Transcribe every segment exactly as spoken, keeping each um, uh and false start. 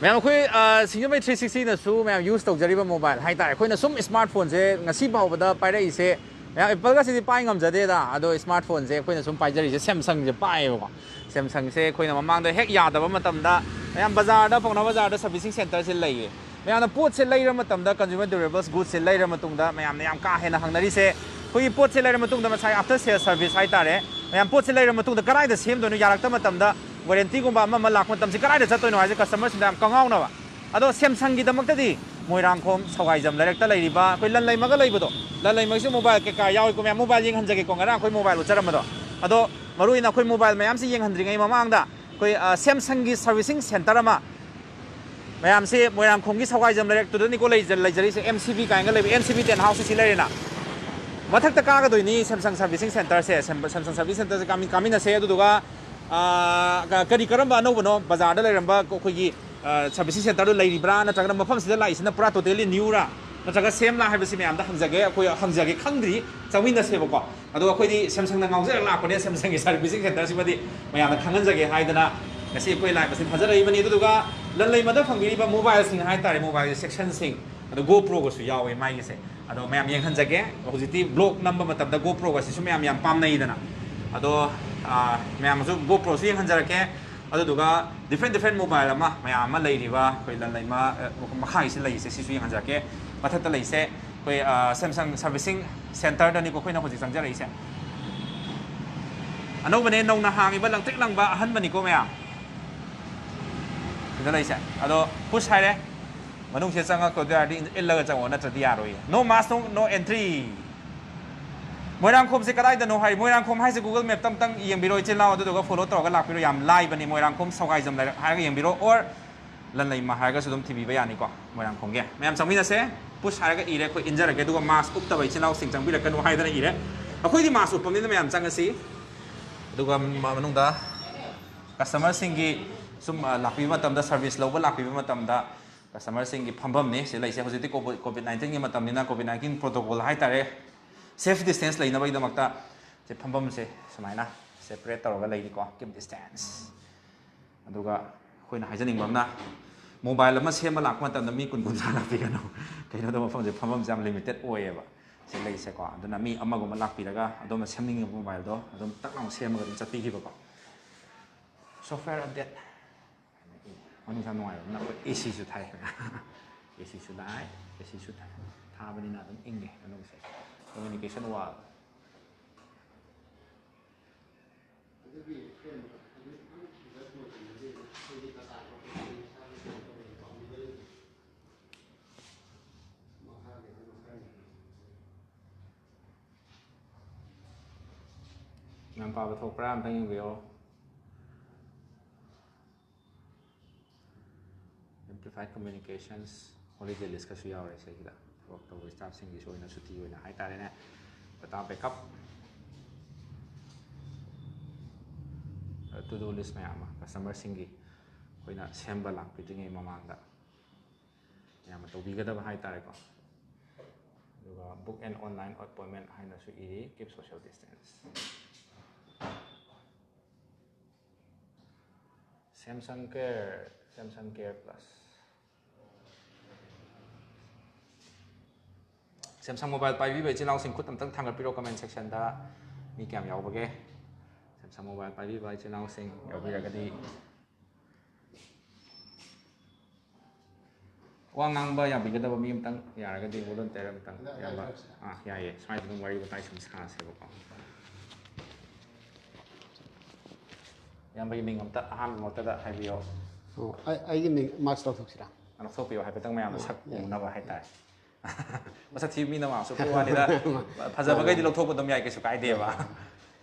ꯃꯌꯥꯝ ꯑꯩꯈꯣꯏ ꯁꯤꯡꯖꯃꯩ ꯊ꯭ꯔꯤ ꯁꯤꯛꯁꯇꯤꯅꯁꯨ ꯃꯌꯥꯝ ꯌꯨꯁ ꯇꯧꯖꯔꯤꯕ ꯃꯣꯕꯥꯏꯜ ꯍꯥꯏꯇꯥꯔꯦ꯫ ꯑꯩꯈꯣꯏꯅ ꯁꯨꯝ ꯏꯁꯃꯥꯔꯠ ꯐꯣꯟꯁꯦ ꯉꯁꯤ ꯐꯥꯎꯕꯗ ꯄꯥꯏꯔꯛꯏꯁꯦ, ꯃꯌꯥꯝ ꯑꯦꯄꯜꯒꯁꯤꯗꯤ ꯄꯥꯏ ꯉꯝꯖꯗꯦꯗ, ꯑꯗꯣ ꯏꯁꯃꯥꯔꯠ ꯐꯣꯟꯁꯦ ꯑꯩꯈꯣꯏꯅ ꯁꯨꯝ ꯄꯥꯏꯖꯔꯤꯁꯦ ꯁꯦꯝꯁꯪꯁꯦ ꯄꯥꯏꯌꯦꯕꯀꯣ꯫ ꯁꯦꯝꯁꯪꯁꯦ ꯑꯩꯈꯣꯏꯅ ꯃꯃꯥꯡꯗ ꯍꯦꯛ ꯌꯥꯗꯕ ꯃꯇꯝꯗ ꯃꯌꯥꯝ ꯕꯖꯥꯔꯗ, ꯄꯥꯎꯅꯥ ꯕꯖꯥꯔꯗ ꯁꯔꯚꯤꯁꯤꯡ ꯁꯦꯟꯇꯔꯁꯦ ꯂꯩꯌꯦ꯫ ꯃꯌꯥꯝꯅ ꯄꯣꯠꯁꯦ ꯂꯩꯔ ꯃꯇꯝꯗ, ꯀꯟꯖꯨꯃꯔ ꯗ꯭ꯌꯨꯔꯦꯕꯜꯁ ꯒꯨꯗꯁꯦ ꯂꯩꯔ ꯃꯇꯨꯡꯗ ꯃꯌꯥꯝꯅ ꯌꯥꯝ ꯀꯥ ꯍꯦꯟꯅ ꯍꯪꯅꯔꯤꯁꯦ, ꯑꯩꯈꯣꯏꯒꯤ ꯄꯣꯠꯁꯦ ꯂꯩꯔ ꯃꯇꯨꯡꯗ ꯉꯁꯥꯏ ꯑꯥꯐꯇꯔ ꯁꯦꯜ ꯁꯔꯚꯤꯁ ꯍꯥꯏꯇꯥꯔꯦ, ꯃꯌꯥꯝ ꯄꯣꯠꯁꯦ ꯂꯩꯔ ꯃꯇꯨꯡꯗ ꯀꯗꯥꯏꯗ ꯁꯦꯝꯗꯣꯏꯅꯣ, ꯌꯥꯔꯛꯇꯕ ꯃꯇꯝꯗ, ꯋꯥꯔꯦꯟꯇꯤꯒꯨꯝꯕ ꯑꯃ ꯑꯃ ꯂꯥꯛꯄ ꯃꯇꯝꯁꯦ ꯀꯗꯥꯏꯗ ꯆꯠꯇꯣꯏꯅꯣ ꯍꯥꯏꯁꯦ ꯀꯁꯇꯃꯔꯁꯤꯡꯗ ꯌꯥꯝ ꯀꯉꯥꯎꯅꯕ꯫ ꯑꯗꯣ ꯁꯦꯝꯁꯪꯒꯤꯗꯃꯛꯇꯗꯤ ꯃꯣꯏꯔꯥꯡꯈꯣꯝ ꯁꯋꯥꯏꯖꯝ ꯂꯩꯔꯛꯇ ꯂꯩꯔꯤꯕ ꯑꯩꯈꯣꯏ ꯂꯟꯂꯩꯃꯒ ꯂꯩꯕꯗꯣ, ꯂꯟꯂꯩꯃꯒꯤꯁꯨ ꯃꯣꯕꯥꯏꯜ ꯀꯩꯀꯥ ꯌꯥꯎꯏꯀꯣ ꯃꯌꯥꯝ, ꯃꯣꯕꯥꯏꯜ ꯌꯦꯡꯍꯟꯖꯒꯦꯀꯣ, ꯉꯔꯥꯡ ꯑꯩꯈꯣꯏ ꯃꯣꯕꯥꯏꯜ ꯎꯠꯆꯔꯝꯕꯗꯣ꯫ ꯑꯗꯣ ꯃꯔꯨꯑꯣꯏꯅ ꯑꯩꯈꯣꯏ ꯃꯣꯕꯥꯏꯜ ꯃꯌꯥꯝꯁꯤ ꯌꯦꯡꯍꯟꯗ꯭ꯔꯤꯉꯩ ꯃꯃꯥꯡꯗ ꯑꯩꯈꯣꯏ ꯁꯦꯝꯁꯪꯒꯤ ꯁꯔꯚꯤꯁꯤꯡ ꯁꯦꯟꯇꯔ ꯑꯃ, ꯃꯌꯥꯝꯁꯤ ꯃꯣꯏꯔꯥꯡꯈꯣꯝꯒꯤ ꯁꯋꯥꯏꯖꯝ ꯂꯩꯔꯛꯇꯨꯗꯅꯤꯀꯣ ꯂꯩꯖ- ꯂꯩꯖꯔꯤꯁꯦ, ꯑꯦꯝ ꯁꯤ ꯕꯤ ꯀꯥꯏꯅꯒ ꯂꯩꯕ, M C B ten house ꯁꯤ ꯂꯩꯔꯦꯅ꯫ ꯃꯊꯛꯇ ꯀꯥꯒꯗꯣꯏꯅꯤ ꯁꯦꯝꯁꯪ ꯁꯔꯚꯤꯁꯤꯡ ꯁꯦꯟꯇꯔꯁꯦ꯫ ꯁꯦꯝ- ꯁꯦꯝꯁꯪ ꯁꯔꯚꯤꯁ ꯁꯦꯟꯇꯔꯁꯦ ꯀꯥꯃꯤ- ꯀꯥꯃꯤꯟꯅꯁꯦ꯫ ꯑꯗꯨꯗꯨꯒ ꯑꯥ, ꯀ- ꯀꯔꯤ ꯀꯔꯝꯕ ꯑꯅꯧꯕꯅꯣ ꯕꯖꯥꯔꯗ ꯂꯩꯔꯝꯕ ꯑꯩꯈꯣꯏꯒꯤ ꯁꯔꯚꯤꯁꯤꯡ ꯁꯦꯟꯇꯔꯗꯨ ꯂꯩꯔꯤꯕ꯭ꯔꯥ, ꯅꯠꯇ꯭ꯔꯒꯅ ꯃꯐꯝꯁꯤꯗ ꯂꯥꯛꯏꯁꯤꯅ ꯄꯨꯔꯥ ꯇꯣꯇꯦꯂꯤ ꯅ꯭ꯌꯨꯔꯥ, ꯅꯠꯇ꯭ꯔꯒ ꯁꯦꯝꯂꯥ ꯍꯥꯏꯕꯁꯤ ꯃꯌꯥꯝꯗ ꯍꯪꯖꯒꯦ꯫ ꯑꯩꯈꯣꯏ ꯍꯪꯖꯒꯦ, ꯈꯪꯗ꯭ꯔꯤ, ꯆꯪꯃꯤꯟꯅꯁꯦꯕꯀꯣ꯫ ꯑꯗꯣ ꯑꯩꯈꯣꯏꯗꯤ ꯁꯦꯝꯁꯪꯅ ꯉꯥꯎꯖꯔꯒ ꯂꯥꯛꯄꯅꯦ, ꯁꯦꯝꯁꯪꯒꯤ ꯁꯔꯚꯤꯁꯤꯡ ꯁꯦꯟꯇꯔꯁꯤꯃꯗꯤ ꯃꯌꯥꯝꯗ ꯈꯪꯍꯟꯖꯒꯦ ꯍꯥꯏꯗꯅ ꯉꯁꯤ ꯑꯩꯈꯣꯏ ꯂꯥꯏꯞ ꯑꯁꯤ ꯊꯥꯖꯔꯛꯏꯕꯅꯤ꯫ ꯑꯗꯨꯗꯨꯒ ꯂꯟꯂꯩꯃꯗ ꯐꯪꯕꯤꯔꯤꯕ ꯃꯣꯕꯥꯏꯜꯁꯤꯡ ꯍꯥꯏꯇꯥꯔꯦ, ꯃꯣꯕꯥꯏꯜꯒꯤ ꯁꯦꯛꯁꯟꯁꯤꯡ, ꯑꯗꯣ ꯒꯣꯄ꯭ꯔꯣꯒꯁꯨ ꯌꯥꯎꯋꯦ ꯃꯥꯒꯤꯁꯦ꯫ ꯑꯗꯣ ꯃꯌꯥꯝ ꯌꯦꯡꯍꯟꯖꯒꯦ꯫ ꯍꯧꯖꯤꯛꯇꯤ ꯕ꯭ꯂꯣꯛ ꯅꯝꯕ ꯃꯇꯝꯗ ꯒꯣꯄ꯭ꯔꯣꯒꯁꯤꯁꯨ ꯃꯌꯥꯝ ꯌꯥꯝ ꯄꯥꯝꯅꯩꯗꯅ꯫ ꯑꯗꯣ ꯃꯌꯥꯝꯁꯨ ꯒꯣꯄ꯭ꯔꯣꯁꯨ ꯌꯦꯡꯍꯟꯖꯔꯛꯀꯦ꯫ ꯑꯗꯨꯗꯨꯒ ꯗꯤꯐ꯭ꯔꯦꯟ ꯗꯤꯐ꯭ꯔꯦꯟ ꯃꯣꯕꯥꯏꯜ ꯑꯃ ꯃꯌꯥꯝ ꯑꯃ ꯂꯩꯔꯤꯕ ꯑꯩꯈꯣꯏ ꯂꯟꯂꯩꯃ ꯃꯈꯥꯒꯤꯁꯤ ꯂꯩꯔꯤꯁꯦ, ꯁꯤꯁꯨ ꯌꯦꯡꯍꯟꯖꯔꯛꯀꯦ꯫ ꯃꯊꯛꯇ ꯂꯩꯔꯤꯁꯦ ꯑꯩꯈꯣꯏ ꯁꯦꯝꯁꯪ ꯁꯔꯚꯤꯁꯤꯡ ꯁꯦꯟꯇꯔꯗꯅꯤꯀꯣ ꯑꯩꯈꯣꯏꯅ ꯍꯧꯖꯤꯛ ꯆꯪꯖꯔꯛꯏꯁꯦ꯫ ꯑꯅꯧꯕꯅꯦ, ꯅꯧꯅ ꯍꯥꯡꯉꯤꯕ, ꯂꯪꯇ꯭ꯔꯤꯛ ꯂꯪꯕ ꯑꯍꯟꯕꯅꯤꯀꯣ ꯃꯌꯥꯝ꯫ ꯁꯤꯗ ꯂꯩꯁꯦ꯫ ꯑꯗꯣ ꯄꯨꯁ ꯍꯥꯏꯔꯦ꯫ ꯃꯅꯨꯡꯁꯤꯗ ꯆꯪꯉꯛꯇꯣꯏ ꯇꯥꯔꯗꯤ ꯏꯜꯂꯒ ꯆꯪꯉꯣ, ꯅꯠꯇ꯭ꯔꯗꯤ ꯌꯥꯔꯣꯏꯌꯦ꯫ No mask, no, no entry꯫ ꯃꯣꯏꯔꯥꯡꯈꯣꯝꯁꯦ ꯀꯗꯥꯏꯗꯅꯣ ꯍꯥꯏ, ꯃꯣꯏꯔꯥꯡꯈꯣꯝ ꯍꯥꯏꯁꯦ Google Map ꯇ ꯑꯝꯇꯪ ꯌꯦꯡꯕꯤꯔꯣ ꯏꯆꯤꯜ ꯏꯅꯥꯎ, ꯑꯗꯨꯗꯨꯒ ꯐꯣꯂꯣ ꯇꯧꯔꯒ ꯂꯥꯛꯄꯤꯔꯣ꯫ ꯌꯥꯝ ꯂꯥꯏꯕꯅꯤ, ꯃꯣꯏꯔꯥꯡꯈꯣꯝ ꯁꯋꯥꯏꯖꯝ ꯂꯩꯔꯛ ꯍꯥꯏꯔꯒ ꯌꯦꯡꯕꯤꯔꯣ, ꯑꯣꯔ ꯂꯟꯂꯩꯃ ꯍꯥꯏꯔꯒꯁꯨ ꯑꯗꯨꯝ ꯊꯤꯕꯤꯕ ꯌꯥꯅꯤꯀꯣ ꯃꯣꯏꯔꯥꯡꯈꯣꯝꯒꯤ꯫ ꯃꯌꯥꯝ ꯆꯪꯃꯤꯟꯅꯁꯦ꯫ ꯄꯨꯁ ꯍꯥꯏꯔꯒ ꯏꯔꯦ, ꯑꯩꯈꯣꯏ ꯏꯟꯖꯔꯒꯦ, ꯑꯗꯨꯒ ꯃꯥꯁ ꯎꯞꯇꯕ ꯏꯆꯤꯜ ꯏꯅꯥꯎꯁꯤꯡ ꯆꯪꯕꯤꯔꯛꯀꯅꯨ ꯍꯥꯏꯗꯅ ꯏꯔꯦ꯫ ꯑꯩꯈꯣꯏꯗꯤ ꯃꯥꯁ ꯎꯞꯄꯕꯅꯤꯅ ꯃꯌꯥꯝ ꯆꯪꯉꯁꯤ꯫ ꯑꯗꯨꯒ ꯃ- ꯃꯅꯨꯡꯗ ꯀꯁꯇꯃꯔꯁꯤꯡꯒꯤ ꯁꯨꯝ ꯑ, ꯂꯥꯛꯄꯤꯕ ꯃꯇꯝꯗ, ꯁꯔꯚꯤꯁ ꯂꯧꯕ ꯂꯥꯛꯄꯤꯕ ꯃꯇꯝꯗ ꯀꯁꯇꯃꯔꯁꯤꯡꯒꯤ ꯐꯝꯐꯝꯅꯤ ꯁꯤ ꯂꯩꯁꯦ꯫ ꯍꯧꯖꯤꯛꯇꯤ ꯀꯣꯚꯤꯗ ꯀꯣꯚꯤꯗ ꯅꯥꯏꯟꯇꯤꯟꯒꯤ ꯃꯇꯝꯅꯤꯅ ꯀꯣꯚꯤꯗ ꯅꯥꯏꯟꯇꯤꯟ ꯄ꯭ꯔꯣꯇꯣꯀꯣꯜ ꯍꯥꯏꯇꯥꯔꯦ, ꯁꯦꯐ ꯗꯤꯁꯇꯦꯟꯁ ꯂꯩꯅꯕꯒꯤꯗꯃꯛꯇ ꯁꯤ ꯐꯝꯐꯝꯁꯦ ꯁꯨꯃꯥꯏꯅ ꯁꯦꯄꯔꯦꯠ ꯇꯧꯔꯒ ꯂꯩꯔꯤꯀꯣ, ꯀꯤꯞ ꯗꯤꯁꯇꯦꯟꯁ꯫ ꯑꯗꯨꯒ ꯑꯩꯈꯣꯏꯅ ꯍꯥꯏꯖꯅꯤꯡꯕ ꯑꯃꯅ, ꯃꯣꯕꯥꯏꯜ ꯑꯃ ꯁꯦꯝꯕ ꯂꯥꯛꯄ ꯃꯇꯝꯗ ꯃꯤ ꯀꯨꯟ ꯀꯨꯟꯊ꯭ꯔꯥ ꯂꯥꯛꯄꯤꯒꯅꯨ꯫ ꯀꯩꯅꯣꯗ ꯃꯐꯝꯁꯦ, ꯐꯝꯐꯝꯁꯦ ꯌꯥꯝ ꯂꯤꯃꯤꯇꯦꯠ ꯑꯣꯏꯌꯦꯕ ꯁꯤ ꯂꯩꯁꯦꯀꯣ꯫ ꯑꯗꯨꯅ ꯃꯤ ꯑꯃꯒꯨꯝꯕ ꯂꯥꯛꯄꯤꯔꯒ ꯑꯗꯣꯝꯅ ꯁꯦꯝꯅꯤꯡꯉꯤꯕ ꯃꯣꯕꯥꯏꯜꯗꯣ ꯑꯗꯨꯝ ꯇꯛ ꯂꯥꯎꯅ ꯁꯦꯝꯃꯒ ꯑꯗꯨꯝ ꯆꯠꯄꯤꯈꯤꯕꯀꯣ꯫ Software update. ꯃꯅꯨꯡꯁꯥ ꯅꯨꯡꯉꯥꯏꯕ ꯑꯃꯅ ꯑꯩꯈꯣꯏ ꯑꯦ ꯁꯤꯁꯨ ꯊꯥꯏ꯫ ꯑꯦ ꯁꯤꯁꯨ ꯂꯥꯛꯑꯦ, ꯑꯦ ꯁꯤꯁꯨ ꯊꯥꯕꯅꯤꯅ ꯑꯗꯨꯝ ꯏꯪꯉꯦ ꯃꯅꯨꯡꯁꯦ꯫ ꯀꯝꯃ꯭ꯌꯨꯅꯤꯀꯦꯁꯟ ꯋꯥꯜ꯫ ꯌꯥꯝ ꯄꯥꯕ ꯊꯣꯛꯄ꯭ꯔꯥ ꯑꯝꯇꯪ ꯌꯦꯡꯕꯤꯌꯣ꯫ Amplified communications, holiday list ꯀꯁꯨ ꯌꯥꯎꯔꯦ ꯁꯤꯗꯩꯁꯤꯗ꯫ ꯊꯕꯛ ꯇꯧꯕ staff ꯁꯤꯡꯒꯤꯁꯨ ꯑꯣꯏꯅ ꯁꯨꯇꯤ ꯑꯣꯏꯅ ꯍꯥꯏꯇꯥꯔꯦꯅꯦ꯫ Data backup, to do list ꯃꯌꯥꯝ ꯑꯃ customer ꯁꯤꯡꯒꯤ ꯑꯩꯈꯣꯏꯅ ꯁꯦꯝꯕ ꯂꯥꯛꯄꯤꯗ꯭ꯔꯤꯉꯩ ꯃꯃꯥꯡꯗ ꯃꯌꯥꯝꯅ ꯇꯧꯕꯤꯒꯗꯕ ꯍꯥꯏꯇꯥꯔꯦꯀꯣ꯫ ꯑꯗꯨꯒ book an online appointment ꯍꯥꯏꯅꯁꯨ ꯏꯔꯤ, keep social distance꯫ Samsung Care, Samsung Care Plus꯫ Samsung mobile ꯄꯥꯏꯕꯤꯕ ꯏꯆꯤꯜ ꯏꯅꯥꯎꯁꯤꯡ ꯈꯨꯠ ꯑꯝꯇꯪ ꯊꯥꯡꯒꯠꯄꯤꯔꯣ comment section ꯗ꯫ ꯃꯤ ꯀꯌꯥꯝ ꯌꯥꯎꯕꯒꯦ? Samsung mobile ꯄꯥꯏꯕꯤꯕ ꯏꯆꯤꯜ ꯏꯅꯥꯎꯁꯤꯡ ꯌꯥꯎꯕꯤꯔꯒꯗꯤ꯫ ꯋꯥ ꯉꯥꯡꯕ ꯌꯥꯕꯤꯒꯗꯕ ꯃꯤ ꯑꯝꯇꯪ ꯌꯥꯔꯒꯗꯤ, volunteer ꯑꯝꯇꯪ꯫ ꯏꯌꯥꯝꯕ, ꯑꯥ, ꯌꯥꯏꯌꯦ, ꯁ꯭ꯋꯥꯏꯗ ꯑꯗꯨꯝ ꯋꯥꯔꯤ ꯋꯥꯇꯥꯏ ꯁꯨꯝ ꯁꯥꯁꯦꯕꯀꯣ꯫ ꯏꯌꯥꯝꯕꯒꯤ ꯃꯤꯡ ꯑꯝꯇ ꯑꯍꯥꯟꯕꯃꯛꯇꯗ ꯍꯥꯏꯕꯤꯌꯣ꯫ ꯑꯣ, ꯑꯩ, ꯑꯩꯒꯤ ꯃꯤꯡ mask ꯂꯧꯊꯣꯛꯁꯤꯔꯥ? ꯂꯧꯊꯣꯛꯄꯤꯌꯣ, ꯍꯥꯏꯐꯦꯠꯇꯪ ꯃꯌꯥꯝꯅ ꯑꯣ, ꯁꯛ ꯌꯥꯏ꯫ ꯎꯅꯕ ꯍꯥꯏꯇꯥꯔꯦ꯫ ꯃꯁꯛ ꯊꯤꯕ ꯃꯤꯅ mask ꯎꯞꯄ ꯋꯥꯅꯤꯗ, ꯐꯖꯕꯈꯩꯗꯤ ꯃꯥꯅꯦ꯫ ꯂꯧꯊꯣꯛꯄ ꯑꯗꯨꯝ ꯌꯥꯏ, ꯀꯩꯁꯨ ꯀꯥꯏꯗꯦꯕ꯫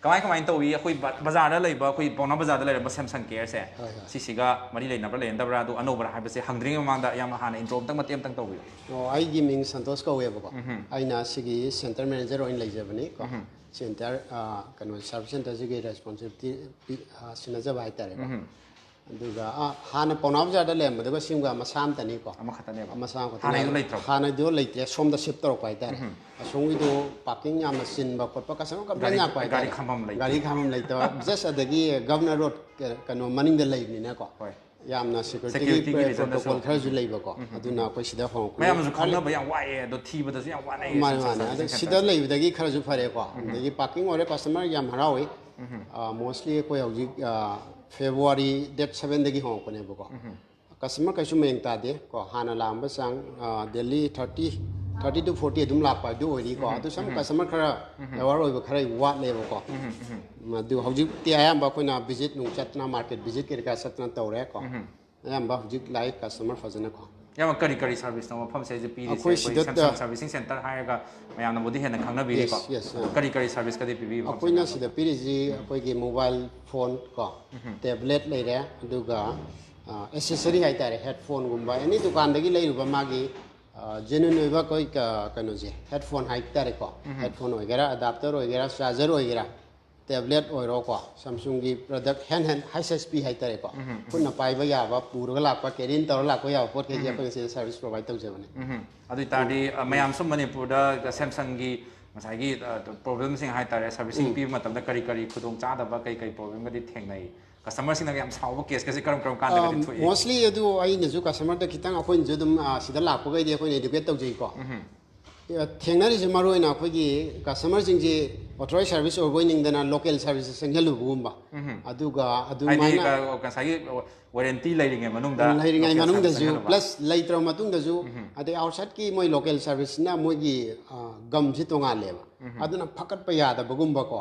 ꯀꯃꯥꯏ ꯀꯃꯥꯏꯅ ꯇꯧꯏ? ꯑꯩꯈꯣꯏ ꯕ-, ꯕꯖꯥꯔꯗ ꯂꯩꯕ, ꯑꯩꯈꯣꯏ ꯄꯥꯎꯅꯥ ꯕꯖꯥꯔꯗ ꯂꯩꯔꯝꯕ Samsung Care ꯁꯦ, ꯍꯣꯏ, ꯍꯣꯏ꯫ ꯁꯤꯁꯤꯒ ꯃꯔꯤ ꯂꯩꯅꯕ꯭ꯔꯥ ꯂꯩꯅꯗꯕ꯭ꯔꯥ, ꯑꯗꯨ ꯑꯅꯧꯕꯔꯥ ꯍꯥꯏꯕꯁꯦ ꯍꯪꯗ꯭ꯔꯤꯉꯩ ꯃꯃꯥꯡꯗ ꯌꯥꯝ ꯍꯥꯟꯅ intro ꯑꯝꯇꯪ ꯃꯇꯦꯛ ꯑꯝꯇꯪ ꯇꯧꯕꯤꯌꯨ꯫ ꯑꯣ, ꯑꯩꯒꯤ ꯃꯤꯡ ꯁꯟꯇꯣꯁ ꯀꯧꯋꯦꯕꯀꯣ꯫ ꯎꯝꯍꯨꯝ꯫ ꯑꯩꯅ ꯁꯤꯒꯤ center manager ꯑꯣꯏꯅ ꯂꯩꯖꯕꯅꯤ ꯀꯣ꯫ ꯎꯝꯍꯨꯝ꯫ Center, ꯑ, ꯀꯩꯅꯣ, service center ꯁꯤꯒꯤ responsibility ꯄꯤ-, ꯑ, ꯁꯤꯟꯅꯖꯕ ꯍꯥꯏꯇꯥꯔꯦꯀꯣ꯫ ꯎꯝꯍꯨꯝ꯫ ꯑꯗꯨꯒ, ꯑ, ꯍꯥꯟꯅ ꯄꯥꯎꯅꯥ ꯕꯖꯥꯔꯗ ꯂꯩꯔꯝꯕꯗꯣ ꯁꯤꯒ ꯃꯁꯥ ꯑꯃꯇꯅꯤꯀꯣ꯫ ꯑꯃꯈꯛꯇꯅꯦꯕ꯫ ꯃꯁꯥ ꯑꯃꯈꯛꯇꯅꯦ꯫ ꯍꯥꯟꯅꯩꯗꯣ ꯂꯩꯇ꯭ꯔꯕ? ꯍꯥꯟꯅꯩꯗꯣ ꯂꯩꯇ꯭ꯔꯦ, ꯁꯣꯝꯗ shift ꯇꯧꯔꯛꯄ ꯍꯥꯏꯇꯥꯔꯦ꯫ ꯎꯝꯍꯨꯝ꯫ ꯑꯁꯣꯝꯒꯤꯗꯣ parking ꯌꯥꯝꯅ ꯆꯤꯟꯕ ꯈꯣꯠꯄ, customer complaint ꯒꯥꯔꯤ, ꯂꯥꯛꯄ ꯍꯥꯏꯇꯥꯔꯦ꯫ ꯒꯥꯔꯤ ꯈꯥꯝꯐꯝ ꯂꯩꯇꯦ꯫ ꯒꯥꯔꯤ ꯈꯥꯝꯐꯝ ꯂꯩꯇꯕ, just ꯑꯗꯒꯤ Governor Road ꯀ-, ꯀꯩꯅꯣ ꯃꯅꯤꯡꯗ ꯂꯩꯕꯅꯤꯅꯀꯣ꯫ ꯍꯣꯏ꯫ ꯌꯥꯝꯅ security Security ꯒꯤ reason protocol ꯗꯁꯨ꯫ ꯈꯔꯁꯨ ꯂꯩꯕꯀꯣ, ꯑꯗꯨꯅ ꯑꯩꯈꯣꯏ ꯁꯤꯗ ꯍꯣꯡꯉꯛꯄꯅꯦ꯫ ꯃꯌꯥꯝꯁꯨ ꯈꯪꯅꯕ ꯌꯥꯝ ꯋꯥꯏꯑꯦ ꯑꯗꯣ, ꯊꯤꯕꯗꯁꯨ ꯌꯥꯝ ꯋꯥꯅꯩꯌꯦ ꯃꯥꯅꯦ, servicing ꯃꯥꯅꯦ꯫ ꯑꯗꯣ centre ꯁꯤꯗ ꯂꯩꯕꯗꯒꯤ ꯈꯔꯁꯨ ꯐꯔꯦꯀꯣ, ꯑꯗꯒꯤ parking ꯑꯣꯏꯔꯦ, customer ꯌꯥꯝ ꯍꯔꯥꯎꯏ꯫ Mostly ꯑꯩꯈꯣꯏ ꯍꯧꯖꯤꯛ February date seven ꯗꯒꯤ ꯍꯣꯡꯉꯛꯄꯅꯦꯕꯀꯣ꯫ Customer ꯀꯩꯁꯨ ꯃꯌꯦꯡ ꯇꯥꯗꯦ ꯀꯣ, ꯍꯥꯟꯅ ꯂꯥꯛꯑꯝꯕ ꯆꯥꯡ, daily thirty, thirty to forty ꯑꯗꯨꯝ ꯂꯥꯛꯄ ꯍꯥꯏꯕꯗꯨ ꯑꯣꯏꯔꯤꯀꯣ꯫ ꯑꯗꯨ ꯁꯨꯝ customer ꯈꯔ aware ꯑꯣꯏꯕ ꯈꯔ ꯋꯥꯠꯂꯦꯕꯀꯣ꯫ ꯃꯗꯨ ꯍꯧꯖꯤꯛꯇꯤ ꯑꯌꯥꯝꯕ ꯑꯩꯈꯣꯏꯅ visit ꯅꯨꯡ ꯆꯠꯇꯅ, market visit ꯀꯔꯤ ꯀꯔꯥ ꯆꯠꯇꯅ ꯇꯧꯔꯦꯀꯣ꯫ ꯑꯌꯥꯝꯕ ꯍꯧꯖꯤꯛ ꯂꯥꯛꯏ customer ꯐꯖꯅꯀꯣ꯫ ꯌꯥꯝ ꯀꯔꯤ ꯀꯔꯤ service ꯅꯣꯕ ꯃꯐꯝꯁꯦ ꯍꯧꯖꯤꯛ ꯄꯤꯔꯤꯁꯦ? ꯑꯩꯈꯣꯏ ꯑꯩꯈꯣꯏ ꯁꯤꯗ Samsung servicing centre ꯍꯥꯏꯔꯒ ꯃꯌꯥꯝꯅꯕꯨꯗꯤ ꯍꯦꯟꯅ ꯈꯪꯅꯕꯤꯔꯤꯀꯣ꯫ Yes, yes, ꯑꯗꯣ ꯀꯔꯤ ꯀꯔꯤ service ꯀꯗꯤ ꯄꯤꯕꯤꯕ ꯑꯩꯈꯣꯏꯅ ꯁꯤꯗ ꯄꯤꯔꯤꯁꯤ ꯑꯩꯈꯣꯏꯒꯤ mobile phone ꯀꯣ, tablet ꯂꯩꯔꯦ, ꯑꯗꯨꯒ accessory ꯍꯥꯏꯇꯥꯔꯦ, headphone ꯒꯨꯝꯕ any ꯗꯨꯀꯥꯟꯗꯒꯤ ꯂꯩꯔꯨꯕ ꯃꯥꯒꯤ genuine ꯑꯣꯏꯕ ꯑꯩꯈꯣꯏ ꯀ- ꯀꯩꯅꯣꯁꯦ, headphone ꯍꯥꯏꯇꯥꯔꯦꯀꯣ, headphone ꯑꯣꯏꯒꯦꯔꯥ, adapter ꯑꯣꯏꯒꯦꯔꯥ, charger ꯑꯣꯏꯒꯦꯔꯥ, tablet ꯑꯣꯏꯔꯣꯀꯣ, Samsung ꯒꯤ product hand hand H H P ꯍꯥꯏꯇꯥꯔꯦꯀꯣ, ꯈꯨꯠꯅ ꯄꯥꯏꯕ ꯌꯥꯕ, ꯄꯨꯔꯒ ꯂꯥꯛꯄ, carry in ꯇꯧꯔꯒ ꯂꯥꯛꯄ ꯌꯥꯕ ꯄꯣꯠꯈꯩꯁꯦ ꯑꯩꯈꯣꯏꯅ ꯁꯤꯗ service provide ꯇꯧꯖꯕꯅꯦ꯫ ꯎꯝ꯫ ꯑꯗꯨ ꯑꯣꯏꯇꯥꯔꯗꯤ ꯑ, ꯃꯌꯥꯝꯁꯨ ꯃꯅꯤꯄꯨꯔꯗ Samsung ꯒꯤ ꯉꯁꯥꯏꯒꯤ problemꯁꯤꯡ ꯍꯥꯏꯇꯥꯔꯦ, servicing ꯄꯤꯕ ꯃꯇꯝꯗ ꯀꯔꯤ ꯀꯔꯤ ꯈꯨꯗꯣꯡ ꯆꯥꯗꯕ, ꯀꯩ ꯀꯩ problemꯒꯗꯤ ꯊꯦꯡꯅꯩ? Customer ꯁꯤꯡꯅ ꯌꯥꯝ ꯁꯥꯎꯕ case ꯀꯁꯦ ꯀꯔꯝ ꯀꯔꯝ ꯀꯥꯟꯗꯒꯗꯤ ꯊꯣꯛꯏ? Mostly ꯑꯗꯨ ꯑꯩꯅꯁꯨ customer ꯗ ꯈꯤꯇꯪ, ꯑꯩꯈꯣꯏꯅꯁꯨ ꯑꯗꯨꯝ ꯑ, ꯁꯤꯗ ꯂꯥꯛꯄꯈꯩꯗꯤ ꯑꯩꯈꯣꯏꯅ educate ꯇꯧꯖꯩꯀꯣ꯫ ꯊꯦꯡꯅꯔꯤꯁꯦ ꯃꯔꯨ ꯑꯣꯏꯅ ꯑꯩꯈꯣꯏꯒꯤ customer ꯁꯤꯡꯁꯤ authorized service ꯑꯣꯏꯕ ꯑꯣꯏꯅꯤꯡꯗꯅ local service ꯇ ꯆꯪꯁꯤꯜꯂꯨꯕꯒꯨꯝꯕ, ꯑꯗꯨꯒ ꯍꯥꯏꯗꯤ ꯑꯗꯨꯃꯥꯏꯅ ꯀ- ꯉꯁꯥꯏꯒꯤ warranty ꯂꯩꯔꯤꯉꯩ ꯃꯅꯨꯡꯗ ꯂꯩꯔꯤꯉꯩ local service ꯃꯅꯨꯡꯗꯁꯨ, ꯆꯪꯍꯜꯂꯨꯕ꯫ Plus ꯂꯩꯇ꯭ꯔꯕ ꯃꯇꯨꯡꯗꯁꯨ, ꯑꯗꯩ outside ꯀꯤ ꯃꯣꯏ local service ꯅ ꯃꯣꯏꯒꯤ ꯑ, ꯒꯝꯁꯤ ꯇꯣꯉꯥꯜꯂꯦꯕ, ꯑꯗꯨꯅ ꯐꯒꯠꯄ ꯌꯥꯗꯕꯒꯨꯝꯕꯀꯣ,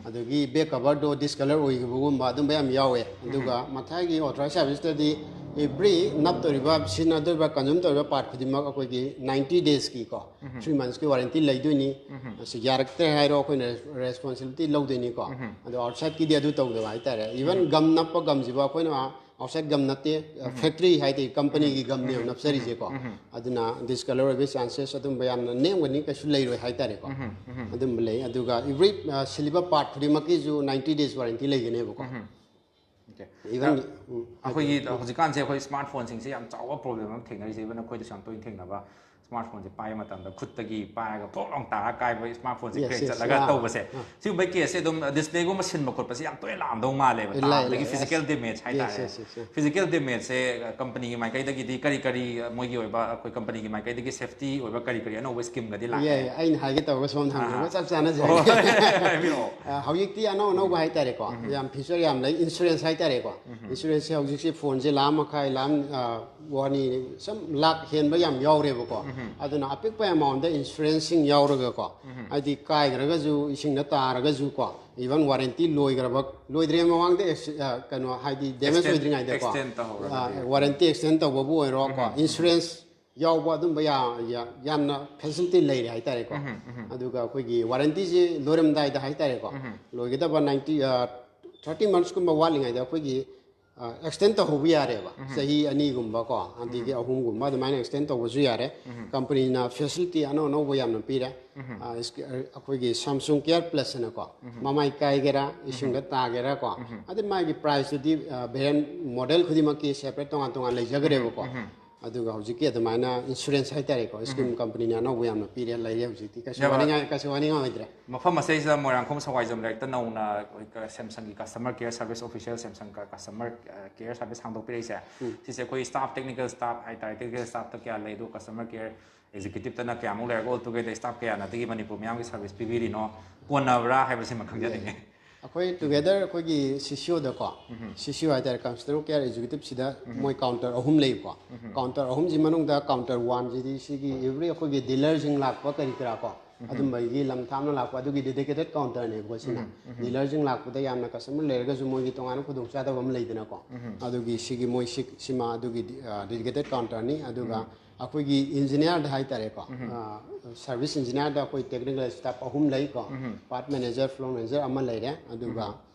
ꯑꯗꯒꯤ back cover ꯗꯣ discolour ꯑꯣꯏꯈꯤꯕꯒꯨꯝꯕ, ꯑꯗꯨꯝꯕ ꯌꯥꯝ ꯌꯥꯎꯋꯦ꯫ ꯑꯗꯨꯒ ꯃꯊꯥꯏꯒꯤ authorized service ꯇꯗꯤ every ꯅꯞꯇꯧꯔꯤꯕ, ꯁꯤꯖꯤꯟꯅꯗꯧꯔꯤꯕ, consume ꯇꯧꯔꯤꯕ part ꯈꯨꯗꯤꯡꯃꯛ ꯑꯩꯈꯣꯏꯒꯤ ninety days ꯀꯤꯀꯣ, three months ꯀꯤ warranty ꯂꯩꯗꯣꯏꯅꯤ꯫ ꯑꯁꯤ ꯌꯥꯔꯛꯇ꯭ꯔꯦ ꯍꯥꯏꯔꯣ, ꯑꯩꯈꯣꯏꯅ responsibility ꯂꯧꯗꯣꯏꯅꯤꯀꯣ꯫ ꯑꯗꯣ outside ꯀꯤꯗꯤ ꯑꯗꯨ ꯇꯧꯗꯕ ꯍꯥꯏꯇꯥꯔꯦ꯫ Even ꯒꯝ ꯅꯞꯄ ꯒꯝꯁꯤꯕꯨ ꯑꯩꯈꯣꯏꯅ outside ꯒꯝ ꯅꯠꯇꯦ, factory ꯍꯥꯏꯗꯤ company ꯒꯤ ꯒꯝꯅꯦꯕ ꯅꯞꯆꯔꯤꯁꯦꯀꯣ꯫ ꯑꯗꯨꯅ discolour ꯑꯣꯏꯕꯒꯤ chances ꯑꯗꯨꯝꯕ ꯌꯥꯝꯅ ꯅꯦꯝꯒꯅꯤ, ꯀꯩꯁꯨ ꯂꯩꯔꯣꯏ ꯍꯥꯏꯇꯥꯔꯦꯀꯣ꯫ ꯑꯗꯨꯝꯕ ꯂꯩ꯫ ꯑꯗꯨꯒ every ꯑ, ꯁꯤꯜꯂꯤꯕ part ꯈꯨꯗꯤꯡꯃꯛꯀꯤꯁꯨ ninety days warranty ꯂꯩꯒꯅꯦꯕꯀꯣ꯫ Okay. Even ꯑꯩꯈꯣꯏꯒꯤ ꯍꯧꯖꯤꯛꯀꯥꯟꯁꯦ ꯑꯩꯈꯣꯏ smart phone ꯁꯤꯡꯁꯦ ꯌꯥꯝ ꯆꯥꯎꯕ problem ꯑꯃ ꯊꯦꯡꯅꯔꯤꯁꯦ, even ꯑꯩꯈꯣꯏꯗꯁꯨ ꯌꯥꯝ ꯇꯣꯏꯅ ꯊꯦꯡꯅꯕ꯫ ꯁ꯭ꯃꯥꯔꯠ ꯐꯣꯟꯁꯦ ꯄꯥꯏꯕ ꯃꯇꯝꯗ ꯈꯨꯠꯇꯒꯤ ꯄꯥꯏꯔꯒ ꯐꯣꯛ ꯂꯥꯎ ꯇꯥꯔꯒ ꯀꯥꯏꯕ, ꯁ꯭ꯃꯥꯔꯠ ꯐꯣꯟꯁꯦ Yes, ꯀ꯭ꯔꯦꯛ yes, ꯆꯠꯂꯒ ꯑꯥ, ꯇꯧꯕꯁꯦ, ꯑꯥ. ꯁꯤꯒꯨꯝꯕ ꯀꯦꯁꯁꯦ ꯑꯗꯨꯝ ꯗꯤꯁꯄ꯭ꯂꯦꯒꯨꯝꯕ ꯁꯤꯟꯕ ꯈꯣꯠꯄꯁꯦ ꯌꯥꯝ ꯇꯣꯏꯅ ꯂꯥꯛꯑꯝꯗꯧ ꯃꯥꯜꯂꯦꯕ, ꯂꯩ, ꯇꯥꯕꯗꯒꯤ ꯂꯩ, ꯐꯤꯖꯤꯀꯦꯜ yes. ꯗꯦꯃꯦꯖ ꯍꯥꯏꯇꯥꯔꯦ꯫ Yes, yes, yes, yes. Physical ꯗꯦꯃꯦꯖꯁꯦ ꯀꯝꯄꯅꯤꯒꯤ ꯃꯥꯏꯀꯩꯗꯒꯤꯗꯤ ꯀꯔꯤ ꯀꯔꯤ, ꯃꯣꯏꯒꯤ ꯑꯣꯏꯕ, ꯑꯩꯈꯣꯏ ꯀꯝꯄꯅꯤꯒꯤ ꯃꯥꯏꯀꯩꯗꯒꯤ ꯁꯦꯐꯇꯤ ꯑꯣꯏꯕ ꯀꯔꯤ ꯀꯔꯤ ꯑꯅꯧꯕ ꯁ꯭ꯀꯤꯝꯒꯗꯤ ꯂꯥꯛꯑꯦ? ꯌꯥꯏ, ꯑꯩꯅ ꯍꯥꯏꯒꯦ ꯇꯧꯔꯒ ꯁꯣꯝꯗ ꯍꯪꯕꯤꯔꯒ ꯑꯥ. ꯆꯞ ꯆꯥꯅ ꯑꯣ, ꯖꯥꯏ꯫ ꯍꯥꯏꯕꯤꯔꯛꯑꯣ. ꯑ, ꯍꯧꯖꯤꯛꯇꯤ ꯑꯅꯧ ꯑꯅꯧꯕ ꯍꯥꯏꯇꯥꯔꯦꯀꯣ, ꯌꯥꯝ ꯐꯤꯆꯔ ꯌꯥꯝ ꯂꯩ, ꯏꯟꯁꯨꯔꯦꯟꯁ ꯍꯥꯏꯇꯥꯔꯦꯀꯣ. ꯏꯟꯁꯨꯔꯦꯟꯁꯁꯦ ꯍꯧꯖꯤꯛꯁꯦ ꯐꯣꯟꯁꯦ ꯂꯥꯈ ꯃꯈꯥꯏ, ꯂꯥꯈ, ꯑ, ꯋꯥꯅꯤ, ꯁꯝ ꯂꯥꯈ ꯍꯦꯟꯕ ꯌꯥꯝ ꯌꯥꯎꯔꯦꯕꯀꯣ. ꯑꯗꯨꯅ ꯑꯄꯤꯛꯄ ꯑꯦꯃꯥꯎꯟꯗ ꯏꯟꯁꯨꯔꯦꯟꯁꯁꯤꯡ ꯌꯥꯎꯔꯒꯀꯣ, ꯍꯥꯏꯗꯤ ꯀꯥꯏꯈ꯭ꯔꯒꯁꯨ, ꯏꯁꯤꯡꯗ ꯇꯥꯔꯒꯁꯨ ꯀꯣ, ꯏꯚꯟ ꯋꯥꯔꯦꯟꯇꯤ ꯂꯣꯏꯈ꯭ꯔꯕ, ꯂꯣꯏꯗ꯭ꯔꯤꯉꯩ ꯃꯃꯥꯡꯗ ꯑꯦꯛꯁ-, ꯑ, ꯀꯩꯅꯣ, ꯍꯥꯏꯗꯤ ꯗꯦꯃꯦꯖ Extend-, ꯑꯣꯏꯗ꯭ꯔꯤꯉꯩꯗꯀꯣ, extend ꯇꯧꯍꯧꯔꯒꯗꯤ. ꯑ, ꯋꯥꯔꯦꯟꯇꯤ ꯑꯦꯛꯁꯇꯦꯟ ꯇꯧꯕꯕꯨ ꯑꯣꯏꯔꯣ ꯀꯣ, ꯏꯟꯁꯨꯔꯦꯟꯁ ꯌꯥꯎꯕ, ꯑꯗꯨꯝꯕ ꯌꯥ-, ꯌꯥ-, ꯌꯥꯝꯅ ꯐꯦꯁꯤꯂꯤꯇꯤ ꯂꯩꯔꯦ ꯍꯥꯏꯇꯥꯔꯦꯀꯣ. ꯑꯗꯨꯒ ꯑꯩꯈꯣꯏꯒꯤ ꯋꯥꯔꯦꯟꯇꯤꯁꯤ ꯂꯣꯏꯔꯝꯗꯥꯏꯗ ꯍꯥꯏꯇꯥꯔꯦꯀꯣ, ꯂꯣꯏꯒꯗꯕ ꯅꯥꯏꯟꯇꯤ, ꯊꯥꯔꯇꯤ ꯃꯟꯁꯀꯨꯝꯕ ꯋꯥꯠꯂꯤꯉꯩꯗ ꯑꯩꯈꯣꯏꯒꯤ ꯑꯦꯛꯁꯇꯦꯟ ꯇꯧꯍꯧꯕ ꯌꯥꯔꯦꯕ, ꯆꯍꯤ ꯑꯅꯤꯒꯨꯝꯕꯀꯣ, ꯑꯗꯒꯤ ꯑꯍꯨꯝꯒꯨꯝꯕ ꯑꯗꯨꯃꯥꯏꯅ ꯑꯦꯛꯁꯇꯦꯟ ꯇꯧꯕꯁꯨ ꯌꯥꯔꯦ. ꯀꯝꯄꯅꯤꯅ ꯐꯦꯁꯤꯂꯤꯇꯤ ꯑꯅꯧ ꯑꯅꯧꯕ ꯌꯥꯝꯅ ꯄꯤꯔꯦ. ꯑ, ꯏꯁ-, ꯑ, ꯑꯩꯈꯣꯏꯒꯤ ꯁꯥꯝꯁꯨꯡ ꯀꯦꯌꯔ ꯄ꯭ꯂꯁ ꯍꯥꯏꯅꯀꯣ, ꯃꯃꯥꯏ ꯀꯥꯏꯒꯦꯔꯥ, ꯏꯁꯤꯡꯗ ꯇꯥꯒꯦꯔꯥ ꯀꯣ, ꯑꯗꯩ ꯃꯥꯒꯤ ꯄ꯭ꯔꯥꯏꯁꯇꯨꯗꯤ ꯚꯦꯔꯤꯌꯟ, ꯃꯣꯗꯦꯜ ꯈꯨꯗꯤꯡꯃꯛꯀꯤ ꯁꯦꯄꯔꯦꯠ ꯇꯣꯉꯥꯟ ꯇꯣꯉꯥꯟ ꯂꯩꯖꯈ꯭ꯔꯦꯕꯀꯣ. ꯑꯗꯨꯒ ꯍꯧꯖꯤꯛꯀꯤ ꯑꯗꯨꯃꯥꯏꯅ ꯏꯟꯁꯨꯔꯦꯟꯁ ꯍꯥꯏꯇꯥꯔꯦꯀꯣ, ꯁ꯭ꯀꯤꯝ ꯀꯝꯄꯅꯤꯅ ꯑꯅꯧꯕ ꯌꯥꯝꯅ ꯄꯤꯔꯦ, ꯂꯩꯔꯦ ꯍꯧꯖꯤꯛꯇꯤ, ꯀꯩꯁꯨ ꯌꯥꯝꯅ ꯋꯥꯅꯤꯡꯉꯥꯏ, ꯀꯩꯁꯨ ꯋꯥꯅꯤꯡꯉꯥꯏ ꯑꯣꯏꯗ꯭ꯔꯦ. ꯃꯐꯝ ꯑꯁꯤꯗꯩꯁꯤꯗ ꯃꯣꯏꯔꯥꯡꯈꯣꯝ ꯁꯋꯥꯏꯖꯝ ꯂꯩꯔꯛꯇ ꯅꯧꯅ ꯑꯩꯈꯣꯏ ꯁꯦꯝꯁꯪꯒꯤ customer care service, official Samsung customer care service ꯍꯥꯡꯗꯣꯛꯄꯤꯔꯛꯏꯁꯦ, ꯁꯤꯁꯦ ꯑꯩꯈꯣꯏ ꯁ꯭ꯇꯥꯐ, ꯇꯦꯛꯅꯤꯀꯦꯜ ꯁ꯭ꯇꯥꯐ ꯍꯥꯏꯇꯥꯔꯦ, ꯇꯦꯛꯅꯤꯀꯦꯜ ꯁ꯭ꯇꯥꯐꯇ ꯀꯌꯥ ꯂꯩ, ꯑꯗꯨꯒ ꯀꯁꯇꯃꯔ ꯀꯦꯌꯔ ꯑꯦꯛꯖꯤꯀ꯭ꯌꯨꯇꯤꯞꯇꯅ ꯀꯌꯥꯃꯨꯛ ꯂꯩꯔꯒ, ꯑꯣꯜ ꯇꯨꯒꯦꯗꯔ ꯁ꯭ꯇꯥꯐ ꯀꯌꯥꯅꯗꯒꯤ ꯃꯅꯤꯄꯨꯔ ꯃꯤꯌꯥꯝꯒꯤ ꯁꯥꯔꯚꯤꯁ ꯄꯤꯕꯤꯔꯤꯅꯣ, ꯀꯣꯟꯅꯕ꯭ꯔꯥ ꯍꯥꯏꯕꯁꯤꯃ ꯈꯪꯖꯅꯤꯡꯉꯤ꯫ ꯑꯩꯈꯣꯏ ꯇꯨꯒꯦꯗꯔ ꯑꯩꯈꯣꯏꯒꯤ ꯁꯤ ꯁꯤ ꯑꯣꯗꯀꯣ, ꯁꯤ ꯁꯤ ꯑꯣ ꯍꯥꯏꯇꯥꯔꯦ, ꯀꯁꯇꯃꯔ ꯀꯦꯌꯔ ꯑꯦꯛꯖꯤꯀ꯭ꯌꯨꯇꯤꯞꯁꯤꯗ ꯃꯣꯏ ꯀꯥꯎꯟꯇꯔ ꯑꯍꯨꯝ ꯂꯩꯕꯀꯣ. ꯀꯥꯎꯟꯇꯔ ꯑꯍꯨꯝꯁꯤ ꯃꯅꯨꯡꯗ ꯀꯥꯎꯟꯇꯔ ꯋꯥꯟꯁꯤꯗꯤ ꯁꯤꯒꯤ ꯑꯦꯕ꯭ꯔꯤ ꯑꯩꯈꯣꯏꯒꯤ ꯗꯤꯂꯔꯁꯤꯡ ꯂꯥꯛꯄ ꯀꯔꯤ ꯀꯔꯥ ꯀꯣ, ꯑꯗꯨꯝꯕꯒꯤ ꯂꯝ ꯊꯥꯞꯅ ꯂꯥꯛꯄ ꯑꯗꯨꯒꯤ ꯗꯦꯗꯤꯀꯦꯇꯦꯠ ꯀꯥꯎꯟꯇꯔꯅꯦꯕꯀꯣ ꯁꯤꯅ. ꯗꯤꯂꯔꯁꯤꯡ ꯂꯥꯛꯄꯗ ꯌꯥꯝꯅ ꯀꯁꯇꯃꯔ ꯂꯩꯔꯒꯁꯨ ꯃꯣꯏꯒꯤ ꯇꯣꯉꯥꯟꯕ ꯈꯨꯗꯣꯡꯆꯥꯗꯕ ꯑꯃ ꯂꯩꯗꯅꯀꯣ, ꯑꯗꯨꯒꯤ ꯁꯤꯒꯤ ꯃꯣꯏ ꯁꯤ-, ꯁꯤꯃ ꯑꯗꯨꯒꯤ ꯗꯦꯗꯤꯀꯦꯇꯦꯠ ꯀꯥꯎꯟꯇꯔꯅꯤ. ꯑꯗꯨꯒ ꯑꯩꯈꯣꯏꯒꯤ ꯏꯟꯖꯤꯅꯤꯌꯥꯔꯗ ꯍꯥꯏꯇꯥꯔꯦꯀꯣ, ꯁꯥꯔꯚꯤꯁ ꯏꯟꯖꯤꯅꯤꯌꯥꯔꯗ ꯑꯩꯈꯣꯏ ꯇꯦꯛꯅꯤꯀꯦꯜ ꯁ꯭ꯇꯥꯐ ꯑꯍꯨꯝ ꯂꯩꯀꯣ, ꯄꯥꯔꯠ ꯃꯦꯅꯦꯖꯔ, ꯐ꯭ꯂꯣꯔ ꯃꯦꯅꯦꯖꯔ ꯑꯃ ꯂꯩꯔꯦ, ꯑꯗꯨꯒ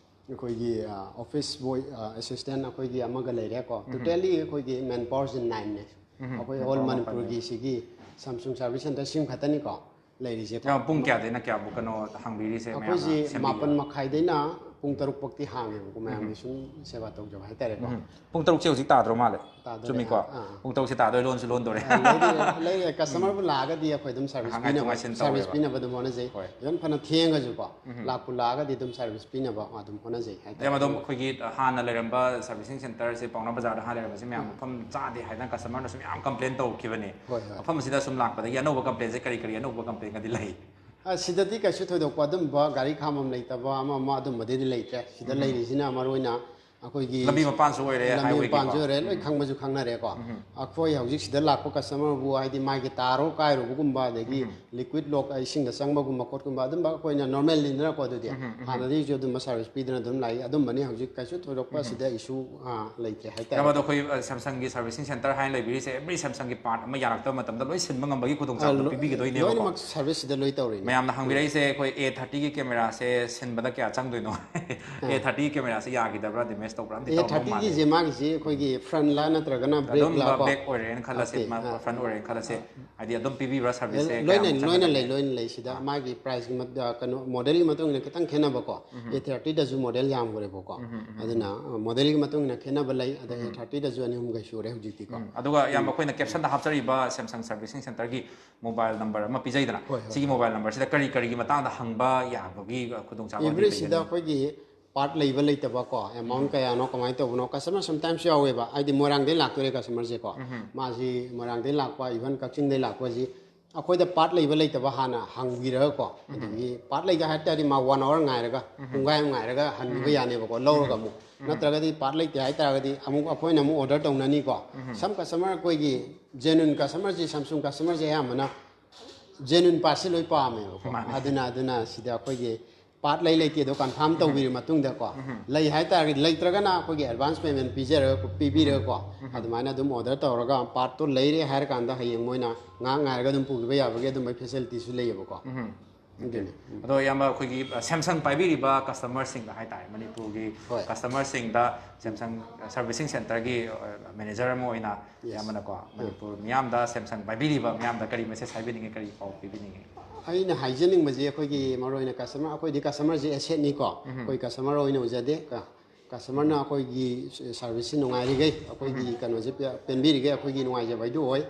ꯑꯩꯈꯣꯏꯒꯤ ꯑꯣꯐꯤꯁ ꯕꯣꯏ, ꯑꯦꯁꯤꯁꯇꯦꯟ ꯑꯩꯈꯣꯏꯒꯤ ꯑꯃꯒ ꯂꯩꯔꯦꯀꯣ. ꯇꯣꯇꯦꯜꯂꯤ ꯑꯩꯈꯣꯏꯒꯤ ꯃꯦꯟ ꯄꯥꯋꯔꯁꯤ ꯅꯥꯏꯟꯅꯦ. ꯑꯩꯈꯣꯏ ꯑꯣꯜ ꯃꯅꯤꯄꯨꯔꯒꯤ ꯁꯤꯒꯤ ꯁꯥꯝꯁꯨꯡ ꯁꯥꯔꯚꯤꯁ ꯁꯦꯟꯇꯔ ꯁꯤꯝ ꯈꯛꯇꯅꯤꯀꯣ ꯂꯩꯔꯤꯁꯦꯀꯣ. ꯄꯨꯡ ꯀꯌꯥꯗꯩꯅ ꯀꯌꯥꯕꯨꯛ ꯀꯩꯅꯣ ꯍꯥꯡꯕꯤꯔꯤꯁꯦ? ꯃꯌꯥꯝꯅ ꯑꯩꯈꯣꯏꯁꯤ ꯁꯦꯝꯕꯤꯕ? ꯃꯥꯄꯟ ꯃꯈꯥꯏꯗꯩꯅ ꯄꯨꯡ ꯇꯔꯨꯛ ꯐꯥꯎꯇꯤ ꯍꯥꯡꯉꯦꯕꯀꯣ, ꯃꯌꯥꯝꯒꯤ ꯁꯨꯝ ꯁꯦꯕꯥ ꯇꯧꯖꯕ ꯍꯥꯏꯇꯥꯔꯦꯀꯣ꯫ ꯎꯝ꯫ ꯄꯨꯡ ꯇꯔꯨꯛꯁꯦ ꯍꯧꯖꯤꯛ ꯇꯥꯗ꯭ꯔꯣ ꯃꯥꯜꯂꯦ? ꯇꯥꯗꯣꯔꯦ꯫ ꯆꯨꯝꯃꯤꯀꯣ? ꯑꯥ, ꯑꯥ꯫ ꯄꯨꯡ ꯇꯔꯨꯛꯁꯦ ꯇꯥꯗꯣꯏ, ꯂꯣꯟꯁꯨ ꯂꯣꯟꯗꯣꯔꯦ꯫ ꯑ, ꯂꯩꯔꯦ, ꯂꯩꯔꯦ꯫ ꯀꯁꯇꯃꯔꯕꯨ ꯂꯥꯛꯑꯒꯗꯤ ꯑꯩꯈꯣꯏ ꯑꯗꯨꯝ ꯁꯥꯔꯚꯤꯁ ꯉꯥꯏꯊꯣꯛ ꯄꯤꯅꯕ, ꯉꯥꯏꯁꯤꯟ ꯁꯥꯔꯚꯤꯁ ꯇꯧꯋꯦꯕ꯫ ꯄꯤꯅꯕ ꯑꯗꯨꯝ ꯍꯣꯠꯅꯖꯩ꯫ ꯍꯣꯏ꯫ ꯏꯚꯟ ꯐꯅ ꯊꯦꯡꯉꯁꯨꯀꯣ, ꯂꯥꯛꯄꯨ ꯂꯥꯛꯑꯒꯗꯤ ꯑꯗꯨꯝ ꯁꯥꯔꯚꯤꯁ ꯄꯤꯅꯕ ꯑꯗꯨꯝ ꯍꯣꯠꯅꯖꯩ ꯍꯥꯏꯇꯥꯔꯦ꯫ ꯌꯥꯝ ꯑꯗꯨꯝ ꯑꯩꯈꯣꯏꯒꯤ ꯍꯥꯟꯅ ꯂꯩꯔꯝꯕ ꯁꯥꯔꯚꯤꯁꯤꯡ ꯁꯦꯟꯇꯔꯁꯦ ꯄꯥꯎꯅꯥ ꯕꯖꯥꯔꯗ ꯍꯥꯟꯅ ꯂꯩꯔꯝꯕꯁꯦ ꯃꯌꯥꯝ ꯃꯐꯝ ꯆꯥꯗꯦ ꯍꯥꯏꯗꯅ ꯀꯁꯇꯃꯔꯅꯁꯨ ꯃꯌꯥꯝ ꯀꯝꯄ꯭ꯂꯦꯟ ꯇꯧꯈꯤꯕꯅꯤ꯫ ꯍꯣꯏ, ꯍꯣꯏ꯫ ꯃꯐꯝ ꯑꯁꯤꯗ ꯁꯨꯝ ꯂꯥꯛꯄꯗꯒꯤ ꯑꯅꯧꯕ ꯀꯝꯄ꯭ꯂꯦꯟꯁꯦ ꯀꯔꯤ ꯀꯔꯤ ꯑꯅꯧꯕ ꯀꯝꯄ꯭ꯂꯦꯟꯒꯗꯤ ꯂꯩ? ꯑ, ꯁꯤꯗꯗꯤ ꯀꯩꯁꯨ ꯊꯣꯏꯗꯣꯛꯄ ꯑꯗꯨꯝꯕ ꯒꯥꯔꯤ ꯈꯥꯝꯐꯝ ꯂꯩꯇꯕ ꯑꯃ ꯑꯃ ꯑꯗꯨꯝꯕꯗꯤꯗꯤ ꯂꯩꯇ꯭ꯔꯦ꯫ ꯁꯤꯗ ꯂꯩꯔꯤꯁꯤꯅ ꯃꯔꯨ ꯑꯣꯏꯅ ꯑꯩꯈꯣꯏꯒꯤ ꯂꯝꯕꯤ ꯃꯄꯥꯟꯁꯨ ꯑꯣꯏꯔꯦ, ꯂꯝꯕꯤ highwayꯒꯤꯀꯣ꯫ ꯃꯄꯥꯟꯁꯨ ꯑꯣꯏꯔꯦ, ꯂꯣꯏ ꯈꯪꯕꯁꯨ ꯈꯪꯅꯔꯦꯀꯣ꯫ ꯑꯩꯈꯣꯏ ꯍꯧꯖꯤꯛ ꯁꯤꯗ ꯂꯥꯛꯄ ꯀꯁꯇꯃꯔꯕꯨ ꯍꯥꯏꯗꯤ ꯃꯥꯒꯤ ꯇꯥꯔꯣ ꯀꯥꯏꯔꯨꯕꯒꯨꯝꯕ, ꯑꯗꯒꯤ ꯂꯤꯀ꯭ꯋꯤꯠ ꯂꯣꯛ ꯏꯁꯤꯡꯗ ꯆꯪꯕꯒꯨꯝꯕ ꯈꯣꯠꯀꯨꯝꯕ ꯑꯗꯨꯝꯕ ꯑꯩꯈꯣꯏꯅ ꯅꯣꯔꯃꯦꯜꯅꯤꯗꯅꯀꯣ꯫ ꯑꯗꯨꯗꯤ ꯍꯥꯟꯅꯗꯒꯤꯁꯨ ꯑꯗꯨꯝꯕ ꯁꯥꯔꯚꯤꯁ ꯄꯤꯗꯅ ꯑꯗꯨꯝ ꯂꯥꯛꯏ꯫ ꯑꯗꯨꯝꯕꯅꯤ ꯍꯧꯖꯤꯛ ꯀꯩꯁꯨ ꯊꯣꯏꯗꯣꯛꯄ ꯁꯤꯗ ꯏꯁꯨ ꯂꯩꯇ꯭ꯔꯦ ꯍꯥꯏꯇꯥꯔꯦ꯫ ꯌꯥꯝ ꯑꯗꯣ ꯑꯩꯈꯣꯏ ꯑ, ꯁꯦꯝꯁꯪꯒꯤ ꯁꯥꯔꯚꯤꯁꯤꯡ ꯁꯦꯟꯇꯔ ꯍꯥꯏꯅ ꯂꯩꯕꯤꯔꯤꯁꯦ, ꯑꯦꯕ꯭ꯔꯤ ꯁꯦꯝꯁꯪꯒꯤ ꯄꯥꯔꯠ ꯑꯃ ꯌꯥꯔꯛꯇꯕ ꯃꯇꯝꯗ ꯂꯣꯏ ꯁꯤꯟꯕ ꯉꯝꯕꯒꯤ ꯈꯨꯗꯣꯡꯆꯥꯕꯗꯣ ꯂꯣ-, ꯄꯤꯕꯤꯒꯗꯣꯏꯅꯦꯕꯀꯣ꯫ ꯂꯣꯏꯅꯃꯛ ꯁꯥꯔꯚꯤꯁ ꯁꯤꯗ ꯂꯣꯏ ꯇꯧꯔꯤꯅꯦ꯫ ꯃꯌꯥꯝꯅ ꯍꯪꯕꯤꯔꯛꯏꯁꯦ ꯑꯩꯈꯣꯏ ꯑꯦ ꯊꯥꯔꯇꯤꯒꯤ ꯀꯦꯃꯦꯔꯥꯁꯦ ꯁꯤꯟꯕꯗ ꯀꯌꯥ ꯆꯪꯗꯣꯏꯅꯣ? ꯑꯦ ꯊꯥꯔꯇꯤꯒꯤ ꯀꯦꯃꯦꯔꯥꯁꯦ ꯌꯥꯈꯤꯗꯕ꯭ꯔꯥ, ꯗꯦꯃꯦꯖ ꯇꯧꯕ꯭ꯔꯥ? ꯑꯝꯗꯤ ꯑꯦ ꯇꯧꯔꯝꯗꯧ ꯃꯥꯜꯂꯦ꯫ ꯊꯥꯔꯇꯤꯒꯤꯁꯦ ꯃꯥꯒꯤꯁꯦ ꯑꯩꯈꯣꯏꯒꯤ ꯐ꯭ꯔꯟꯂꯥ ꯅꯠꯇ꯭ꯔꯒꯅ ꯑꯗꯨꯝ ꯕ꯭ꯔꯦꯛꯂꯥ ꯀꯣ? ꯕꯦꯛ ꯑꯣꯏꯔꯦꯅ ꯈꯜꯂꯁꯦ, ꯑꯣꯀꯦ, ꯑꯥ꯫ ꯐ꯭ꯔꯟ ꯑꯣꯏꯔꯦꯅ ꯈꯜꯂꯁꯦ, ꯍꯥꯏꯗꯤ ꯑꯗꯨꯝ ꯄꯤꯕꯤꯕ꯭ꯔꯥ ꯁꯥꯔꯚꯤꯁꯁꯦ? ꯂꯣꯏꯅ, ꯀꯌꯥꯃꯨꯛ ꯂꯣꯏꯅ ꯂꯩ, ꯆꯪꯒꯦ? ꯂꯣꯏꯅ ꯂꯩ꯫ ꯁꯤꯗ ꯃꯥꯒꯤ ꯄ꯭ꯔꯥꯏꯁꯀꯤ ꯃꯠ-, ꯑ, ꯀꯩꯅꯣ, ꯃꯣꯗꯦꯜꯒꯤ ꯃꯇꯨꯡ ꯏꯟꯅ ꯈꯤꯇꯪ ꯈꯦꯠꯅꯕꯀꯣ꯫ ꯑꯦ ꯊꯥꯔꯇꯤꯗꯁꯨ ꯃꯣꯗꯦꯜ ꯌꯥꯝꯈ꯭ꯔꯦꯕꯀꯣ꯫ ꯑꯗꯨꯅ, ꯑ, ꯃꯣꯗꯦꯜꯒꯤ ꯃꯇꯨꯡ ꯏꯟꯅ ꯈꯦꯠꯅꯕ ꯂꯩ꯫ ꯑꯗ ꯑꯦ ꯊꯥꯔꯇꯤꯗꯁꯨ ꯑꯅꯤ ꯑꯍꯨꯝ ꯀꯩ ꯁꯨꯔꯦ ꯍꯧꯖꯤꯛꯇꯤꯀꯣ꯫ ꯎꯝ꯫ ꯑꯗꯨꯒ ꯌꯥꯝ ꯑꯩꯈꯣꯏꯅ ꯀꯦꯞꯁꯟꯗ ꯍꯥꯞꯆꯔꯤꯕ ꯁꯦꯝꯁꯪ ꯁꯥꯔꯚꯤꯁꯤꯡ ꯁꯦꯟꯇꯔꯒꯤ ꯃꯣꯕꯥꯏꯜ ꯅꯝꯕꯔ ꯑꯃ ꯄꯤꯖꯩꯗꯅ, ꯍꯣꯏ, ꯍꯣꯏ, ꯁꯤꯒꯤ ꯍꯣꯏ꯫ ꯃꯣꯕꯥꯏꯜ ꯅꯝꯕꯔꯁꯤꯗ ꯀꯔꯤ ꯀꯔꯤꯒꯤ ꯃꯇꯥꯡꯗ ꯍꯪꯕ ꯌꯥꯕꯒꯤ ꯈꯨꯗꯣꯡꯆꯥꯕ ꯑꯦꯕ꯭ꯔꯤ ꯁꯤꯗ ꯑꯩꯈꯣꯏꯒꯤ ꯄꯥꯔꯠ ꯂꯩꯕ ꯂꯩꯇꯕ ꯀꯣ, ꯑꯦꯃꯥꯎꯟ ꯀꯌꯥꯅꯣ, ꯀꯃꯥꯏꯅ ꯇꯧꯕꯅꯣ, ꯀꯁꯇꯃꯔ ꯁꯝꯇꯥꯏꯝꯁ ꯌꯥꯎꯋꯦꯕ꯫ ꯍꯥꯏꯗꯤ ꯃꯣꯏꯔꯥꯡꯗꯩ ꯂꯥꯛꯇꯣꯔꯦ ꯀꯁꯇꯃꯔꯁꯦꯀꯣ, ꯃꯥꯁꯤ ꯃꯣꯏꯔꯥꯡꯗꯩ ꯂꯥꯛꯄ, ꯏꯚꯟ ꯀꯛꯆꯤꯡꯗꯩ ꯂꯥꯛꯄꯁꯤ ꯑꯩꯈꯣꯏꯗ ꯄꯥꯔꯠ ꯂꯩꯕ ꯂꯩꯇꯕ ꯍꯥꯟꯅ ꯍꯪꯕꯤꯔꯒꯀꯣ, ꯑꯗꯒꯤ ꯄꯥꯔꯠ ꯂꯩꯒꯦ ꯍꯥꯏ ꯇꯥꯔꯗꯤ ꯃꯥ ꯋꯥꯟ ꯑꯋꯥꯔ ꯉꯥꯏꯔꯒ, ꯄꯨꯡꯈꯥꯏ ꯑꯃ ꯉꯥꯏꯔꯒ ꯍꯟꯕꯤꯕ ꯌꯥꯅꯦꯕꯀꯣ, ꯂꯧꯔꯒ ꯑꯃꯨꯛ꯫ ꯅꯠꯇ꯭ꯔꯒꯗꯤ ꯄꯥꯔꯠ ꯂꯩꯇꯦ ꯍꯥꯏ ꯇꯥꯔꯒꯗꯤ ꯑꯃꯨꯛ ꯑꯩꯈꯣꯏꯅ ꯑꯃꯨꯛ ꯑꯣꯔꯗꯔ ꯇꯧꯅꯅꯤꯀꯣ꯫ ꯁꯝ ꯀꯁꯇꯃꯔ ꯑꯩꯈꯣꯏꯒꯤ ꯖꯦꯅꯨꯏꯟ ꯀꯁꯇꯃꯔꯁꯤ, ꯁꯝꯁꯨꯡ ꯀꯁꯇꯃꯔꯁꯤ ꯑꯌꯥꯝꯕꯅ ꯖꯦꯅꯨꯏꯟ ꯄꯥꯔꯠꯁꯤ ꯂꯣꯏ ꯄꯥꯝꯃꯦꯕꯀꯣ꯫ ꯃꯥꯅꯦ꯫ ꯑꯗꯨꯅ, ꯑꯗꯨꯅ ꯁꯤꯗ ꯑꯩꯈꯣꯏꯒꯤ ꯄꯥꯔꯠ ꯂꯩ ꯂꯩꯇꯦ ꯑꯗꯣ ꯀꯟꯐꯥꯔꯝ ꯇꯧꯕꯤꯔ ꯃꯇꯨꯡꯗꯀꯣ, ꯂꯩ ꯍꯥꯏꯇꯥꯔꯒꯗꯤ, ꯂꯩꯇ꯭ꯔꯒꯅ ꯑꯩꯈꯣꯏꯒꯤ ꯑꯦꯗꯚꯥꯟꯁ ꯄꯦꯃꯦꯟ ꯄꯤꯖꯔꯒ, ꯄꯤꯕꯤꯔꯒꯀꯣ, ꯑꯗꯨꯃꯥꯏꯅ ꯑꯗꯨꯝ ꯑꯣꯔꯗꯔ ꯇꯧꯔꯒ ꯄꯥꯔꯠꯇꯣ ꯂꯩꯔꯦ ꯍꯥꯏꯔꯀꯥꯟꯗ ꯍꯌꯦꯡ ꯃꯣꯏꯅ ꯉꯥꯏꯍꯥꯛ ꯉꯥꯏꯔꯒ ꯑꯗꯨꯝ ꯄꯨꯈꯤꯕ ꯌꯥꯕꯒꯤ ꯑꯗꯨꯝꯕꯒꯤ ꯐꯦꯁꯤꯂꯤꯇꯤꯁꯨ ꯂꯩꯌꯦꯕꯀꯣ꯫ ꯑꯗꯨꯅꯤ꯫ ꯑꯗꯣ ꯏꯌꯥꯝꯕ, ꯑꯩꯈꯣꯏꯒꯤ ꯁꯦꯝꯁꯪ ꯄꯥꯏꯕꯤꯔꯤꯕ ꯀꯁꯇꯃꯔꯁꯤꯡꯗ ꯍꯥꯏꯇꯥꯔꯦ, ꯃꯅꯤꯄꯨꯔꯒꯤ ꯍꯣꯏ꯫ ꯀꯁꯇꯃꯔꯁꯤꯡꯗ ꯁꯦꯝꯁꯪ ꯁꯥꯔꯚꯤꯁꯤꯡ ꯁꯦꯟꯇꯔꯒꯤ ꯃꯦꯅꯦꯖꯔ ꯑꯃ ꯑꯣꯏꯅ Yes. ꯏꯌꯥꯝꯕꯅꯀꯣ, ꯃꯅꯤꯄꯨꯔ ꯃꯤꯌꯥꯝꯗ, ꯁꯦꯝꯁꯪ ꯄꯥꯏꯕꯤꯔꯤꯕ ꯃꯤꯌꯥꯝꯗ ꯀꯔꯤ ꯃꯦꯁꯦꯖ ꯍꯥꯏꯕꯤꯅꯤꯡꯉꯤ, ꯀꯔꯤ ꯄꯥꯎ ꯄꯤꯕꯤꯅꯤꯡꯉꯤ? ꯑꯩꯅ ꯍꯥꯏꯖꯅꯤꯡꯕꯁꯦ, ꯑꯩꯈꯣꯏꯒꯤ ꯃꯔꯨꯑꯣꯏꯅ ꯀꯁꯇꯃꯔ, ꯑꯩꯈꯣꯏꯗꯤ ꯀꯁꯇꯃꯔꯁꯦ ꯑꯦꯁꯦꯠꯅꯤꯀꯣ, ꯑꯩꯈꯣꯏ ꯀꯁꯇꯃꯔ ꯑꯣꯏꯅ ꯎꯖꯗꯦ꯫ ꯀ- ꯀꯁꯇꯃꯔꯅ ꯑꯩꯈꯣꯏꯒꯤ ꯁꯔꯚꯤꯁꯁꯤ ꯅꯨꯡꯉꯥꯏꯔꯤꯈꯩ, ꯑꯩꯈꯣꯏꯒꯤ ꯀꯩꯅꯣꯁꯦ ꯄꯦ- ꯄꯦꯟꯕꯤꯔꯤꯈꯩ ꯑꯩꯈꯣꯏꯒꯤ ꯅꯨꯡꯉꯥꯏꯖꯕ ꯍꯥꯏꯗꯨ ꯑꯣꯏ꯫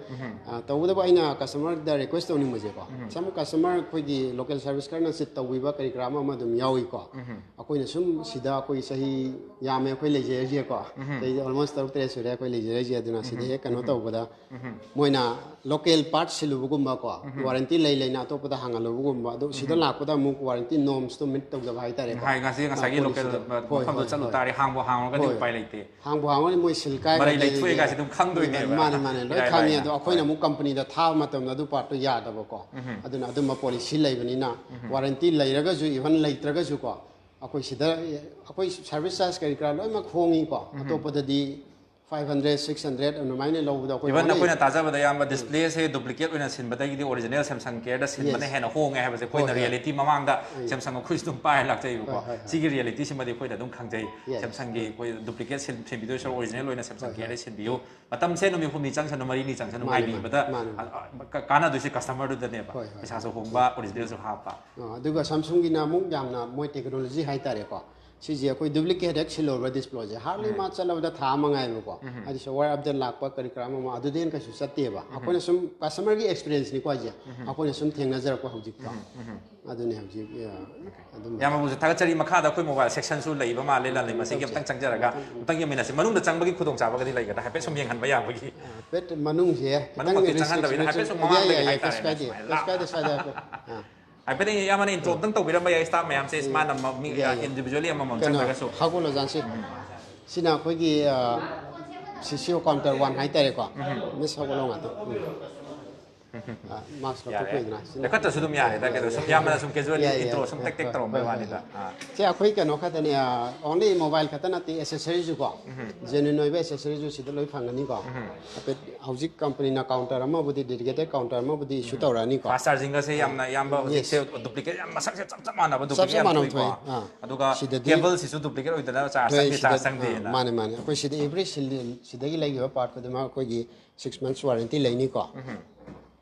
ꯑ, ꯇꯧꯕꯇꯕꯨ ꯑꯩꯅ ꯀꯁꯇꯃꯔꯗ ꯔꯤꯀ꯭ꯋꯦꯁ ꯇꯧꯅꯤꯡꯕꯁꯦꯀꯣ, ꯁꯝ ꯀꯁꯇꯃꯔ ꯑꯩꯈꯣꯏꯒꯤ ꯂꯣꯀꯦꯜ ꯁꯔꯚꯤꯁ ꯈꯔꯅ ꯆꯤꯠ ꯇꯧꯕꯤꯕ ꯀꯔꯤ ꯀꯔꯥ ꯑꯃ ꯑꯃ ꯑꯗꯨꯝ ꯌꯥꯎꯏꯀꯣ꯫ ꯑꯩꯈꯣꯏꯅ ꯁꯨꯝ ꯁꯤꯗ ꯑꯩꯈꯣꯏ ꯆꯍꯤ ꯌꯥꯝꯃꯦ ꯑꯩꯈꯣꯏ ꯂꯩꯖꯔꯤꯁꯦꯀꯣ, ꯆꯍꯤ ꯑꯣꯜꯃꯣꯁ ꯇꯔꯨꯛ ꯇꯔꯦꯠ ꯁꯨꯔꯦ ꯑꯩꯈꯣꯏ ꯂꯩꯖꯔꯤꯁꯦ꯫ ꯑꯗꯨꯅ ꯁꯤꯗ ꯍꯦꯛ ꯀꯩꯅꯣ ꯇꯧꯕꯗ ꯃꯣꯏꯅ ꯂꯣꯀꯦꯜ ꯄꯥꯔꯠ ꯁꯤꯜꯂꯨꯕꯒꯨꯝꯕꯀꯣ, ꯋꯥꯔꯦꯟꯇꯤ ꯂꯩ ꯂꯩꯅ ꯑꯇꯣꯞꯄꯗ ꯍꯥꯡꯍꯜꯂꯨꯕꯒꯨꯝꯕ, ꯑꯗꯣ ꯁꯤꯗ ꯂꯥꯛꯄꯗ ꯑꯃꯨꯛ ꯋꯥꯔꯦꯟꯇꯤ ꯅꯣꯔꯝꯁꯇꯣ ꯃꯤꯠ ꯇꯧꯗꯕ ꯍꯥꯏꯇꯥꯔꯦꯀꯣ꯫ ꯉꯁꯥꯏ ꯉꯁꯥꯏꯒꯤ ꯑꯩꯈꯣꯏꯅ ꯂꯣꯀꯦꯜ ꯁꯤꯗ, ꯍꯣꯏ, ꯃꯐꯝꯗꯣ ꯍꯣꯏ, ꯆꯠꯂꯨ ꯍꯣꯏ꯫ ꯇꯥꯔꯦ, ꯍꯥꯡꯕꯨ ꯍꯥꯡꯉꯒꯗꯤ ꯍꯣꯏ꯫ ꯎꯄꯥꯏ ꯂꯩꯇꯦ꯫ ꯍꯥꯡꯕꯨ ꯍꯥꯡꯉꯒꯗꯤ ꯃꯣꯏ ꯁꯤꯜ ꯀꯥꯏꯒ ꯃꯔꯩ ꯂꯩꯊꯣꯛꯑꯦ ꯂꯩꯔꯤ꯫ ꯀꯥꯏꯁꯦ ꯑꯗꯨꯝ ꯈꯪꯗꯣꯏꯅꯦꯕ꯫ ꯃꯥꯅꯦ, ꯃꯥꯅꯦ, ꯂꯣꯏ ꯏꯔꯥꯏ ꯈꯪꯉꯤ꯫ ꯂꯥꯏꯅ꯫ ꯑꯗꯣ ꯑꯩꯈꯣꯏꯅ ꯍꯣꯏ꯫ ꯑꯃꯨꯛ ꯀꯝꯄꯅꯤꯗ ꯊꯥꯕ ꯃꯇꯝꯗ ꯑꯗꯨ ꯄꯥꯔꯠꯇꯣ ꯌꯥꯗꯕꯀꯣ꯫ ꯑꯗꯨꯅ ꯑꯗꯨꯝꯕ ꯄꯣꯂꯤꯁꯤ ꯂꯩꯕꯅꯤꯅ ꯋꯥꯔꯦꯟꯇꯤ ꯂꯩꯔꯒꯁꯨ, ꯏꯚꯟ ꯂꯩꯇ꯭ꯔꯒꯁꯨꯀꯣ, ꯑꯩꯈꯣꯏ ꯁꯤꯗ, ꯑꯩꯈꯣꯏ ꯁꯔꯚꯤꯁ ꯆꯥꯔꯖ ꯀꯔꯤ ꯀꯔꯥ ꯂꯣꯏꯅꯃꯛ ꯍꯣꯡꯉꯤꯀꯣ꯫ ꯑꯇꯣꯞꯄꯗꯗꯤ five hundred, six hundred ꯑꯗꯨꯃꯥꯏꯅ ꯂꯧꯕꯗ ꯑꯩꯈꯣꯏ ꯏꯚꯟ ꯍꯣꯡꯉꯤ꯫ ꯑꯩꯈꯣꯏꯅ ꯇꯥꯖꯕꯗ ꯑꯌꯥꯝꯕ ꯗꯤꯁꯄ꯭ꯂꯦꯁꯦ ꯗꯨꯄ꯭ꯂꯤꯀꯦꯠ ꯑꯣꯏꯅ ꯁꯤꯟꯕꯗꯒꯤꯗꯤ ꯑꯣꯔꯤꯖꯤꯅꯦꯜ ꯁꯦꯝꯁꯪ ꯀꯦꯌꯔꯗ ꯁꯤꯟꯕꯅ ꯌꯦꯁ꯫ ꯍꯦꯟꯅ ꯍꯣꯡꯉꯦ ꯍꯥꯏꯕꯁꯦ ꯍꯣꯏ, ꯑꯩꯈꯣꯏꯅ ꯍꯣꯏ꯫ ꯔꯤꯌꯦꯂꯤꯇꯤ ꯃꯃꯥꯡꯗ ꯎꯝ꯫ ꯁꯦꯝꯁꯪ ꯑꯩꯈꯣꯏꯁꯨ ꯑꯗꯨꯝ ꯄꯥꯏꯔ ꯂꯥꯛꯆꯩꯕꯀꯣ꯫ ꯍꯣꯏ, ꯍꯣꯏ, ꯍꯣꯏ꯫ ꯁꯤꯒꯤ ꯔꯤꯌꯦꯂꯤꯇꯤꯁꯤꯃꯗꯤ ꯑꯩꯈꯣꯏꯅ ꯑꯗꯨꯝ ꯈꯪꯖꯩ꯫ ꯌꯦꯁ꯫ ꯁꯦꯝꯁꯪꯒꯤ ꯑꯩꯈꯣꯏ ꯗꯨꯄ꯭ꯂꯤꯀꯦꯠ ꯁꯤꯟ-, ꯁꯤꯟꯕꯤꯗꯣꯏ ꯁꯔꯨꯛ ꯑꯣꯔꯤꯖꯤꯅꯦꯜ ꯑꯣꯏꯅ ꯁꯦꯝꯁꯪ ꯍꯣꯏ, ꯍꯣꯏ꯫ ꯀꯦꯌꯔꯗ ꯁꯤꯟꯕꯤꯌꯨ꯫ ꯃꯇꯝꯁꯦ ꯅꯨꯃꯤꯠ ꯍꯨꯝꯅꯤ ꯆꯪꯁꯅꯨ, ꯃꯔꯤꯅꯤ ꯆꯪꯁꯅꯨ, ꯃꯥꯅꯦ, ꯃꯥꯅꯦ, ꯉꯥꯏꯕꯤꯕꯗ ꯃꯥꯅꯦ, ꯃꯥꯅꯦ꯫ ꯑ, ꯑ, ꯀ-, ꯀꯥꯟꯅꯗꯣꯏꯁꯦ ꯀꯁꯇꯃꯔꯗꯨꯗꯅꯦꯕ꯫ ꯍꯣꯏ, ꯍꯣꯏ, ꯄꯩꯁꯥꯁꯨ ꯍꯣꯏ꯫ ꯍꯣꯡꯕ, ꯑꯣꯔꯤꯖꯤꯅꯦꯜꯁꯨ ꯍꯥꯞꯄ꯫ ꯑ, ꯑꯗꯨꯒ ꯁꯦꯝꯁꯨꯡꯒꯤꯅ ꯑꯃꯨꯛ ꯌꯥꯝꯅ ꯃꯣꯏ ꯇꯦꯛꯅꯣꯂꯣꯖꯤ ꯍꯥꯏꯇꯥꯔꯦꯀꯣ꯫ ꯁꯤꯁꯦ ꯑꯩꯈꯣꯏ ꯗꯨꯄ꯭ꯂꯤꯀꯦꯠ ꯍꯦꯛ ꯁꯤꯜꯂꯨꯔꯕ ꯗꯤꯁꯄ꯭ꯂꯦꯁꯦ, ꯍꯥꯔꯗꯂꯤ ꯎꯝ꯫ ꯃꯥ ꯆꯠꯂꯕꯗ ꯊꯥ ꯑꯃ ꯉꯥꯏꯕꯀꯣ꯫ ꯎꯝ꯫ ꯍꯥꯏꯗꯤ ꯁꯣꯐꯋꯦꯌꯔ ꯑꯞꯗꯦꯠ ꯂꯥꯛꯄ ꯀꯔꯤ ꯀꯔꯥ ꯑꯃ ꯑꯃ ꯑꯗꯨꯗꯩ ꯍꯦꯟꯅ ꯀꯩꯁꯨ ꯆꯠꯇꯦꯕ꯫ ꯎꯝ꯫ ꯑꯩꯈꯣꯏꯅ ꯁꯨꯝ ꯀꯁꯇꯃꯔꯒꯤ ꯑꯦꯛꯁꯄꯤꯔꯤꯌꯦꯟꯁꯅꯤꯀꯣ ꯍꯥꯏꯁꯦ꯫ ꯎꯝ꯫ ꯑꯩꯈꯣꯏꯅ ꯁꯨꯝ ꯊꯦꯡꯅꯖꯔꯛꯄ ꯍꯧꯖꯤꯛꯇꯣ꯫ ꯎꯝ꯫ ꯎꯝ꯫ ꯑꯗꯨꯅꯦ ꯍꯧꯖꯤꯛ, ꯑ, ꯑꯗꯨꯝ ꯌꯥꯝꯅꯕꯨꯁꯨ ꯊꯥꯒꯠꯆꯔꯤ꯫ ꯃꯈꯥꯗ ꯑꯩꯈꯣꯏ ꯃꯣꯕꯥꯏꯜ ꯁꯦꯛꯁꯟꯁꯨ ꯂꯩꯕ ꯃꯥꯜꯂꯦ, ꯂꯥꯟꯂꯩ꯫ ꯃꯁꯤꯒꯤ ꯇꯧꯁꯦ꯫ ꯑꯝꯇꯪ ꯆꯪꯖꯔꯒ ꯃꯊꯪ, ꯎꯝ꯫ ꯑꯝꯇꯪ ꯌꯦꯡꯃꯤꯟꯅꯁꯤ꯫ ꯃꯅꯨꯡꯗ ꯆꯪꯕꯒꯤ ꯈꯨꯗꯣꯡꯆꯥꯕꯒꯗꯤ ꯂꯩꯒꯗ꯭ꯔꯥ? ꯍꯥꯏꯐꯦꯠ ꯁꯨꯝ ꯌꯦꯡꯍꯟꯕ ꯌꯥꯕꯒꯤ꯫ ꯍꯥꯏꯐꯦꯠ ꯃꯅꯨꯡꯁꯦ ꯈꯤꯇꯪ ꯃꯅꯨꯡꯃꯛꯇꯤ ꯔꯤꯁ-, ꯆꯪꯍꯟꯗꯕꯤꯗ ꯔꯤꯁ-, ꯍꯥꯏꯐꯦꯠ ꯁꯨꯝ ꯌꯥꯏ, ꯃꯃꯥꯡꯗꯒꯤ ꯌꯥꯏ, ꯌꯥꯏ, ꯍꯥꯏꯇꯥꯔꯦꯅꯦ, ꯀꯩꯁꯨ ꯀꯥꯏꯗꯦ, ꯁꯨꯃꯥꯏꯅ ꯀꯩꯁꯨ ꯀꯥꯏꯗꯦ, ꯂꯥꯞꯅ꯫ ꯁ꯭ꯋꯥꯏꯗ ꯍꯥꯏꯐꯦꯠ, ꯑꯥ꯫ ꯍꯥꯏꯐꯦꯠ ꯏꯌꯥꯝꯕꯅ ꯏꯟꯇ꯭ꯔꯣ ꯑꯝꯇꯪ ꯇꯧꯕꯤꯔꯝꯕ ꯌꯥꯏ, ꯁ꯭ꯇꯥꯐ ꯃꯌꯥꯝꯁꯦ, ꯌꯥꯏ, ꯃꯥꯅ ꯃ-, ꯃꯤ, ꯌꯥꯏ, ꯌꯥꯏ꯫ individually ꯑꯃꯃꯝ ꯀꯩꯅꯣ, ꯆꯪꯗ꯭ꯔꯒꯁꯨ꯫ ꯍꯥꯎꯒꯣꯜ ꯑꯣꯖꯥꯁꯤ꯫ ꯁꯤꯅ ꯑꯩꯈꯣꯏꯒꯤ, ꯑ, CCO counter one ꯍꯥꯏꯇꯥꯔꯦꯀꯣ꯫ ꯎꯝ꯫ ꯃꯤꯁ ꯍꯥꯎꯒꯣꯜ ꯉꯥꯛꯇ꯫ ꯎꯝ꯫ ꯑ, ꯃꯥꯁꯛ ꯌꯥꯔꯦ꯫ ꯂꯧꯊꯣꯛꯄ ꯑꯣꯏꯗꯅ꯫ ꯁꯤꯅ ꯂꯦꯞꯈꯠꯇ꯭ꯔꯁꯨ ꯑꯗꯨꯝ ꯌꯥꯔꯦꯗ, ꯀꯩꯅꯣ, ꯁꯨꯝ ꯌꯥꯏ, ꯏꯌꯥꯝꯕꯅ ꯌꯥꯏ꯫ ꯁꯨꯝ casually ꯌꯥꯏ, ꯌꯥꯏ, intro ꯁꯨꯝ ꯌꯥꯏ, ꯇꯦꯛ ꯇꯦꯛ ꯍꯣꯏ, ꯇꯧꯔꯝꯕꯩ ꯍꯣꯏ, ꯍꯣꯏ, ꯋꯥꯅꯤꯗ꯫ ꯍꯣꯏ꯫ ꯑꯥ꯫ ꯁꯤ ꯑꯩꯈꯣꯏ ꯀꯩꯅꯣ ꯈꯛꯇꯅꯦ, ꯑ, only mobile ꯈꯛꯇ ꯅꯠꯇꯦ, accessoryꯁꯨ ꯀꯣ꯫ ꯎꯝ꯫ Genuine ꯑꯣꯏꯕ accessoryꯁꯨ ꯁꯤꯗ ꯂꯣꯏ ꯐꯪꯒꯅꯤꯀꯣ꯫ ꯎꯝ꯫ ꯍꯥꯏꯐꯦꯠ ꯍꯧꯖꯤꯛ ꯀꯝꯄꯅꯤꯅ counter ꯑꯃꯕꯨꯗꯤ, dedicated counter ꯑꯃꯕꯨꯗꯤ issue ꯎꯝ꯫ ꯇꯧꯔꯛꯑꯅꯤꯀꯣ꯫ Fast chargingꯒꯁꯦ ꯌꯥꯝꯅ, ꯏꯌꯥꯝꯕ, ꯌꯦꯁ꯫ ꯍꯧꯖꯤꯛꯁꯦ duplicate ꯌꯥꯝ ꯃꯁꯛꯁꯦ ꯆꯞ ꯆꯞ ꯃꯥꯟꯅꯕ ꯆꯞ duplicate ꯆꯞ ꯌꯥꯝ ꯃꯥꯟꯅꯕ ꯊꯣꯛꯏꯀꯣ꯫ ꯊꯣꯛꯑꯦ꯫ ꯑꯥ꯫ ꯑꯗꯨꯒ ꯁꯤꯗꯗꯤ cableꯁꯤꯁꯨ duplicate ꯑꯣꯏꯗꯅ charge ꯊꯣꯛꯑꯦ, ꯆꯪꯗꯦ, ꯁꯤꯗ, charge ꯆꯪꯗꯦꯅ꯫ ꯑꯥ, ꯃꯥꯅꯦ, ꯃꯥꯅꯦ꯫ ꯑꯩꯈꯣꯏ ꯁꯤꯗ every ꯁꯤꯜ-, ꯁꯤꯗꯒꯤ ꯂꯩꯈꯤꯕ partꯇꯨꯗꯤ ꯃꯥ ꯑꯩꯈꯣꯏꯒꯤ six months warranty ꯂꯩꯅꯤꯀꯣ꯫ ꯎꯝ꯫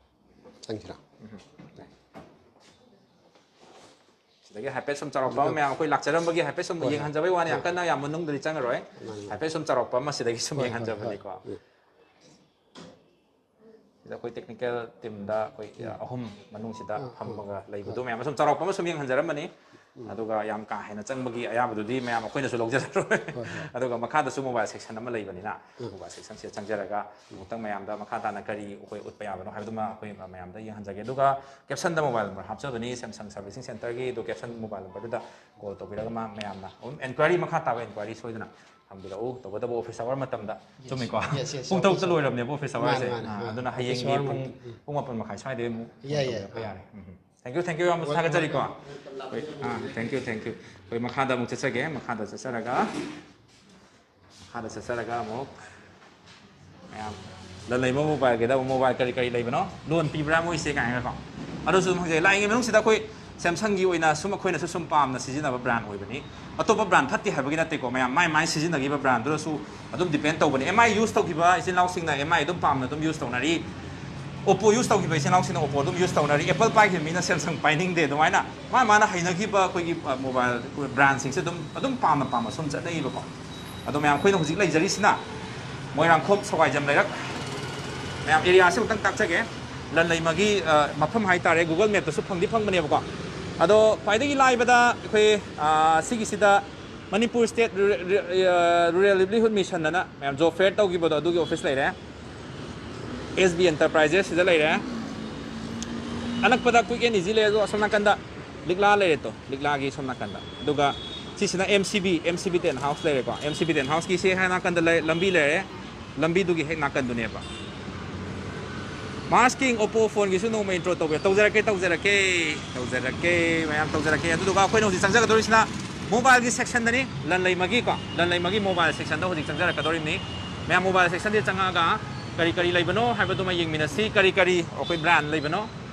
ꯆꯪꯁꯤꯔꯥ? ꯎꯝ꯫ ꯑꯗꯒꯤ ꯍꯥꯏꯐꯦꯠ ꯁꯨꯝ ꯆꯥꯎꯔꯥꯛꯄ ꯑꯃ ꯃꯌꯥꯝ ꯑꯩꯈꯣꯏ ꯂꯥꯛꯆꯔꯝꯕꯒꯤ ꯍꯥꯏꯐꯦꯠ ꯁꯨꯝ ꯌꯦꯡꯍꯟꯖꯕꯩ ꯋꯥꯅꯤ, ꯌꯥꯝ ꯀꯟꯅ ꯌꯥꯝ ꯃꯅꯨꯡꯗꯗꯤ ꯆꯪꯉꯔꯣꯏ꯫ ꯍꯥꯏꯐꯦꯠ ꯁꯨꯝ ꯆꯥꯎꯔꯥꯛꯄ ꯑꯃ ꯁꯤꯗꯒꯤ ꯁꯨꯝ ꯌꯦꯡꯍꯟꯖꯕꯅꯤꯀꯣ꯫ ꯁꯤꯗ ꯑꯩꯈꯣꯏ technical teamꯗ ꯑꯩꯈꯣꯏ ꯑꯍꯨꯝ ꯃꯅꯨꯡꯁꯤꯗ ꯐꯝꯃꯒ ꯂꯩꯕꯗꯣ ꯃꯌꯥꯝ ꯁꯨꯝ ꯆꯥꯎꯔꯥꯛꯄ ꯑꯃ ꯁꯨꯝ ꯌꯦꯡꯍꯟꯖꯔꯝꯕꯅꯤ꯫ ꯑꯗꯨꯒ ꯌꯥꯝ ꯀꯥ ꯍꯦꯟꯅ ꯆꯪꯕꯒꯤ ꯑꯌꯥꯕꯗꯨꯗꯤ ꯃꯌꯥꯝ ꯑꯩꯈꯣꯏꯅꯁꯨ ꯂꯧꯖꯔꯔꯣꯏ꯫ ꯑꯗꯨꯒ ꯃꯈꯥꯗꯁꯨ mobile section ꯑꯃ ꯂꯩꯕꯅꯤꯅ, mobile sectionꯁꯤꯗ ꯆꯪꯖꯔꯒ ꯑꯃꯨꯛꯇꯪ ꯃꯌꯥꯝꯗ ꯃꯈꯥ ꯇꯥꯅ ꯀꯔꯤ ꯑꯩꯈꯣꯏ ꯎꯠꯄ ꯌꯥꯕꯅꯣ ꯍꯥꯏꯕꯗꯨꯃ ꯑꯩꯈꯣꯏ ꯃꯌꯥꯝꯗ ꯌꯦꯡꯍꯟꯖꯒꯦ꯫ ꯑꯗꯨꯒ captionꯗ mobile number ꯍꯥꯞꯆꯕꯅꯤ, Samsung Servicing Centerꯒꯤ, ꯑꯗꯨ caption mobile numberꯗꯨꯗ call ꯇꯧꯕꯤꯔꯒ ꯃꯥ ꯃꯌꯥꯝꯅ ꯑꯗꯨꯝ enquiry, ꯃꯈꯥ ꯇꯥꯕ enquiry ꯁꯣꯏꯗꯅ ꯍꯪꯕꯤꯔꯛꯎ꯫ ꯇꯧꯕꯗꯕꯨ office hour ꯃꯇꯝꯗ, ꯆꯨꯝꯃꯤꯀꯣ? Yes, yes, ꯄꯨꯡ ꯇꯔꯨꯛꯇ office hour꯫ ꯂꯣꯏꯔꯕꯅꯦꯕ office hourꯁꯦ꯫ ꯃꯥꯅꯦ, ꯃꯥꯅꯦ, ꯑꯥ, ꯃꯥꯅꯦ꯫ ꯑꯗꯨꯅ office ꯍꯌꯦꯡꯒꯤ hour ꯄꯨꯡ, ꯃꯇꯝ꯫ ꯎꯝ꯫ ꯄꯨꯡ ꯃꯥꯄꯟ ꯃꯈꯥꯏ ꯁ꯭ꯋꯥꯏꯗꯒꯤ ꯑꯃꯨꯛ phone ꯌꯥꯏ, ꯌꯥꯏ, ꯇꯧꯕꯤꯔꯛꯄ ꯑꯥ꯫ ꯌꯥꯔꯦ꯫ ꯎꯝ꯫ Thank you, thank you, ꯌꯥꯝꯅ ꯊꯥꯒꯠꯆꯔꯤꯀꯣ꯫ ꯑꯩꯈꯣꯏ, ꯑꯥ, thank you, thank you꯫ ꯑꯩꯈꯣꯏ ꯃꯈꯥꯗ ꯑꯃꯨꯛ ꯆꯠꯆꯒꯦ꯫ ꯃꯈꯥꯗ ꯆꯠꯆꯔꯒ, ꯃꯈꯥꯗ ꯆꯠꯆꯔꯒ ꯑꯃꯨꯛ ꯃꯌꯥꯝ ꯂꯟꯂꯩꯃ mobileꯒꯤꯗ ꯑꯃꯨꯛ mobile ꯀꯔꯤ ꯀꯔꯤ ꯂꯩꯕꯅꯣ, loan ꯄꯤꯕ꯭ꯔꯥ ꯃꯣꯏꯁꯦ ꯀꯥꯏꯅꯀꯣ꯫ ꯑꯗꯨꯁꯨ ꯑꯗꯨꯝ ꯍꯪꯖꯩ꯫ ꯂꯥꯛꯏꯉꯩ ꯃꯅꯨꯡꯁꯤꯗ ꯑꯩꯈꯣꯏ Samsungꯒꯤ ꯑꯣꯏꯅ ꯁꯨꯝ ꯑꯩꯈꯣꯏꯅꯁꯨ ꯁꯨꯝ ꯄꯥꯝꯅ ꯁꯤꯖꯤꯟꯅꯕ brand ꯑꯣꯏꯕꯅꯤ꯫ ꯑꯇꯣꯞꯄ brand ꯐꯠꯇꯦ ꯍꯥꯏꯕꯒꯤ ꯅꯠꯇꯦꯀꯣ, ꯃꯌꯥꯝ ꯃꯥꯏ ꯃꯥꯏ ꯁꯤꯖꯤꯟꯅꯈꯤꯕ brandꯗꯨꯗꯁꯨ ꯑꯗꯨꯝ depend ꯇꯧꯕꯅꯤ꯫ MI use ꯇꯧꯈꯤꯕ ꯏꯆꯤꯟ ꯏꯅꯥꯎꯁꯤꯡꯅ MI ꯑꯗꯨꯝ ꯄꯥꯝꯅ ꯑꯗꯨꯝ use ꯇꯧꯅꯔꯤ꯫ Oppo use ꯇꯧꯈꯤꯕ ꯏꯆꯤꯟ ꯏꯅꯥꯎꯁꯤꯡꯅ Oppo ꯑꯗꯨꯝ use ꯇꯧꯅꯔꯤ꯫ Apple ꯄꯥꯏꯈꯤꯕ ꯃꯤꯅ Samsung ꯄꯥꯏꯅꯤꯡꯗꯦ꯫ ꯑꯗꯨꯃꯥꯏꯅ ꯃꯥ ꯃꯥꯅ ꯍꯩꯅꯈꯤꯕ ꯑꯩꯈꯣꯏꯒꯤ, ꯑ, mobile brandꯁꯤꯡꯁꯦ ꯑꯗꯨꯝ, ꯑꯗꯨꯝ ꯄꯥꯝꯅ ꯄꯥꯝꯅ ꯁꯨꯝ ꯆꯠꯅꯩꯌꯦꯕꯀꯣ꯫ ꯑꯗꯣ ꯃꯌꯥꯝ, ꯑꯩꯈꯣꯏꯅ ꯍꯧꯖꯤꯛ ꯂꯩꯖꯔꯤꯁꯤꯅ ꯃꯣꯏꯔꯥꯡꯈꯣꯝ ꯁꯋꯥꯏꯖꯝ ꯂꯩꯔꯛ꯫ ꯃꯌꯥꯝ areaꯁꯦ ꯑꯃꯨꯛꯇꯪ ꯇꯥꯛꯆꯒꯦ꯫ ꯂꯟꯂꯩꯃꯒꯤ, ꯑ, ꯃꯐꯝ ꯍꯥꯏꯇꯥꯔꯦ, Google Mapꯇꯁꯨ ꯐꯪꯗꯤ ꯐꯪꯕꯅꯦꯕꯀꯣ꯫ ꯑꯗꯣ ꯈ꯭ꯋꯥꯏꯗꯒꯤ ꯂꯥꯏꯕꯗ ꯑꯩꯈꯣꯏ, ꯑ, ꯁꯤꯒꯤꯁꯤꯗ Manipur State Rural, Rural, ꯑ, Rural Livelihood Mission ꯑꯅ ꯃꯌꯥꯝ job fair ꯇꯧꯈꯤꯕꯗꯣ, ꯑꯗꯨꯒꯤ office ꯂꯩꯔꯦ꯫ S B Enterprises ꯁꯤꯗ ꯂꯩꯔꯦ꯫ ꯑꯅꯛꯄꯗ Quick and Easy ꯂꯩ, ꯑꯗꯣ ꯑꯁꯣꯝ ꯅꯥꯀꯟꯗ ꯂꯤꯛꯂꯥ ꯂꯩꯔꯦ ꯇꯣ, ꯂꯤꯛꯂꯥꯒꯤ ꯁꯣꯝ ꯅꯥꯀꯟꯗ꯫ ꯑꯗꯨꯒ ꯁꯤꯁꯤꯅ M C B, M C B Tent House ꯂꯩꯔꯦꯀꯣ꯫ M C B Tent Houseꯀꯤ ꯁꯤ ꯍꯦꯛ ꯅꯥꯀꯟꯗ ꯂꯩ, ꯂꯝꯕꯤ ꯂꯩꯔꯦ, ꯂꯝꯕꯤꯗꯨꯒꯤ ꯍꯦꯛ ꯅꯥꯀꯟꯗꯨꯅꯦꯕ꯫ Mars King Oppo phoneꯒꯤꯁꯨ ꯅꯣꯡꯃ intro ꯇꯧꯕꯤꯌꯨ꯫ ꯇꯧꯖꯔꯛꯀꯦ, ꯇꯧꯖꯔꯛꯀꯦ, ꯇꯧꯖꯔꯛꯀꯦ, ꯃꯌꯥꯝ ꯇꯧꯖꯔꯛꯀꯦ꯫ ꯑꯗꯨꯗꯨꯒ ꯑꯩꯈꯣꯏꯅ ꯍꯧꯖꯤꯛ ꯆꯪꯖꯒꯗꯧꯔꯤꯁꯤꯅ mobileꯒꯤ sectionꯗꯅꯤ, ꯂꯟꯂꯩꯃꯒꯤꯀꯣ, ꯂꯟꯂꯩꯃꯒꯤ mobile sectionꯗ ꯍꯧꯖꯤꯛ ꯆꯪꯖꯔꯛꯀꯗꯧꯔꯤꯕꯅꯤ꯫ ꯃꯌꯥꯝ mobile sectionꯗ ꯆꯪꯉꯛꯑꯒ ꯀꯔꯤ ꯀꯔꯤ ꯂꯩꯕꯅꯣ ꯍꯥꯏꯕꯗꯨꯃ ꯌꯦꯡꯃꯤꯟꯅꯁꯤ, ꯀꯔꯤ ꯀꯔꯤ ꯑꯩꯈꯣꯏ brand ꯂꯩꯕꯅꯣ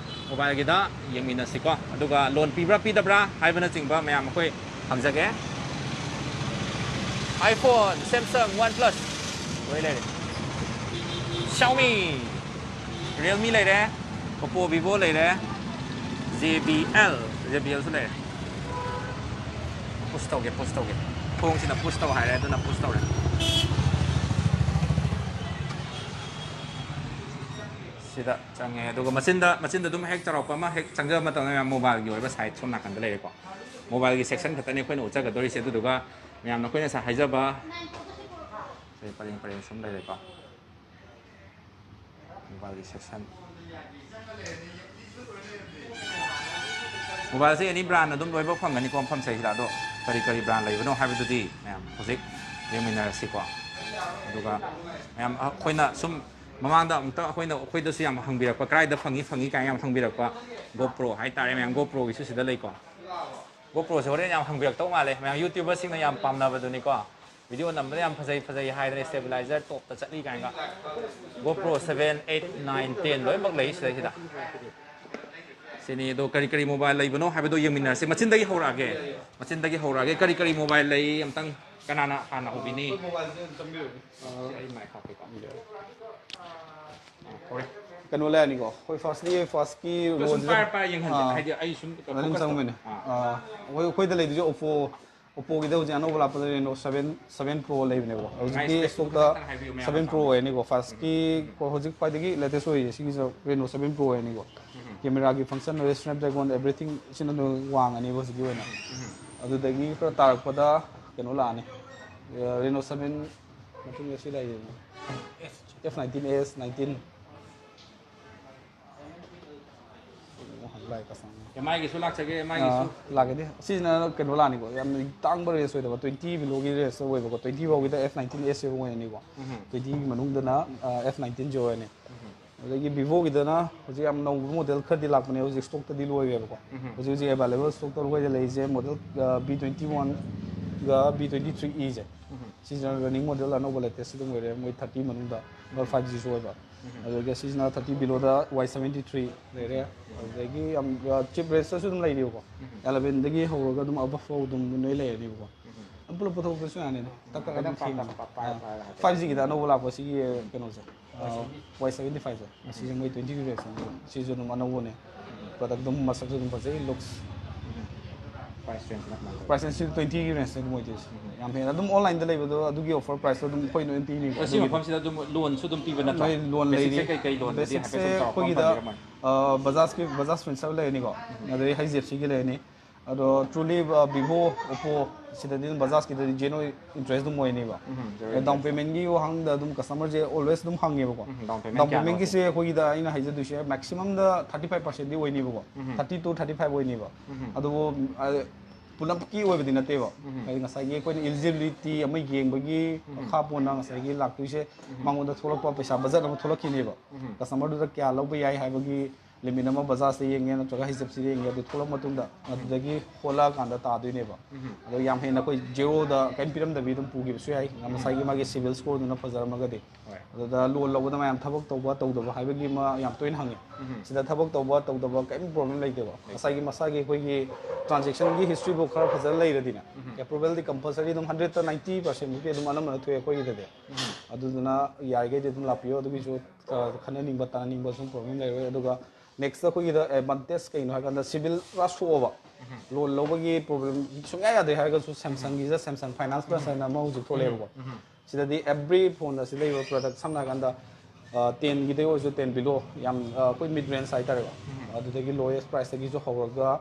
mobileꯒꯤꯗ ꯌꯦꯡꯃꯤꯟꯅꯁꯤꯀꯣ꯫ ꯑꯗꯨꯒ loan ꯄꯤꯕ꯭ꯔꯥ ꯄꯤꯗꯕ꯭ꯔꯥ ꯍꯥꯏꯕꯅꯆꯤꯡꯕ ꯃꯌꯥꯝ ꯑꯩꯈꯣꯏ ꯍꯪꯖꯒꯦ꯫ iPhone, Samsung, OnePlus ꯂꯣꯏ ꯂꯩꯔꯦ꯫ Xiaomi, Realme ꯂꯩꯔꯦ, Oppo, Vivo ꯂꯩꯔꯦ, J B L, JBLꯁꯨ ꯂꯩꯔꯦ꯫ Push ꯇꯧꯒꯦ, push ꯇꯧꯒꯦ꯫ ꯊꯣꯡꯁꯤꯅ push ꯇꯧ ꯍꯥꯏꯔꯦ, ꯑꯗꯨꯅ push ꯇꯧꯔꯦ꯫ ꯁꯤꯗ ꯆꯪꯉꯦ, ꯑꯗꯨꯒ ꯃꯆꯤꯟꯗ, ꯃꯆꯤꯟꯗ ꯑꯗꯨꯝ ꯍꯦꯛ ꯆꯥꯎꯔꯥꯛꯄ ꯑꯃ ꯍꯦꯛ ꯆꯪꯖꯕ ꯃꯇꯝꯗ ꯃꯌꯥꯝ mobileꯒꯤ ꯑꯣꯏꯕ side ꯁꯣꯝ ꯅꯥꯀꯟꯗ ꯂꯩꯔꯦꯀꯣ꯫ Mobileꯒꯤ section ꯈꯛꯇꯅꯤ ꯑꯩꯈꯣꯏꯅ ꯎꯠꯆꯒꯗꯧꯔꯤꯁꯦ꯫ ꯑꯗꯨꯗꯨꯒ ꯃꯌꯥꯝꯅ ꯑꯩꯈꯣꯏꯅ ꯉꯁꯥꯏ ꯍꯥꯏꯖꯕ ꯁꯤ ꯄꯔꯦꯡ ꯄꯔꯦꯡ ꯁꯨꯝ ꯂꯩꯔꯦꯀꯣ꯫ Mobileꯒꯤ section꯫ Mobileꯁꯦ any brand ꯑꯗꯨꯝ ꯂꯣꯏꯅꯃꯛ ꯐꯪꯒꯅꯤꯀꯣ ꯃꯐꯝꯁꯤꯗ꯫ ꯑꯗꯣ ꯀꯔꯤ ꯀꯔꯤ brand ꯂꯩꯕꯅꯣ ꯍꯥꯏꯕꯗꯨꯗꯤ ꯃꯌꯥꯝ ꯍꯧꯖꯤꯛ ꯌꯦꯡꯃꯤꯟꯅꯔꯁꯤꯀꯣ꯫ ꯑꯗꯨꯒ ꯃꯌꯥꯝ ꯑꯩꯈꯣꯏꯅ ꯁꯨꯝ ꯃꯃꯥꯡꯗ ꯑꯃꯨꯛꯇ ꯑꯩꯈꯣꯏꯅ, ꯑꯩꯈꯣꯏꯗꯁꯨ ꯌꯥꯝ ꯍꯪꯕꯤꯔꯛꯄ, "ꯀꯗꯥꯏꯗ ꯐꯪꯉꯤ, ꯐꯪꯉꯤ?" ꯀꯥꯏꯅ ꯌꯥꯝ ꯍꯪꯕꯤꯔꯛꯄ GoPro ꯍꯥꯏꯇꯥꯔꯦ ꯃꯌꯥꯝ꯫ GoProꯒꯤꯁꯨ ꯁꯤꯗ ꯂꯩꯀꯣ꯫ GoProꯁꯦ ꯍꯣꯔꯦꯟ ꯌꯥꯝ ꯍꯪꯕꯤꯔꯛꯇꯧ ꯃꯥꯜꯂꯦ ꯃꯌꯥꯝ, YouTuberꯁꯤꯡꯅ ꯌꯥꯝ ꯄꯥꯝꯅꯕꯗꯨꯅꯤꯀꯣ꯫ Video ꯅꯝꯕꯗ ꯌꯥꯝ ꯐꯖꯩ ꯐꯖꯩ ꯍꯥꯏꯗꯅ stabilizer topꯇ ꯆꯠꯂꯤ ꯀꯥꯏꯅꯒ꯫ GoPro seven, eight, nine, ten ꯂꯣꯏꯅꯃꯛ ꯂꯩ ꯁꯤꯗꯩꯁꯤꯗ꯫ ꯁꯤꯅꯤ꯫ ꯑꯗꯣ ꯀꯔꯤ ꯀꯔꯤ mobile ꯂꯩꯕꯅꯣ ꯍꯥꯏꯕꯗꯣ ꯌꯦꯡꯃꯤꯟꯅꯔꯁꯤ꯫ ꯃꯆꯤꯟꯗꯒꯤ ꯍꯧꯔꯛꯑꯒꯦ, ꯃꯆꯤꯟꯗꯒꯤ ꯍꯧꯔꯛꯑꯒꯦ꯫ ꯀꯔꯤ ꯀꯔꯤ mobile ꯂꯩ ꯑꯝꯇꯪ ꯀꯅꯥꯅ ꯍꯥꯟꯅ ꯍꯧꯕꯤꯅꯤ? ꯑꯩ mic ꯍꯥꯞꯀꯦꯀꯣ꯫ ꯑꯥ, ꯍꯧꯔꯦ꯫ ꯀꯩꯅꯣ ꯂꯩꯔꯅꯤꯀꯣ꯫ ꯑꯩꯈꯣꯏ firstly, firstꯀꯤ ꯑꯗꯣ ꯁꯨꯝ ꯔꯣꯁꯤꯗ ꯄꯥꯏꯔ ꯄꯥꯏꯔ ꯌꯦꯡꯍꯟꯁꯦ꯫ ꯑꯥ, ꯍꯥꯏꯗꯤ ꯑꯩ ꯁꯨꯝ ꯑꯗꯨꯝ focus ꯆꯪꯕꯅꯦ꯫ ꯇꯧ-, ꯑꯥ꯫ ꯑꯥ, ꯑꯩꯈꯣꯏ, ꯑꯩꯈꯣꯏꯗ ꯂꯩꯗꯣꯏꯁꯦ Oppo, Oppoꯒꯤꯗ ꯍꯧꯖꯤꯛ ꯑꯅꯧꯕ ꯂꯥꯛꯄꯗ Reno seven, seven Pro ꯂꯩꯕꯅꯦꯕꯀꯣ꯫ ꯍꯧꯖꯤꯛꯀꯤ ꯃꯥꯏ specꯇꯣ stockꯇ ꯈꯤꯇꯪ ꯍꯥꯏꯕꯤꯌꯨ ꯃꯌꯥꯝ seven Pro ꯄꯥꯝꯃꯦ꯫ ꯑꯣꯏꯔꯅꯤꯀꯣ꯫ Firstꯀꯤ ꯎꯝ꯫ ꯍꯧꯖꯤꯛ ꯈ꯭ꯋꯥꯏꯗꯒꯤ latest ꯑꯣꯏꯔꯤꯁꯦ ꯁꯤꯒꯤꯁꯨ Reno seven Pro ꯑꯣꯏꯔꯅꯤꯀꯣ꯫ ꯎꯝ꯫ Cameraꯒꯤ function ꯑꯣꯏꯔꯦ, Snapdragon, everything ꯁꯤꯅ ꯑꯗꯨꯝ ꯋꯥꯡꯉꯅꯤꯕ ꯍꯧꯖꯤꯛꯀꯤ ꯑꯣꯏꯅ꯫ ꯎꯝ꯫ ꯑꯗꯨꯗꯒꯤ ꯈꯔ ꯇꯥꯔꯛꯄꯗ ꯀꯩꯅꯣ ꯂꯥꯛꯑꯅꯤ꯫ ꯑ, Reno seven ꯃꯇꯨꯡꯗ ꯁꯤ ꯂꯩꯔꯦꯅꯦ꯫ F nineteen S, nineteen꯫ ꯂꯥꯛꯑꯦ ꯀꯁꯇꯃꯔ꯫ MIꯒꯤꯁꯨ ꯂꯥꯛꯆꯒꯦ, MIꯒꯤꯁꯨ꯫ ꯑꯥ, ꯂꯥꯛꯀꯅꯤ꯫ ꯁꯤꯁꯤꯅ ꯀꯩꯅꯣ ꯂꯥꯛꯑꯅꯤꯀꯣ, ꯌꯥꯝꯅ ꯇꯥꯡꯕ range ꯑꯣꯏꯗꯕ, twenty belowꯒꯤ rangeꯇ ꯑꯣꯏꯕꯀꯣ, twenty ꯐꯥꯎꯒꯤꯗ F nineteen S ꯑꯣꯏꯔꯅꯤꯀꯣ꯫ ꯎꯝ꯫ Twentyꯒꯤ ꯃꯅꯨꯡꯗꯅ, ꯑ, F nineteenꯁꯦ ꯑꯣꯏꯔꯅꯤ꯫ ꯎꯝ꯫ ꯑꯗꯒꯤ Vivoꯒꯤꯗꯅ ꯍꯧꯖꯤꯛ ꯌꯥꯝ ꯅꯧꯕ model ꯈꯔꯗꯤ ꯂꯥꯛꯄꯅꯦ, ꯍꯧꯖꯤꯛ stockꯇꯗꯤ ꯂꯣꯏꯔꯦꯕꯀꯣ꯫ ꯎꯝ꯫ ꯍꯧꯖꯤꯛ ꯍꯧꯖꯤꯛ available stockꯇ ꯑꯩꯈꯣꯏꯗ ꯂꯩꯔꯤꯁꯦ model, ꯑ, B twenty oneꯒ B twenty three Eꯁꯦ꯫ ꯎꯝ꯫ ꯁꯤꯁꯤꯅ running model ꯑꯅꯧꯕ latest ꯑꯗꯨꯝ ꯑꯣꯏꯔꯦ, ꯃꯣꯏ thirty ꯃꯅꯨꯡꯗ, ꯑꯗꯨꯒ five Gꯁꯨ ꯑꯣꯏꯕ꯫ ꯎꯝ꯫ ꯑꯗꯨꯒ ꯁꯤꯁꯤꯅ thirty belowꯗ Y seventy three ꯂꯩꯔꯦ꯫ ꯑꯗꯨꯗꯒꯤ ꯌꯥꯝ, ꯑ, cheap rangeꯇꯁꯨ ꯑꯗꯨꯝ ꯂꯩꯔꯤꯕꯀꯣ꯫ ꯎꯝ꯫ Elevenꯗꯒꯤ ꯍꯧꯔꯒ ꯑꯗꯨꯝ above ꯐꯥꯎ ꯑꯗꯨꯝ ꯂꯣꯏ ꯂꯩꯔꯅꯤꯕꯀꯣ꯫ ꯎꯝ꯫ ꯑꯗꯨꯝ ꯄꯨꯂꯞ ꯄꯨꯊꯣꯛꯄꯁꯨ ꯌꯥꯅꯤꯗ꯫ ꯇꯛ ꯇꯛ ꯑꯗꯨꯝ ꯀꯩꯅꯣ ꯄꯥꯛ ꯁꯦꯝꯃꯤ꯫ ꯇꯛ ꯄꯥꯛ ꯄꯥꯏ ꯑꯥ꯫ ꯄꯥꯏ ꯍꯥꯏꯇꯥꯔꯦ꯫ Five Gꯒꯤꯗ ꯑꯅꯧꯕ ꯂꯥꯛꯄ ꯁꯤꯒꯤ ꯀꯩꯅꯣꯁꯦ, ꯑ, Y seventy fiveꯁꯦ꯫ ꯁꯤꯁꯦ ꯃꯣꯏ twenty range꯫ ꯁꯤꯁꯨ ꯑꯗꯨꯝ ꯑꯅꯧꯕꯅꯦ꯫ Product ꯑꯗꯨꯝ ꯃꯁꯛꯁꯨ ꯑꯗꯨꯝ ꯐꯖꯩ, looks꯫ ꯄ꯭ꯔꯥꯏꯁ ꯔꯦꯟꯖꯁꯤꯅ ꯀꯃꯥꯏꯅ ꯇꯧꯋꯤ? ꯄ꯭ꯔꯥꯏꯁ ꯔꯦꯟꯖꯁꯤ ꯇ꯭ꯋꯦꯟꯇꯤꯒꯤ ꯔꯦꯟꯖꯇ ꯑꯗꯨꯝ ꯑꯣꯏꯗꯣꯏꯁꯦ꯫ ꯌꯥꯝ ꯍꯦꯟꯅ ꯑꯗꯨꯝ ꯑꯣꯟꯂꯥꯏꯟꯗ ꯂꯩꯕꯗꯣ ꯑꯗꯨꯒꯤ ꯑꯣꯐꯔ ꯄ꯭ꯔꯥꯏꯁꯇꯣ ꯑꯗꯨꯝ ꯑꯩꯈꯣꯏ ꯂꯣꯏꯅ ꯄꯤꯅꯤꯕ꯫ ꯑꯁꯤ ꯃꯐꯝꯁꯤꯗ ꯑꯗꯨꯝ ꯂꯣꯟꯁꯨ ꯑꯗꯨꯝ ꯄꯤꯕ ꯅꯠꯇ꯭ꯔꯣ? ꯂꯣꯏ ꯂꯣꯟ ꯂꯩꯔꯤ꯫ ꯕꯦꯁꯤꯛꯁꯦ ꯀꯩ ꯀꯩ ꯂꯣꯟꯗꯗꯤ ꯍꯥꯏꯐꯦꯠ ꯕꯦꯁꯤꯛꯁꯦ ꯑꯗꯨꯝ ꯆꯥꯎꯔꯥꯛꯄ ꯑꯃ ꯕꯦꯁꯤꯛꯁꯦ ꯑꯩꯈꯣꯏꯒꯤꯗ ꯊꯝꯕꯤꯔꯝꯃꯣ꯫ ꯕꯖꯥꯖꯀꯤ ꯕꯖꯥꯖ ꯐꯤꯟꯁꯔ ꯂꯩꯔꯅꯤꯀꯣ, ꯑꯗꯩ ꯍꯩꯆ ꯗꯤ ꯑꯦꯐ ꯁꯤꯒꯤ ꯂꯩꯔꯅꯤ꯫ ꯑꯗꯣ ꯇ꯭ꯔꯨꯂꯤ, ꯚꯤꯚꯣ, ꯑꯣꯞꯄꯣ, ꯁꯤꯗꯗꯤ ꯑꯗꯨꯝ ꯕꯖꯥꯖꯀꯤꯗꯗꯤ ꯖꯦꯅꯨꯋꯟ ꯏꯟꯇꯔꯦꯁ ꯑꯗꯨꯝ ꯑꯣꯏꯅꯤꯕ꯫ ꯎꯝ, ꯗꯥꯎꯟ ꯄꯦꯃꯦꯟꯒꯤ ꯋꯥꯍꯪꯗ ꯑꯗꯨꯝ ꯀꯁꯇꯃꯔꯁꯦ ꯑꯣꯜꯋꯦꯁ ꯑꯗꯨꯝ ꯍꯪꯉꯦꯕꯀꯣ꯫ ꯎꯝ, ꯗꯥꯎꯟ ꯄꯦꯃꯦꯟ ꯗꯥꯎꯟ ꯀꯌꯥꯅꯣ? ꯄꯦꯃꯦꯟꯒꯤꯁꯦ ꯑꯩꯈꯣꯏꯒꯤꯗ ꯑꯩꯅ ꯍꯥꯏꯖꯗꯣꯏꯁꯦ ꯃꯦꯛꯁꯤꯃꯝꯗ ꯊꯥꯔꯇꯤ ꯐꯥꯏꯚ ꯄꯥꯔꯁꯦꯟꯗꯤ ꯑꯣꯏꯅꯤꯕꯀꯣ꯫ ꯎꯝ꯫ ꯊꯥꯔꯇꯤ ꯇꯨ ꯊꯥꯔꯇꯤ ꯐꯥꯏꯚ ꯑꯣꯏꯅꯤꯕ꯫ ꯎꯝ꯫ ꯑꯗꯨꯕꯨ ꯑ, ꯄꯨꯂꯞꯀꯤ ꯑꯣꯏꯕꯗꯤ ꯅꯠꯇꯦꯕ꯫ ꯎꯝ꯫ ꯍꯥꯏꯗꯤ ꯉꯁꯥꯏꯒꯤ ꯑꯩꯈꯣꯏꯅ ꯏꯂꯤꯖꯤꯕꯤꯂꯤꯇꯤ ꯑꯃ ꯌꯦꯡꯕꯒꯤ ꯎꯝ꯫ ꯃꯈꯥ ꯄꯣꯟꯅ ꯉꯁꯥꯏꯒꯤ ꯂꯥꯛꯇꯣꯏꯁꯦ ꯎꯝ꯫ ꯃꯉꯣꯟꯗ ꯊꯣꯛꯂꯛꯄ ꯄꯩꯁꯥ ꯕꯖꯦꯠ ꯑꯃ ꯊꯣꯛꯂꯛꯈꯤꯅꯦꯕ꯫ ꯎꯝ꯫ ꯀꯁꯇꯃꯔꯗꯨꯗ ꯀꯌꯥ ꯂꯧꯕ ꯌꯥꯏ ꯍꯥꯏꯕꯒꯤ ꯂꯤꯃꯤꯠ ꯑꯃ ꯕꯖꯥꯖꯇ ꯌꯦꯡꯉꯦ ꯅꯠꯇ꯭ꯔꯒ ꯍꯩꯆ ꯗꯤ ꯑꯦꯐ ꯁꯤꯗ ꯌꯦꯡꯉꯦ, ꯑꯗꯨ ꯊꯣꯛꯂꯛ ꯃꯇꯨꯡꯗ ꯑꯗꯨꯗꯒꯤ ꯍꯣꯠꯂꯛꯑꯀꯥꯟꯗ ꯇꯥꯗꯣꯏꯅꯦꯕ꯫ ꯎꯝ꯫ ꯑꯗꯣ ꯌꯥꯝ ꯍꯦꯟꯅ ꯑꯩꯈꯣꯏ ꯖꯦꯔꯣꯗ ꯀꯔꯤꯝ ꯄꯤꯔꯝꯗꯕꯤ ꯑꯗꯨꯝ ꯄꯨꯈꯤꯕꯁꯨ ꯌꯥꯏ꯫ ꯉꯁꯥꯏꯒꯤ ꯃꯥꯒꯤ ꯁꯤꯕꯤꯜ ꯁ꯭ꯀꯣꯔꯗꯨꯅ ꯐꯖꯔꯝꯃꯒꯗꯤ꯫ ꯍꯣꯏ꯫ ꯑꯗꯨꯗ ꯂꯣꯟ ꯂꯧꯕꯗ ꯃꯌꯥꯝ ꯊꯕꯛ ꯇꯧꯕ ꯇꯧꯗꯕ ꯍꯥꯏꯕꯒꯤ ꯑꯃ ꯌꯥꯝ ꯇꯣꯏꯅ ꯍꯪꯉꯤ꯫ ꯎꯝ꯫ ꯁꯤꯗ ꯊꯕꯛ ꯇꯧꯕ ꯇꯧꯗꯕ ꯀꯔꯤꯝ ꯄ꯭ꯔꯣꯕ꯭ꯂꯦꯝ ꯂꯩꯇꯦꯕ꯫ ꯉꯁꯥꯏꯒꯤ ꯃꯁꯥꯒꯤ ꯑꯩꯈꯣꯏꯒꯤ ꯇ꯭ꯔꯥꯟꯖꯦꯛꯁꯟꯒꯤ ꯍꯤꯁꯇ꯭ꯔꯤꯕꯨ ꯈꯔ ꯐꯖꯅ ꯂꯩꯔꯗꯤꯅꯦ, ꯎꯝ꯫ ꯑꯦꯄ꯭ꯔꯨꯕꯦꯜꯗꯤ ꯀꯝꯄꯜꯁꯔꯤ ꯑꯗꯨꯝ ꯍꯟꯗ꯭ꯔꯦꯠꯇ ꯅꯥꯏꯟꯇꯤ ꯄꯥꯔꯁꯦꯟꯃꯨꯛꯇꯤ ꯑꯗꯨꯝ ꯑꯅꯝꯕꯅ ꯊꯣꯛꯑꯦ ꯑꯩꯈꯣꯏꯒꯤꯗꯗꯤ꯫ ꯎꯝ꯫ ꯑꯗꯨꯗꯨꯅ ꯌꯥꯔꯤꯈꯩꯗꯤ ꯑꯗꯨꯝ ꯂꯥꯛꯄꯤꯌꯣ꯫ ꯑꯗꯨꯒꯤꯁꯨ ꯑ, ꯈꯟꯅꯅꯤꯡꯕ ꯇꯥꯟꯅꯅꯤꯡꯕ ꯁꯨꯝ ꯄ꯭ꯔꯣꯕ꯭ꯂꯦꯝ ꯂꯩꯔꯣꯏ꯫ ꯑꯗꯨꯒ ꯅꯦꯛꯁꯇ ꯑꯩꯈꯣꯏꯒꯤꯗ ꯑꯦꯗꯚꯥꯟꯇꯦꯖ ꯀꯩꯅꯣ ꯍꯥꯏꯀꯥꯟꯗ ꯁꯤꯕꯤꯜ ꯄꯨꯔꯥ ꯁꯣꯛꯑꯕ, ꯂꯣꯟ ꯂꯧꯕꯒꯤ ꯄ꯭ꯔꯣꯕ꯭ꯂꯦꯝ ꯁꯨꯡꯌꯥ ꯌꯥꯗ꯭ꯔꯦ ꯍꯥꯏꯔꯒꯁꯨ ꯁꯦꯝꯁꯪꯒꯤꯁꯦ ꯁꯦꯝꯁꯪ ꯐꯥꯏꯅꯥꯟꯁ ꯄ꯭ꯂꯁ ꯍꯥꯏꯅ ꯑꯃ ꯍꯧꯖꯤꯛ ꯊꯣꯛꯂꯛꯑꯦꯕꯀꯣ꯫ ꯎꯝ꯫ ꯁꯤꯗꯗꯤ ꯑꯦꯕ꯭ꯔꯤ ꯐꯣꯟ ꯑꯁꯤ ꯂꯩꯔꯤꯕ ꯄ꯭ꯔꯗꯛ ꯁꯝꯅ ꯍꯥꯏꯔꯀꯥꯟꯗ ꯇꯦꯟꯒꯤꯗꯩ ꯑꯣꯏꯔꯁꯨ ꯇꯦꯟ ꯕꯤꯂꯣ ꯌꯥꯝ ꯑ, ꯑꯩꯈꯣꯏ ꯃꯤꯗ ꯔꯦꯟꯖ ꯍꯥꯏꯇꯥꯔꯦꯀꯣ꯫ ꯎꯝ꯫ ꯑꯗꯨꯗꯒꯤ ꯂꯣꯌꯦꯁ ꯄ꯭ꯔꯥꯏꯁꯇꯒꯤꯁꯨ ꯍꯧꯔꯒ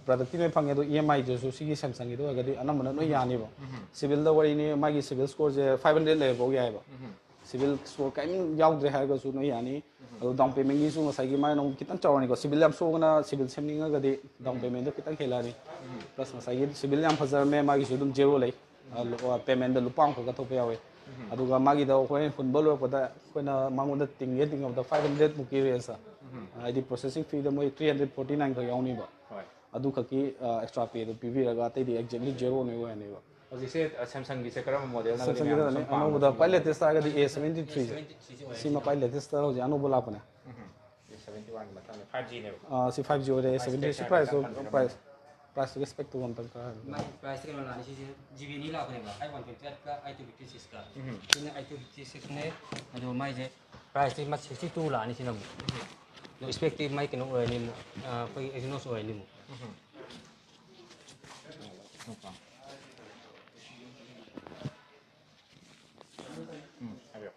ꯄ꯭ꯔꯗꯛꯇꯤ ꯂꯣꯏ ꯐꯪꯉꯦ, ꯑꯗꯣ ꯏ ꯑꯦꯝ ꯑꯥꯏꯗꯁꯨ ꯁꯤꯒꯤ ꯁꯦꯝꯁꯪꯒꯤꯗ ꯑꯣꯏꯔꯒꯗꯤ ꯑꯅꯝꯕꯅ ꯂꯣꯏ ꯌꯥꯅꯤꯕ꯫ ꯎꯝ꯫ ꯁꯤꯕꯤꯜꯗ ꯋꯥꯔꯤꯅꯤ, ꯃꯥꯒꯤ ꯁꯤꯕꯤꯜ ꯁ꯭ꯀꯣꯔꯁꯦ ꯐꯥꯏꯚ ꯍꯟꯗ꯭ꯔꯦꯗ ꯂꯩꯔꯐꯥꯎ ꯌꯥꯏꯑꯕ꯫ ꯎꯝ꯫ ꯁꯤꯕꯤꯜ ꯁ꯭ꯀꯣꯔ ꯀꯔꯤꯝ ꯌꯥꯎꯗ꯭ꯔꯦ ꯍꯥꯏꯔꯒꯁꯨ ꯅꯣꯏ ꯌꯥꯅꯤ꯫ ꯑꯗꯣ ꯗꯥꯎꯟ ꯄꯦꯃꯦꯟꯒꯤꯁꯨ ꯉꯁꯥꯏꯒꯤ ꯃꯥꯅ ꯑꯃꯨꯛ ꯈꯤꯇꯪ ꯆꯥꯎꯔꯅꯤꯀꯣ꯫ ꯁꯤꯕꯤꯜ ꯌꯥꯝ ꯁꯣꯛꯑꯒꯅ ꯁꯤꯕꯤꯜ ꯁꯦꯝꯅꯤꯡꯉꯒꯗꯤ ꯗꯥꯎꯟ ꯄꯦꯃꯦꯟꯗꯣ ꯈꯤꯇꯪ ꯍꯦꯜꯂꯛꯑꯅꯤ꯫ ꯄ꯭ꯂꯁ ꯉꯁꯥꯏꯒꯤ ꯁꯤꯕꯤꯜ ꯌꯥꯝ ꯐꯖꯔꯝꯃꯦ, ꯃꯥꯒꯤꯁꯨ ꯑꯗꯨꯝ ꯖꯦꯔꯣ ꯂꯩ꯫ ꯄꯦꯃꯦꯟꯗ ꯂꯨꯄꯥ ꯑꯃꯈꯛ ꯀꯠꯊꯣꯛꯄ ꯌꯥꯎꯋꯦ꯫ ꯑꯗꯨꯒ ꯃꯥꯒꯤꯗ ꯍꯣꯔꯦꯟ ꯍꯨꯟꯕ ꯂꯣꯏꯔꯛꯄꯗ ꯑꯩꯈꯣꯏꯅ ꯃꯉꯣꯟꯗ ꯇꯤꯡꯒꯦ ꯇꯤꯡꯉꯕꯗ ꯐꯥꯏꯚ ꯍꯟꯗ꯭ꯔꯦꯗ ꯃꯨꯛꯀꯤ ꯔꯦꯟꯖꯇ, ꯍꯥꯏꯗꯤ ꯄ꯭ꯔꯣꯁꯦꯁꯤꯡ ꯐꯤꯗ ꯃꯣꯏ ꯊ꯭ꯔꯤ ꯍꯟꯗ꯭ꯔꯦꯗ ꯐꯣꯔꯇꯤ ꯅꯥꯏꯟ ꯈꯛ ꯌꯥꯎꯅꯤꯕ꯫ ꯍꯣꯏ꯫ ꯑꯗꯨꯈꯛꯀꯤ ꯑꯦꯛꯁꯇ꯭ꯔꯥ ꯄꯦꯗꯣ ꯄꯤꯕꯤꯔꯒ ꯑꯇꯩꯗꯤ ꯑꯦꯛꯖꯦꯛꯂꯤ ꯖꯦꯔꯣꯅꯦ ꯑꯣꯏꯍꯟꯅꯦꯕ꯫ ꯍꯧꯖꯤꯛꯁꯦ ꯑ, ꯁꯦꯝꯁꯪꯒꯤꯁꯦ ꯀꯔꯝꯕ ꯃꯣꯗꯦꯜꯅ ꯁꯦꯝꯁꯪꯒꯤꯗ ꯑꯅꯧꯕꯗ ꯈ꯭ꯋꯥꯏ ꯂꯦꯇꯦꯁꯇ ꯍꯥꯏꯔꯒꯗꯤ ꯑꯦ ꯁꯚꯦꯟꯇꯤ ꯊ꯭ꯔꯤꯁꯦ꯫ ꯁꯤꯃ ꯈ꯭ꯋꯥꯏ ꯂꯦꯇꯦꯁꯇ ꯍꯧꯖꯤꯛ ꯑꯅꯧꯕ ꯂꯥꯛꯄꯅꯦ꯫ ꯁꯚꯦꯟꯇꯤ ꯋꯥꯟꯒꯤ ꯃꯇꯥꯡꯗ ꯐꯥꯏꯚ ꯖꯤꯅꯦꯕ꯫ ꯑꯥ, ꯁꯤ ꯐꯥꯏꯚ ꯖꯤ ꯑꯣꯏꯔꯦ, ꯑꯦ ꯁꯚꯦꯟꯇꯤ ꯁꯤ ꯄ꯭ꯔꯥꯏꯁꯇꯣ ꯄ꯭ꯔꯥꯏꯁ ꯄ꯭ꯔꯥꯏꯁꯇꯨꯒꯤ ꯁ꯭ꯄꯦꯛꯇꯨ ꯑꯝꯇꯪ ꯈꯔ ꯍꯥꯏꯕꯤꯌꯨ꯫ ꯃꯥꯒꯤ ꯄ꯭ꯔꯥꯏꯁꯇꯤ ꯀꯩꯅꯣ ꯂꯥꯛꯑꯅꯤ ꯁꯤꯁꯦ, ꯖꯤ ꯕꯤ ꯑꯅꯤ ꯂꯥꯛꯄꯅꯦꯕ, ꯑꯥꯏꯠ ꯋꯥꯟ ꯇ꯭ꯋꯦꯟꯇꯤ ꯑꯩꯠꯀ ꯑꯥꯏꯠ ꯇꯨ ꯐꯤꯐꯇꯤ ꯁꯤꯛꯁꯀ꯫ ꯁꯤꯅ ꯑꯥꯏꯠ ꯇꯨ ꯐꯤꯐꯇꯤ ꯁꯤꯛꯁꯅꯦ꯫ ꯑꯗꯣ ꯃꯥꯏꯁꯦ ꯄ꯭ꯔꯥꯏꯁꯇꯤ ꯃꯥ ꯁꯤꯛꯁꯇꯤ ꯇꯨ ꯂꯥꯛꯑꯅꯤ ꯁꯤꯅ ꯑꯃꯨꯛ꯫ ꯑꯗꯣ ꯁ꯭ꯄꯦꯛꯇꯤ ꯃꯥꯏ ꯀꯩꯅꯣ ꯑꯣꯏꯔꯅꯤ ꯑꯃꯨꯛ, ꯑꯩꯈꯣꯏꯒꯤ ꯑꯦꯛꯖꯤꯅꯣꯁ ꯑꯣꯏꯔꯅꯤ ꯑꯃꯨꯛ꯫ ꯎꯝ, ꯍꯥꯏꯕꯤꯌꯨ꯫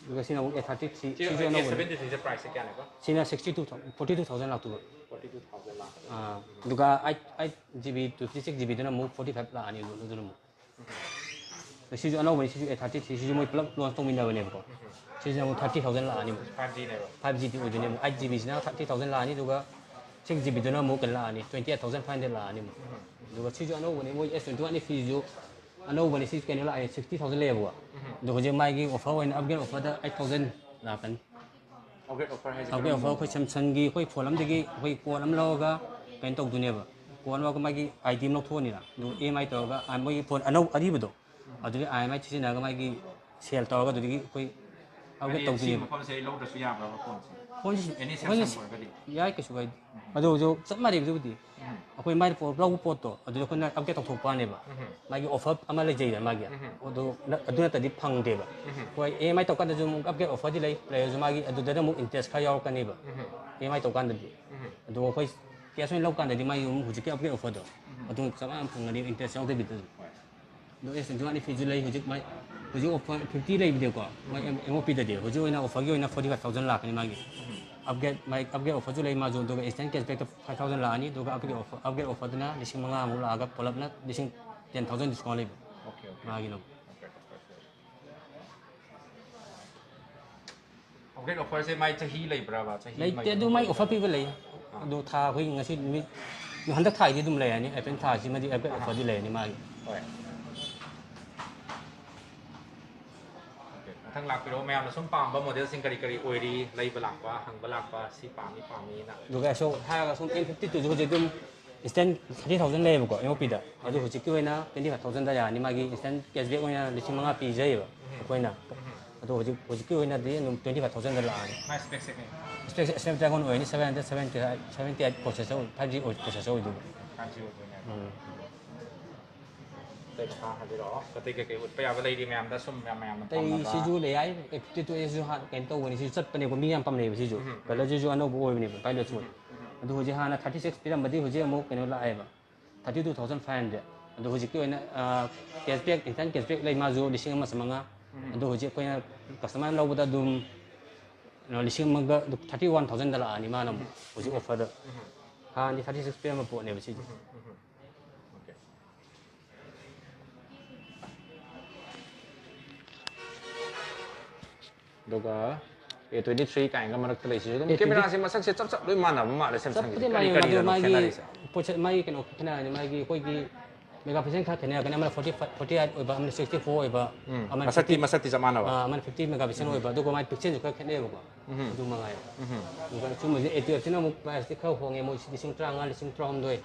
ꯑꯗꯨꯒ ꯁꯤꯅ ꯑꯃꯨꯛ ꯑꯦ ꯊꯥꯔꯇꯤ ꯊ꯭ꯔꯤ, ꯁꯤ ꯁꯤꯁꯨ ꯑꯦ ꯑꯅꯧꯕꯅꯤ꯫ ꯁꯚꯦꯟꯇꯤ ꯊ꯭ꯔꯤꯁꯦ ꯄ꯭ꯔꯥꯏꯁꯁꯦ ꯀꯌꯥꯅꯦꯕ? ꯁꯤꯅ sixty two thousand, forty two thousand ꯂꯥꯛꯇꯣꯏꯕ꯫ ꯐꯣꯔꯇꯤ ꯇꯨ ꯊꯥꯎꯖꯟ ꯂꯥꯛ꯫ ꯑꯥ, ꯑꯗꯨꯒ eight eight G B two fifty six G ꯕꯤꯗꯨꯅ ꯑꯃꯨꯛ ꯐꯣꯔꯇꯤ ꯐꯥꯏꯚ ꯂꯥꯛꯑꯅꯤ ꯑꯗꯨ ꯑꯗꯨꯅ ꯑꯃꯨꯛ꯫ ꯁꯤꯁꯨ ꯑꯅꯧꯕꯅꯤ, ꯁꯤꯁꯨ ꯑꯦ ꯊꯥꯔꯇꯤ ꯊ꯭ꯔꯤ, ꯁꯤꯁꯨ ꯃꯣꯏ ꯄꯨꯂꯞ ꯂꯣꯟꯁ ꯇꯧꯃꯤꯟꯅꯕꯅꯦꯕꯀꯣ꯫ ꯁꯤꯁꯤꯅ ꯑꯃꯨꯛ ꯊꯥꯔꯇꯤ ꯊꯥꯎꯖꯟ ꯂꯥꯛꯑꯅꯤ ꯑꯃꯨꯛ꯫ ꯐꯥꯏꯚ ꯖꯤꯅꯦꯕ꯫ ꯐꯥꯏꯚ ꯖꯤꯗꯤ ꯑꯣꯏꯗꯣꯏꯅꯦ ꯑꯃꯨꯛ꯫ ꯑꯩꯠ ꯖꯤ ꯕꯤꯁꯤꯅ ꯊꯥꯔꯇꯤ ꯊꯥꯎꯖꯟ ꯂꯥꯛꯑꯅꯤ, ꯑꯗꯨꯒ ꯁꯤꯛꯁ ꯖꯤ ꯕꯤꯗꯨꯅ ꯑꯃꯨꯛ ꯀꯩꯅꯣ ꯂꯥꯛꯑꯅꯤ, twenty eight thousand five hundred ꯂꯥꯛꯑꯅꯤ ꯑꯃꯨꯛ꯫ ꯑꯗꯨꯒ ꯁꯤꯁꯨ ꯑꯅꯧꯕꯅꯤ, ꯃꯣꯏ ꯑꯦꯁ ꯇ꯭ꯋꯦꯟꯇꯤ ꯋꯥꯟ ꯑꯦꯐ ꯁꯤꯁꯨ ꯑꯅꯧꯕꯅꯤ, ꯁꯤ ꯀꯩꯅꯣ ꯂꯥꯛꯑꯦ, ꯁꯤꯛꯁꯇꯤ ꯊꯥꯎꯖꯟ ꯂꯩꯌꯦꯕꯀꯣ꯫ ꯑꯗꯣ ꯍꯧꯖꯤꯛ ꯃꯥꯒꯤ ꯑꯣꯐꯔ ꯑꯣꯏꯅ ꯑꯞꯒ꯭ꯔꯦꯗ ꯑꯣꯐꯔꯗ ꯑꯩꯠ ꯊꯥꯎꯖꯟ ꯂꯥꯛꯀꯅꯤ꯫ ꯑꯞꯒ꯭ꯔꯦꯗ ꯑꯣꯐꯔ ꯍꯥꯏꯁꯦ ꯑꯞꯒ꯭ꯔꯦꯗ ꯀꯔꯝꯕ ꯑꯣꯐꯔ ꯑꯩꯈꯣꯏ ꯃꯑꯣꯡꯗ? ꯁꯦꯝꯁꯪꯒꯤ ꯑꯩꯈꯣꯏ ꯐꯣꯟ ꯑꯃꯗꯒꯤ ꯑꯩꯈꯣꯏ ꯄꯣꯠ ꯑꯃ ꯂꯧꯔꯒ ꯀꯩꯅꯣ ꯇꯧꯗꯣꯏꯅꯦꯕ꯫ ꯄꯣꯠ ꯑꯃ ꯂꯧꯔꯒ ꯃꯥꯒꯤ ꯑꯥꯏ ꯗꯤ ꯑꯃ ꯂꯧꯊꯣꯛꯑꯅꯤꯅ, ꯑꯗꯨꯒ ꯏ ꯑꯦꯝ ꯑꯥꯏ ꯇꯧꯔꯒ, ꯑꯥ, ꯃꯣꯏꯒꯤ ꯐꯣꯟ ꯑꯅꯧ ꯑꯔꯤꯕꯗꯣ, ꯑꯗꯨꯒꯤ ꯑꯥꯏ ꯑꯦꯝ ꯑꯥꯏ ꯁꯤꯖꯤꯟꯅꯔꯒ ꯃꯥꯒꯤ ꯁꯦꯜ ꯇꯧꯔꯒ ꯑꯗꯨꯗꯒꯤ ꯑꯩꯈꯣꯏ ꯑꯞꯒ꯭ꯔꯦꯗ ꯍꯥꯏꯗꯤ ꯁꯤ ꯇꯧꯗꯣꯏꯅꯦꯕ꯫ ꯃꯐꯝꯁꯦ ꯑꯩ ꯂꯧꯗ꯭ꯔꯁꯨ ꯌꯥꯕ꯭ꯔꯕ ꯐꯣꯟꯁꯦ? ꯐꯣꯟꯁꯤ ꯑꯦꯅꯤ ꯑꯩꯈꯣꯏꯅ ꯁꯦꯝꯁꯪ ꯑꯣꯏꯔꯒꯗꯤ? ꯌꯥꯏ, ꯀꯩꯁꯨ ꯀꯥꯏꯗꯦ꯫ ꯑꯗꯨ ꯍꯧꯖꯤꯛ ꯆꯞ ꯃꯥꯟꯅꯩꯕꯗꯨꯕꯨꯗꯤ꯫ ꯑꯩꯈꯣꯏ ꯃꯥꯏ ꯄꯣꯠ ꯂꯧꯕ ꯄꯣꯠꯇꯣ ꯑꯗꯨꯗ ꯑꯩꯈꯣꯏꯅ ꯑꯞꯒ꯭ꯔꯦꯗ ꯇꯧꯊꯣꯛꯄ ꯋꯥꯅꯦꯕ꯫ ꯃꯥꯒꯤ ꯑꯣꯐꯔ ꯑꯃ ꯂꯩꯖꯩꯗꯅ ꯃꯥꯒꯤ꯫ ꯑꯗꯨ ꯅ-, ꯑꯗꯨ ꯅꯠꯇꯗꯤ ꯐꯪꯗꯦꯕ꯫ ꯍꯣꯏ, ꯏ ꯑꯦꯝ ꯑꯥꯏ ꯇꯧꯀꯥꯟꯗꯁꯨ ꯑꯃꯨꯛ ꯑꯞꯒ꯭ꯔꯦꯗ ꯑꯣꯐꯔꯗꯤ ꯂꯩ, ꯂꯩꯔꯁꯨ ꯃꯥꯒꯤ ꯑꯗꯨꯗꯅ ꯑꯃꯨꯛ ꯏꯟꯇꯔꯦꯁ ꯈꯔ ꯌꯥꯎꯔꯛꯀꯅꯦꯕ꯫ ꯏ ꯑꯦꯝ ꯑꯥꯏ ꯇꯧꯀꯥꯟꯗꯗꯤ꯫ ꯑꯗꯨꯒ ꯑꯩꯈꯣꯏ ꯀꯦꯁ ꯑꯣꯏꯅ ꯂꯧꯀꯥꯟꯗꯗꯤ ꯃꯥꯒꯤ ꯑꯃꯨꯛ ꯍꯧꯖꯤꯛꯀꯤ ꯑꯞꯒ꯭ꯔꯦꯗ ꯑꯣꯐꯔꯗꯣ ꯑꯗꯨ ꯆꯞ ꯃꯥꯟꯅ ꯐꯪꯒꯅꯤ, ꯏꯟꯇꯔꯦꯁ ꯌꯥꯎꯗꯕꯤꯗ ꯑꯗꯨꯝ꯫ ꯑꯗꯣ ꯑꯦꯁ ꯇ꯭ꯋꯦꯟꯇꯤ ꯋꯥꯟ ꯑꯦꯐ ꯁꯤꯁꯨ ꯂꯩ ꯍꯧꯖꯤꯛ ꯃꯥꯏ-, ꯍꯧꯖꯤꯛ ꯑꯣꯐꯔ ꯐꯤꯐꯇꯤ ꯂꯩꯕꯅꯦꯀꯣ, ꯃꯣꯏ ꯑꯦꯝ ꯑꯣ ꯄꯤꯗꯗꯤ꯫ ꯍꯧꯖꯤꯛ ꯑꯣꯏꯅ ꯑꯣꯐꯔꯒꯤ ꯑꯣꯏꯅ ꯐꯣꯔꯇꯤ ꯐꯥꯏꯚ ꯊꯥꯎꯖꯟ ꯂꯥꯛꯀꯅꯤ ꯃꯥꯒꯤ꯫ ꯑꯞꯒ꯭ꯔꯦꯗ, ꯃꯥꯏ ꯑꯞꯒ꯭ꯔꯦꯗ ꯑꯣꯐꯔꯁꯨ ꯂꯩ ꯃꯥꯁꯨ, ꯑꯗꯨꯒ ꯏꯟꯁꯇꯦꯟ ꯀꯦꯁꯕꯦꯛꯇ ꯐꯥꯏꯚ ꯊꯥꯎꯖꯟ ꯂꯥꯛꯑꯅꯤ, ꯑꯗꯨꯒ ꯑꯞꯒ꯭ꯔꯦꯗ ꯑꯣꯐꯔ, ꯑꯞꯒ꯭ꯔꯦꯗ ꯑꯣꯐꯔꯗꯨꯅ ꯂꯤꯁꯤꯡ ꯃꯉꯥꯃꯨꯛ ꯂꯥꯛꯑꯒ ꯄꯨꯂꯞꯅ ꯂꯤꯁꯤꯡ ꯇꯦꯟ ꯊꯥꯎꯖꯟ ꯗꯤꯁꯀꯥꯎꯟ ꯂꯩꯕ ꯑꯣꯀꯦ, ꯑꯣꯀꯦ꯫ ꯃꯥꯒꯤꯅ ꯑꯃꯨꯛ꯫ ꯑꯞꯒ꯭ꯔꯦꯗ ꯑꯣꯐꯔꯁꯦ ꯃꯥꯏ ꯆꯍꯤ ꯂꯩꯕ꯭ꯔꯕ? ꯆꯍꯤ ꯂꯩꯇꯦ, ꯑꯃꯒꯤ ꯑꯗꯨ ꯃꯥꯏ ꯃꯅꯨꯡꯗ ꯑꯣꯐꯔ ꯄꯤꯕ ꯂꯩ꯫ ꯑꯗꯣ ꯊꯥ ꯑꯩꯈꯣꯏ ꯉꯁꯤ ꯅꯨꯃꯤꯠ, ꯍꯟꯗꯛ ꯊꯥꯒꯤꯗꯤ ꯑꯗꯨꯝ ꯂꯩꯔꯅꯤ, ꯑꯦꯄ꯭ꯔꯤꯜ ꯊꯥꯁꯤꯃꯗꯤ ꯑꯞꯒ꯭ꯔꯦꯗ ꯑꯣꯐꯔꯗꯤ ꯂꯩꯔꯅꯤ ꯃꯥꯒꯤ꯫ ꯍꯣꯏ꯫ ꯑꯣꯀꯦ꯫ ꯃꯊꯪ ꯂꯥꯛꯄꯤꯔꯣ꯫ ꯃꯌꯥꯝꯅ ꯁꯨꯝ ꯄꯥꯝꯕ ꯃꯣꯗꯦꯜꯁꯤꯡ ꯀꯔꯤ ꯀꯔꯤ ꯑꯣꯏꯔꯤ? ꯂꯩꯕ ꯂꯥꯛꯄ, ꯍꯪꯕ ꯂꯥꯛꯄ, ꯁꯤ ꯄꯥꯝꯃꯤ ꯄꯥꯝꯃꯤꯅ꯫ ꯑꯗꯨꯒ ꯑꯁꯣꯛ ꯍꯥꯏꯔꯒ ꯁꯨꯝ ꯑꯦꯝ ꯐꯤꯐꯇꯤ ꯇꯨꯁꯨ ꯍꯧꯖꯤꯛ ꯑꯗꯨꯝ ꯏꯟꯁꯇꯦꯟ ꯊꯥꯔꯇꯤ ꯊꯥꯎꯖꯟ ꯂꯩꯌꯦꯕꯀꯣ ꯑꯦꯝ ꯑꯣ ꯄꯤꯗ꯫ ꯑꯗꯨ ꯍꯧꯖꯤꯛꯀꯤ ꯑꯣꯏꯅ ꯇ꯭ꯋꯦꯟꯇꯤ ꯐꯥꯏꯚ ꯊꯥꯎꯖꯟꯗ ꯌꯥꯔꯅꯤ, ꯃꯥꯒꯤ ꯏꯟꯁꯇꯦꯟ ꯀꯦꯁꯕꯦꯛ ꯑꯣꯏꯅ ꯂꯤꯁꯤꯡ ꯃꯉꯥ ꯄꯤꯖꯩꯌꯦꯕ ꯑꯩꯈꯣꯏꯅ꯫ ꯑꯗꯣ ꯍꯧꯖꯤꯛ, ꯍꯧꯖꯤꯛꯀꯤ ꯑꯣꯏꯅꯗꯤ ꯑꯗꯨꯝ ꯇ꯭ꯋꯦꯟꯇꯤ ꯐꯥꯏꯚ ꯊꯥꯎꯖꯟꯗ ꯂꯥꯛꯑꯅꯤ꯫ ꯃꯥꯏ ꯁ꯭ꯄꯦꯛꯁꯦ ꯀꯩ? ꯁ꯭ꯄꯦꯛꯁꯦ ꯁ꯭ꯅꯦꯞꯗ꯭ꯔꯦꯒꯣꯟ ꯑꯣꯏꯔꯅꯤ, seven hundred seventy eight, seventy eight processor, five G processor ꯑꯣꯏꯗꯣꯏꯕ꯫ ꯐꯥꯏꯚ ꯖꯤ ꯑꯣꯏꯗꯣꯏꯅꯦꯕ꯫ ꯎꯝ꯫ ꯑꯇꯩ ꯃꯈꯥ ꯍꯥꯏꯕꯤꯔꯛꯑꯣ꯫ ꯑꯇꯩ ꯀꯩꯀꯩ ꯎꯠꯄ ꯌꯥꯕ ꯂꯩꯔꯤ ꯃꯌꯥꯝꯗ ꯁꯨꯝ ꯃꯌꯥꯝ, ꯃꯌꯥꯝꯅ ꯑꯇꯩ ꯄꯥꯝꯅꯕ? ꯁꯤꯁꯨ ꯂꯩ ꯌꯥꯏ, ꯑꯦ ꯐꯤꯐꯇꯤ ꯇꯨ ꯑꯦꯁꯁꯨ ꯍꯥꯟꯅ ꯀꯩꯅꯣ ꯇꯧꯕꯅꯤ, ꯁꯤꯁꯨ ꯆꯠꯄꯅꯦꯀꯣ, ꯃꯤ ꯌꯥꯝ ꯄꯥꯝꯅꯩꯕ ꯁꯤꯁꯨ꯫ ꯎꯝ, ꯎꯝ꯫ ꯀꯂꯔꯁꯤꯁꯨ ꯑꯅꯧꯕ ꯑꯣꯏꯕꯅꯦꯕ, ꯄꯥꯏꯂꯣꯠꯁꯨ ꯑꯣꯏ꯫ ꯑꯗꯨ ꯍꯧꯖꯤꯛ ꯍꯥꯟꯅ ꯊꯥꯔꯇꯤ ꯁꯤꯛꯁ ꯄꯤꯔꯝꯕꯗꯤ ꯍꯧꯖꯤꯛ ꯑꯃꯨꯛ ꯀꯩꯅꯣ ꯂꯥꯛꯑꯦꯕ, thirty two thousand five hundred. ꯑꯗꯣ ꯍꯧꯖꯤꯛꯀꯤ ꯑꯣꯏꯅ ꯀꯦꯁꯕꯦꯛ, ꯏꯟꯁꯇꯦꯟ ꯀꯦꯁꯕꯦꯛ ꯂꯩ, ꯃꯥꯁꯨ ꯂꯤꯁꯤꯡ ꯑꯃ ꯆꯥꯝꯃꯉꯥ꯫ ꯑꯗꯣ ꯍꯧꯖꯤꯛ ꯑꯩꯈꯣꯏꯅ ꯀꯁꯇꯃꯔ ꯂꯧꯕꯗ ꯑꯗꯨꯝ ꯀꯩꯅꯣ, ꯂꯤꯁꯤꯡ ꯑꯃꯒ ꯊꯥꯔꯇꯤ ꯋꯥꯟ ꯊꯥꯎꯖꯟꯗ ꯂꯥꯛꯑꯅꯤ ꯃꯥꯅ ꯑꯃꯨꯛ ꯍꯧꯖꯤꯛ ꯑꯣꯐꯔꯗ꯫ ꯍꯥꯟꯅꯗꯤ ꯊꯥꯔꯇꯤ ꯁꯤꯛꯁ ꯄꯤꯔꯝꯕ ꯄꯣꯠꯅꯦꯕ ꯁꯤꯁꯦ꯫ ꯑꯗꯨꯒ ꯑꯦ ꯇ꯭ꯋꯦꯟꯇꯤ ꯊ꯭ꯔꯤ ꯀꯥꯏꯅꯒ ꯃꯔꯛꯇ ꯂꯩꯁꯤꯁꯨ ꯑꯗꯨꯝ ꯀꯦꯃꯦꯔꯥꯁꯦ ꯃꯁꯛꯁꯦ ꯆꯞ ꯆꯞ ꯂꯣꯏ ꯃꯥꯟꯅꯕ ꯃꯥꯜꯂꯦ ꯁꯦꯝꯁꯪꯁꯦ꯫ ꯆꯞꯄꯨꯗꯤ ꯀꯔꯤ ꯃꯥꯟꯅꯩ, ꯑꯗꯣ ꯀꯔꯤꯗꯅꯣ ꯃꯥꯒꯤ ꯈꯦꯠꯅꯔꯤꯁꯦ? ꯄꯣꯠꯁꯛ, ꯃꯥꯒꯤ ꯀꯩꯅꯣ ꯈꯦꯠꯅꯔꯅꯤ, ꯃꯥꯒꯤ ꯑꯩꯈꯣꯏꯒꯤ ꯃꯦꯒꯥ ꯄꯤꯛꯁꯦꯜ ꯈꯔ ꯈꯦꯠꯅꯔꯛꯀꯅꯤ, ꯑꯃꯅ ꯐꯣꯔꯇꯤ ꯐꯥꯏꯚ, ꯐꯣꯔꯇꯤ ꯑꯩꯠ ꯑꯣꯏꯕ, ꯑꯃꯅ ꯁꯤꯛꯁꯇꯤ ꯐꯣꯔ ꯑꯣꯏꯕ, ꯎꯝ, ꯑꯃꯅ ꯃꯁꯛꯇꯤ ꯐꯤꯐꯇꯤ, ꯃꯁꯛꯇꯤ ꯆꯞ ꯃꯥꯟꯅꯕ꯫ ꯑꯥ, ꯑꯃꯅ ꯐꯤꯐꯇꯤ ꯃꯦꯒꯥ ꯄꯤꯛꯁꯦꯜ ꯑꯣꯏꯕ, ꯑꯗꯨꯒ ꯃꯥꯒꯤ ꯄꯤꯛꯁꯦꯜꯁꯨ ꯈꯔ ꯈꯦꯠꯅꯩꯕꯀꯣ꯫ ꯎꯝ, ꯑꯗꯨ ꯃꯉꯥꯏ꯫ ꯑꯗꯨꯒ ꯁꯨꯝꯕꯁꯦ ꯑꯦ ꯇꯨ ꯑꯦꯐꯁꯤꯅ ꯑꯃꯨꯛ ꯄ꯭ꯔꯥꯏꯁꯇꯤ ꯈꯔ ꯍꯣꯡꯉꯦ, ꯃꯣꯏꯁꯤ ꯂꯤꯁꯤꯡ ꯇꯔꯥꯃꯉꯥ, ꯂꯤꯁꯤꯡ ꯇꯔꯥꯍꯨꯝꯗꯣꯏ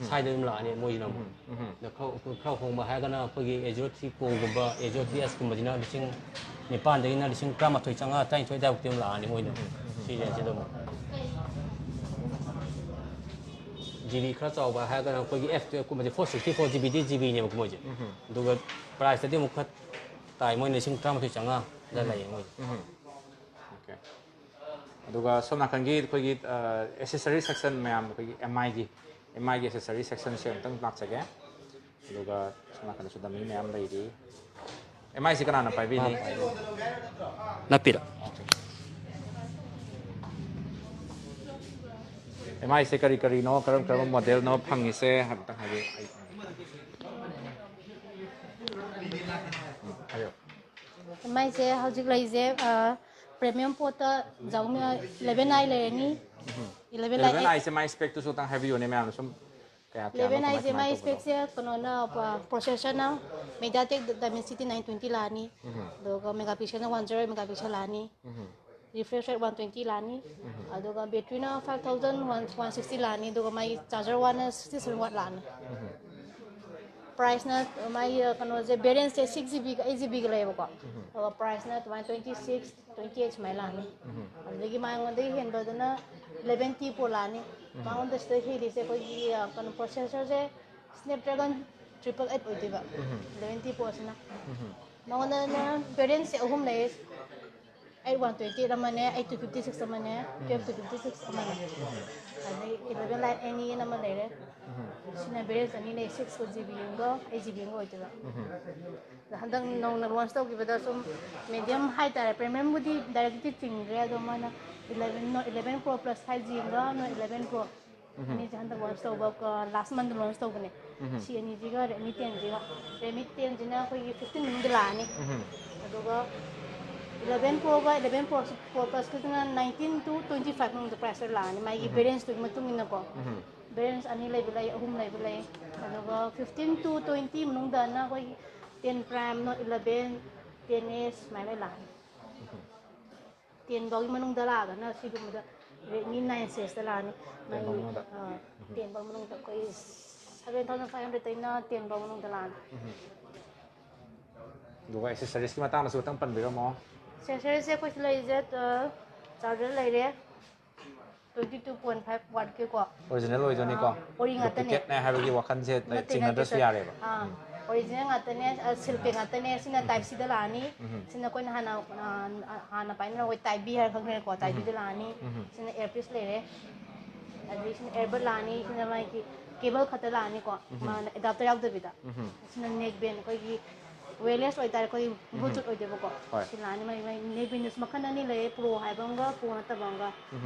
ꯁ꯭ꯋꯥꯏꯗ ꯑꯗꯨꯝ ꯂꯥꯛꯑꯅꯤ ꯃꯣꯏꯁꯤꯅ ꯑꯃꯨꯛ꯫ ꯎꯝ, ꯑꯗ ꯈꯔ, ꯈꯔ ꯍꯣꯡꯕ ꯍꯥꯏꯔꯒꯅ ꯑꯩꯈꯣꯏꯒꯤ ꯑꯦ ꯖꯤꯔꯣ ꯊ꯭ꯔꯤ ꯄ꯭ꯔꯣꯒꯨꯝꯕ, ꯑꯦ ꯖꯤꯔꯣ ꯊ꯭ꯔꯤ ꯑꯦꯁꯀꯨꯝꯕꯁꯤꯅ ꯂꯤꯁꯤꯡ ꯅꯤꯄꯥꯟꯗꯒꯤꯅ ꯂꯤꯁꯤꯡ ꯇꯔꯥꯃꯥꯊꯣꯏ ꯆꯥꯝꯃꯉꯥ, ꯇꯔꯥꯅꯤꯊꯣꯏ ꯑꯗꯨꯋꯥꯏꯐꯥꯎꯗꯤ ꯑꯗꯨꯝ ꯂꯥꯛꯑꯅꯤ ꯃꯣꯏꯗ꯫ ꯁꯤ ꯔꯦꯟꯖꯁꯤꯗ ꯑꯗꯨꯝ꯫ ꯖꯤ ꯕꯤ ꯈꯔ ꯆꯥꯎꯕ ꯍꯥꯏꯔꯒꯅ ꯑꯩꯈꯣꯏꯒꯤ ꯑꯦꯐ ꯇꯨꯌꯦꯜꯞꯀꯨꯝꯕꯁꯦ, ꯐꯣꯔ ꯁꯤꯛꯁꯇꯤ ꯐꯣꯔ ꯖꯤ ꯕꯤꯗꯤ ꯖꯤ ꯕꯤꯅꯦꯕꯀꯣ ꯃꯣꯏꯁꯦ꯫ ꯑꯗꯨꯒ ꯄ꯭ꯔꯥꯏꯁꯇꯗꯤ ꯑꯃꯨꯛ ꯈꯔ ꯇꯥꯏ, ꯃꯣꯏꯅ ꯂꯤꯁꯤꯡ ꯇꯔꯥꯃꯥꯊꯣꯏ ꯆꯥꯝꯃꯉꯥꯗ ꯂꯩꯌꯦ ꯃꯣꯏꯁꯦ꯫ ꯑꯣꯀꯦ꯫ ꯑꯗꯨꯒ ꯁꯣꯝ ꯅꯥꯀꯟꯒꯤ ꯑꯩꯈꯣꯏꯒꯤ ꯑꯦꯁꯦꯁꯔꯤ ꯁꯦꯛꯁꯟ ꯃꯌꯥꯝ, ꯑꯩꯈꯣꯏꯒꯤ ꯑꯦꯝ ꯑꯥꯏꯒꯤ, ꯑꯦꯝ ꯑꯥꯏꯒꯤ ꯑꯦꯁꯦꯁꯔꯤ ꯁꯦꯛꯁꯟꯁꯦ ꯑꯃꯨꯛꯇꯪ ꯂꯥꯛꯆꯒꯦ꯫ ꯑꯗꯨꯒ ꯁꯣꯝ ꯅꯥꯀꯟꯗꯁꯨ ꯗꯃꯤ ꯃꯌꯥꯝ ꯂꯩꯔꯤ꯫ ꯑꯦꯝ ꯑꯥꯏꯁꯤ ꯀꯅꯥꯅ ꯄꯥꯏꯕꯤꯅꯤ? ꯅꯞꯄꯤꯔꯣ? ꯑꯦꯝ ꯑꯥꯏꯁꯦ ꯀꯔꯤ ꯀꯔꯤꯅꯣ, ꯀꯔꯝ ꯀꯔꯝꯕ ꯃꯣꯗꯦꯜꯅꯣ ꯐꯪꯉꯤꯁꯦ ꯍꯥꯏꯐꯦꯠꯇꯪ ꯍꯥꯏꯕꯤꯌꯨ꯫ ꯑꯩ ꯎꯝ, ꯍꯥꯏꯌꯣ꯫ ꯑꯦꯝ ꯑꯥꯏꯁꯦ ꯍꯧꯖꯤꯛ ꯂꯩꯔꯤꯁꯦ ꯄ꯭ꯔꯤꯃꯤꯌꯝ ꯄꯣꯠꯇ ꯖꯥꯎꯃꯤ ꯏꯂꯦꯚꯦꯟ ꯑꯥꯏ ꯂꯩꯔꯅꯤ꯫ ꯏꯂꯦꯚꯦꯟ ꯏꯂꯦꯚꯦꯟ ꯑꯥꯏ ꯑꯥꯏꯁꯦ ꯃꯥꯏ ꯏꯁꯄꯦꯛꯇꯨꯁꯨ ꯑꯝꯇꯪ ꯍꯥꯏꯕꯤꯌꯨꯅꯦ ꯃꯌꯥꯝꯅ ꯁꯨꯝ ꯀꯌꯥ ꯀꯌꯥꯅꯣ, ꯏꯂꯦꯚꯦꯟ ꯀꯃꯥꯏ ꯑꯥꯏꯁꯦ ꯀꯃꯥꯏꯅ ꯃꯥꯏ ꯇꯧꯕꯅꯣ? ꯏꯁꯄꯦꯛꯁꯦ ꯀꯩꯅꯣꯅ ꯄ꯭ꯔꯣꯁꯦꯁꯔꯅ ꯃꯦꯗꯤꯌꯥꯇꯦꯛ ꯗꯥꯏꯃꯦꯟꯁꯤꯇꯤ ꯅꯥꯏꯟ ꯇ꯭ꯋꯦꯟꯇꯤ ꯂꯥꯛꯑꯅꯤ꯫ ꯑꯗꯨꯒ ꯃꯦꯒꯥ ꯄꯤꯛꯁꯦꯜꯅ one zero eight mega pixel ꯂꯥꯛꯑꯅꯤ꯫ ꯔꯤꯐ꯭ꯔꯦꯁ ꯔꯦꯠ ꯋꯥꯟ ꯇ꯭ꯋꯦꯟꯇꯤ ꯂꯥꯛꯑꯅꯤ꯫ ꯑꯗꯨꯒ ꯕꯦꯇ꯭ꯔꯤꯅ five thousand one one sixty ꯂꯥꯛꯑꯅꯤ꯫ ꯑꯗꯨꯒ ꯃꯥꯒꯤ ꯆꯥꯔꯖꯔ ꯋꯥꯟꯅ ꯁꯤꯛꯁꯇꯤ ꯁꯚꯦꯟ ꯋꯥꯠ ꯂꯥꯛꯑꯅꯤ꯫ ꯄ꯭ꯔꯥꯏꯁꯅ ꯃꯥꯒꯤ ꯀꯩꯅꯣꯁꯦ, ꯚꯦꯔꯤꯌꯦꯟꯁꯁꯦ ꯁꯤꯛꯁ ꯖꯤ ꯕꯤꯒ ꯑꯩꯠ ꯖꯤ ꯕꯤꯒ ꯂꯩꯌꯦꯕꯀꯣ꯫ ꯑꯗꯨꯒ ꯄ꯭ꯔꯥꯏꯁꯅ ꯑꯗꯨꯃꯥꯏꯅ ꯇ꯭ꯋꯦꯟꯇꯤ ꯁꯤꯛꯁ, ꯇ꯭ꯋꯦꯟꯇꯤ ꯑꯩꯠ ꯁꯨꯃꯥꯏꯅ ꯂꯥꯛꯑꯅꯤ꯫ ꯑꯗꯨꯗꯒꯤ ꯃꯉꯣꯟꯗꯒꯤ ꯍꯦꯟꯕꯗꯨꯅ ꯏꯂꯦꯚꯦꯟ ꯇꯤ ꯄ꯭ꯔꯣ ꯂꯥꯛꯑꯅꯤ꯫ ꯃꯉꯣꯟꯗ ꯁꯤꯗ ꯍꯦꯜꯂꯤꯁꯦ ꯑꯩꯈꯣꯏꯒꯤ ꯑ, ꯀꯩꯅꯣ, ꯄ꯭ꯔꯣꯁꯦꯁꯔꯁꯦ ꯁ꯭ꯅꯦꯞꯗ꯭ꯔꯦꯒꯟ ꯇ꯭ꯔꯤꯄꯜ ꯑꯩꯠ ꯑꯣꯏꯗꯣꯏꯕ, ꯏꯂꯦꯚꯦꯟ ꯇꯤ ꯄ꯭ꯔꯣꯁꯤꯅ꯫ ꯃꯉꯣꯟꯗ ꯚꯦꯔꯤꯌꯦꯟꯁꯁꯦ ꯑꯍꯨꯝ ꯂꯩꯌꯦ꯫ ꯑꯩꯠ ꯋꯥꯟ ꯇ꯭ꯋꯦꯟꯇꯤ ꯑꯩꯠ ꯑꯃꯅꯦ, ꯑꯩꯠ ꯇꯨ ꯐꯤꯐꯇꯤ ꯁꯤꯛꯁ ꯑꯃꯅꯦ, ꯇꯨꯌꯦꯜꯐ ꯇꯨ ꯐꯤꯐꯇꯤ ꯁꯤꯛꯁ ꯑꯃꯅꯦ꯫ ꯑꯗꯩ ꯏꯂꯚꯦꯟ ꯂꯥꯏꯠ ꯑꯦꯅꯤ ꯑꯦꯟ ꯑꯃ ꯂꯩꯔꯦ꯫ ꯁꯤꯅ ꯕꯦꯔꯦꯟꯁ ꯑꯅꯤ ꯂꯩ, ꯁꯤꯛꯁ ꯖꯤ ꯕꯤ ꯑꯃꯒ ꯑꯩꯠ ꯖꯤ ꯕꯤ ꯑꯃꯒ ꯑꯣꯏꯗꯣꯏꯕ꯫ ꯑꯗ ꯍꯟꯗꯛ ꯅꯧꯅ ꯂꯣꯟꯁ ꯇꯧꯈꯤꯕꯗ ꯁꯨꯝ ꯃꯦꯗꯤꯌꯝ ꯍꯥꯏꯇꯥꯔꯦ, ꯄ꯭ꯔꯤꯃꯤꯌꯝꯕꯨꯗꯤ ꯗꯥꯏꯔꯦꯛꯇꯤ ꯆꯤꯡꯈ꯭ꯔꯦ, ꯑꯗꯣ ꯃꯥꯅ eleven, not eleven pro plus five G ꯑꯃꯒ ꯅꯣꯠ ꯏꯂꯚꯦꯟ ꯄ꯭ꯔꯣ ꯑꯅꯤꯁꯦ ꯍꯟꯗꯛ ꯂꯣꯟꯁ ꯇꯧꯕ, ꯂꯥꯁ ꯃꯟꯗ ꯂꯣꯟꯁ ꯇꯧꯕꯅꯦ꯫ ꯁꯤ ꯑꯅꯤꯁꯤꯒ ꯔꯦꯗꯃꯤ ꯇꯦꯟꯁꯤꯒ, ꯔꯦꯗꯃꯤ ꯇꯦꯟꯁꯤꯅ ꯑꯩꯈꯣꯏꯒꯤ ꯐꯤꯐꯇꯤꯟ ꯃꯅꯨꯡꯗ ꯂꯥꯛꯑꯅꯤ꯫ ꯑꯗꯨꯒ ꯏꯂꯚꯦꯟ ꯄ꯭ꯔꯣꯒ ꯏꯂꯚꯦꯟ ꯄ꯭ꯔꯣ ꯄ꯭ꯂꯁꯀꯤꯗꯨꯅ ꯅꯥꯏꯟꯇꯤꯟ ꯇꯨ ꯇ꯭ꯋꯦꯟꯇꯤ ꯐꯥꯏꯚ ꯃꯅꯨꯡꯗ ꯄ꯭ꯔꯥꯏꯁꯇ ꯂꯥꯛꯑꯅꯤ, ꯃꯥꯒꯤ ꯕꯦꯔꯦꯟꯁꯇꯨꯒꯤ ꯃꯇꯨꯡ ꯏꯟꯅꯀꯣ꯫ ꯕꯦꯔꯦꯟꯁ ꯑꯅꯤ ꯂꯩꯕ ꯂꯩ, ꯑꯍꯨꯝ ꯂꯩꯕ ꯂꯩ꯫ ꯑꯗꯨꯒ ꯐꯤꯐꯇꯤꯟ ꯇꯨ ꯇ꯭ꯋꯦꯟꯇꯤ ꯃꯅꯨꯡꯗꯅ ꯑꯩꯈꯣꯏꯒꯤ ten prime, not eleven, ten S ꯁꯨꯃꯥꯏꯅ ꯂꯣꯏ ꯂꯥꯛꯑꯅꯤ꯫ ꯇꯦꯟ ꯐꯥꯎꯒꯤ ꯃꯅꯨꯡꯗ ꯂꯥꯛꯑꯒꯅ ꯁꯤꯒꯨꯝꯕꯗ ꯔꯦꯗꯃꯤ ꯅꯥꯏꯟ ꯁꯤꯔꯤꯁꯇ ꯂꯥꯛꯑꯅꯤ꯫ ꯇꯦꯟ ꯐꯥꯎ ꯃꯅꯨꯡꯗ꯫ ꯇꯦꯟ ꯐꯥꯎ ꯃꯅꯨꯡꯗ ꯑꯩꯈꯣꯏ ꯁꯚꯦꯟ ꯊꯥꯎꯖꯟ ꯐꯥꯏꯚ ꯍꯟꯗ꯭ꯔꯦꯗꯇꯩꯅ ꯇꯦꯟ ꯐꯥꯎ ꯃꯅꯨꯡꯗ ꯂꯥꯛꯑꯅꯤ꯫ ꯑꯗꯨꯒ ꯑꯦꯁꯦꯁꯔꯤꯁꯀꯤ ꯃꯇꯥꯡꯗꯁꯨ ꯈꯤꯇꯪ ꯄꯟꯕꯤꯔꯝꯃꯣ꯫ ꯑꯦꯁꯦꯁꯔꯤꯁꯁꯦ ꯑꯩꯈꯣꯏ ꯁꯤ ꯂꯩꯔꯤꯁꯦ, ꯆꯥꯔꯖꯔ ꯂꯩꯔꯦ, ꯇ꯭ꯋꯦꯟꯇꯤ ꯇꯨ ꯄꯣꯏꯟ ꯐꯥꯏꯚ ꯋꯥꯠꯀꯤꯀꯣ꯫ ꯑꯣꯔꯤꯖꯤꯅꯦꯜ ꯑꯣꯏꯗꯣꯏꯅꯤꯀꯣ꯫ ꯑꯣꯔꯤ ꯉꯥꯛꯇꯅꯦ꯫ ꯗꯨꯄ꯭ꯂꯤꯀꯦꯠꯅꯦ ꯍꯥꯏꯕꯒꯤ ꯋꯥꯈꯜꯁꯦ ꯅꯠꯇꯦ, ꯅꯠꯇꯦ, ꯆꯤꯡꯅꯗ꯭ꯔꯁꯨ ꯁꯥꯔ꯫ ꯌꯥꯔꯦꯕ꯫ ꯑꯥ, ꯑꯣꯔꯤꯖꯤꯅꯦꯜ ꯉꯥꯛꯇꯅꯦ, ꯁꯤꯜꯄꯦꯛ ꯉꯥꯛꯇꯅꯦ꯫ ꯁꯤꯅ ꯇꯥꯏꯞ ꯁꯤꯗ ꯂꯥꯛꯑꯅꯤ꯫ ꯁꯤꯅ ꯑꯩꯈꯣꯏꯅ ꯍꯥꯟꯅ, ꯑ, ꯍꯥꯟꯅ ꯄꯥꯏꯅꯔꯛꯄ ꯇꯥꯏꯞ ꯕꯤ ꯍꯥꯏꯔ ꯈꯪꯅꯔꯦꯀꯣ, ꯇꯥꯏꯞ ꯕꯤꯗ ꯂꯥꯛꯑꯅꯤ꯫ ꯁꯤꯅ ꯏꯌꯔꯄꯤꯁ ꯂꯩꯔꯦ, ꯑꯗꯒꯤ ꯁꯤꯅ ꯏꯌꯔꯕꯠ ꯂꯥꯛꯑꯅꯤ꯫ ꯁꯤꯅ ꯃꯥꯒꯤ ꯀꯦꯕꯜ ꯈꯛꯇ ꯂꯥꯛꯑꯅꯤꯀꯣ, ꯃꯥꯅ ꯑꯦꯗꯥꯞꯇꯔ ꯌꯥꯎꯗꯕꯤꯗ꯫ ꯁꯤꯅ ꯅꯦꯛ ꯕꯦꯟ, ꯑꯩꯈꯣꯏꯒꯤ ꯋꯦꯌꯔꯂꯦꯁ ꯑꯣꯏꯇꯥꯔꯦ, ꯑꯩꯈꯣꯏꯒꯤ ꯕ꯭ꯂꯨꯇꯨꯠ ꯑꯣꯏꯗꯣꯏꯕꯀꯣ꯫ ꯍꯣꯏ꯫ ꯁꯤ ꯂꯥꯛꯑꯅꯤ, ꯃꯥꯒꯤ, ꯃꯥꯒꯤ ꯅꯦꯛ ꯕꯦꯟꯗꯁꯨ ꯃꯈꯜ ꯑꯅꯤ ꯂꯩꯔꯦ, ꯄ꯭ꯔꯣ ꯍꯥꯏꯕ ꯑꯃꯒ ꯄ꯭ꯔꯣ ꯅꯠꯇꯕ ꯑꯃꯒ꯫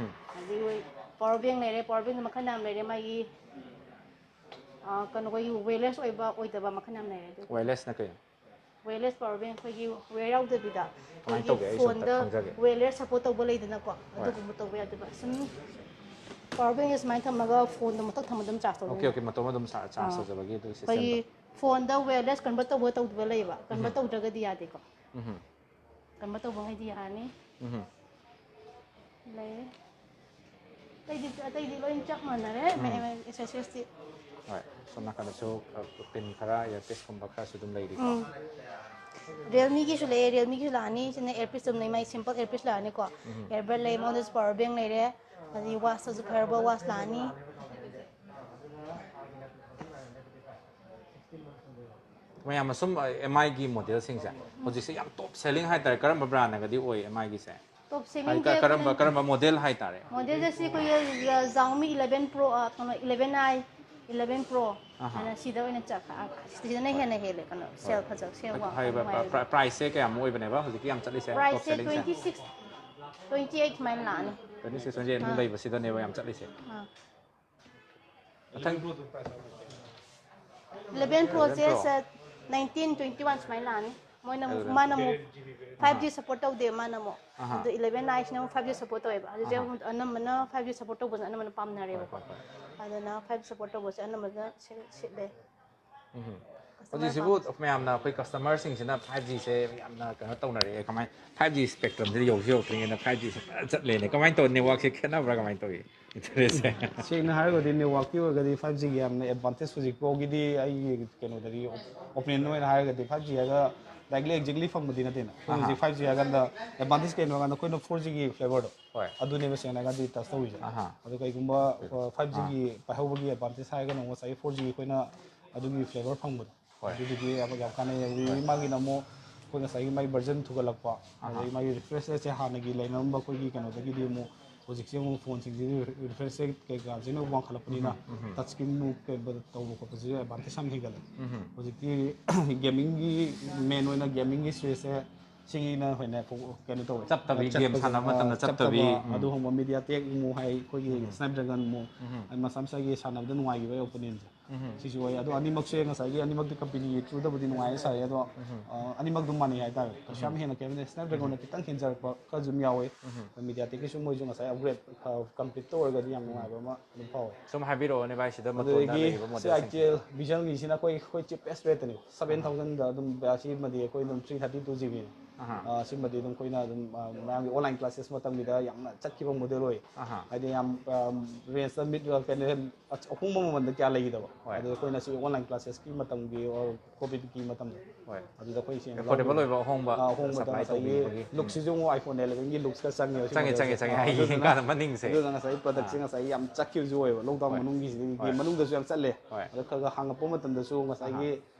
ꯑꯗꯒꯤ ꯑꯩꯈꯣꯏ ꯄꯋꯥꯔ ꯕꯦꯡ ꯂꯩꯔꯦ, ꯄꯋꯥꯔ ꯕꯦꯡꯗ ꯃꯈꯜ ꯌꯥꯝ ꯂꯩꯔꯦ, ꯃꯥꯒꯤ, ꯑ, ꯀꯩꯅꯣ, ꯑꯩꯈꯣꯏꯒꯤ ꯋꯦꯌꯔꯂꯦꯁ ꯑꯣꯏꯕ ꯑꯣꯏꯗꯕ ꯃꯈꯜ ꯌꯥꯝ ꯂꯩꯔꯦ꯫ ꯑꯗꯨ ꯋꯦꯌꯔꯂꯦꯁꯅ ꯀꯩꯅꯣ? ꯋꯦꯌꯔꯂꯦꯁ ꯄꯋꯥꯔ ꯕꯦꯡ ꯑꯩꯈꯣꯏꯒꯤ ꯋꯦꯌꯔ ꯌꯥꯎꯗꯕꯤꯗ ꯀꯃꯥꯏꯅ ꯑꯩꯈꯣꯏꯒꯤ ꯇꯧꯒꯦ? ꯑꯩꯁꯨ ꯑꯝꯇ ꯐꯣꯟꯗ ꯈꯪꯖꯒꯦ꯫ ꯋꯦꯌꯔꯂꯦꯁ ꯁꯞꯄꯣꯔꯠ ꯇꯧꯕ ꯂꯩꯗꯅꯀꯣ, ꯍꯣꯏ꯫ ꯑꯗꯨꯒꯨꯝꯕ ꯇꯧꯕ ꯌꯥꯗꯣꯏꯕ꯫ ꯁꯨꯝ ꯄꯋꯥꯔ ꯕꯦꯡꯁꯦ ꯁꯨꯃꯥꯏꯅ ꯊꯝꯃꯒ ꯐꯣꯟꯗꯣ ꯃꯊꯛ ꯊꯝꯃ ꯑꯗꯨꯝ ꯆꯥꯔꯖ ꯑꯣꯀꯦ, ꯇꯧꯗꯣꯏꯅꯦ꯫ ꯑꯣꯀꯦ, ꯃꯇꯣꯝ ꯑꯗꯨꯝ ꯆꯥ-, ꯆꯥꯔꯖ ꯑꯥ꯫ ꯇꯧꯖꯕꯒꯤ ꯑꯗꯨꯒꯤ ꯑꯩꯈꯣꯏꯒꯤ ꯁꯤꯁꯇꯦꯝꯗꯣ꯫ ꯐꯣꯟꯗ ꯋꯦꯌꯔꯂꯦꯁ ꯀꯟꯚꯔꯠ ꯇꯧꯕ ꯇꯧꯗꯕ ꯂꯩꯌꯦꯕ, ꯀꯟꯚꯔꯠ ꯇꯧꯗ꯭ꯔꯒꯗꯤ ꯌꯥꯗꯦꯀꯣ꯫ ꯎꯝ꯫ ꯀꯟꯚꯔꯠ ꯇꯧꯕꯉꯩꯗꯤ ꯌꯥꯔꯅꯤ꯫ ꯎꯝ꯫ ꯂꯩꯔꯦ꯫ ꯑꯇꯩꯗꯤ, ꯑꯇꯩꯗꯤ ꯂꯣꯏ ꯆꯞ ꯃꯥꯟꯅꯔꯦ, ꯑꯦꯁꯦꯁꯔꯤꯁꯇꯤ꯫ ꯍꯣꯏ, ꯁꯣꯝ ꯅꯥꯀꯟꯗꯁꯨ, ꯑ, ꯄꯤꯟ ꯈꯔ, ꯏꯌꯔꯄꯤꯁꯀꯨꯝꯕ ꯈꯔꯁꯨ ꯑꯗꯨꯝ ꯂꯩꯔꯤꯀꯣ꯫ ꯎꯝ꯫ ꯔꯤꯌꯦꯜꯃꯤꯒꯤꯁꯨ ꯂꯩꯌꯦ, ꯔꯤꯌꯦꯜꯃꯤꯒꯤꯁꯨ ꯂꯥꯛꯑꯅꯤ꯫ ꯁꯤꯅ ꯏꯌꯔꯄꯤꯁ ꯑꯗꯨꯝ ꯂꯩ, ꯃꯥꯏ ꯁꯤꯝꯄꯜ ꯏꯌꯔꯄꯤꯁ ꯂꯥꯛꯑꯅꯤꯀꯣ꯫ ꯏꯌꯔꯕꯠ ꯂꯩ, ꯃꯉꯣꯟꯗꯁꯨ ꯄꯋꯥꯔ ꯕꯦꯡ ꯂꯩꯔꯦ꯫ ꯑꯗꯒꯤ ꯋꯥꯁꯇꯁꯨ ꯐꯔꯕ ꯋꯥꯁ ꯂꯥꯛꯑꯅꯤ꯫ ꯃꯌꯥꯝ ꯑꯁꯨꯝ ꯑꯦꯝ ꯑꯥꯏꯒꯤ ꯃꯣꯗꯦꯜꯁꯤꯡꯁꯦ ꯍꯧꯖꯤꯛꯁꯦ ꯌꯥꯝ ꯇꯣꯞ ꯁꯦꯂꯤꯡ ꯍꯥꯏꯇꯥꯔꯦ, ꯀꯔꯝꯕ ꯕ꯭ꯔꯥꯟꯅꯒꯗꯤ ꯑꯣꯏ ꯑꯦꯝ ꯑꯥꯏꯒꯤꯁꯦ? ꯇꯣꯞ ꯍꯥꯏꯗꯤ ꯁꯦꯂꯤꯡꯁꯦ ꯀ- ꯀꯔꯝꯕ ꯀꯔꯝꯕ ꯃꯣꯗꯦꯜ ꯍꯥꯏꯇꯥꯔꯦ? ꯃꯣꯗꯦꯜꯗ ꯁꯤ ꯑꯩꯈꯣꯏꯒꯤ Xiaomi eleven Pro, ꯑ, ꯀꯩꯅꯣ, eleven i, eleven Pro ꯑꯍꯥ꯫ ꯍꯥꯏꯅ ꯁꯤꯗ ꯑꯣꯏꯅ ꯆꯠ-, ꯑ, ꯁꯤꯗꯅ ꯍꯦꯟꯅ ꯍꯦꯜꯂꯦ ꯀꯩꯅꯣ, ꯁꯦꯜ ꯐꯖ, ꯁꯦꯜ ꯋꯥꯡꯕ, ꯍꯥꯏꯔꯤꯕ ꯅꯨꯡꯉꯥꯏꯕ꯫ ꯄ꯭ꯔꯥꯏꯁꯁꯦ ꯀꯌꯥꯃꯨꯛ ꯑꯣꯏꯕꯅꯦꯕ ꯍꯧꯖꯤꯛꯀꯤ ꯌꯥꯝ ꯆꯠꯂꯤꯁꯦ? ꯇꯣꯞ ꯄ꯭ꯔꯥꯏꯁꯁꯦ ꯁꯦꯂꯤꯡꯁꯦ? Twenty six, twenty eight ꯁꯨꯃꯥꯏꯅ ꯂꯥꯛꯑꯅꯤ꯫ Twenty six, twenty eight ꯃꯨꯛ ꯑꯥ꯫ ꯂꯩꯕꯁꯤꯗꯅꯦꯕ ꯌꯥꯝ ꯆꯠꯂꯤꯁꯦ꯫ ꯑꯥ꯫ ꯃꯊꯪ eleven Proꯁꯦ Pro꯫ ꯁꯦ nineteen, twenty one ꯁꯨꯃꯥꯏꯅ ꯂꯥꯛꯑꯅꯤ꯫ ꯃꯣꯏꯅ ꯑꯃꯨꯛ, eleven ꯃꯥꯅ Pro꯫ ꯑꯃꯨꯛ five G support ꯇꯧꯗꯦ ꯃꯥꯅ ꯑꯃꯨꯛ꯫ ꯑꯍꯥ꯫ ꯑꯗꯣ eleven iꯁꯤꯅ ꯑꯃꯨꯛ five G support ꯇꯧꯋꯦꯕ꯫ ꯍꯧꯖꯤꯛ ꯑꯍꯥ꯫ ꯑꯃꯨꯛ ꯑꯅꯝꯕꯅ five G support ꯇꯧꯕꯁꯦ ꯑꯅꯝꯕꯅ ꯄꯥꯝꯅꯔꯦꯕꯀꯣ꯫ ꯍꯣꯏ, ꯍꯣꯏ꯫ ꯑꯗꯨꯅ five G support ꯇꯧꯕꯁꯦ ꯑꯅꯝꯕꯅ ꯁꯤ-, ꯁꯤꯠꯂꯦ꯫ ꯎꯝ꯫ Customer ꯍꯧꯖꯤꯛꯁꯤꯕꯨ ꯄꯥꯝ- ꯃꯌꯥꯝꯅ ꯑꯩꯈꯣꯏ customerꯁꯤꯡꯁꯤꯅ five Gꯁꯦ ꯌꯥꯝꯅ ꯀꯩꯅꯣ ꯇꯧꯅꯔꯛꯑꯦ, ꯀꯃꯥꯏ five G spectrumꯁꯤꯗ ꯌꯧꯁꯨ ꯌꯧꯗ꯭ꯔꯤꯉꯩꯗ five Gꯁꯦ ꯐꯖꯅ ꯆꯠꯂꯦꯅꯦ꯫ ꯀꯃꯥꯏꯅ ꯇꯧꯋꯤ? Networkꯁꯦ ꯈꯦꯠꯅꯕ꯭ꯔꯥ? ꯀꯃꯥꯏꯅ ꯇꯧꯋꯤ? Internetꯁꯦ? ꯁꯦꯡꯅ ꯍꯥꯏꯔꯒꯗꯤ networkꯀꯤ ꯑꯣꯏꯔꯒꯗꯤ five Gꯒꯤ ꯌꯥꯝꯅ advantage ꯍꯧꯖꯤꯛ ꯐꯥꯎꯒꯤꯗꯤ ꯑꯩꯒꯤ ꯀꯩꯅꯣꯗꯗꯤ, opinion ꯑꯣꯏꯅ ꯍꯥꯏꯔꯒꯗꯤ five G ꯍꯥꯏꯔꯒ directly exactly ꯐꯪꯕꯗꯤ ꯅꯠꯇꯦꯅ꯫ ꯑꯩꯈꯣꯏ ꯍꯧꯖꯤꯛ five G ꯍꯥꯏꯔꯀꯥꯟꯗ advantage ꯀꯩꯅꯣ ꯍꯥꯏꯔꯀꯥꯟꯗ ꯑꯩꯈꯣꯏꯅ four Gꯒꯤ flavorꯗꯣ ꯍꯣꯏ꯫ ꯑꯗꯨꯅꯦꯕ ꯁꯦꯡꯅ ꯍꯥꯏꯔꯒꯗꯤ touch ꯇꯧꯔꯤꯁꯦ꯫ ꯑꯍꯥ꯫ ꯑꯗꯣ ꯀꯩꯒꯨꯝꯕ five Gꯒꯤ ꯄꯥꯏꯍꯧꯕꯒꯤ advantage ꯍꯥꯏꯔꯒꯅ ꯑꯃꯨꯛ ꯉꯁꯥꯏꯒꯤ four G ꯑꯩꯈꯣꯏꯅ ꯑꯗꯨꯒꯤ flavor ꯐꯪꯕꯗꯣ꯫ ꯍꯣꯏ꯫ ꯑꯗꯨꯗꯨꯒꯤ ꯌꯥꯝ, ꯌꯥꯝ ꯀꯥꯟꯅꯩ꯫ ꯑꯗꯒꯤ ꯃꯥꯒꯤꯅ ꯑꯃꯨꯛ ꯑꯩꯈꯣꯏ ꯉꯁꯥꯏꯒꯤ ꯃꯥꯒꯤ version ꯊꯨꯒꯠꯂꯛꯄ, ꯑꯗꯒꯤ ꯃꯥꯒꯤ refresh rateꯁꯦ ꯍꯥꯟꯅꯒꯤ ꯂꯩꯅꯔꯝꯕ ꯑꯩꯈꯣꯏꯒꯤ ꯀꯩꯅꯣꯗꯒꯤꯗꯤ ꯑꯃꯨꯛ ꯍꯧꯖꯤꯛꯁꯦ ꯑꯃꯨꯛ phoneꯁꯤꯡꯁꯤꯗꯤ refresh rate ꯀꯩꯀꯥꯁꯤꯅ ꯋꯥꯡꯈꯠꯂꯛꯄꯅꯤꯅ touch screen ꯃꯨꯛ ꯀꯩ ꯇꯧꯕ ꯈꯣꯠꯄꯁꯤꯁꯨ advantage ꯌꯥꯝ ꯍꯦꯟꯒꯠꯂꯦ꯫ ꯍꯧꯖꯤꯛꯇꯤ gamingꯒꯤ main ꯑꯣꯏꯅ gamingꯒꯤ spaceꯁꯦ ꯁꯤꯒꯤꯅ ꯍꯦꯟꯅ ꯀꯩꯅꯣ ꯇꯧꯋꯦ꯫ ꯆꯞꯇꯕꯤ, game ꯆꯠꯄꯁꯦ, ꯁꯥꯟꯅꯕ ꯃꯇꯝꯗ ꯑ, ꯆꯞꯇꯕꯤ꯫ ꯑꯗꯨꯒꯨꯝꯕ MediaTek ꯑꯃꯨꯛ ꯍꯥꯏ, ꯑꯩꯈꯣꯏꯒꯤ Snapdragon ꯑꯃꯨꯛ, ꯃꯁꯥ ꯃꯁꯥꯒꯤ ꯁꯥꯟꯅꯕꯗ ꯅꯨꯡꯉꯥꯏꯈꯤꯕ opponentꯁꯦ꯫ ꯁꯤꯁꯨ ꯑꯣꯏ꯫ ꯑꯗꯣ ꯑꯅꯤꯃꯛꯁꯦ ꯉꯁꯥꯏꯒꯤ ꯑꯅꯤꯃꯛꯇꯤ companyꯒꯤ throughꯗꯕꯨꯗꯤ ꯅꯨꯡꯉꯥꯏ ꯁꯥꯏ꯫ ꯑꯗꯣ, ꯑ, ꯑꯅꯤꯃꯛ ꯑꯗꯨꯝ ꯃꯥꯟꯅꯩ ꯍꯥꯏꯇꯥꯔꯦ꯫ ꯀꯩꯁꯨ ꯌꯥꯝ ꯍꯦꯟꯅ ꯈꯦꯠꯅꯗꯦ꯫ Snapdragonꯅ ꯈꯤꯇꯪ ꯍꯦꯟꯖꯔꯛꯄ ꯈꯔꯁꯨ ꯑꯗꯨꯝ ꯌꯥꯎꯋꯦ꯫ MediaTekꯀꯤꯁꯨ ꯃꯣꯏꯁꯨ ꯉꯁꯥꯏ upgrade, ꯑ, completeꯇ ꯑꯣꯏꯔꯒꯗꯤ ꯌꯥꯝ ꯅꯨꯡꯉꯥꯏꯕ ꯑꯃ ꯑꯗꯨꯝ ꯐꯥꯎꯋꯦ꯫ ꯁꯨꯝ ꯍꯥꯏꯕꯤꯔꯛꯑꯣꯅꯦ ꯚꯥꯏ, ꯁꯤꯗ ꯃꯇꯣꯟꯗ ꯑꯗꯨꯗꯒꯤ ꯂꯩꯔꯤꯕ ꯁꯤ modelꯁꯤꯡꯁꯦ꯫ ITL Visionꯒꯤꯁꯤꯅ ꯑꯩꯈꯣꯏ, ꯑꯩꯈꯣꯏ cheapest rateꯇꯅꯦ꯫ Seven thousandꯗ ꯑꯗꯨꯝ, ꯑ, ꯁꯤꯃꯗꯤ ꯑꯩꯈꯣꯏ ꯑꯗꯨꯝ three thirty two GBꯅꯦ꯫ ꯑꯍꯥ꯫ ꯑ, ꯁꯤꯃꯗꯤ ꯑꯗꯨꯝ ꯑꯩꯈꯣꯏꯅ ꯑꯗꯨꯝ, ꯑ, ꯃꯌꯥꯝꯒꯤ online classes ꯃꯇꯝꯒꯤꯗ ꯌꯥꯝꯅ ꯆꯠꯈꯤꯕ model ꯑꯣꯏ꯫ ꯑꯍꯥ꯫ ꯍꯥꯏꯗꯤ ꯌꯥꯝ, ꯑ, rangeꯇ mid, ꯑ, ꯀꯩꯅꯣ, ꯑꯍꯣꯡꯕ ꯃꯃꯜꯗ ꯀꯌꯥ ꯂꯩꯈꯤꯗꯕ꯫ ꯍꯣꯏ꯫ ꯑꯗꯣ ꯑꯩꯈꯣꯏꯅ ꯁꯤ online classesꯀꯤ ꯃꯇꯝꯒꯤ or COVIDꯀꯤ ꯃꯇꯝꯗ꯫ ꯍꯣꯏ꯫ ꯑꯗꯨꯗ ꯑꯩꯈꯣꯏ ꯁꯦꯡꯅ Affordable ꯂꯧꯈꯤꯕ꯫ ꯑꯣꯏꯕ ꯑꯍꯣꯡꯕ ꯑ, ꯑꯍꯣꯡꯕꯗ supply ꯉꯁꯥꯏꯒꯤ ꯇꯧꯕꯤꯕꯒꯤ꯫ lookꯁꯤꯁꯨ ꯑꯃꯨꯛ iPhone elevenꯒꯤ looks ꯈꯔ ꯆꯪꯉꯦꯕ ꯁꯤ ꯆꯪꯉꯦ, ꯆꯪꯉꯦ, modelꯁꯦ꯫ ꯆꯪꯉꯦ꯫ ꯑ, ꯑꯩ ꯑꯗꯨꯗꯨꯅ ꯌꯦꯡꯀꯥꯟꯗ ꯃꯅꯤꯡꯁꯦ꯫ ꯑꯗꯨꯅ ꯉꯁꯥꯏꯒꯤ productꯁꯦ ꯉꯁꯥꯏꯒꯤ ꯌꯥꯝ ꯆꯠꯈꯤꯕꯁꯨ ꯑꯣꯏꯌꯦꯕ lockdown ꯍꯣꯏ꯫ ꯃꯅꯨꯡꯒꯤꯁꯤꯗꯒꯤ ꯍꯣꯏ꯫ game ꯃꯅꯨꯡꯗꯁꯨ ꯌꯥꯝ ꯆꯠꯂꯦ꯫ ꯍꯣꯏ꯫ ꯑꯗꯣ ꯈꯔ ꯈꯔ ꯍꯥꯡꯉꯛꯄ ꯃꯇꯝꯗꯁꯨ ꯉꯁꯥꯏꯒꯤ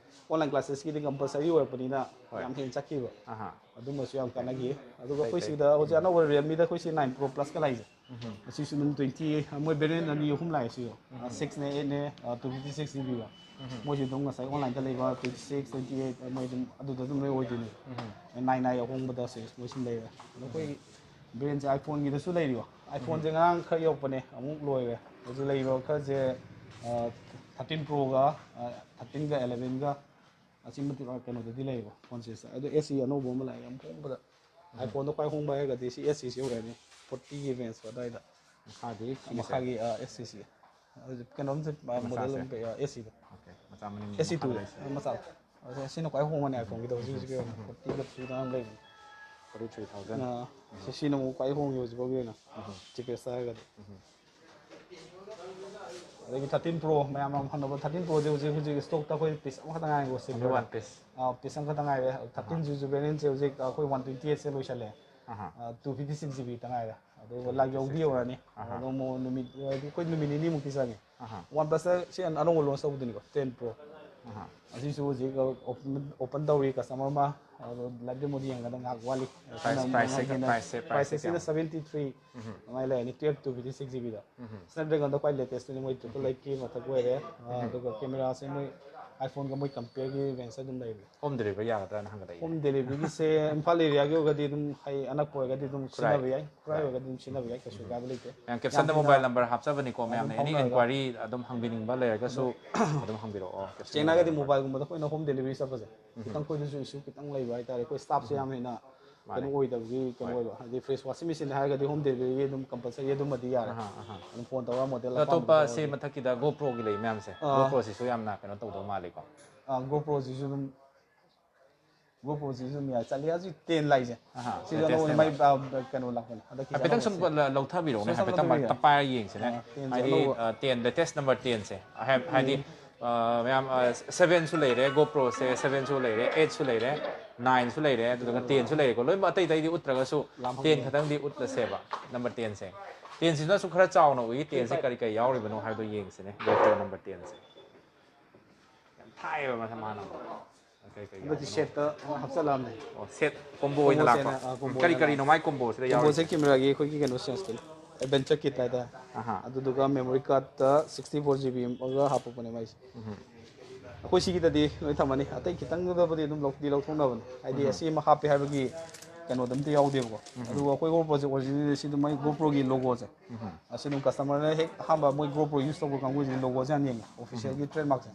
Online classesꯀꯤꯗꯤ compulsory ꯑꯣꯏꯔꯛꯄꯅꯤꯅ ꯍꯣꯏ꯫ ꯌꯥꯝ ꯍꯦꯟꯅ ꯆꯠꯈꯤꯕ꯫ ꯑꯍꯥ ꯑꯗꯨꯝꯕꯁꯨ ꯌꯥꯝ ꯀꯥꯟꯅꯈꯤ꯫ ꯑꯗꯨꯒ ꯐꯩ, ꯑꯩꯈꯣꯏ ꯐꯩ꯫ ꯁꯤꯗ ꯍꯧꯖꯤꯛ ꯑꯅꯧꯕ Realmeꯗ ꯑꯩꯈꯣꯏ ꯁꯤ nine Pro Plusꯀ ꯂꯥꯛꯏꯁꯦ, ꯎꯝ ꯑꯁꯤꯁꯨ ꯑꯗꯨꯝ twenty, ꯃꯣꯏ variant ꯑꯅꯤ ꯑꯍꯨꯝ ꯂꯥꯛꯑꯦ ꯁꯤꯁꯨ꯫ Sixꯅꯦ, eightꯅꯦ, two fifty six GBꯒ꯫ ꯃꯣꯏꯁꯨ ꯑꯗꯨꯝ ꯉꯁꯥꯏ onlineꯗ ꯂꯩꯕ twenty six, twenty eight, ꯃꯣꯏ ꯑꯗꯨꯝ ꯑꯗꯨꯗ ꯑꯗꯨꯝ ꯂꯣꯏ ꯑꯣꯏꯗꯣꯏꯅꯦ꯫ Nine i ꯑꯍꯣꯡꯕꯗ ꯁꯤꯛꯁ ꯃꯣꯏ ꯁꯨꯝ ꯂꯩꯔꯦ꯫ ꯑꯗꯣ ꯑꯩꯈꯣꯏ variantꯁꯦ iPhoneꯒꯤꯗꯁꯨ ꯂꯩꯔꯤꯕ꯫ iPhoneꯁꯦ ꯉꯔꯥꯡ ꯈꯔ ꯌꯧꯔꯛꯄꯅꯦ, ꯑꯃꯨꯛ ꯂꯣꯏꯔꯦ꯫ ꯍꯧꯖꯤꯛ ꯂꯩꯔꯤꯕ ꯈꯔꯁꯦ, ꯑ, thirteen Proꯒ, ꯑ, thirteenꯒ elevenꯒ, ꯑꯁꯤ ꯃꯇꯤꯛ ꯀꯩꯅꯣꯗꯗꯤ ꯂꯩꯌꯦꯕ, ꯐꯣꯟꯁꯦ꯫ ꯑꯗꯣ S E ꯑꯅꯧꯕ ꯑꯃ ꯂꯥꯛꯑꯦ, ꯌꯥꯝ ꯍꯣꯡꯕꯗ꯫ iPhoneꯗ ꯈ꯭ꯋꯥꯏ ꯍꯣꯡꯕ ꯍꯥꯏꯔꯒꯗꯤ ꯁꯤ S Eꯁꯤ ꯑꯣꯏꯔꯅꯤ, fortyꯒꯤ range ꯑꯗꯨꯋꯥꯏꯗ꯫ ꯃꯈꯥꯗꯤ ꯁꯤꯒꯤꯁꯦ꯫ ꯃꯈꯥꯒꯤ, ꯑ, S E ꯁꯤ꯫ ꯍꯧꯖꯤꯛ ꯀꯩꯅꯣꯝꯁꯦ, ꯑ, model ꯃꯆꯥꯁꯦ꯫ ꯑꯃ ꯂꯩ, ꯑ, S Eꯗ꯫ Okay, ꯃꯆꯥ ꯃꯅꯤꯡ S E two, ꯃꯈꯥꯗ ꯂꯩꯁꯦ꯫ ꯑ, ꯃꯆꯥ꯫ ꯑꯗꯣ ꯁꯤꯅ ꯈ꯭ꯋꯥꯏ ꯍꯣꯡꯕꯅꯦ iPhoneꯒꯤꯗ ꯍꯧꯖꯤꯛ ꯍꯧꯖꯤꯛꯀꯤ ꯑꯣꯏꯅ fortyꯒ two ꯗ ꯑꯃ ꯂꯩꯕꯅꯦ꯫ Forty three thousand꯫ ꯑ, ꯁꯤ, ꯁꯤꯅ ꯑꯃꯨꯛ ꯈ꯭ꯋꯥꯏ ꯍꯣꯡꯉꯤ ꯍꯧꯖꯤꯛ ꯐꯥꯎꯒꯤ ꯑꯣꯏꯅ, cheapest ꯍꯥꯏꯔꯒꯗꯤ꯫ ꯑꯗꯒꯤ thirteen Pro, ꯃꯌꯥꯝ ꯌꯥꯝ ꯍꯪꯅꯕ thirteen Proꯁꯦ ꯍꯧꯖꯤꯛ ꯍꯧꯖꯤꯛ stockꯇ ꯑꯩꯈꯣꯏ piece ꯑꯃꯈꯛꯇ ꯉꯥꯏꯔꯦꯀꯣ, Only silverꯗ꯫ one piece꯫ ꯑ, piece ꯑꯃꯈꯛꯇ ꯉꯥꯏꯔꯦ꯫ Thirteenꯁꯤꯁꯨ variantꯁꯦ ꯍꯧꯖꯤꯛ ꯑꯩꯈꯣꯏ one twenty eightꯁꯦ ꯂꯣꯏꯁꯜꯂꯦ꯫ ꯑꯍꯥ꯫ ꯑ, two fifty six GB ꯇ ꯉꯥꯏꯔꯦ꯫ ꯑꯗꯨꯒ ꯂꯥꯛ ꯌꯧꯕꯤ ꯌꯧꯔꯅꯤ꯫ ꯑꯍꯥ꯫ ꯑꯗꯣ ꯑꯃꯨꯛ ꯅꯨꯃꯤꯠ, ꯍꯥꯏꯗꯤ ꯑꯩꯈꯣꯏ ꯅꯨꯃꯤꯠ ꯅꯤꯅꯤꯃꯨꯛꯇꯤ ꯆꯪꯉꯦ꯫ ꯑꯍꯥ꯫ OnePlusꯇ ꯁꯤ ꯑꯅꯧꯕ launch ꯇꯧꯕꯗꯨꯅꯤꯀꯣ, ten Pro꯫ ꯑꯍꯥ꯫ ꯑꯁꯤꯁꯨ ꯍꯧꯖꯤꯛ open, open ꯇꯧꯔꯤ, customer ꯑꯃ꯫ ꯑꯗꯣ live demo ꯗꯤ ꯌꯦꯡꯒꯗ ꯉꯥꯏꯍꯥꯛ ꯋꯥꯠꯂꯤ꯫ Price, ꯑꯗꯨꯅ price ꯁꯦ, ꯉꯥꯏꯍꯥꯛ ꯍꯦꯟꯅ price ꯁꯦ, price ꯁꯦ price ꯁꯦ ꯁꯤꯅ ꯀꯌꯥꯃꯨꯛ? seventy three ꯑꯗꯨꯃꯥꯏꯅ ꯂꯩꯔꯅꯤ, twelve two fifty six GBꯗ꯫ Snapdragonꯗ ꯈ꯭ꯋꯥꯏ latest ꯇꯨꯅꯤ, ꯃꯣꯏ triple eight ꯀꯤ ꯃꯊꯛ ꯑꯣꯏꯔꯦ꯫ ꯑ, ꯑꯗꯨꯒ camera ꯁꯦ ꯃꯣꯏ iPhoneꯒ ꯃꯣꯏ compare ꯒꯤ range ꯑꯗꯨꯝ ꯂꯩꯔꯦ꯫ Home delivery ꯌꯥꯒꯗ꯭ꯔꯥꯅ ꯍꯪꯒꯗ ꯑꯩꯅ꯫ Home delivery ꯒꯤꯁꯦ ꯏꯝꯐꯥꯜ area ꯒꯤ ꯑꯣꯏꯔꯒꯗꯤ ꯑꯗꯨꯝ ꯍꯥꯏ ꯑꯅꯛꯄ ꯑꯣꯏꯔꯒꯗꯤ ꯑꯗꯨꯝ ꯈꯨꯔꯥꯏ꯫ ꯁꯤꯖꯤꯟꯅꯕ ꯌꯥꯏ, ꯈꯨꯔꯥꯏ ꯑꯣꯏꯔꯒꯗꯤ ꯑꯗꯨꯝ ꯁꯤꯖꯤꯟꯅꯕ ꯌꯥꯏ, ꯀꯩꯁꯨ ꯀꯥꯏꯕ ꯂꯩꯇꯦ꯫ ꯃꯌꯥꯝ caption ꯗ mobile number ꯍꯥꯞꯆꯕꯅꯤꯀꯣ, ꯃꯌꯥꯝꯅ any ꯐꯥꯎꯅꯔꯒ꯫ Inquiry ꯑꯗꯨꯝ ꯍꯪꯕꯤꯅꯤꯡꯕ ꯂꯩꯔꯒꯁꯨ ꯑꯗꯨꯝ ꯍꯪꯕꯤꯔꯛꯑꯣ, caption ꯁꯦꯡꯅ ꯍꯥꯏꯔꯒꯗꯤ number꯫ Mobileꯒꯨꯝꯕꯗ ꯑꯩꯈꯣꯏꯅ home delivery ꯆꯠꯄꯁꯦ ꯈꯤꯇꯪ ꯑꯩꯈꯣꯏꯗꯁꯨ issue ꯈꯤꯇꯪ ꯂꯩꯕ ꯍꯥꯏꯇꯥꯔꯦ꯫ ꯑꯩꯈꯣꯏ staff ꯁꯦ ꯌꯥꯝ ꯍꯦꯟꯅ ꯃꯥꯅꯦ꯫ ꯀꯩꯅꯣ ꯑꯣꯏꯗꯕꯒꯤ ꯀꯩꯅꯣ ꯑꯣꯏꯕ, ꯍꯥꯏꯗꯤ fresh washing machine ꯍꯥꯏꯔꯒꯗꯤ home delivery ꯒꯤ ꯑꯗꯨꯝ compulsory ꯑꯗꯨꯃꯗꯤ ꯌꯥꯔꯦ꯫ ꯑꯍꯥ, ꯑꯍꯥ꯫ ꯑꯗꯨꯝ phone ꯇꯧꯔꯒ model ꯑꯗꯣ ꯑꯇꯣꯞꯄ ꯑꯄꯥꯝꯕꯗꯣ ꯁꯤ ꯃꯊꯛꯀꯤꯗ GoPro ꯒꯤ ꯂꯩ ꯃꯌꯥꯝꯁꯦ, ꯑꯥ꯫ GoPro ꯁꯤꯁꯨ ꯌꯥꯝꯅ ꯀꯩꯅꯣ ꯇꯧꯗꯧ ꯃꯥꯜꯂꯤꯀꯣ꯫ ꯑꯥ, GoPro ꯁꯤꯁꯨ ꯑꯗꯨꯝ, GoPro ꯁꯤꯁꯨ ꯑꯗꯨꯝ ꯌꯥꯏ꯫ ꯆꯠꯂꯤ ꯍꯧꯖꯤꯛ ten ꯂꯥꯛꯏꯁꯦ꯫ ꯑꯍꯥ, ꯁꯤꯁꯨ latest ꯑꯅꯧꯕ ꯅꯦꯕ꯫ ꯃꯥꯏ, ꯑꯥ, ꯀꯩꯅꯣ ꯂꯥꯛꯄꯅꯦ꯫ ꯍꯟꯗꯛꯀꯤ ꯍꯥꯏꯐꯦꯠꯇꯪ ꯁꯨꯝ ꯑꯅꯧꯕꯁꯦ꯫ ꯂꯧꯊꯕꯤꯔꯛꯎꯅꯦ, ꯁꯨꯝ ꯍꯥꯏꯐꯦꯠꯇꯪ ꯂꯧꯊꯕꯤꯔꯛꯑꯣ꯫ ꯇꯞꯄꯥꯏꯔ ꯌꯦꯡꯁꯤꯅꯦ꯫ ꯑꯥ, ten ꯁꯦ ꯍꯥꯏꯗꯤ ꯑꯅꯧꯕ꯫ ꯑ, ten, latest number ten ꯁꯦ꯫ ꯍꯥꯏ-, ꯍꯥꯏꯗꯤ ꯑ, ꯃꯌꯥꯝ, ꯑ, seven ꯁꯨ ꯂꯩꯔꯦ, GoPro ꯁꯦ seven ꯁꯨ ꯂꯩꯔꯦ, eight ꯁꯨ ꯂꯩꯔꯦ, nine ꯁꯨ ꯂꯩꯔꯦ, ꯑꯗꯨꯗꯨꯒ ten ꯁꯨ ꯂꯩꯔꯦꯀꯣ꯫ ꯂꯣꯏꯅꯃꯛ ꯑꯇꯩ ꯑꯇꯩꯗꯤ ꯎꯠꯇ꯭ꯔꯒꯁꯨ ꯂꯥꯝꯍꯟꯕ꯫ ten ꯈꯛꯇꯪꯗꯤ ꯎꯠꯂꯁꯦꯕ, number ten ꯁꯦ꯫ Ten ꯁꯤꯅꯁꯨ ꯈꯔ ꯆꯥꯎꯅ ꯎꯏ, ten ꯁꯦ ꯀꯔꯤ ꯀꯔꯤ ꯌꯥꯎꯔꯤꯕꯅꯣ ꯍꯥꯏꯕꯗꯣ ꯌꯦꯡꯁꯤꯅꯦ, GoPro number ten ꯁꯦ꯫ ꯍꯥꯏꯌꯦꯕ ꯃꯁꯥ ꯃꯥꯅ꯫ ꯀꯩ ꯀꯩ ꯍꯟꯗꯛꯇꯤ ꯌꯥꯎꯔꯤꯅꯣ? ꯁꯦꯠꯇ ꯍꯥꯞꯆꯜꯂꯛꯑꯕꯅꯦ꯫ ꯑꯣ, ꯁꯦꯠ ꯀꯣꯝꯕꯣ ꯑꯣꯏꯅ ꯂꯥꯛꯄ꯫ ꯀꯣꯝꯕꯣꯁꯦ, ꯑꯥ, ꯀꯣꯝꯕꯣ ꯀꯔꯤ ꯑꯣꯏꯅ ꯀꯔꯤꯅꯣ ꯃꯥꯏ ꯀꯣꯝꯕꯣꯁꯤꯗ ꯌꯥꯎꯔꯤꯁꯦ? ꯀꯣꯝꯕꯣꯁꯦ ꯀꯦꯃꯦꯔꯥꯒꯤ ꯑꯩꯈꯣꯏꯒꯤ ꯀꯩꯅꯣ ꯁꯦꯟꯁꯇꯨꯅꯤ, ꯑꯦꯗꯚꯦꯟꯆꯔ ꯀꯤꯠ ꯍꯥꯏꯇꯥꯔꯦ꯫ ꯑꯍꯥ꯫ ꯑꯗꯨꯗꯨꯒ ꯃꯦꯃꯣꯔꯤ ꯀꯥꯔꯠꯇ ꯁꯤꯛꯁꯇꯤ ꯐꯣꯔ ꯖꯤ ꯕꯤ ꯑꯃꯒ ꯍꯥꯞꯄꯛꯄꯅꯦ ꯃꯥꯏꯁꯦ꯫ ꯑꯩꯈꯣꯏ ꯁꯤꯒꯤꯗꯗꯤ ꯂꯣꯏ ꯊꯝꯃꯅꯤ, ꯑꯇꯩ ꯈꯤꯇꯪꯗꯨꯗꯕꯨꯗꯤ ꯑꯗꯨꯝ ꯂꯧꯗꯤ ꯂꯧꯊꯣꯛꯅꯕꯅꯤ, ꯍꯥꯏꯗꯤ ꯑꯁꯤ ꯑꯃ ꯍꯥꯞꯄꯦ ꯍꯥꯏꯕꯒꯤ ꯀꯩꯅꯣꯗ ꯑꯝꯇ ꯌꯥꯎꯗꯦꯕꯀꯣ꯫ ꯑꯗꯨꯒ ꯑꯩꯈꯣꯏ ꯒꯣꯄ꯭ꯔꯣꯁꯦ ꯑꯣꯔꯤꯖꯤꯅꯦꯜ ꯁꯤ ꯑꯗꯨꯝ ꯃꯥꯏ ꯒꯣꯄ꯭ꯔꯣꯒꯤ ꯂꯣꯒꯣꯁꯦ ꯑꯁꯤ ꯑꯗꯨꯝ ꯀꯁꯇꯃꯔꯅ ꯍꯦꯛ ꯑꯍꯥꯟꯕ ꯃꯣꯏ ꯒꯣꯄ꯭ꯔꯣ ꯌꯨꯁ ꯇꯧꯕ ꯀꯥꯡꯕꯨꯁꯤꯗꯤ ꯂꯣꯒꯣꯁꯦ ꯍꯥꯟꯅ ꯌꯦꯡꯉꯦ, ꯑꯣꯐꯤꯁꯤꯌꯦꯜꯒꯤ ꯇ꯭ꯔꯦꯗꯃꯥꯔꯛꯁꯦ꯫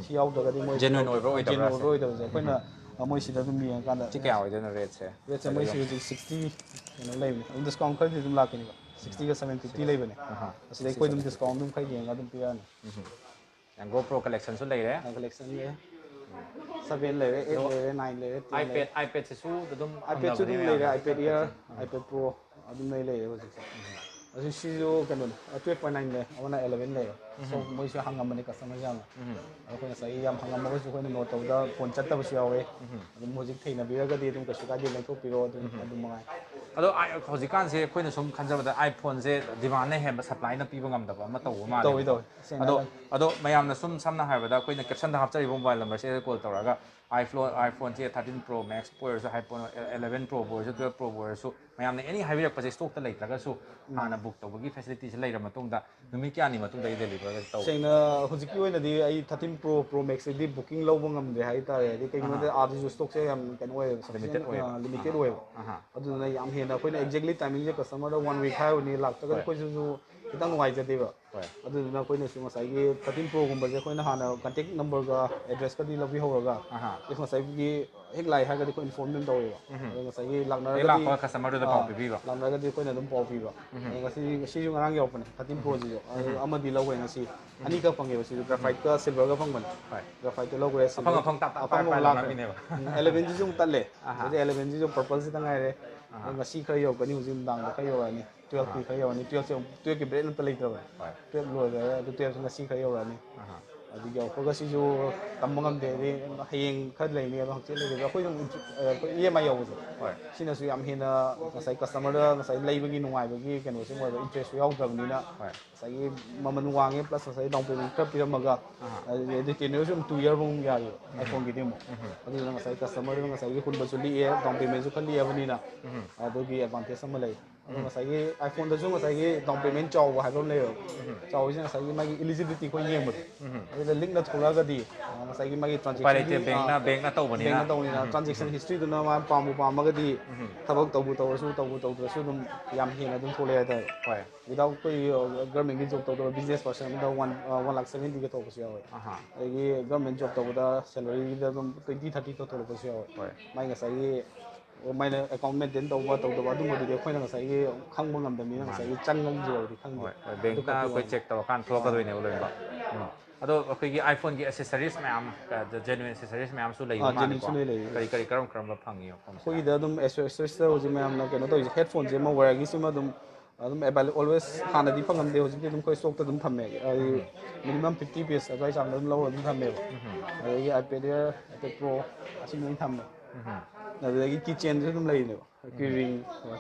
ꯁꯤ ꯌꯥꯎꯗ꯭ꯔꯒꯗꯤ ꯃꯣꯏ Genuine ꯑꯣꯏꯕ꯭ꯔꯥ ꯑꯣꯏꯗꯕ꯭ꯔꯥ genuine ꯑꯣꯏꯕ꯭ꯔꯥ ꯑꯣꯏꯗꯕꯁꯦ ꯑꯩꯈꯣꯏꯅ, ꯑ, ꯃꯣꯏ ꯁꯤꯗ ꯑꯗꯨꯝ ꯌꯦꯡꯉꯀꯥꯟꯗ ꯁꯤ ꯀꯌꯥ ꯑꯣꯏꯗꯣꯏꯅꯣ ꯔꯦꯠꯁꯦ? ꯔꯦꯠꯁꯦ ꯃꯣꯏ ꯁꯤ ꯍꯧꯖꯤꯛ ꯁꯤꯛꯁꯇꯤ ꯀꯩꯅꯣ ꯂꯩꯕꯅꯦ, ꯑꯗꯨꯝ ꯗꯤꯁꯀꯥꯎꯟ ꯈꯔꯗꯤ ꯑꯗꯨꯝ ꯂꯥꯛꯀꯅꯤꯕ, ꯁꯤꯛꯁꯇꯤꯒ ꯁꯕꯦꯟꯇꯤ ꯂꯩꯕꯅꯦ꯫ ꯑꯍꯥ꯫ ꯑꯁꯤꯗ ꯑꯩꯈꯣꯏ ꯑꯗꯨꯝ ꯗꯤꯁꯀꯥꯎꯟ ꯑꯗꯨꯝ ꯈꯔ ꯌꯦꯡꯉꯒ ꯑꯗꯨꯝ ꯄꯤꯔꯛꯑꯅꯤ꯫ ꯌꯥꯝ ꯒꯣꯄ꯭ꯔꯣ ꯀꯂꯦꯛꯁꯟꯁꯨ ꯂꯩꯔꯦ꯫ ꯀꯂꯦꯛꯁꯟ ꯂꯩꯔꯦ, ꯁꯕꯦꯟ ꯂꯩꯔꯦ, ꯑꯩꯠ ꯂꯩꯔꯦ, ꯅꯥꯏꯟ ꯂꯩꯔꯦ, ꯇꯦꯟ ꯂꯩꯔꯦ꯫ ꯑꯥꯏꯄꯦꯗ ꯑꯥꯏꯄꯦꯗꯁꯤꯁꯨ ꯑꯗꯨꯝ ꯑꯥꯏꯄꯦꯗꯁꯨ ꯐꯪꯅꯕꯅꯦ ꯑꯗꯨꯝ ꯂꯩꯔꯦ, ꯃꯌꯥꯝꯅ꯫ ꯑꯥꯏꯄꯦꯗ ꯏꯌꯔ, ꯑꯥꯏꯄꯦꯗ ꯄ꯭ꯔꯣ ꯑꯗꯨꯝ ꯂꯩ ꯂꯩꯔꯦ ꯍꯧꯖꯤꯛꯁꯦ꯫ ꯑꯗꯨ ꯁꯤꯁꯨ ꯀꯩꯅꯣꯅꯦ, ꯇꯨꯌꯦꯜꯞ ꯄꯣꯏꯟ ꯅꯥꯏꯟ ꯂꯩ, ꯑꯃꯅ ꯑꯦꯂꯚꯦꯟ ꯂꯩꯔꯦ꯫ ꯁꯣ ꯃꯣꯏꯁꯨ ꯍꯪꯉꯝꯕꯅꯦ ꯀꯁꯇꯃꯔꯁꯦ ꯌꯥꯝꯅ꯫ ꯑꯗꯣ ꯑꯩꯈꯣꯏ ꯉꯁꯥꯏꯒꯤ ꯌꯥꯝ ꯍꯪꯉꯝꯃꯒꯁꯨ ꯑꯩꯈꯣꯏꯅ ꯅꯣꯠ ꯇꯧꯕꯗ ꯐꯣꯟ ꯆꯠꯇꯕꯁꯨ ꯌꯥꯎꯋꯦ꯫ ꯑꯗꯨꯝ ꯍꯧꯖꯤꯛ ꯊꯦꯡꯅꯕꯤꯔꯒꯗꯤ ꯑꯗꯨꯝ ꯀꯩꯁꯨ ꯀꯥꯏꯗꯦ, ꯂꯩꯊꯣꯛꯄꯤꯔꯣ, ꯑꯗꯨꯝ ꯑꯗꯨꯝ ꯃꯉꯥꯏ꯫ ꯑꯗꯣ ꯑꯥꯏ-, ꯍꯧꯖꯤꯛꯀꯥꯟꯁꯦ ꯑꯩꯈꯣꯏꯅ ꯁꯨꯝ ꯈꯟꯖꯕꯗ iPhoneꯁꯦ demandꯅ ꯍꯦꯟꯕ, supplyꯅ ꯄꯤꯕ ꯉꯝꯗꯕ ꯑꯃ ꯇꯧꯕ ꯃꯥꯜꯂꯦ꯫ ꯇꯧꯏ, ꯇꯧꯏ꯫ ꯁꯦꯡꯅ ꯑꯗꯣ ꯍꯥꯏꯔꯒꯗꯤ꯫ ꯑꯗꯣ ꯃꯌꯥꯝꯅ ꯁꯨꯝ ꯁꯝꯅ ꯍꯥꯏꯔꯕꯗ ꯑꯩꯈꯣꯏꯅ captionꯗ ꯍꯥꯞꯆꯔꯤꯕ mobile numberꯁꯤꯗ call ꯇꯧꯔꯒ iPhone, iPhoneꯁꯦ thirteen Pro Maxꯄꯨ ꯑꯣꯏꯔꯁꯨ, iPhone eleven Proꯕꯨ ꯑꯣꯏꯔꯁꯨ, twelve Proꯕꯨ ꯑꯣꯏꯔꯁꯨ, ꯃꯌꯥꯝꯅ any ꯍꯥꯏꯕꯤꯔꯛꯄꯁꯦ stockꯇ ꯂꯩꯇ꯭ꯔꯒꯁꯨ ꯍꯥꯟꯅ book ꯇꯧꯕꯒꯤ facilityꯁꯦ ꯂꯩꯔ ꯃꯇꯨꯡꯗ ꯅꯨꯃꯤꯠ ꯀꯌꯥꯅꯤ ꯃꯇꯨꯡꯗꯒꯤ deliverꯒ ꯇꯧꯕ? ꯁꯦꯡꯅ ꯍꯧꯖꯤꯛꯀꯤ ꯑꯣꯏꯅꯗꯤ ꯑꯩ thirteen Pro, Pro Maxꯁꯤꯗꯤ booking ꯂꯧꯕ ꯉꯝꯗ꯭ꯔꯦ ꯍꯥꯏꯇꯥꯔꯦ, ꯍꯥꯏꯗꯤ ꯀꯩꯒꯤꯅꯣꯗ ꯑꯥꯗꯁꯨ stockꯁꯦ ꯌꯥꯝ ꯀꯩꯅꯣ ꯑꯣꯏꯌꯦꯕ, Limited ꯑꯣꯏꯌꯦꯕ꯫ ꯑ, limited ꯑꯣꯏꯌꯦꯕ꯫ ꯑꯍꯥ꯫ ꯑꯗꯨꯗꯨꯅ ꯌꯥꯝ ꯍꯦꯟꯅ ꯑꯩꯈꯣꯏꯅ exactly timingꯁꯦ customerꯗ one week ꯍꯥꯏꯔꯨꯅꯤ, ꯂꯥꯛꯇ꯭ꯔꯒꯗꯤ ꯍꯣꯏ꯫ ꯑꯩꯈꯣꯏꯁꯨ ꯈꯤꯇꯪ ꯅꯨꯡꯉꯥꯏꯖꯗꯦꯕ꯫ ꯍꯣꯏ꯫ ꯑꯗꯨꯗꯨꯅ ꯑꯩꯈꯣꯏꯅꯁꯨ ꯉꯁꯥꯏꯒꯤ thirteen Proꯒꯨꯝꯕꯁꯦ ꯑꯩꯈꯣꯏꯅ ꯍꯥꯟꯅ contact numberꯒ addressꯀꯗꯤ ꯂꯧꯕꯤꯍꯧꯔꯒ, ꯑꯍꯥ꯫ ꯑꯗꯩ ꯉꯁꯥꯏꯒꯤ ꯍꯦꯛ ꯂꯥꯛꯑꯦ ꯍꯥꯏꯔꯒꯗꯤ ꯑꯩꯈꯣꯏ inform ꯑꯗꯨꯝ ꯇꯧꯋꯦꯕ꯫ ꯎꯝ꯫ ꯑꯗꯣ ꯉꯁꯥꯏꯒꯤ ꯍꯦꯛ ꯂꯥꯛꯅꯔꯒꯗꯤ, ꯂꯥꯛꯄꯒ customerꯗꯨꯗ ꯄꯥꯎ ꯑꯥ, ꯄꯤꯕꯤꯕ꯫ ꯂꯥꯛꯅꯔꯒꯗꯤ ꯑꯩꯈꯣꯏꯅ ꯑꯗꯨꯝ ꯄꯥꯎ ꯄꯤꯕ꯫ ꯎꯝ꯫ ꯑꯗꯣ ꯉꯁꯤ, ꯉꯁꯤꯁꯨ ꯉꯔꯥꯡ ꯌꯧꯔꯛꯄꯅꯦ, thirteen Proꯁꯤꯁꯨ꯫ ꯑꯗꯨ ꯎꯝ꯫ ꯑꯃꯗꯤ ꯂꯧꯈ꯭ꯔꯦ ꯉꯁꯤ꯫ ꯑꯅꯤꯈꯛ ꯐꯪꯉꯦꯕ ꯁꯤꯁꯨ, graphiteꯀ silverꯒ ꯐꯪꯕꯅꯦ꯫ ꯍꯣꯏ꯫ Graphiteꯇ ꯂꯧꯈ꯭ꯔꯦ, ꯑꯐꯪ silver ꯑꯐꯪ ꯇꯥꯞ ꯇꯥꯞ ꯑꯐꯪꯕ ꯄꯥꯏ ꯄꯥꯏ ꯂꯥꯛꯈ꯭ꯔꯦ꯫ ꯂꯧꯔꯝꯃꯤꯅꯦꯕ꯫ ꯎꯝ, elevenꯁꯤꯁꯨ ꯑꯃꯨꯛ ꯇꯠꯂꯦ꯫ ꯑꯍꯥ꯫ ꯍꯧꯖꯤꯛ elevenꯁꯤꯁꯨ purpleꯁꯤꯇ ꯉꯥꯏꯔꯦ꯫ ꯑꯍꯥ꯫ ꯑꯗꯣ ꯉꯁꯤ ꯈꯔ ꯌꯧꯔꯛꯀꯅꯤ, ꯍꯧꯖꯤꯛ ꯅꯨꯡꯗꯥꯡꯗ ꯈꯔ ꯌꯧꯔꯛꯑꯅꯤ꯫ Twelveꯀꯤ ꯈꯔ ꯌꯧꯔꯛꯑꯅꯤ, twelveꯁꯦ ꯑꯃꯨꯛ, twelveꯀꯤ brand ꯑꯝꯇ ꯂꯩꯇ꯭ꯔꯕꯅꯦ꯫ ꯍꯣꯏ꯫ Twelve ꯂꯣꯏꯈ꯭ꯔꯦ, ꯑꯗꯨ twelveꯁꯤ ꯉꯁꯤ ꯈꯔ ꯌꯧꯔꯛꯑꯅꯤ꯫ ꯑꯍꯥ꯫ ꯑꯗꯨ ꯌꯧꯔꯛꯄꯒ ꯁꯤꯁꯨ ꯇꯝꯕ ꯉꯝꯗꯦ, ꯍꯥꯏꯗꯤ ꯍꯌꯦꯡ ꯈꯔ ꯂꯩꯅꯤ, ꯑꯗꯣ ꯍꯪꯆꯤꯠ ꯂꯩꯔꯤꯕ ꯑꯩꯈꯣꯏ ꯑꯗꯨꯝ ꯏꯟꯇ꯭ꯔ-, ꯑꯩꯈꯣꯏ ꯏ ꯑꯦꯝ ꯑꯥꯏ ꯌꯧꯕꯁꯦ, ꯍꯣꯏ ꯁꯤꯅꯁꯨ ꯌꯥꯝ ꯍꯦꯟꯅ ꯉꯁꯥꯏ ꯀꯁꯇꯃꯔꯗ ꯉꯁꯥꯏ ꯂꯩꯕꯒꯤ ꯅꯨꯡꯉꯥꯏꯕꯒꯤ ꯀꯩꯅꯣꯁꯦ ꯃꯣꯏꯗ ꯏꯟꯇꯔꯦꯁꯁꯨ ꯌꯥꯎꯗ꯭ꯔꯕꯅꯤꯅ, ꯍꯣꯏ ꯉꯁꯥꯏꯒꯤ ꯃꯃꯜ ꯋꯥꯡꯉꯦ, ꯄ꯭ꯂꯁ ꯉꯁꯥꯏꯒꯤ ꯗꯥꯎꯟ ꯄꯦꯃꯦꯟ ꯈꯔ ꯄꯤꯔꯝꯃꯒ, ꯑꯍꯥ ꯑꯗꯨꯗꯤ ꯇꯦꯟ ꯌꯔꯁꯨ ꯑꯗꯨꯝ ꯇꯨ ꯌꯔꯐꯥꯎ ꯌꯥꯔꯤꯕ ꯑꯥꯏꯐꯣꯟꯒꯤꯗꯤ ꯑꯃꯨꯛ꯫ ꯎꯝ ꯑꯗꯨꯗꯨꯅ ꯉꯁꯥꯏ ꯀꯁꯇꯃꯔꯗꯨꯅ ꯉꯁꯥꯏꯒꯤ ꯍꯨꯟꯕꯁꯨ ꯂꯤꯛꯑꯦ, ꯗꯥꯎꯟ ꯄꯦꯃꯦꯟꯁꯨ ꯈꯔ ꯂꯤꯛꯑꯕꯅꯤꯅ, ꯎꯝ ꯑꯗꯨꯒꯤ ꯑꯦꯗꯚꯥꯟꯇꯦꯖ ꯑꯃ ꯂꯩ꯫ ꯑꯗꯣ ꯎꯝ ꯉꯁꯥꯏꯒꯤ ꯑꯥꯏꯐꯣꯟꯗꯁꯨ ꯉꯁꯥꯏꯒꯤ ꯗꯥꯎꯟ ꯄꯦꯃꯦꯟ ꯆꯥꯎꯕ ꯍꯥꯏꯕ ꯑꯃ ꯂꯩꯌꯦꯕ꯫ ꯎꯝ ꯆꯥꯎꯕꯁꯤꯅ ꯉꯁꯥꯏꯒꯤ ꯃꯥꯒꯤ ꯏꯂꯤꯖꯤꯕꯤꯂꯤꯇꯤ ꯑꯩꯈꯣꯏ ꯌꯦꯡꯕꯗꯣ, ꯎꯝ ꯑꯗꯨꯗ ꯂꯤꯛꯅ ꯊꯣꯛꯂꯛꯑꯒꯗꯤ, ꯑ, ꯉꯁꯥꯏꯒꯤ ꯃꯥꯒꯤ ꯎꯄꯥꯏ ꯂꯩꯇꯦ, ꯇ꯭ꯔꯥꯟꯖꯦꯛꯁꯟꯒꯤ, ꯕꯦꯡꯅ ꯕꯦꯡꯅ ꯇꯧꯕꯅꯤꯅ꯫ ꯕꯦꯡꯅ ꯇꯧꯕꯅꯤꯅ ꯎꯝ ꯇ꯭ꯔꯥꯟꯖꯦꯛꯁꯟ ꯍꯤꯁꯇ꯭ꯔꯤꯗꯨꯅ ꯃꯥ ꯄꯥꯝꯕꯨ ꯄꯥꯝꯃꯒꯗꯤ, ꯎꯝ ꯊꯕꯛ ꯇꯧꯕꯨ ꯇꯧꯔꯁꯨ ꯇꯧꯕꯨ ꯇꯧꯗ꯭ꯔꯁꯨ ꯑꯗꯨꯝ ꯌꯥꯝ ꯍꯦꯟꯅ ꯑꯗꯨꯝ ꯊꯣꯛꯂꯛꯑꯦ ꯍꯥꯏꯇꯥꯔꯦ꯫ ꯍꯣꯏ ꯋꯤꯗꯥꯎꯠ ꯑꯩꯈꯣꯏ ꯒꯔꯃꯦꯟꯒꯤ ꯖꯣꯕ ꯇꯧꯗꯕ ꯕꯤꯖꯤꯅꯦꯁ ꯄꯔꯁꯟ ꯑꯃꯗ ꯋꯥꯟ ꯋꯥꯟ ꯂꯥꯛ ꯁꯚꯦꯟꯇꯤꯒ ꯊꯣꯛꯄꯁꯨ ꯌꯥꯎꯋꯦ꯫ ꯑꯍꯥ ꯑꯗꯒꯤ ꯒꯔꯃꯦꯟ ꯖꯣꯕ ꯇꯧꯕꯗ ꯁꯦꯂꯔꯤꯗ ꯑꯗꯨꯝ ꯇ꯭ꯋꯦꯟꯇꯤ ꯊꯥꯔꯇꯤ ꯊꯣꯛꯂꯛꯄꯁꯨ ꯌꯥꯎꯋꯦ꯫ ꯍꯣꯏ ꯃꯥꯏ ꯉꯁꯥꯏꯒꯤ ꯃꯥꯏꯅ ꯑꯦꯀꯥꯎꯟ ꯃꯦꯟꯇꯦꯟ ꯇꯧꯕ ꯇꯧꯗꯕ ꯑꯗꯨꯝꯕꯗꯨꯗꯤ ꯑꯩꯈꯣꯏꯅ ꯉꯁꯥꯏꯒꯤ ꯈꯪꯕ ꯉꯝꯗꯕꯅꯤꯅ ꯃꯥꯅꯦ ꯉꯁꯥꯏꯒꯤ ꯆꯪꯉꯝꯗ꯭ꯔꯗꯤ ꯈꯪꯗꯦ꯫ ꯍꯣꯏ ꯍꯣꯏ ꯑꯗꯨ ꯕꯦꯡꯇ ꯈꯛꯀꯤ ꯑꯩꯈꯣꯏ ꯋꯥꯅꯤ꯫ ꯆꯦꯛ ꯇꯧꯔꯀꯥꯟꯗ ꯊꯣꯛꯂꯛꯀꯗꯣꯏꯅꯦꯕ ꯂꯣꯏꯅꯃꯛ꯫ ꯎꯝ ꯑꯗꯣ ꯑꯩꯈꯣꯏꯒꯤ ꯑꯥꯏꯐꯣꯟꯒꯤ ꯑꯦꯁꯦꯁꯔꯤꯁ ꯃꯌꯥꯝ, ꯖꯦꯅꯨꯏꯟ ꯑꯦꯁꯦꯁꯔꯤꯁ ꯃꯌꯥꯝꯁꯨ ꯂꯩꯕ ꯑꯥ, ꯃꯥꯜꯂꯦꯀꯣ꯫ ꯖꯦꯅꯨꯏꯟꯁꯨ ꯂꯣꯏ ꯂꯩ꯫ ꯀꯔꯤ ꯀꯔꯤ ꯀꯔꯝ ꯀꯔꯝꯕ ꯐꯪꯉꯤ ꯃꯐꯝꯁꯤꯗ? ꯑꯩꯈꯣꯏꯒꯤꯗ ꯑꯗꯨꯝ ꯑꯦꯁꯦꯁꯔꯤꯁꯇ ꯍꯧꯖꯤꯛ ꯃꯌꯥꯝꯅ ꯀꯩꯅꯣ ꯇꯧꯔꯤꯁꯦ, ꯍꯦꯠꯐꯣꯟꯁꯦ ꯑꯃ ꯋꯥꯌꯔꯒꯤꯁꯤꯃ ꯑꯗꯨꯝ ꯑꯗꯨꯝ ꯑꯦꯕꯥꯏꯂꯦꯕꯜ ꯑꯣꯜꯋꯦꯁ, ꯍꯥꯟꯅꯗꯤ ꯐꯪꯉꯝꯗꯦ, ꯍꯧꯖꯤꯛꯇꯤ ꯑꯗꯨꯝ ꯑꯩꯈꯣꯏ ꯁ꯭ꯇꯣꯛꯇ ꯑꯗꯨꯝ ꯊꯝꯃꯦ꯫ ꯍꯥꯏꯗꯤ ꯃꯤꯅꯤꯃꯝ ꯐꯤꯐꯇꯤ ꯄꯤꯁ ꯑꯗꯨꯋꯥꯏ ꯆꯥꯡꯗ ꯑꯗꯨꯝ ꯂꯧꯔ ꯑꯗꯨꯝ ꯊꯝꯃꯦꯕ꯫ ꯑꯗꯒꯤ ꯑꯥꯏꯄꯦꯗ ꯑꯦꯌꯔ, ꯑꯥꯏꯄꯦꯗ ꯄ꯭ꯔꯣ, ꯑꯁꯤ ꯂꯣꯏ ꯊꯝꯃꯦ꯫ ꯑꯗꯨꯗꯒꯤ ꯀꯤ ꯆꯦꯟꯁꯨ ꯑꯗꯨꯝ ꯂꯩꯔꯤꯅꯦꯕ꯫ ꯀꯤ ꯔꯤꯡ,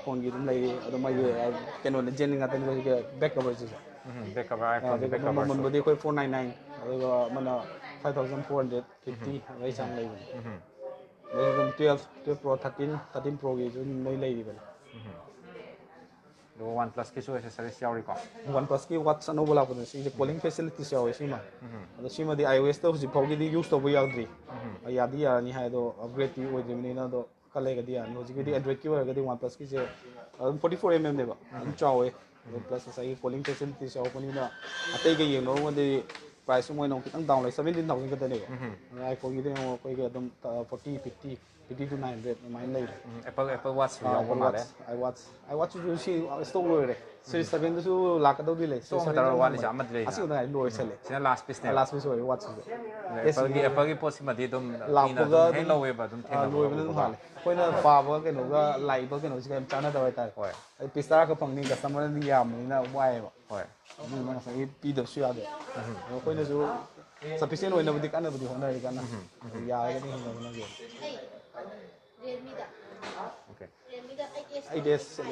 ꯐꯣꯟꯒꯤ ꯑꯗꯨꯝ ꯂꯩꯔꯤ꯫ ꯑꯗꯣ ꯃꯥꯒꯤ, ꯑ, ꯀꯩꯅꯣꯅꯦ, ꯖꯦꯅꯨꯏꯟ ꯉꯥꯛꯇꯅꯤ ꯃꯣꯏꯒꯤ ꯕꯦꯛ ꯀꯚꯔꯁꯤꯁꯨ꯫ ꯎꯝ, ꯕꯦꯛ ꯀꯚꯔ, ꯑꯥꯏꯐꯣꯟꯒꯤ ꯕꯦꯛ ꯑꯗꯨꯒ ꯀꯚꯔꯁꯨ꯫ ꯃꯃꯜꯕꯨꯗꯤ ꯑꯩꯈꯣꯏ ꯐꯣꯔ ꯅꯥꯏꯟ ꯅꯥꯏꯟ, ꯑꯗꯨꯒ ꯑꯃꯅ five thousand four hundred fifty ꯑꯗꯨꯋꯥꯏ ꯆꯥꯡ ꯂꯩꯕꯅꯤ꯫ ꯎꯝ ꯑꯗꯩ ꯑꯗꯨꯝ ꯇꯨꯌꯦꯜꯐ, ꯇꯨꯌꯦꯜꯐ ꯄ꯭ꯔꯣ, ꯊꯥꯔꯇꯤꯟ, ꯊꯥꯔꯇꯤꯟ ꯄ꯭ꯔꯣꯒꯤꯁꯨ ꯑꯗꯨꯝ ꯂꯣꯏ ꯂꯩꯔꯤꯕꯅꯤ꯫ ꯑꯗꯨꯒ ꯋꯥꯟ ꯄ꯭ꯂꯁꯀꯤꯁꯨ ꯑꯦꯁꯦꯁꯔꯤꯁ ꯌꯥꯎꯔꯤꯀꯣ? ꯋꯥꯟ ꯄ꯭ꯂꯁꯀꯤ ꯋꯥꯠꯆ ꯑꯅꯧꯕ ꯂꯥꯛꯄꯗꯣ, ꯁꯤꯁꯦ ꯀꯣꯂꯤꯡ ꯐꯦꯁꯤꯂꯤꯇꯤꯁ ꯌꯥꯎꯋꯦ ꯁꯤꯃ꯫ ꯑꯗꯣ ꯁꯤꯃꯗꯤ ꯑꯥꯏ ꯑꯣ ꯑꯦꯁꯇ ꯍꯧꯖꯤꯛ ꯐꯥꯎꯒꯤꯗꯤ ꯌꯨꯁ ꯇꯧꯕ ꯌꯥꯗ꯭ꯔꯤ꯫ ꯑ, ꯌꯥꯗꯤ ꯌꯥꯔꯅꯤ ꯍꯥꯏ, ꯑꯗꯣ ꯑꯞꯒ꯭ꯔꯦꯗꯇꯤ ꯑꯣꯏꯗ꯭ꯔꯤꯕꯅꯤꯅ, ꯑꯗꯣ ꯈꯔ ꯂꯩꯔꯒꯗꯤ ꯌꯥꯔꯅꯤ꯫ ꯍꯧꯖꯤꯛꯀꯤꯗꯤ ꯑꯦꯟꯗ꯭ꯔꯣꯏꯗꯀꯤ ꯑꯣꯏꯔꯒꯗꯤ ꯋꯥꯟ ꯄ꯭ꯂꯁꯀꯤꯁꯦ ꯑꯗꯨꯝ ꯐꯣꯔꯇꯤ ꯐꯣꯔ ꯑꯦꯝ ꯑꯦꯝꯅꯦꯕ, ꯑꯗꯨꯝ ꯆꯥꯎꯋꯦ꯫ ꯑꯗꯣ ꯄ꯭ꯂꯁ ꯉꯁꯥꯏꯒꯤ ꯀꯣꯂꯤꯡ ꯐꯦꯁꯤꯂꯤꯇꯤꯁ ꯌꯥꯎꯔꯛꯄꯅꯤꯅ ꯑꯇꯩꯒ ꯌꯦꯡꯅꯔꯨꯔꯒꯗꯤ ꯄ꯭ꯔꯥꯏꯁꯁꯨ ꯃꯣꯏꯅ ꯑꯃꯨꯛ ꯈꯤꯇꯪ ꯗꯥꯎꯟ ꯂꯩ, ꯁꯚꯦꯟꯇꯤꯟ ꯊꯥꯎꯖꯟ ꯈꯛꯇꯅꯦꯕ꯫ ꯑꯗꯣ ꯑꯥꯏꯐꯣꯟꯒꯤꯗꯤ ꯌꯦꯡꯉꯣ, ꯑꯩꯈꯣꯏꯒꯤ ꯑꯗꯨꯝ forty, fifty, fifty two nine hundred ꯑꯗꯨꯃꯥꯏꯅ ꯂꯩꯔꯦ꯫ ꯎꯝ, ꯑꯦꯄꯜ, ꯑꯦꯄꯜ ꯋꯥꯠꯆꯁꯨ ꯌꯥꯎꯕ ꯑꯦꯄꯜ ꯃꯥꯜꯂꯦ꯫ ꯋꯥꯠꯆ, ꯑꯥꯏ ꯋꯥꯠꯆ, ꯑꯥꯏ ꯋꯥꯠꯆꯁꯤꯁꯨ ꯁꯤ ꯁ꯭ꯇꯣꯛ ꯂꯣꯏꯔꯦ꯫ ꯁꯤꯔꯤꯁ ꯁꯚꯦꯟꯗꯁꯨ ꯂꯥꯛꯀꯗꯧꯗꯤ ꯂꯩ꯫ ꯁꯣꯝ ꯁꯤꯔꯤꯁ ꯈꯛꯇꯔꯣ ꯁꯚꯦꯟꯗꯁꯨ ꯋꯥꯠꯂꯤꯁꯦ? ꯂꯣꯏꯔꯦ꯫ ꯑꯃꯗꯤ ꯂꯩꯗꯅ꯫ ꯑꯁꯤ ꯈꯛꯇ ꯉꯥꯏ, ꯂꯣꯏꯁꯜꯂꯦ꯫ ꯁꯤꯅ ꯂꯥꯁ ꯄꯤꯁꯅꯦꯕ꯫ ꯂꯥꯁ ꯄꯤꯁ ꯑꯣꯏꯔꯦ ꯋꯥꯠꯆꯁꯦ꯫ ꯑꯦꯄꯜꯒꯤ, ꯑꯦꯄꯜꯒꯤ ꯄꯣꯠꯁꯤꯃꯗꯤ ꯑꯗꯨꯝ ꯃꯤꯅ ꯂꯥꯛꯄꯒ ꯑꯗꯨꯝ ꯍꯦꯛ ꯂꯧꯋꯦꯕ, ꯑꯗꯨꯝ ꯑꯥ, ꯂꯣꯏꯕꯅ ꯑꯗꯨꯝ ꯊꯦꯡꯅꯕꯒꯨꯝꯕꯀꯣ꯫ ꯍꯥꯜꯂꯦ꯫ ꯑꯩꯈꯣꯏꯅ ꯄꯥꯕꯒ ꯀꯩꯅꯣꯒ ꯂꯥꯛꯏꯕ ꯀꯩꯅꯣꯁꯤꯒ ꯌꯥꯝ ꯆꯥꯟꯅꯗꯕ ꯍꯥꯏꯇꯥꯔꯦ꯫ ꯍꯣꯏ꯫ ꯑꯩ ꯄꯤꯁ ꯇꯔꯥ ꯈꯛ ꯐꯪꯅꯤ, ꯀꯁꯇꯃꯔꯅꯗꯤ ꯌꯥꯝꯕꯅꯤꯅ ꯋꯥꯏꯑꯦꯕ꯫ ꯍꯣꯏ꯫ ꯑꯗꯨꯗꯨꯅ ꯉꯁꯥꯏꯒꯤ ꯄꯤꯗꯕꯁꯨ ꯌꯥꯗꯦ꯫ ꯑꯗꯣ ꯑꯩꯈꯣꯏꯅꯁꯨ ꯁꯐꯤꯁꯤꯌꯦꯟ ꯑꯣꯏꯅꯕꯗꯤ ꯀꯟꯅꯕꯨꯗꯤ ꯍꯣꯠꯅꯔꯤ ꯀꯟꯅ꯫ ꯎꯝ, ꯎꯝ꯫ ꯌꯥꯔꯒꯗꯤ ꯍꯤꯡꯅꯕ ꯍꯣꯠꯅꯒꯦ꯫ ꯑꯩ ꯔꯦꯜꯃꯤꯗ꯫ ꯑꯣꯀꯦ꯫ ꯔꯦꯜꯃꯤꯗ ꯑꯩꯠ ꯑꯦꯁ꯫ ꯑꯩꯠ ꯑꯦꯁ,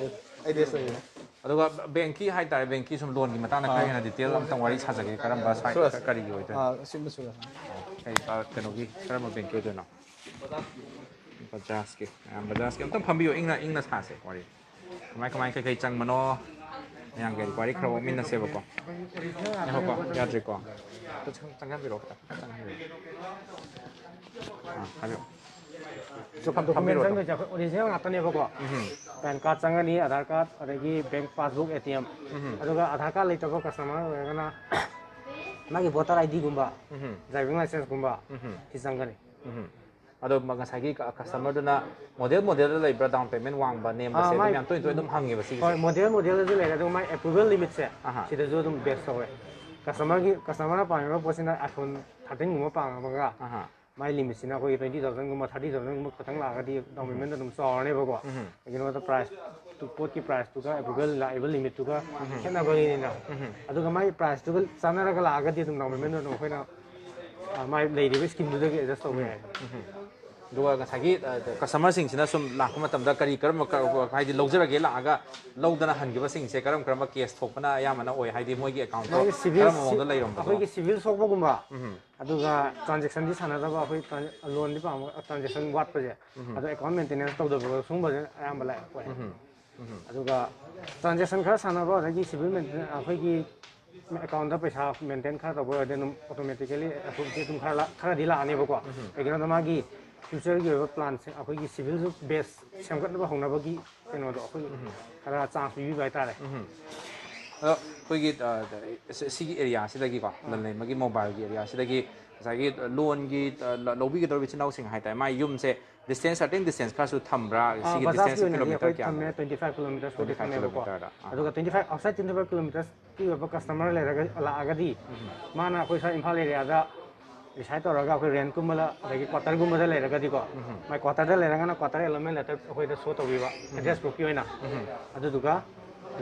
ꯑꯩꯠ ꯑꯦꯁ ꯂꯩꯌꯦ꯫ ꯑꯗꯨꯒ ꯕꯦꯡꯀꯤ ꯍꯥꯏꯇꯥꯔꯦ, ꯕꯦꯡꯀꯤ ꯁꯨꯝ ꯂꯣꯟꯒꯤ ꯃꯇꯥꯡꯗ ꯈꯔ ꯑꯥ꯫ ꯍꯦꯟꯅ ꯗꯤꯇꯦꯜ ꯑꯝꯇꯪ ꯋꯥꯔꯤ ꯁꯥꯖꯒꯦ꯫ ꯀꯔꯝꯕ ꯁ꯭ꯋꯥꯏ ꯁꯨꯔꯁ꯫ ꯀꯔꯤꯒꯤ ꯑꯣꯏꯗꯣꯏꯅꯣ? ꯑꯥ, ꯑꯁꯤꯒꯨꯝꯕ ꯁꯨꯔꯁ꯫ ꯀꯩ, ꯑ, ꯀꯩꯅꯣꯒꯤ, ꯀꯔꯝꯕ ꯕꯦꯡꯀꯤ ꯑꯣꯏꯗꯣꯏꯅꯣ? ꯕꯖꯥꯖꯀꯤ꯫ ꯑ, ꯕꯖꯥꯖꯀꯤ꯫ ꯑꯝꯇꯪ ꯐꯝꯕꯤꯌꯣ, ꯏꯪꯅ, ꯏꯪꯅ ꯁꯥꯁꯦ ꯋꯥꯔꯤ꯫ ꯀꯃꯥꯏ, ꯀꯃꯥꯏ, ꯀꯩ ꯀꯩ ꯆꯪꯕꯅꯣ? ꯃꯌꯥꯝꯒꯤ ꯋꯥꯔꯤ ꯈꯔ ꯑꯣꯛꯃꯤꯟꯅꯁꯦꯕꯀꯣ꯫ ꯉꯥꯏꯈꯣꯀꯣ, ꯌꯥꯗ꯭ꯔꯤꯀꯣ꯫ ꯑꯝꯇ ꯆꯪ-, ꯆꯪꯍꯟꯕꯤꯔꯛꯑꯣ ꯈꯤꯇꯪ, ꯈꯤꯇꯪ ꯆꯪꯍꯟꯕꯤꯔꯛꯑꯣ꯫ ꯑꯥ, ꯍꯥꯏꯕꯤꯔꯛꯑꯣ꯫ ꯐꯝ-, ꯗꯣꯀꯨꯃꯦꯟ ꯐꯝꯕꯤꯔꯣ ꯑꯗꯨꯝ꯫ ꯆꯪꯗꯣꯏꯁꯦ ꯑꯩꯈꯣꯏ ꯑꯣꯔꯤꯖꯤꯅꯦꯜ ꯉꯥꯛꯇꯅꯦꯕꯀꯣ꯫ ꯎꯝ꯫ ꯄꯦꯟ ꯀꯥꯔꯗ ꯆꯪꯒꯅꯤ, ꯑꯙꯥꯔ ꯀꯥꯔꯗ, ꯑꯗꯒꯤ bank passbook, A T M. ꯎꯝ꯫ ꯑꯗꯨꯒ ꯑꯙꯥꯔ ꯀꯥꯔꯗ ꯂꯩꯇꯕ ꯀꯁꯇꯃꯔ ꯑꯣꯏꯔꯒꯅ ꯃꯥꯒꯤ ꯚꯣꯇꯔ ꯑꯥꯏ ꯗꯤꯒꯨꯝꯕ, ꯎꯝ꯫ ꯗ꯭ꯔꯥꯏꯚꯤꯡ ꯂꯥꯏꯁꯦꯟꯁꯀꯨꯝꯕ, ꯎꯝ꯫ ꯁꯤ ꯆꯪꯒꯅꯤ꯫ ꯎꯝ꯫ ꯑꯗꯣ ꯃ-, ꯉꯁꯥꯏꯒꯤ ꯀ-, ꯀꯁꯇꯃꯔꯗꯨꯅ ꯃꯣꯗꯦꯜ ꯃꯣꯗꯦꯜꯗ ꯂꯩꯕ꯭ꯔꯥ, ꯗꯥꯎꯟ ꯄꯦꯃꯦꯟ ꯋꯥꯡꯕ, ꯅꯦꯝꯕꯁꯦ ꯑꯥ, ꯑꯗꯨꯝ ꯃꯥꯏ, ꯌꯥꯝ ꯇꯣꯏ ꯇꯣꯏꯅ ꯑꯗꯨꯝ ꯍꯪꯉꯦꯕ ꯁꯤꯒꯤꯁꯦ꯫ ꯍꯣꯏ, ꯃꯣꯗꯦꯜ ꯃꯣꯗꯦꯜꯗꯁꯨ ꯂꯩꯔꯦ, ꯑꯗꯨꯒ ꯃꯥꯏ ꯑꯦꯄ꯭ꯔꯨꯚꯦꯜ ꯂꯤꯃꯤꯠꯁꯦ ꯑꯍꯥ꯫ ꯁꯤꯗꯁꯨ ꯑꯗꯨꯝ ꯕꯦꯁ ꯇꯧꯋꯦ꯫ ꯀꯁꯇꯃꯔꯒꯤ, ꯀꯁꯇꯃꯔꯅ ꯄꯥꯝꯃꯤꯕ ꯄꯣꯠꯁꯤꯅ ꯑꯥꯏꯐꯣꯟ ꯊꯥꯔꯇꯤꯟꯒꯨꯝꯕ ꯄꯥꯝꯃꯒ ꯑꯍꯥ꯫ ꯃꯥꯏ ꯂꯤꯃꯤꯠꯁꯤꯅ ꯑꯩꯈꯣꯏꯒꯤ ꯇ꯭ꯋꯦꯟꯇꯤ ꯊꯥꯎꯖꯟꯒꯨꯝꯕ, ꯊꯥꯔꯇꯤ ꯊꯥꯎꯖꯟꯒꯨꯝꯕ ꯈꯛꯇꯪ ꯂꯥꯛꯑꯒꯗꯤ ꯗꯥꯎꯟ ꯎꯝ꯫ ꯄꯦꯃꯦꯟꯗ ꯑꯗꯨꯝ ꯆꯥꯎꯔꯅꯦꯕꯀꯣ꯫ ꯎꯝ꯫ ꯀꯩꯒꯤꯅꯣꯗ ꯄ꯭ꯔꯥꯏꯁ, ꯄꯣꯠꯀꯤ ꯄ꯭ꯔꯥꯏꯁꯇꯨꯒ ꯑꯦꯄ꯭ꯔꯨꯚꯦꯜ ꯂꯥꯛꯏꯕ ꯂꯤꯃꯤꯠꯇꯨꯒ ꯎꯝ꯫ ꯈꯦꯠꯅꯕꯅꯤꯅ꯫ ꯎꯝ꯫ ꯑꯗꯨꯒ ꯃꯥꯏ ꯄ꯭ꯔꯥꯏꯁꯇꯨꯒ ꯆꯥꯟꯅꯔꯒ ꯂꯥꯛꯑꯒꯗꯤ ꯑꯗꯨꯝ ꯗꯥꯎꯟ ꯄꯦꯃꯦꯟꯗꯣ ꯑꯗꯨꯝ ꯑꯩꯈꯣꯏꯅ, ꯑ, ꯃꯥꯏ ꯂꯩꯔꯤꯕ ꯁ꯭ꯀꯤꯝꯗꯨꯗꯒꯤ ꯑꯦꯗꯖꯁ ꯇꯧꯕ ꯌꯥꯏ꯫ ꯎꯝ꯫ ꯑꯗꯨꯒ ꯉꯁꯥꯏꯒꯤ, ꯑ, ꯀꯁꯇꯃꯔꯁꯤꯡꯁꯤꯅ ꯁꯨꯝ ꯂꯥꯛꯄ ꯃꯇꯝꯗ ꯀꯔꯤ ꯀꯔꯝꯕ ꯀ-, ꯍꯥꯏꯗꯤ ꯂꯧꯖꯔꯒꯦ ꯂꯥꯛꯑꯒ ꯂꯧꯗꯅ ꯍꯟꯈꯤꯕꯁꯤꯡꯁꯦ ꯀꯔꯝ ꯀꯔꯝꯕ ꯀꯦꯁ ꯊꯣꯛꯄꯅ ꯑꯌꯥꯝꯕꯅ ꯑꯣꯏ? ꯍꯥꯏꯗꯤ ꯃꯣꯏꯒꯤ ꯑꯦꯀꯥꯎꯟꯗꯣ ꯃꯣꯏꯒꯤ ꯁꯤꯚꯤꯜ ꯀꯔꯝꯕ ꯁꯤ-, ꯃꯑꯣꯡꯗ ꯂꯩꯔꯝꯕꯗꯣ? ꯑꯩꯈꯣꯏꯒꯤ ꯁꯤꯚꯤꯜ ꯁꯣꯛꯄꯒꯨꯝꯕ, ꯎꯝ꯫ ꯑꯗꯨꯒ ꯇ꯭ꯔꯥꯟꯖꯦꯛꯁꯟꯗꯤ ꯁꯥꯟꯅꯗꯕ, ꯑꯩꯈꯣꯏ ꯇ꯭ꯔꯥꯟ-, ꯂꯣꯟꯗꯤ ꯄꯥꯝꯕ, ꯇ꯭ꯔꯥꯟꯖꯦꯛꯁꯟ ꯋꯥꯠꯄꯁꯦ, ꯎꯝ꯫ ꯑꯗꯣ ꯑꯦꯀꯥꯎꯟ ꯃꯦꯟꯇꯦꯅꯦꯟꯁ ꯇꯧꯗꯕ ꯁꯤꯒꯨꯝꯕꯁꯦ ꯑꯌꯥꯝꯕ ꯂꯥꯛꯑꯦ꯫ ꯎꯝ꯫ ꯎꯝ꯫ ꯑꯗꯨꯒ ꯇ꯭ꯔꯥꯟꯖꯦꯛꯁꯟ ꯈꯔ ꯁꯥꯟꯅꯕ, ꯑꯗꯒꯤ ꯁꯤꯚꯤꯜ ꯃꯦꯟꯇꯦꯅꯦꯟꯁ, ꯑꯩꯈꯣꯏꯒꯤ ꯑꯦꯀꯥꯎꯟꯗ ꯄꯩꯁꯥ ꯃꯦꯟꯇꯦꯟ ꯈꯔ ꯇꯧꯕ ꯑꯣꯏꯔꯗꯤ ꯑꯗꯨꯝ ꯑꯣꯇꯣꯃꯦꯇꯤꯀꯦꯂꯤ ꯑꯦꯄ꯭ꯔꯨꯞꯇꯤ ꯑꯗꯨꯝ ꯈꯔ ꯂꯥꯛ-, ꯈꯔꯗꯤ ꯂꯥꯛꯑꯅꯦꯕꯀꯣ꯫ ꯎꯝ꯫ ꯀꯩꯒꯤꯅꯣꯗ ꯃꯥꯒꯤ ꯐ꯭ꯌꯨꯆꯔꯒꯤ ꯑꯣꯏꯕ ꯄ꯭ꯂꯥꯟꯁꯦ, ꯑꯩꯈꯣꯏꯒꯤ ꯁꯤꯚꯤꯜꯁꯨ ꯕꯦꯁ ꯁꯦꯝꯒꯠꯅꯕ ꯍꯧꯅꯕꯒꯤ ꯀꯩꯅꯣꯗꯣ ꯑꯩꯈꯣꯏ ꯎꯝ꯫ ꯈꯔ ꯆꯥꯟꯁ ꯄꯤꯕꯤꯕ ꯍꯥꯏꯇꯥꯔꯦ꯫ ꯎꯝ꯫ ꯑꯗꯣ ꯑꯩꯈꯣꯏꯒꯤ, ꯑ, ꯁꯤ-, ꯁꯤꯒꯤ ꯑꯦꯔꯤꯌꯥꯁꯤꯗꯒꯤꯀꯣ, ꯑꯥ꯫ ꯂꯟꯂꯩꯃꯒꯤ ꯃꯣꯕꯥꯏꯜꯒꯤ ꯑꯦꯔꯤꯌꯥꯁꯤꯗꯒꯤ ꯉꯁꯥꯏꯒꯤ ꯂꯣꯟꯒꯤ, ꯑ, ꯂ-, ꯂꯧꯕꯤꯒꯗꯧꯔꯤꯕ ꯏꯆꯤꯟ ꯏꯅꯥꯎꯁꯤꯡ ꯍꯥꯏꯇꯥꯔꯦ, ꯃꯥꯏ ꯌꯨꯝꯁꯦ ꯗꯤꯁꯇꯦꯟꯁ, ꯁꯥꯔꯇꯦꯟ ꯗꯤꯁꯇꯦꯟꯁ ꯈꯔꯁꯨ ꯊꯝꯕ꯭ꯔꯥ? ꯑꯥ, ꯁꯤꯒꯤ ꯕꯖꯥꯖꯀꯤ ꯗꯤꯁꯇꯦꯟꯁꯁꯦ ꯑꯣꯏꯅꯗꯤ ꯀꯤꯂꯣꯃꯤꯇꯔ ꯑꯩꯈꯣꯏ ꯀꯌꯥ? ꯊꯝꯃꯦ, twenty five kilometers ꯄꯨꯗꯤ twenty five ꯊꯝꯃꯦꯕꯀꯣ꯫ Kilometer ꯗ꯫ ꯑꯥ꯫ ꯑꯗꯨꯒ twenty five, outside twenty five kilometers ꯀꯤ ꯑꯣꯏꯕ ꯀꯁꯇꯃꯔ ꯂꯩꯔꯒ, ꯂꯥꯛꯑꯒꯗꯤ, ꯎꯝ꯫ ꯃꯥꯅ ꯑꯩꯈꯣꯏ ꯁ꯭ꯋꯥꯏ ꯏꯝꯐꯥꯜ ꯑꯦꯔꯤꯌꯥꯗ ꯔꯤꯁꯥꯏꯠ ꯇꯧꯔꯒ ꯑꯩꯈꯣꯏ ꯔꯦꯟꯠꯀꯨꯝꯕꯗ, ꯑꯗꯒꯤ ꯀ꯭ꯋꯥꯇꯔꯒꯨꯝꯕꯗ ꯂꯩꯔꯒꯗꯤꯀꯣ, ꯎꯝ꯫ ꯃꯥꯏ ꯀ꯭ꯋꯥꯇꯔꯗ ꯂꯩꯔꯒꯅ ꯀ꯭ꯋꯥꯇꯔ ꯑꯦꯂꯣꯠꯃꯦꯟ ꯂꯦꯇꯔ ꯑꯩꯈꯣꯏꯗ ꯁꯣ ꯇꯧꯕꯤꯕ, ꯎꯝ꯫ ꯑꯦꯗ꯭ꯔꯦꯁ ꯄ꯭ꯔꯨꯐꯀꯤ ꯑꯣꯏꯅ꯫ ꯎꯝ꯫ ꯑꯗꯨꯗꯨꯒ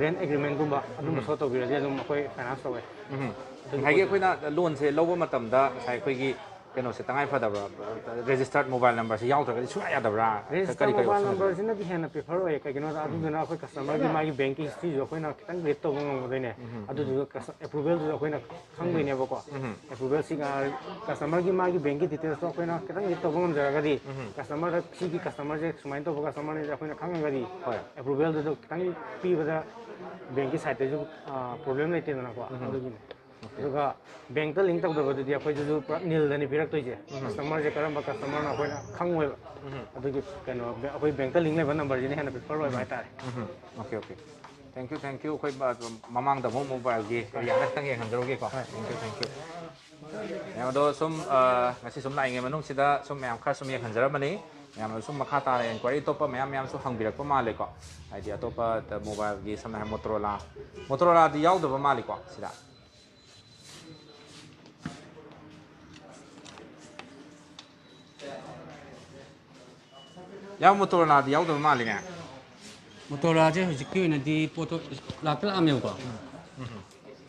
ꯔꯦꯟ ꯑꯦꯒ꯭ꯔꯤꯃꯦꯟꯒꯨꯝꯕ ꯑꯗꯨꯝꯕ ꯁꯣ ꯇꯧꯕꯤꯔꯗꯤ ꯑꯗꯨꯝ ꯑꯩꯈꯣꯏ ꯐꯥꯏꯅꯥꯟꯁ ꯇꯧꯋꯦ꯫ ꯎꯝ꯫ ꯉꯁꯥꯏꯒꯤ ꯑꯩꯈꯣꯏꯅ ꯂꯣꯟꯁꯦ ꯂꯧꯕ ꯃꯇꯝꯗ ꯉꯁꯥꯏ ꯑꯩꯈꯣꯏꯒꯤ ꯀꯩꯅꯣꯁꯦ ꯇꯉꯥꯏ ꯐꯗꯕ꯭ꯔꯥ, ꯔꯦꯖꯤꯁꯇꯔꯠ ꯃꯣꯕꯥꯏꯜ ꯅꯝꯕꯔꯁꯦ ꯌꯥꯎꯗ꯭ꯔꯒꯗꯤ ꯁꯨꯡꯌꯥ ꯌꯥꯗꯕ꯭ꯔꯥ? ꯀꯔꯤ ꯔꯦꯖꯤꯁꯇꯔ ꯀꯔꯤ ꯃꯣꯕꯥꯏꯜ ꯑꯣꯞꯁꯟ ꯂꯩꯒꯦ? ꯅꯝꯕꯔꯁꯤꯅꯗꯤ ꯍꯦꯟꯅ ꯄ꯭ꯔꯤꯐꯔ ꯑꯣꯏꯌꯦ꯫ ꯀꯩꯒꯤꯅꯣꯗ ꯑꯗꯨꯗꯨꯅ ꯑꯩꯈꯣꯏ ꯀꯁꯇꯃꯔꯒꯤ ꯃꯥꯒꯤ ꯕꯦꯡꯀꯤ ꯍꯤꯁꯇ꯭ꯔꯤꯁꯨ ꯑꯩꯈꯣꯏꯅ ꯈꯤꯇꯪ ꯔꯤꯗ ꯇꯧꯕ ꯉꯝꯒꯗꯣꯏꯅꯦ꯫ ꯑꯗꯨꯗꯨꯒ ꯑꯦꯄ꯭ꯔꯨꯚꯦꯜꯗꯨꯁꯨ ꯑꯩꯈꯣꯏꯅ ꯈꯪꯗꯣꯏꯅꯦꯕꯀꯣ꯫ ꯑꯦꯄ꯭ꯔꯨꯚꯦꯜꯁꯤꯒ ꯀꯁꯇꯃꯔꯒꯤ ꯃꯥꯒꯤ ꯕꯦꯡꯀꯤ ꯗꯤꯇꯦꯜꯁꯇꯣ ꯑꯩꯈꯣꯏꯅ ꯈꯤꯇꯪ ꯔꯤꯗ ꯇꯧꯕ ꯉꯝꯖꯔꯒꯗꯤ, ꯀꯁꯇꯃꯔꯗ ꯁꯤꯒꯤ ꯀꯁꯇꯃꯔꯁꯦ ꯁꯨꯃꯥꯏꯅ ꯇꯧꯕ ꯀꯁꯇꯃꯔꯅꯤꯁꯦ ꯑꯩꯈꯣꯏꯅ ꯈꯪꯉꯒꯗꯤ, ꯍꯣꯏ꯫ ꯑꯦꯄ꯭ꯔꯨꯚꯦꯜꯗꯨꯗ ꯈꯤꯇꯪ ꯄꯤꯕꯗ ꯕꯦꯡꯀꯤ ꯁꯥꯏꯠꯇꯁꯨ ꯄ꯭ꯔꯣꯕ꯭ꯂꯦꯝ ꯂꯩꯇꯦꯗꯅꯀꯣ꯫ ꯑꯗꯨꯒꯤꯅꯦ꯫ ꯑꯗꯨꯒ ꯕꯦꯡꯛꯇ ꯂꯤꯡ ꯇꯧꯗꯕꯗꯨꯗꯤ ꯑꯩꯈꯣꯏꯗꯁꯨ ꯄꯨꯔꯥ ꯅꯤꯜꯗꯅꯤ ꯄꯤꯔꯛꯇꯣꯏꯁꯦ꯫ ꯀꯁꯇꯃꯔꯁꯦ ꯀꯔꯝꯕ ꯀꯁꯇꯃꯔꯅꯣ ꯑꯩꯈꯣꯏꯅ ꯈꯪꯉꯣꯏꯕ꯫ ꯑꯗꯨꯒꯤ ꯀꯩꯅꯣ ꯑꯩꯈꯣꯏ ꯕꯦꯡꯛꯇ ꯂꯤꯡ ꯂꯩꯕ ꯅꯝꯕꯔꯁꯤꯅ ꯍꯦꯟꯅ ꯄ꯭ꯔꯤꯐꯔ ꯑꯣꯏꯕ ꯍꯥꯏꯇꯥꯔꯦ꯫ ꯎꯝ, okay, okay. Thank you, thank you. ꯑꯩꯈꯣꯏ ꯃ-, ꯃꯃꯥꯡꯗ ꯑꯃꯨꯛ ꯃꯣꯕꯥꯏꯜꯒꯤ ꯑꯦꯔꯤꯌꯥꯗ ꯈꯤꯇꯪ ꯌꯦꯡꯍꯟꯖꯔꯨꯒꯦꯀꯣ꯫ Thank you, thank you. ꯃꯌꯥꯝ ꯑꯗꯣ ꯁꯨꯝ, ꯑ, ꯉꯁꯤ ꯁꯨꯝ ꯂꯥꯛꯏꯉꯩ ꯃꯅꯨꯡꯁꯤꯗ ꯁꯨꯝ ꯃꯌꯥꯝ ꯈꯔ ꯁꯨꯝ ꯌꯦꯡꯍꯟꯖꯔꯝꯕꯅꯤ꯫ ꯃꯌꯥꯝꯅ ꯁꯨꯝ ꯃꯈꯥ ꯇꯥꯅ ꯏꯟꯀ꯭ꯋꯥꯏꯔꯤ ꯑꯇꯣꯞꯄ ꯃꯌꯥꯝ ꯃꯌꯥꯝꯁꯨ ꯍꯪꯕꯤꯔꯛꯄ ꯃꯥꯜꯂꯦꯀꯣ꯫ ꯍꯥꯏꯗꯤ ꯑꯇꯣꯞꯄ ꯃꯣꯕꯥꯏꯜꯒꯤ ꯁꯝꯅ ꯍꯥꯏꯔꯕ ꯃꯣꯇꯣꯔꯣꯂꯥ, ꯃꯣꯇꯣꯔꯣꯂꯥꯗꯤ ꯌꯥꯎꯗꯕ ꯃꯥꯜꯂꯤꯀꯣ ꯁꯤꯗ꯫ ꯌꯥꯝ ꯃꯣꯇꯣꯔꯣꯂꯥꯗꯤ ꯌꯥꯎꯗꯕ ꯃꯥꯜꯂꯤꯅꯦ꯫ ꯃꯣꯇꯣꯔꯣꯂꯥꯁꯦ ꯍꯧꯖꯤꯛꯀꯤ ꯑꯣꯏꯅꯗꯤ ꯄꯣꯠꯇꯣ ꯂꯥꯛꯇ ꯂꯥꯛꯑꯝꯃꯦꯕꯀꯣ꯫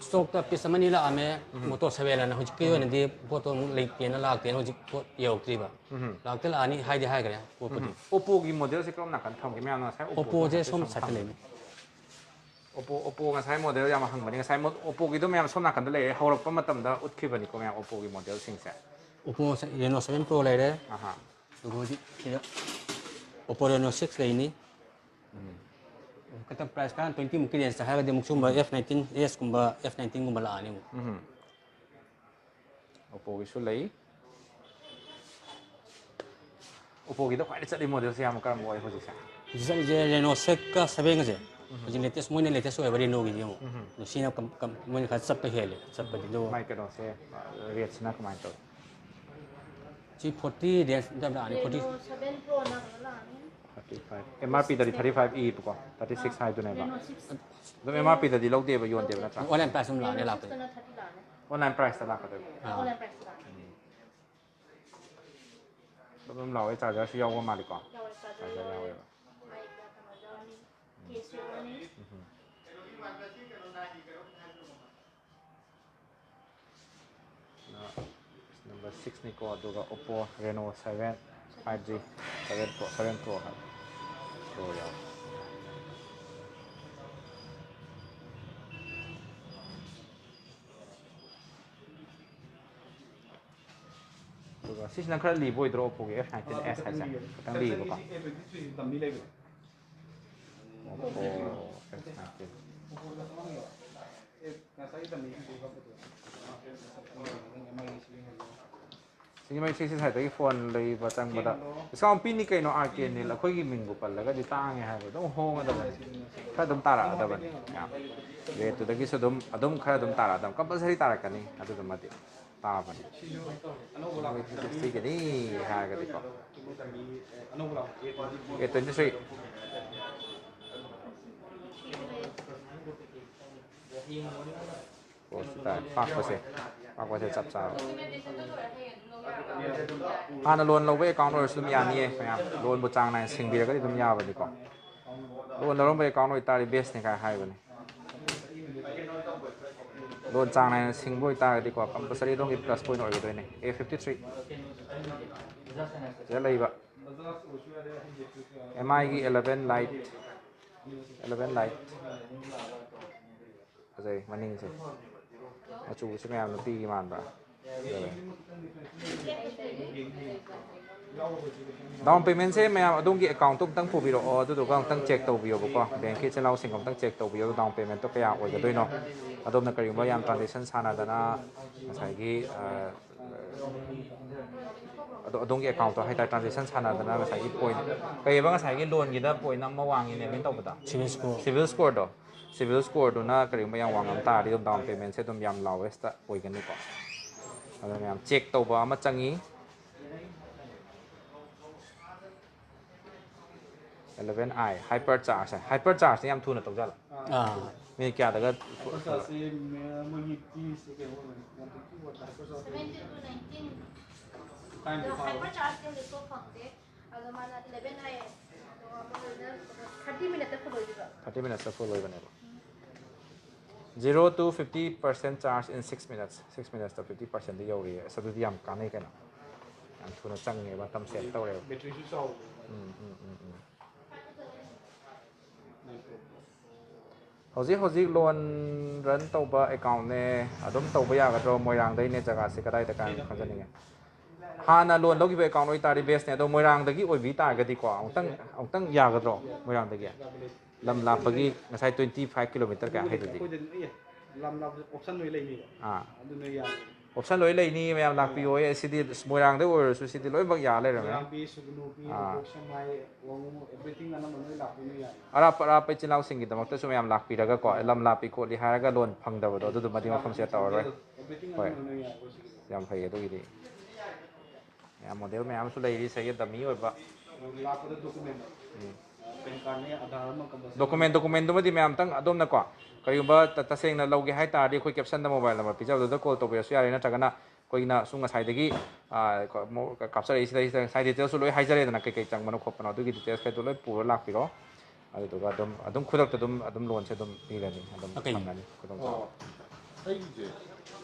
ꯏꯁꯇꯣꯛꯇ ꯄꯤꯁ ꯑꯃꯅꯤ ꯂꯥꯛꯑꯝꯃꯦ꯫ ꯃꯣꯇꯣ ꯁꯚꯦꯟ ꯑꯅ ꯍꯧꯖꯤꯛꯀꯤ ꯑꯣꯏꯅꯗꯤ ꯄꯣꯠꯇꯣ ꯑꯃꯨꯛ ꯂꯩꯇꯦꯅ ꯂꯥꯛꯇꯦꯅ ꯍꯧꯖꯤꯛ ꯄꯣꯠ ꯌꯧꯔꯛꯇ꯭ꯔꯤꯕ꯫ ꯂꯥꯛꯇ ꯂꯥꯛꯑꯅꯤ ꯍꯥꯏꯗꯤ ꯍꯥꯏꯈ꯭ꯔꯦ ꯄꯣꯠꯄꯨꯗꯤ꯫ ꯑꯣꯞꯄꯣꯒꯤ ꯃꯣꯗꯦꯜꯁꯦ ꯀꯔꯝ ꯅꯥꯀꯟ ꯊꯝꯒꯦ? ꯃꯌꯥꯝꯅ ꯉꯁꯥꯏ ꯑꯣꯞꯄꯣꯒꯤ ꯑꯣꯞꯄꯣꯁꯦ ꯍꯥꯏꯐꯦꯠ ꯁꯣꯝ ꯁꯨꯝ ꯁꯥꯏꯠꯇ ꯍꯪꯉꯤ꯫ ꯂꯩꯅꯤ꯫ ꯑꯣꯞꯄꯣ, ꯑꯣꯞꯄꯣ ꯉꯁꯥꯏ ꯃꯣꯗꯦꯜ ꯌꯥꯝ ꯍꯪꯕꯅꯤ꯫ ꯉꯁꯥꯏ ꯃꯣ-, ꯑꯣꯞꯄꯣꯒꯤ ꯑꯗꯨꯝ ꯃꯌꯥꯝ ꯁꯣꯝ ꯅꯥꯀꯟꯗ ꯂꯩꯔꯦ꯫ ꯍꯧꯔꯛꯄ ꯃꯇꯝꯗ ꯎꯠꯈꯤꯕꯅꯤꯀꯣ ꯃꯌꯥꯝ ꯑꯣꯞꯄꯣꯒꯤ ꯃꯣꯗꯦꯜꯁꯤꯡꯁꯦ꯫ ꯑꯣꯞꯄꯣ ꯔꯦꯅꯣ ꯁꯚꯦꯟ ꯄ꯭ꯔꯣ ꯂꯩꯔꯦ꯫ ꯑꯍꯥ꯫ ꯑꯗꯨꯒ ꯍꯧꯖꯤꯛ ꯁꯤꯗ ꯑꯣꯞꯄꯣ ꯔꯦꯅꯣ ꯁꯤꯛꯁ ꯂꯩꯅꯤ꯫ ꯈꯛꯇ ꯄ꯭ꯔꯥꯏꯁ ꯈꯔ ꯇ꯭ꯋꯦꯟꯇꯤ ꯃꯨꯛꯀꯤ ꯔꯦꯟꯖꯇ ꯍꯥꯏꯔꯒꯗꯤ ꯑꯃꯨꯛ ꯁꯨꯝꯕ ꯑꯦꯐ ꯅꯥꯏꯟꯇꯤꯟ ꯑꯦꯁꯀꯨꯝꯕ, ꯑꯦꯐ ꯅꯥꯏꯟꯇꯤꯟꯒꯨꯝꯕ ꯂꯥꯛꯑꯅꯤ ꯑꯃꯨꯛ꯫ ꯎꯝ꯫ ꯑꯣꯞꯄꯣꯒꯤꯁꯨ ꯂꯩ꯫ ꯑꯣꯞꯄꯣꯒꯤꯗ ꯈ꯭ꯋꯥꯏꯗꯩ ꯆꯠꯂꯤ ꯃꯣꯗꯦꯜꯁꯦ ꯌꯥꯝ ꯀꯔꯝꯕ ꯑꯣꯏ ꯍꯧꯖꯤꯛꯁꯦ? ꯍꯧꯖꯤꯛ ꯆꯠꯂꯤꯁꯦ ꯔꯦꯅꯣ ꯁꯤꯛꯁꯀ ꯁꯚꯦꯟꯒꯁꯦ꯫ ꯍꯧꯖꯤꯛ ꯂꯦꯇꯦꯁ, ꯃꯣꯏꯅ ꯂꯦꯇꯦꯁ ꯑꯣꯏꯕ ꯔꯦꯅꯣꯒꯤꯗꯤ ꯑꯃꯨꯛ꯫ ꯑꯗꯣ ꯁꯤꯅ ꯀꯝ-, ꯀꯝ-, ꯃꯣꯏꯅ ꯈꯔ ꯆꯠꯄ ꯍꯦꯜꯂꯦ, ꯆꯠꯄꯗꯤ꯫ ꯑꯗꯣ ꯃꯥꯏ ꯀꯩꯅꯣꯁꯦ, ꯔꯦꯠꯁꯤꯅ ꯀꯃꯥꯏꯅ ꯇꯧꯏ? ꯁꯤ ꯐꯣꯔꯇꯤ ꯔꯦꯟꯖ ꯑꯗꯨꯝ ꯂꯥꯛꯑꯅꯤ, ꯐꯣꯔꯇꯤ꯫ ꯔꯦꯅꯣ ꯁꯚꯦꯟ ꯄ꯭ꯔꯣꯅ ꯀꯩꯅꯣ ꯂꯥꯛꯑꯅꯤ꯫ ꯊꯥꯔꯇꯤ ꯐꯥꯏꯚ, ꯑꯦꯝ ꯑꯥꯔ ꯄꯤꯗꯗꯤ ꯊꯥꯔꯇꯤ ꯐꯥꯏꯚ ꯏꯕꯀꯣ, ꯊꯥꯔꯇꯤ ꯁꯤꯛꯁ ꯍꯥꯏꯗꯨꯅꯦꯕ꯫ Reno six. ꯑꯗꯨꯝ ꯑꯦꯝ ꯑꯥꯔ ꯄꯤꯗꯗꯤ ꯂꯧꯗꯦꯕ, ꯌꯣꯟꯗꯦꯕ ꯅꯠꯇ꯭ꯔꯥ? ꯑꯣꯟꯂꯥꯏꯟ ꯄ꯭ꯔꯥꯏꯁ ꯑꯗꯨꯝ ꯂꯥꯛꯑꯅꯤ, ꯔꯦꯅꯣ ꯂꯥꯛꯄꯗꯤ꯫ ꯁꯤꯛꯁꯇꯅ ꯊꯥꯔꯇꯤ ꯂꯥꯛꯑꯅꯤ꯫ ꯑꯣꯟꯂꯥꯏꯟ ꯄ꯭ꯔꯥꯏꯁꯇ ꯂꯥꯛꯀꯗꯣꯏꯕ꯫ ꯑꯥ꯫ ꯑꯣꯟꯂꯥꯏꯟ ꯄ꯭ꯔꯥꯏꯁꯇ ꯂꯥꯛꯑꯅꯤ꯫ ꯑꯗꯨꯝ ꯂꯥꯛꯑꯣ, ꯆꯥꯔꯖꯔꯁꯨ ꯌꯥꯎꯕ ꯃꯥꯜꯂꯤꯀꯣ? ꯌꯥꯎꯔꯦ, ꯆꯥꯔꯖꯔ ꯆꯥꯔꯖꯔ ꯌꯥꯎꯔꯦ꯫ ꯌꯥꯎꯋꯦꯕ꯫ ꯃꯥꯏꯛꯅ ꯀꯩꯅꯣ ꯌꯥꯎꯔꯅꯤ꯫ ꯀꯦꯁ ꯌꯥꯎꯔꯅꯤ꯫ ꯁꯤꯛꯁꯅꯤꯀꯣ, ꯑꯗꯨꯒ Oppo Reno seven five G, seven Pro, seven Pro ꯍꯥꯏꯕ, Pro ꯌꯥꯎꯋꯦ꯫ ꯑꯗꯨꯒ ꯁꯤꯁꯤꯅ ꯈꯔ ꯂꯤꯕ ꯑꯣꯏꯗ꯭ꯔꯣ, Oppoꯒꯤ F nineteen S ꯍꯥꯏꯁꯦ? ꯈꯤꯇꯪ ꯂꯤꯕꯀꯣ꯫ Oppo F nineteen꯫ ꯁꯤꯒꯤ ꯃꯩ ꯁꯤꯛꯁꯇꯤ ꯁꯥꯏꯠꯇꯒꯤ ꯐꯣꯟ ꯂꯩꯕ ꯆꯪꯕꯗ ꯗꯤꯁꯀꯥꯎꯟ ꯄꯤꯅꯤ ꯀꯩꯅꯣ, ꯑꯥꯔ ꯀꯦ ꯅꯤꯜ꯫ ꯑꯩꯈꯣꯏꯒꯤ ꯃꯤꯡꯕꯨ ꯄꯜꯂꯒꯗꯤ ꯇꯥꯡꯉꯦ ꯍꯥꯏꯕ ꯑꯗꯨꯝ ꯍꯣꯡꯒꯗꯕꯅꯤ, ꯈꯔ ꯑꯗꯨꯝ ꯇꯥꯔꯛꯑꯗꯕꯅꯤ꯫ ꯌꯥꯝ ꯔꯦꯠꯇꯨꯗꯒꯤꯁꯨ ꯑꯗꯨꯝ, ꯑꯗꯨꯝ ꯈꯔ ꯑꯗꯨꯝ ꯇꯥꯔꯛꯑꯗꯕꯅꯤ, ꯀꯝꯄꯜꯁꯔꯤ ꯇꯥꯔꯛꯀꯅꯤ ꯑꯗꯨꯗꯨꯃꯗꯤ꯫ ꯇꯥꯕꯅꯤ꯫ ꯁꯤꯒꯅꯤ ꯍꯥꯏꯔꯒꯗꯤꯀꯣ꯫ ꯑꯦ, twenty three꯫ ꯑꯣ, ꯁꯤ ꯇꯥꯏ꯫ ꯄꯥꯛꯄꯁꯦ, ꯄꯥꯛꯄꯁꯦ ꯆꯞ ꯆꯥꯕ꯫ ꯍꯥꯟꯅ ꯂꯣꯟ ꯂꯧꯕ ꯑꯦꯀꯥꯎꯟ ꯑꯣꯏꯔꯁꯨ ꯑꯗꯨꯝ ꯌꯥꯅꯤꯌꯦ ꯃꯌꯥꯝ꯫ ꯂꯣꯟꯕꯨ ꯆꯥꯡ ꯅꯥꯏꯅ ꯁꯤꯡꯕꯤꯔꯒꯗꯤ ꯑꯗꯨꯝ ꯌꯥꯕꯅꯤꯀꯣ꯫ ꯂꯣꯟ ꯂꯧꯔꯝꯕ ꯑꯦꯀꯥꯎꯟ ꯑꯣꯏꯇꯥꯔꯗꯤ ꯕꯦꯁꯅꯤ ꯀꯥꯏ ꯍꯥꯏꯕꯅꯤ꯫ ꯂꯣꯟ ꯆꯥꯡ ꯅꯥꯏꯅ ꯁꯤꯡꯕ ꯑꯣꯏꯇꯥꯔꯒꯗꯤꯀꯣ, ꯀꯝꯄꯜꯁꯔꯤ ꯑꯗꯣꯝꯒꯤ ꯄ꯭ꯂꯁ ꯄꯣꯏꯟ ꯑꯣꯏꯒꯗꯣꯏꯅꯦ꯫ ꯑꯦ ꯐꯤꯐꯇꯤ ꯊ꯭ꯔꯤ꯫ ꯁꯤꯗ ꯂꯩꯕ ꯑꯦꯝ ꯑꯥꯏꯒꯤ eleven Lite, eleven Lite꯫ ꯐꯖꯩ ꯃꯅꯤꯡꯁꯦ꯫ ꯃꯆꯨꯁꯦ ꯃꯌꯥꯝ ꯅꯨꯄꯤꯒꯤ ꯃꯥꯟꯕ꯭ꯔꯥ? ꯐꯖꯔꯦ꯫ ꯗꯥꯎꯟ ꯄꯦꯃꯦꯟꯁꯦ ꯃꯌꯥꯝ ꯑꯗꯣꯝꯒꯤ ꯑꯦꯀꯥꯎꯟꯠꯇꯣ ꯑꯃꯨꯛꯇꯪ ꯄꯨꯕꯤꯔꯛꯑꯣ, ꯑꯗꯨꯗꯨꯒ ꯑꯃꯨꯛꯇꯪ ꯆꯦꯛ ꯇꯧꯕꯤꯌꯣꯕꯀꯣ꯫ ꯕꯦꯡꯛꯀꯤ ꯏꯆꯤꯜ ꯏꯅꯥꯎꯁꯤꯡꯒ ꯑꯃꯨꯛꯇꯪ ꯆꯦꯛ ꯇꯧꯕꯤꯌꯣ, ꯗꯥꯎꯟ ꯄꯦꯃꯦꯟꯠꯇꯣ ꯀꯌꯥ ꯑꯣꯏꯒꯗꯣꯏꯅꯣ꯫ ꯑꯗꯣꯝꯅ ꯀꯔꯤꯒꯨꯝꯕ ꯌꯥꯝ ꯇ꯭ꯔꯥꯟꯖꯦꯛꯁꯟ ꯁꯥꯟꯅꯗꯅ ꯉꯁꯥꯏꯒꯤ, ꯑ, ꯑꯗꯣ ꯑꯗꯣꯝꯒꯤ ꯑꯦꯀꯥꯎꯟꯠꯇꯣ ꯍꯥꯏꯇꯥꯔꯦ, ꯇ꯭ꯔꯥꯟꯖꯦꯛꯁꯟ ꯁꯥꯟꯅꯗꯅ ꯉꯁꯥꯏꯒꯤ ꯄꯣꯏꯟꯠ, ꯀꯩꯑꯕ ꯉꯁꯥꯏꯒꯤ ꯂꯣꯟꯒꯤꯗ ꯄꯣꯏꯟꯠ ꯑꯃ ꯋꯥꯡꯉꯤꯅꯦ ꯃꯤꯅ ꯇꯧꯕꯗ? Civil score. ꯁꯤꯕꯤꯜ ꯁ꯭ꯀꯣꯔꯗꯣ꯫ ꯁꯤꯕꯤꯜ ꯁ꯭ꯀꯣꯔꯗꯨꯅ ꯀꯔꯤꯒꯨꯝꯕ ꯌꯥꯝ ꯋꯥꯡꯉꯝ ꯇꯥꯔꯗꯤ ꯑꯗꯨꯝ ꯗꯥꯎꯟ ꯄꯦꯃꯦꯟꯠꯁꯦ ꯑꯗꯨꯝ ꯌꯥꯝ ꯂꯥꯎꯋꯦꯁꯇ ꯑꯣꯏꯒꯅꯤꯀꯣ꯫ ꯑꯗꯨꯅ ꯃꯌꯥꯝ ꯆꯦꯛ ꯇꯧꯕ ꯑꯃ ꯆꯪꯉꯤ꯫ eleven i hyper charge high. Hyper chargeꯁꯦ ꯌꯥꯝ ꯊꯨꯅ ꯇꯧꯖꯥꯠꯂꯣ? ꯑꯥ꯫ ꯃꯤꯅꯤꯠ ꯀꯌꯥꯗꯒ? Hyper chargeꯁꯦ ꯃꯣꯏꯒꯤ ꯄꯤꯔꯤꯁꯦ ꯀꯩꯅꯣ ꯑꯣꯏꯕꯅꯤ, one twenty watt hyper charge꯫ Seventeen to nineteen꯫ ꯑꯗꯣ hyper chargeꯇꯤ ꯍꯧꯖꯤꯛ ꯐꯪꯗꯦ꯫ ꯑꯗꯣ ꯃꯥꯅ eleven i, ꯑꯗꯣ ꯑꯃꯗꯨꯅ thirty minuteꯇ full ꯑꯣꯏꯗꯣꯏꯕ꯫ Thirty minutesꯇ full ꯑꯣꯏꯕꯅꯦꯕ꯫ Zero to fifty percent charge in six minutes. Six minutes ꯇ fifty percent ꯗꯤ ꯌꯧꯔꯤꯌꯦ꯫ ꯑꯁ, ꯑꯗꯨꯗꯤ ꯌꯥꯝ ꯀꯥꯟꯅꯩ ꯀꯩꯅꯣ꯫ ꯌꯥꯝ ꯊꯨꯅ ꯆꯪꯉꯦꯕ, ꯃꯇꯝ ꯁꯦꯞ ꯇꯧꯔꯦꯕ꯫ ꯕꯦꯇ꯭ꯔꯤꯁꯨ ꯆꯥꯎꯕ꯫ ꯎꯝ, ꯎꯝ, ꯎꯝ, ꯎꯝ꯫ ꯍꯧꯖꯤꯛ ꯍꯧꯖꯤꯛ ꯂꯣꯟ ꯔꯟ ꯇꯧꯕ ꯑꯦꯀꯥꯎꯟꯅꯦ꯫ ꯑꯗꯨꯝ ꯇꯧꯕ ꯌꯥꯒꯗ꯭ꯔꯣ? ꯃꯣꯏꯔꯥꯡꯗꯩꯅꯦ꯫ ꯖꯒꯥꯁꯦ ꯀꯗꯥꯏꯗ ꯀꯥꯏꯅ ꯈꯪꯖꯅꯤꯡꯉꯦ꯫ ꯍꯥꯟꯅ ꯂꯣꯟ ꯂꯧꯈꯤꯕ ꯑꯦꯀꯥꯎꯟ ꯑꯣꯏꯇꯥꯔꯗꯤ ꯕꯦꯁꯅꯦ꯫ ꯑꯗꯣ ꯃꯣꯏꯔꯥꯡꯗꯒꯤ ꯑꯣꯏꯕꯤ ꯇꯥꯔꯒꯗꯤꯀꯣ, ꯑꯃꯨꯛꯇꯪ ꯑꯃꯨꯛꯇꯪ ꯌꯥꯒꯗ꯭ꯔꯣ ꯃꯣꯏꯔꯥꯡꯗꯒꯤ? ꯂꯝ ꯂꯥꯞꯄꯒꯤ ꯉꯁꯥꯏ twenty five kilometer ꯀꯌꯥ ꯍꯥꯏꯗꯨꯗꯤ꯫ ꯑꯩꯈꯣꯏꯗ ꯑꯗꯨꯝ ꯑꯦ, ꯂꯝ ꯂꯥꯞꯄꯗ ꯑꯣꯞꯁꯟ ꯂꯣꯏ ꯂꯩꯅꯤꯕ꯫ ꯑꯥ꯫ ꯑꯗꯨꯅ ꯌꯥꯏ꯫ ꯑꯣꯞꯁꯟ ꯂꯣꯏ ꯂꯩꯅꯤ, ꯃꯌꯥꯝ ꯂꯥꯛꯄꯤꯌꯣ꯫ ꯑꯦ, ꯁꯤꯗꯤ ꯃꯣꯏꯔꯥꯡꯗ ꯑꯣꯏꯔꯁꯨ ꯁꯤꯗꯤ ꯂꯣꯏꯅꯃꯛ ꯌꯥ ꯂꯩꯔꯝꯃꯦ꯫ ꯃꯣꯏꯔꯥꯡ ꯄꯤ, ꯁꯨꯒꯅꯨ ꯄꯤ, ꯑꯥ꯫ ꯀꯣꯛ ꯁꯝ ꯍꯥꯏ, ꯋꯥꯉꯨ, everything ꯑꯅꯝꯕ ꯂꯣꯏ ꯂꯥꯛꯄ ꯂꯣꯏ ꯌꯥꯏ꯫ ꯑꯔꯥꯞꯄ ꯑꯔꯥꯞꯄ ꯏꯆꯤꯜ ꯏꯅꯥꯎꯁꯤꯡꯒꯤꯗꯃꯛꯇꯁꯨ ꯃꯌꯥꯝ ꯂꯥꯛꯄꯤꯔꯒꯀꯣ, ꯂꯝ ꯂꯥꯞꯄꯤ ꯈꯣꯠꯂꯤ ꯍꯥꯏꯔꯒ ꯂꯣꯟ ꯐꯪꯗꯕꯗꯣ ꯑꯗꯨꯗꯨꯃꯗꯤ ꯃꯐꯝꯁꯤꯗ ꯇꯧꯔꯔꯣꯏ꯫ Everything ꯍꯣꯏ꯫ ꯑꯅꯝꯕ ꯂꯣꯏ ꯌꯥꯏ ꯑꯩꯈꯣꯏ ꯁꯤꯒꯤꯗꯤ꯫ ꯌꯥꯝ ꯐꯩ ꯑꯗꯨꯒꯤꯗꯤ꯫ ꯃꯌꯥꯝ ꯃꯣꯗꯦꯜ ꯃꯌꯥꯝ ꯑꯃꯁꯨ ꯂꯩꯔꯤ ꯉꯁꯥꯏꯒꯤ ꯗꯃꯤ ꯑꯣꯏꯕ꯫ ꯂꯥꯛꯄꯗ ꯗꯣꯀꯨꯃꯦꯟ, ꯄꯦꯟ ꯀꯥꯔꯗꯅꯦ, ꯑꯥꯙꯥꯔ ꯑꯃ ꯀꯝꯄꯜꯁꯔꯤ꯫ ꯗꯣꯀꯨꯃꯦꯟ, ꯗꯣꯀꯨꯃꯦꯟꯗꯨꯃꯗꯤ ꯃꯌꯥꯝꯇꯪ ꯑꯗꯣꯝꯅꯀꯣ, ꯀꯔꯤꯒꯨꯝꯕ ꯇ-, ꯇꯁꯦꯡꯅ ꯂꯧꯒꯦ ꯍꯥꯏ ꯇꯥꯔꯗꯤ ꯑꯩꯈꯣꯏ ꯀꯦꯞꯁꯟꯗ ꯃꯣꯕꯥꯏꯜ ꯅꯝꯕꯔ ꯄꯤꯖꯕꯗꯨꯗ ꯀꯣꯜ ꯇꯧꯕꯤꯔꯁꯨ ꯌꯥꯔꯦ, ꯅꯠꯇ꯭ꯔꯒꯅ ꯑꯩꯈꯣꯏꯅ ꯁꯨꯝ ꯉꯁꯥꯏꯗꯒꯤ, ꯑꯥ, ꯀꯣ-, ꯃꯣ-, ꯀꯥꯞꯆꯔꯛꯏꯁꯤꯗꯩꯁꯤꯗ ꯉꯁꯥꯏ ꯗꯤꯇꯦꯜꯁꯁꯨ ꯂꯣꯏ ꯍꯥꯏꯖꯔꯦꯗꯅ, ꯀꯩ ꯀꯩ ꯆꯪꯕꯅꯣ ꯈꯣꯠꯄꯅꯣ ꯑꯗꯨꯒꯤ ꯗꯤꯇꯦꯜꯁꯈꯩꯗꯣ ꯂꯣꯏ ꯄꯨꯔ ꯂꯥꯛꯄꯤꯔꯣ꯫ ꯑꯗꯨꯗꯨꯒ ꯑꯗꯨꯝ, ꯑꯗꯨꯝ ꯈꯨꯗꯛꯇ ꯑꯗꯨꯝ, ꯑꯗꯨꯝ ꯂꯣꯟꯁꯦ ꯑꯗꯨꯝ ꯄꯤꯔꯅꯤ, ꯑꯗꯨꯝ ꯑꯣꯀꯦ꯫ ꯐꯪꯒꯅꯤ ꯈꯨꯗꯣꯡꯆꯥꯕ꯫ ꯑꯣ, ꯑꯩꯒꯤꯁꯦ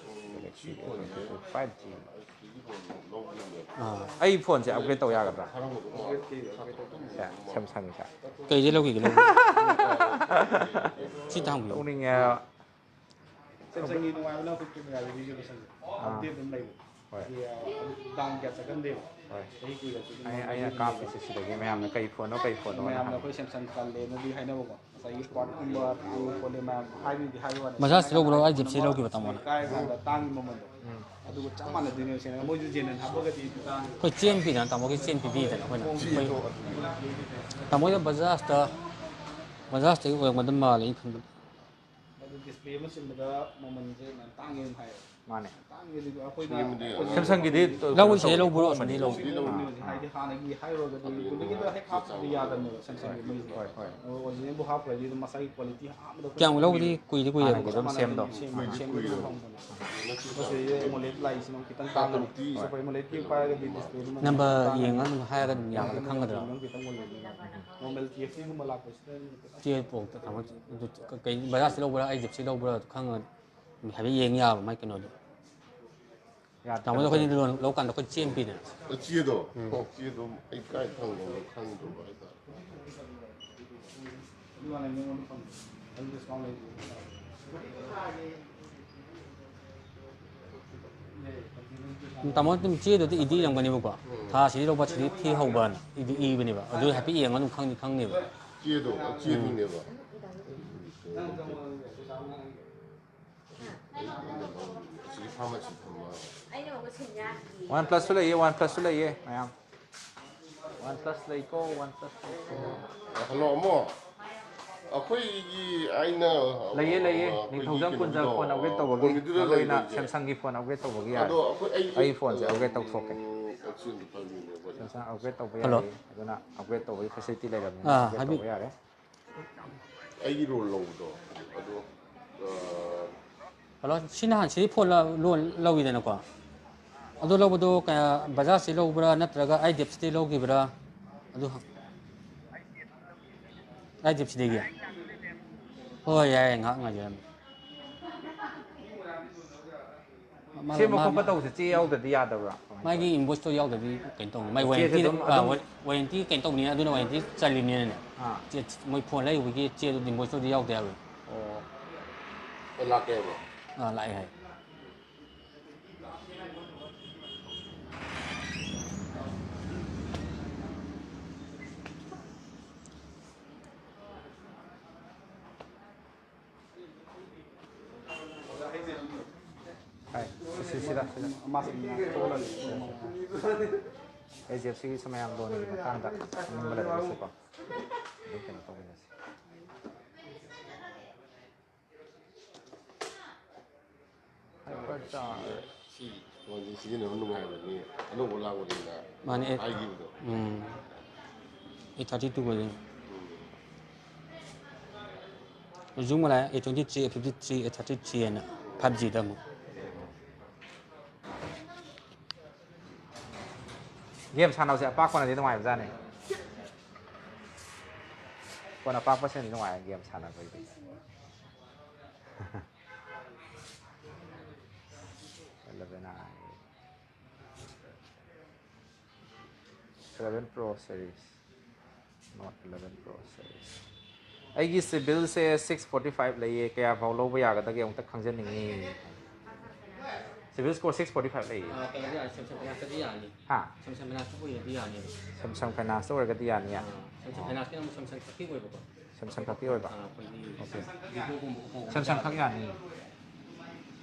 ꯎꯝ, ꯁꯤ ꯐꯣꯟꯁꯦ Five G꯫ ꯁꯤꯒꯤ ꯐꯣꯟ ꯂꯧꯒꯦꯅꯦ꯫ ꯑꯥ꯫ ꯑꯩ ꯐꯣꯟꯁꯦ ꯑꯞꯒ꯭ꯔꯦꯗ ꯇꯧ ꯌꯥꯒꯗ꯭ꯔꯥ? ꯊꯥꯔꯝꯒꯗꯕ ꯃꯥꯜꯂꯦ꯫ ꯁꯦ, ꯁꯦꯝꯁꯪꯁꯦ꯫ ꯀꯩꯗ ꯂꯧꯈꯤꯒꯦ ꯂꯧꯕ? ꯁꯤ ꯊꯥꯡꯕꯤꯌꯨ꯫ ꯂꯧꯅꯤꯡꯉꯦ ꯍꯥꯏꯕ꯫ ꯁꯦꯝꯁꯪꯒꯤ ꯅꯨꯡꯉꯥꯏꯕꯅ ꯑꯩꯈꯣꯏ ꯀꯦꯃꯦꯔꯥ ꯔꯤꯖꯣꯂꯨꯁꯟꯁꯦ ꯑꯞꯗꯦꯠ ꯑꯗꯨꯝ ꯂꯩꯕ꯫ ꯍꯣꯏ꯫ ꯗꯥꯎꯟ ꯀꯌꯥ ꯆꯠꯀꯟꯗꯦꯕ꯫ ꯍꯣꯏ꯫ ꯆꯍꯤ ꯀꯨꯏꯔꯁꯨ ꯑꯗꯨꯝ ꯑꯩ, ꯃꯃꯜ ꯑꯩꯅ ꯑꯗꯨꯝ ꯀꯥꯞꯄꯤꯁꯦ ꯁꯤꯗꯒꯤ ꯃꯌꯥꯝꯅ ꯀꯩ ꯐꯣꯟꯅꯣ, ꯀꯩ ꯐꯣꯟꯅꯣ ꯃꯌꯥꯝꯅ ꯑꯩꯈꯣꯏ ꯁꯦꯝꯁꯪ ꯀꯜꯂꯦꯅꯗꯤ ꯍꯥꯏꯅꯕꯀꯣ, ꯉꯁꯥꯏꯒꯤ ꯄꯥꯔꯠꯀꯨꯝꯕ ꯇꯥꯡꯉꯤ ꯈꯣꯠꯂꯦ ꯃꯌꯥꯝ ꯍꯥꯏꯕꯗꯤ ꯍꯥꯏꯕ ꯋꯥꯅꯤ꯫ ꯕꯖꯥꯖꯇ ꯂꯧꯕ꯭ꯔꯣ, ꯑꯥꯏ ꯗꯤ ꯑꯦꯐ ꯁꯤ ꯂꯧꯈꯤꯕ ꯇꯥꯃꯣꯅ? ꯀꯥꯏꯔꯀꯥꯟꯗ ꯇꯥꯡꯉꯤ ꯃꯃꯜꯗꯣ꯫ ꯑꯗꯨꯒ ꯆꯞ ꯃꯥꯟꯅꯗꯣꯏꯅꯦꯕ ꯁꯦꯡꯅ꯫ ꯃꯣꯏꯁꯨ ꯖꯦꯟꯅꯟ ꯍꯥꯞꯄꯒꯗꯤ ꯇꯥꯡꯉꯤ꯫ ꯑꯩꯈꯣꯏ ꯆꯦꯟ ꯄꯤꯗꯅ ꯇꯥꯃꯣꯒꯤ ꯆꯦꯟ ꯄꯤꯕꯤꯗꯅ ꯑꯩꯈꯣꯏꯅ꯫ ꯑꯩꯈꯣꯏ ꯇꯥꯃꯣꯒꯤ ꯕꯖꯥꯖꯇ, ꯕꯖꯥꯖꯇꯒꯤ ꯑꯣꯏꯔꯝꯒꯗꯕ ꯃꯥꯜꯂꯦ ꯑꯩꯅ ꯈꯟꯕꯗ꯫ ꯑꯗꯨ ꯗꯤꯁꯄ꯭ꯂꯦ ꯑꯃ ꯁꯤꯟꯕꯗ ꯃꯃꯜꯁꯦ ꯌꯥꯝ ꯇꯥꯡꯉꯦ ꯑꯗꯨꯝ ꯍꯥꯏꯌꯦ꯫ ꯃꯥꯅꯦ꯫ ꯇꯥꯡꯉꯦ ꯑꯗꯨꯗꯤ ꯑꯩꯈꯣꯏꯅ ꯁꯦꯝꯁꯪꯒꯤꯗꯤ ꯂꯧꯕꯁꯦ ꯂꯧꯕ꯭ꯔꯣ ꯑꯁꯤꯗꯤ ꯂꯧ ꯁꯤꯗꯤ ꯂꯧꯅꯤ ꯍꯧꯖꯤꯛ ꯍꯥꯏꯗꯤ ꯍꯥꯟꯅꯒꯤ ꯍꯥꯏꯔꯨꯔꯒꯗꯤ ꯗꯨꯄ꯭ꯂꯤꯀꯦꯠꯇ ꯍꯦꯛ ꯍꯥꯞꯄꯗꯤ ꯌꯥꯗꯕꯅꯦꯕ ꯁꯦꯝꯁꯪꯒꯤ ꯃꯩꯁꯦ꯫ ꯍꯣꯏ ꯍꯣꯏ꯫ ꯑꯣꯔꯤꯖꯤꯅꯦꯜꯕꯨ ꯍꯥꯞꯈ꯭ꯔꯗꯤ ꯑꯗꯨꯝ ꯃꯁꯥꯒꯤ ꯀ꯭ꯋꯥꯂꯤꯇꯤ ꯑꯍꯥꯟꯕꯗ ꯑꯩꯈꯣꯏꯅ ꯀꯌꯥꯝ ꯂꯧꯕꯗꯤ ꯀꯨꯏꯗꯤ ꯀꯨꯏꯔꯦꯕ꯫ ꯍꯥꯟꯅꯒꯤ ꯑꯗꯨꯝ ꯁꯦꯝꯗꯣ꯫ ꯁꯦꯝꯕꯗ ꯑꯗꯨꯝ ꯐꯪꯕꯅꯦ꯫ ꯑꯩꯈꯣꯏ ꯁꯤꯗꯩꯗ ꯑꯦꯃꯣꯂꯦꯗ ꯂꯥꯛꯏꯁꯤꯅ ꯈꯤꯇꯪ ꯇꯥꯡꯉꯅꯤ꯫ ꯁꯨꯄꯔ ꯑꯦꯃꯣꯂꯦꯗꯀꯤ ꯄꯥꯏꯔꯒꯗꯤ ꯗꯤꯁꯄ꯭ꯂꯦꯗꯨ ꯅꯝꯕꯔ ꯇꯥꯡꯉꯅꯤ꯫ ꯌꯦꯡꯉꯒ ꯑꯗꯨꯝ ꯍꯥꯏꯔꯒ ꯑꯗꯨꯝ ꯌꯥꯒꯗ꯭ꯔꯥ ꯈꯪꯒꯗ꯭ꯔꯥ? ꯈꯤꯇꯪ ꯑꯣꯏꯕꯅꯤꯅ ꯅꯣꯔꯃꯦꯜ ꯀꯦꯐꯦꯒꯨꯝꯕ ꯂꯥꯛꯄꯁꯤꯗ ꯈꯤꯇꯪ ꯆꯦ ꯄꯣꯛꯇ ꯊꯝꯃ ꯑꯗꯨ ꯀꯩ ꯕꯖꯥꯖꯇ ꯂꯧꯕ꯭ꯔꯥ ꯑꯩ ꯖꯤꯞꯁꯤ ꯂꯧꯕ꯭ꯔꯥ ꯑꯗꯨ ꯈꯪꯉ ꯍꯥꯏꯐꯦꯠ ꯌꯦꯡ ꯌꯥꯕ ꯃꯥꯏ ꯀꯩꯅꯣꯗꯣ꯫ ꯇꯥꯃꯣꯗ ꯑꯩꯈꯣꯏꯗꯤ ꯂꯣꯟ ꯂꯧꯀꯥꯟꯗ ꯑꯩꯈꯣꯏ ꯆꯦ ꯑꯃ ꯄꯤꯗꯅ꯫ ꯆꯦꯗꯣ ꯑꯣ ꯆꯦꯗꯣ ꯑꯩ ꯀꯥꯏ ꯊꯝꯒ꯭ꯔꯕꯅꯣ ꯈꯪꯗ꯭ꯔꯕ ꯍꯥꯏꯇꯥꯔꯦ꯫ ꯇꯥꯃꯣ ꯑꯗꯨꯝ ꯆꯦꯗꯨꯗꯤ ꯏꯗꯤ ꯏꯔꯝꯒꯅꯦꯕꯀꯣ꯫ ꯊꯥ ꯁꯤꯗꯤ ꯂꯧꯕ ꯁꯤꯗꯤ ꯊꯤꯍꯧꯕꯅ ꯏꯗꯤ ꯏꯕꯅꯦꯕ ꯑꯗꯨ ꯍꯥꯏꯐꯦꯠ ꯌꯦꯡꯉꯒ ꯑꯗꯨꯝ ꯈꯪꯗꯤ ꯈꯪꯅꯦꯕ꯫ ꯆꯦꯗꯣ ꯆꯦꯗꯨꯅꯦꯕ꯫ ꯑꯁꯤꯒꯤ ꯐꯥꯔꯃꯥꯁꯤ ꯐꯝꯕ꯫ ꯋꯥꯟ ꯄ꯭ꯂꯁꯁꯨ ꯂꯩꯌꯦ, ꯋꯥꯟ ꯄ꯭ꯂꯁꯁꯨ ꯂꯩꯌꯦ ꯃꯌꯥꯝ꯫ ꯋꯥꯟ ꯄ꯭ꯂꯁ ꯂꯩꯀꯣ, ꯋꯥꯟ ꯄ꯭ꯂꯁ ꯂꯩꯀꯣ꯫ ꯍꯜꯂꯣ ꯑꯃꯣ꯫ ꯑꯩꯈꯣꯏꯒꯤ ꯑꯩꯅ ꯂꯩꯌꯦ ꯂꯩꯌꯦ꯫ ꯑꯩꯈꯣꯏꯒꯤ ꯅꯤꯡꯊꯧꯖꯝ ꯀꯨꯟꯖ ꯀꯩꯅꯣꯒꯤꯗꯣ, ꯐꯣꯟ ꯑꯞꯒ꯭ꯔꯦꯗ ꯇꯧꯕꯒꯤ ꯐꯣꯟꯒꯤꯗꯨꯗ ꯃꯔꯨ ꯑꯣꯏꯅ ꯂꯩꯕꯁꯦ꯫ ꯁꯦꯝꯁꯪꯒꯤ ꯐꯣꯟ ꯑꯞꯒ꯭ꯔꯦꯗ ꯇꯧꯕꯒꯤ ꯑꯗꯣ ꯌꯥꯔꯦ꯫ ꯑꯩꯈꯣꯏ ꯑꯩ ꯑꯩ ꯐꯣꯟꯁꯦ ꯑꯞꯒ꯭ꯔꯦꯗ ꯇꯧꯊꯣꯛꯀꯦ꯫ ꯎꯝ, ꯑꯁꯤ ꯑꯝꯇ ꯄꯥꯏꯕꯤꯌꯨꯅꯦ, ꯑꯩꯈꯣꯏ꯫ ꯁꯦꯝꯁꯪ ꯑꯞꯒ꯭ꯔꯦꯗ ꯇꯧꯕ ꯍꯜꯂꯣ꯫ ꯌꯥꯏꯌꯦ꯫ ꯑꯗꯨꯅ ꯑꯞꯒ꯭ꯔꯦꯗ ꯇꯧꯕꯒꯤ ꯐꯦꯁꯤꯂꯤꯇꯤ ꯂꯩꯔꯕꯅꯤꯅ ꯑꯥ, ꯑꯞꯒ꯭ꯔꯦꯗ ꯍꯥꯏꯕꯤꯌꯨ꯫ ꯇꯧꯕ ꯌꯥꯔꯦ꯫ ꯑꯩꯒꯤ ꯔꯣꯜ ꯂꯧꯕꯗꯣ ꯑꯗꯣ ꯑ, ꯍꯜꯂꯣ ꯁꯤ ꯅꯍꯥꯟ ꯁꯤꯗꯤ ꯐꯣꯟ ꯂꯣꯟ ꯂꯧꯋꯤꯗꯅꯀꯣ꯫ ꯑꯗꯨ ꯂꯧꯕꯗꯣ ꯀꯌꯥ ꯕꯖꯥꯖꯁꯤ ꯂꯧꯕ꯭ꯔꯥ ꯅꯠꯇ꯭ꯔꯒ ꯑꯥꯏ ꯗꯤ ꯑꯦꯐ ꯁꯤꯗꯒꯤ ꯂꯧꯈꯤꯕ꯭ꯔꯥ? ꯑꯗꯨ ꯑꯥꯏ ꯗꯤ ꯑꯦꯐ ꯁꯤꯗꯒꯤ꯫ ꯍꯣꯏ ꯌꯥꯏ ꯌꯥꯏ ꯉꯥꯏꯍꯥꯛ ꯉꯥꯏꯖꯔꯝꯃꯦ꯫ ꯃꯥ- ꯁꯦꯝꯕ ꯃꯥ- ꯈꯣꯠꯄ ꯇꯧꯕꯁꯦ ꯆꯦ ꯌꯥꯎꯗ꯭ꯔꯗꯤ ꯌꯥꯗꯕ꯭ꯔꯥ? ꯃꯥꯒꯤ ꯏꯟꯚꯣꯏꯁꯇꯣ ꯌꯥꯎꯗ꯭ꯔꯗꯤ ꯀꯩꯅꯣ ꯇꯧꯅꯤ꯫ ꯃꯥꯏ ꯆꯦꯁꯦ ꯋꯥꯔꯦꯟꯇꯤ ꯑꯗꯨꯝ ꯑꯗꯨꯝ ꯋꯥꯔꯦꯟꯇꯤ ꯀꯩꯅꯣ ꯇꯧꯅꯤ ꯑꯗꯨꯅ ꯋꯥꯔꯦꯟꯇꯤ ꯆꯜꯂꯤꯕꯅꯤꯅꯅꯦ꯫ ꯑꯥ꯫ ꯆꯦ ꯃꯣꯏ ꯐꯣꯟ ꯂꯩꯔꯨꯕꯒꯤ ꯆꯦꯗꯨ ꯏꯟꯚꯣꯏꯁꯇꯨꯗꯤ ꯌꯥꯎꯗ ꯌꯥꯔꯣꯏ꯫ ꯑꯣ꯫ ꯑꯣ ꯂꯥꯛꯀꯦ ꯍꯥꯏꯕ꯭ꯔꯣ? ꯑꯥ ꯂꯥꯛꯑꯦ ꯍꯥꯏ꯫ ꯍꯥꯏ꯫ ꯁꯤ ꯁꯤꯗ ꯁꯤꯗ꯫ ꯑꯦꯁ ꯗꯤ ꯑꯦꯐ ꯁꯤꯒꯤꯁꯨ ꯃꯌꯥꯝ ꯂꯣꯟꯒꯤ ꯃꯇꯥꯡꯗ ꯈꯪꯅꯤꯡꯕ ꯂꯩꯔꯒꯁꯨꯀꯣ ꯑꯗꯨꯝ ꯀꯩꯅꯣ ꯇꯧꯃꯤꯟꯅꯁꯤ꯫ ꯐꯣꯟꯁꯦ ꯁꯤꯖꯤꯟꯅꯕ ꯅꯨꯡꯉꯥꯏꯕꯅꯤ, ꯑꯅꯧꯕ ꯂꯥꯛꯄꯅꯤꯅ ꯃꯥꯅꯦ, ꯑꯦ, ꯍꯥꯏꯈꯤꯕꯗꯣ꯫ ꯎꯝ, ꯑꯦ ꯊꯥꯔꯇꯤ ꯇꯨ ꯑꯣꯏꯗꯣꯏꯅꯤ꯫ ꯍꯧꯖꯤꯛ ꯑꯃꯨꯛ ꯂꯥꯛꯑꯦ, A twenty three, A fifty three, A thirty three ꯍꯥꯏꯅ ꯐꯥꯏꯚ ꯖꯤꯗ ꯑꯃꯨꯛ꯫ ꯒꯦꯝ ꯁꯥꯟꯅꯕꯁꯦ ꯑꯄꯥꯛꯄꯅꯗꯤ ꯅꯨꯡꯉꯥꯏꯕꯖꯥꯠꯅꯤ꯫ ꯐꯣꯟ ꯑꯄꯥꯛꯄꯁꯤꯅꯗꯤ ꯅꯨꯡꯉꯥꯏ ꯒꯦꯝ ꯁꯥꯟꯅꯕꯩꯗꯤ꯫ Eleven I, eleven pro series, note eleven pro series. ꯑꯩꯒꯤ ꯁꯤꯕꯤꯜꯁꯦ ꯁꯤꯛꯁ ꯐꯣꯔꯇꯤ ꯐꯥꯏꯚ ꯂꯩꯌꯦ, ꯀꯌꯥ ꯐꯥꯎ ꯂꯧꯕ ꯌꯥꯒꯗꯒꯦ ꯑꯃꯨꯛꯇ ꯈꯪꯖꯅꯤꯡꯉꯤ꯫ Civil score six forty five ꯂꯩꯌꯦ꯫ ꯑꯥ, ꯀꯩꯅꯣꯗꯤ ꯌꯥꯅꯤ, ꯁꯦꯝꯁꯪ ꯐꯥꯏꯅꯥꯟꯁꯇꯗꯤ ꯌꯥꯅꯤ꯫ ꯍꯥ? ꯁꯦꯝꯁꯪ ꯐꯥꯏꯅꯥꯟꯁꯇ ꯑꯣꯏꯔꯗꯤ ꯌꯥꯅꯤ꯫ ꯁꯦꯝꯁꯪ ꯐꯥꯏꯅꯥꯟꯁꯇ ꯑꯣꯏꯔꯒꯗꯤ ꯌꯥꯅꯤꯌꯦ꯫ ꯑꯥ, ꯁꯦꯝꯁꯪ ꯑꯣ꯫ ꯐꯥꯏꯅꯥꯟꯁꯀꯤꯅ ꯑꯃꯨꯛ ꯁꯦꯝꯁꯪ ꯈꯛꯀꯤ ꯑꯣꯏꯕꯀꯣ꯫ ꯁꯦꯝꯁꯪ ꯈꯛꯀꯤ ꯑꯣꯏꯕ? ꯑꯥ, ꯑꯩꯈꯣꯏꯒꯤ ꯑꯣꯀꯦ꯫ ꯚꯤꯚꯣꯒꯨꯝꯕ, ꯑꯣꯞꯄꯣꯒꯨꯝꯕ ꯁꯦꯝꯁꯪ ꯈꯛ ꯌꯥꯅꯤ꯫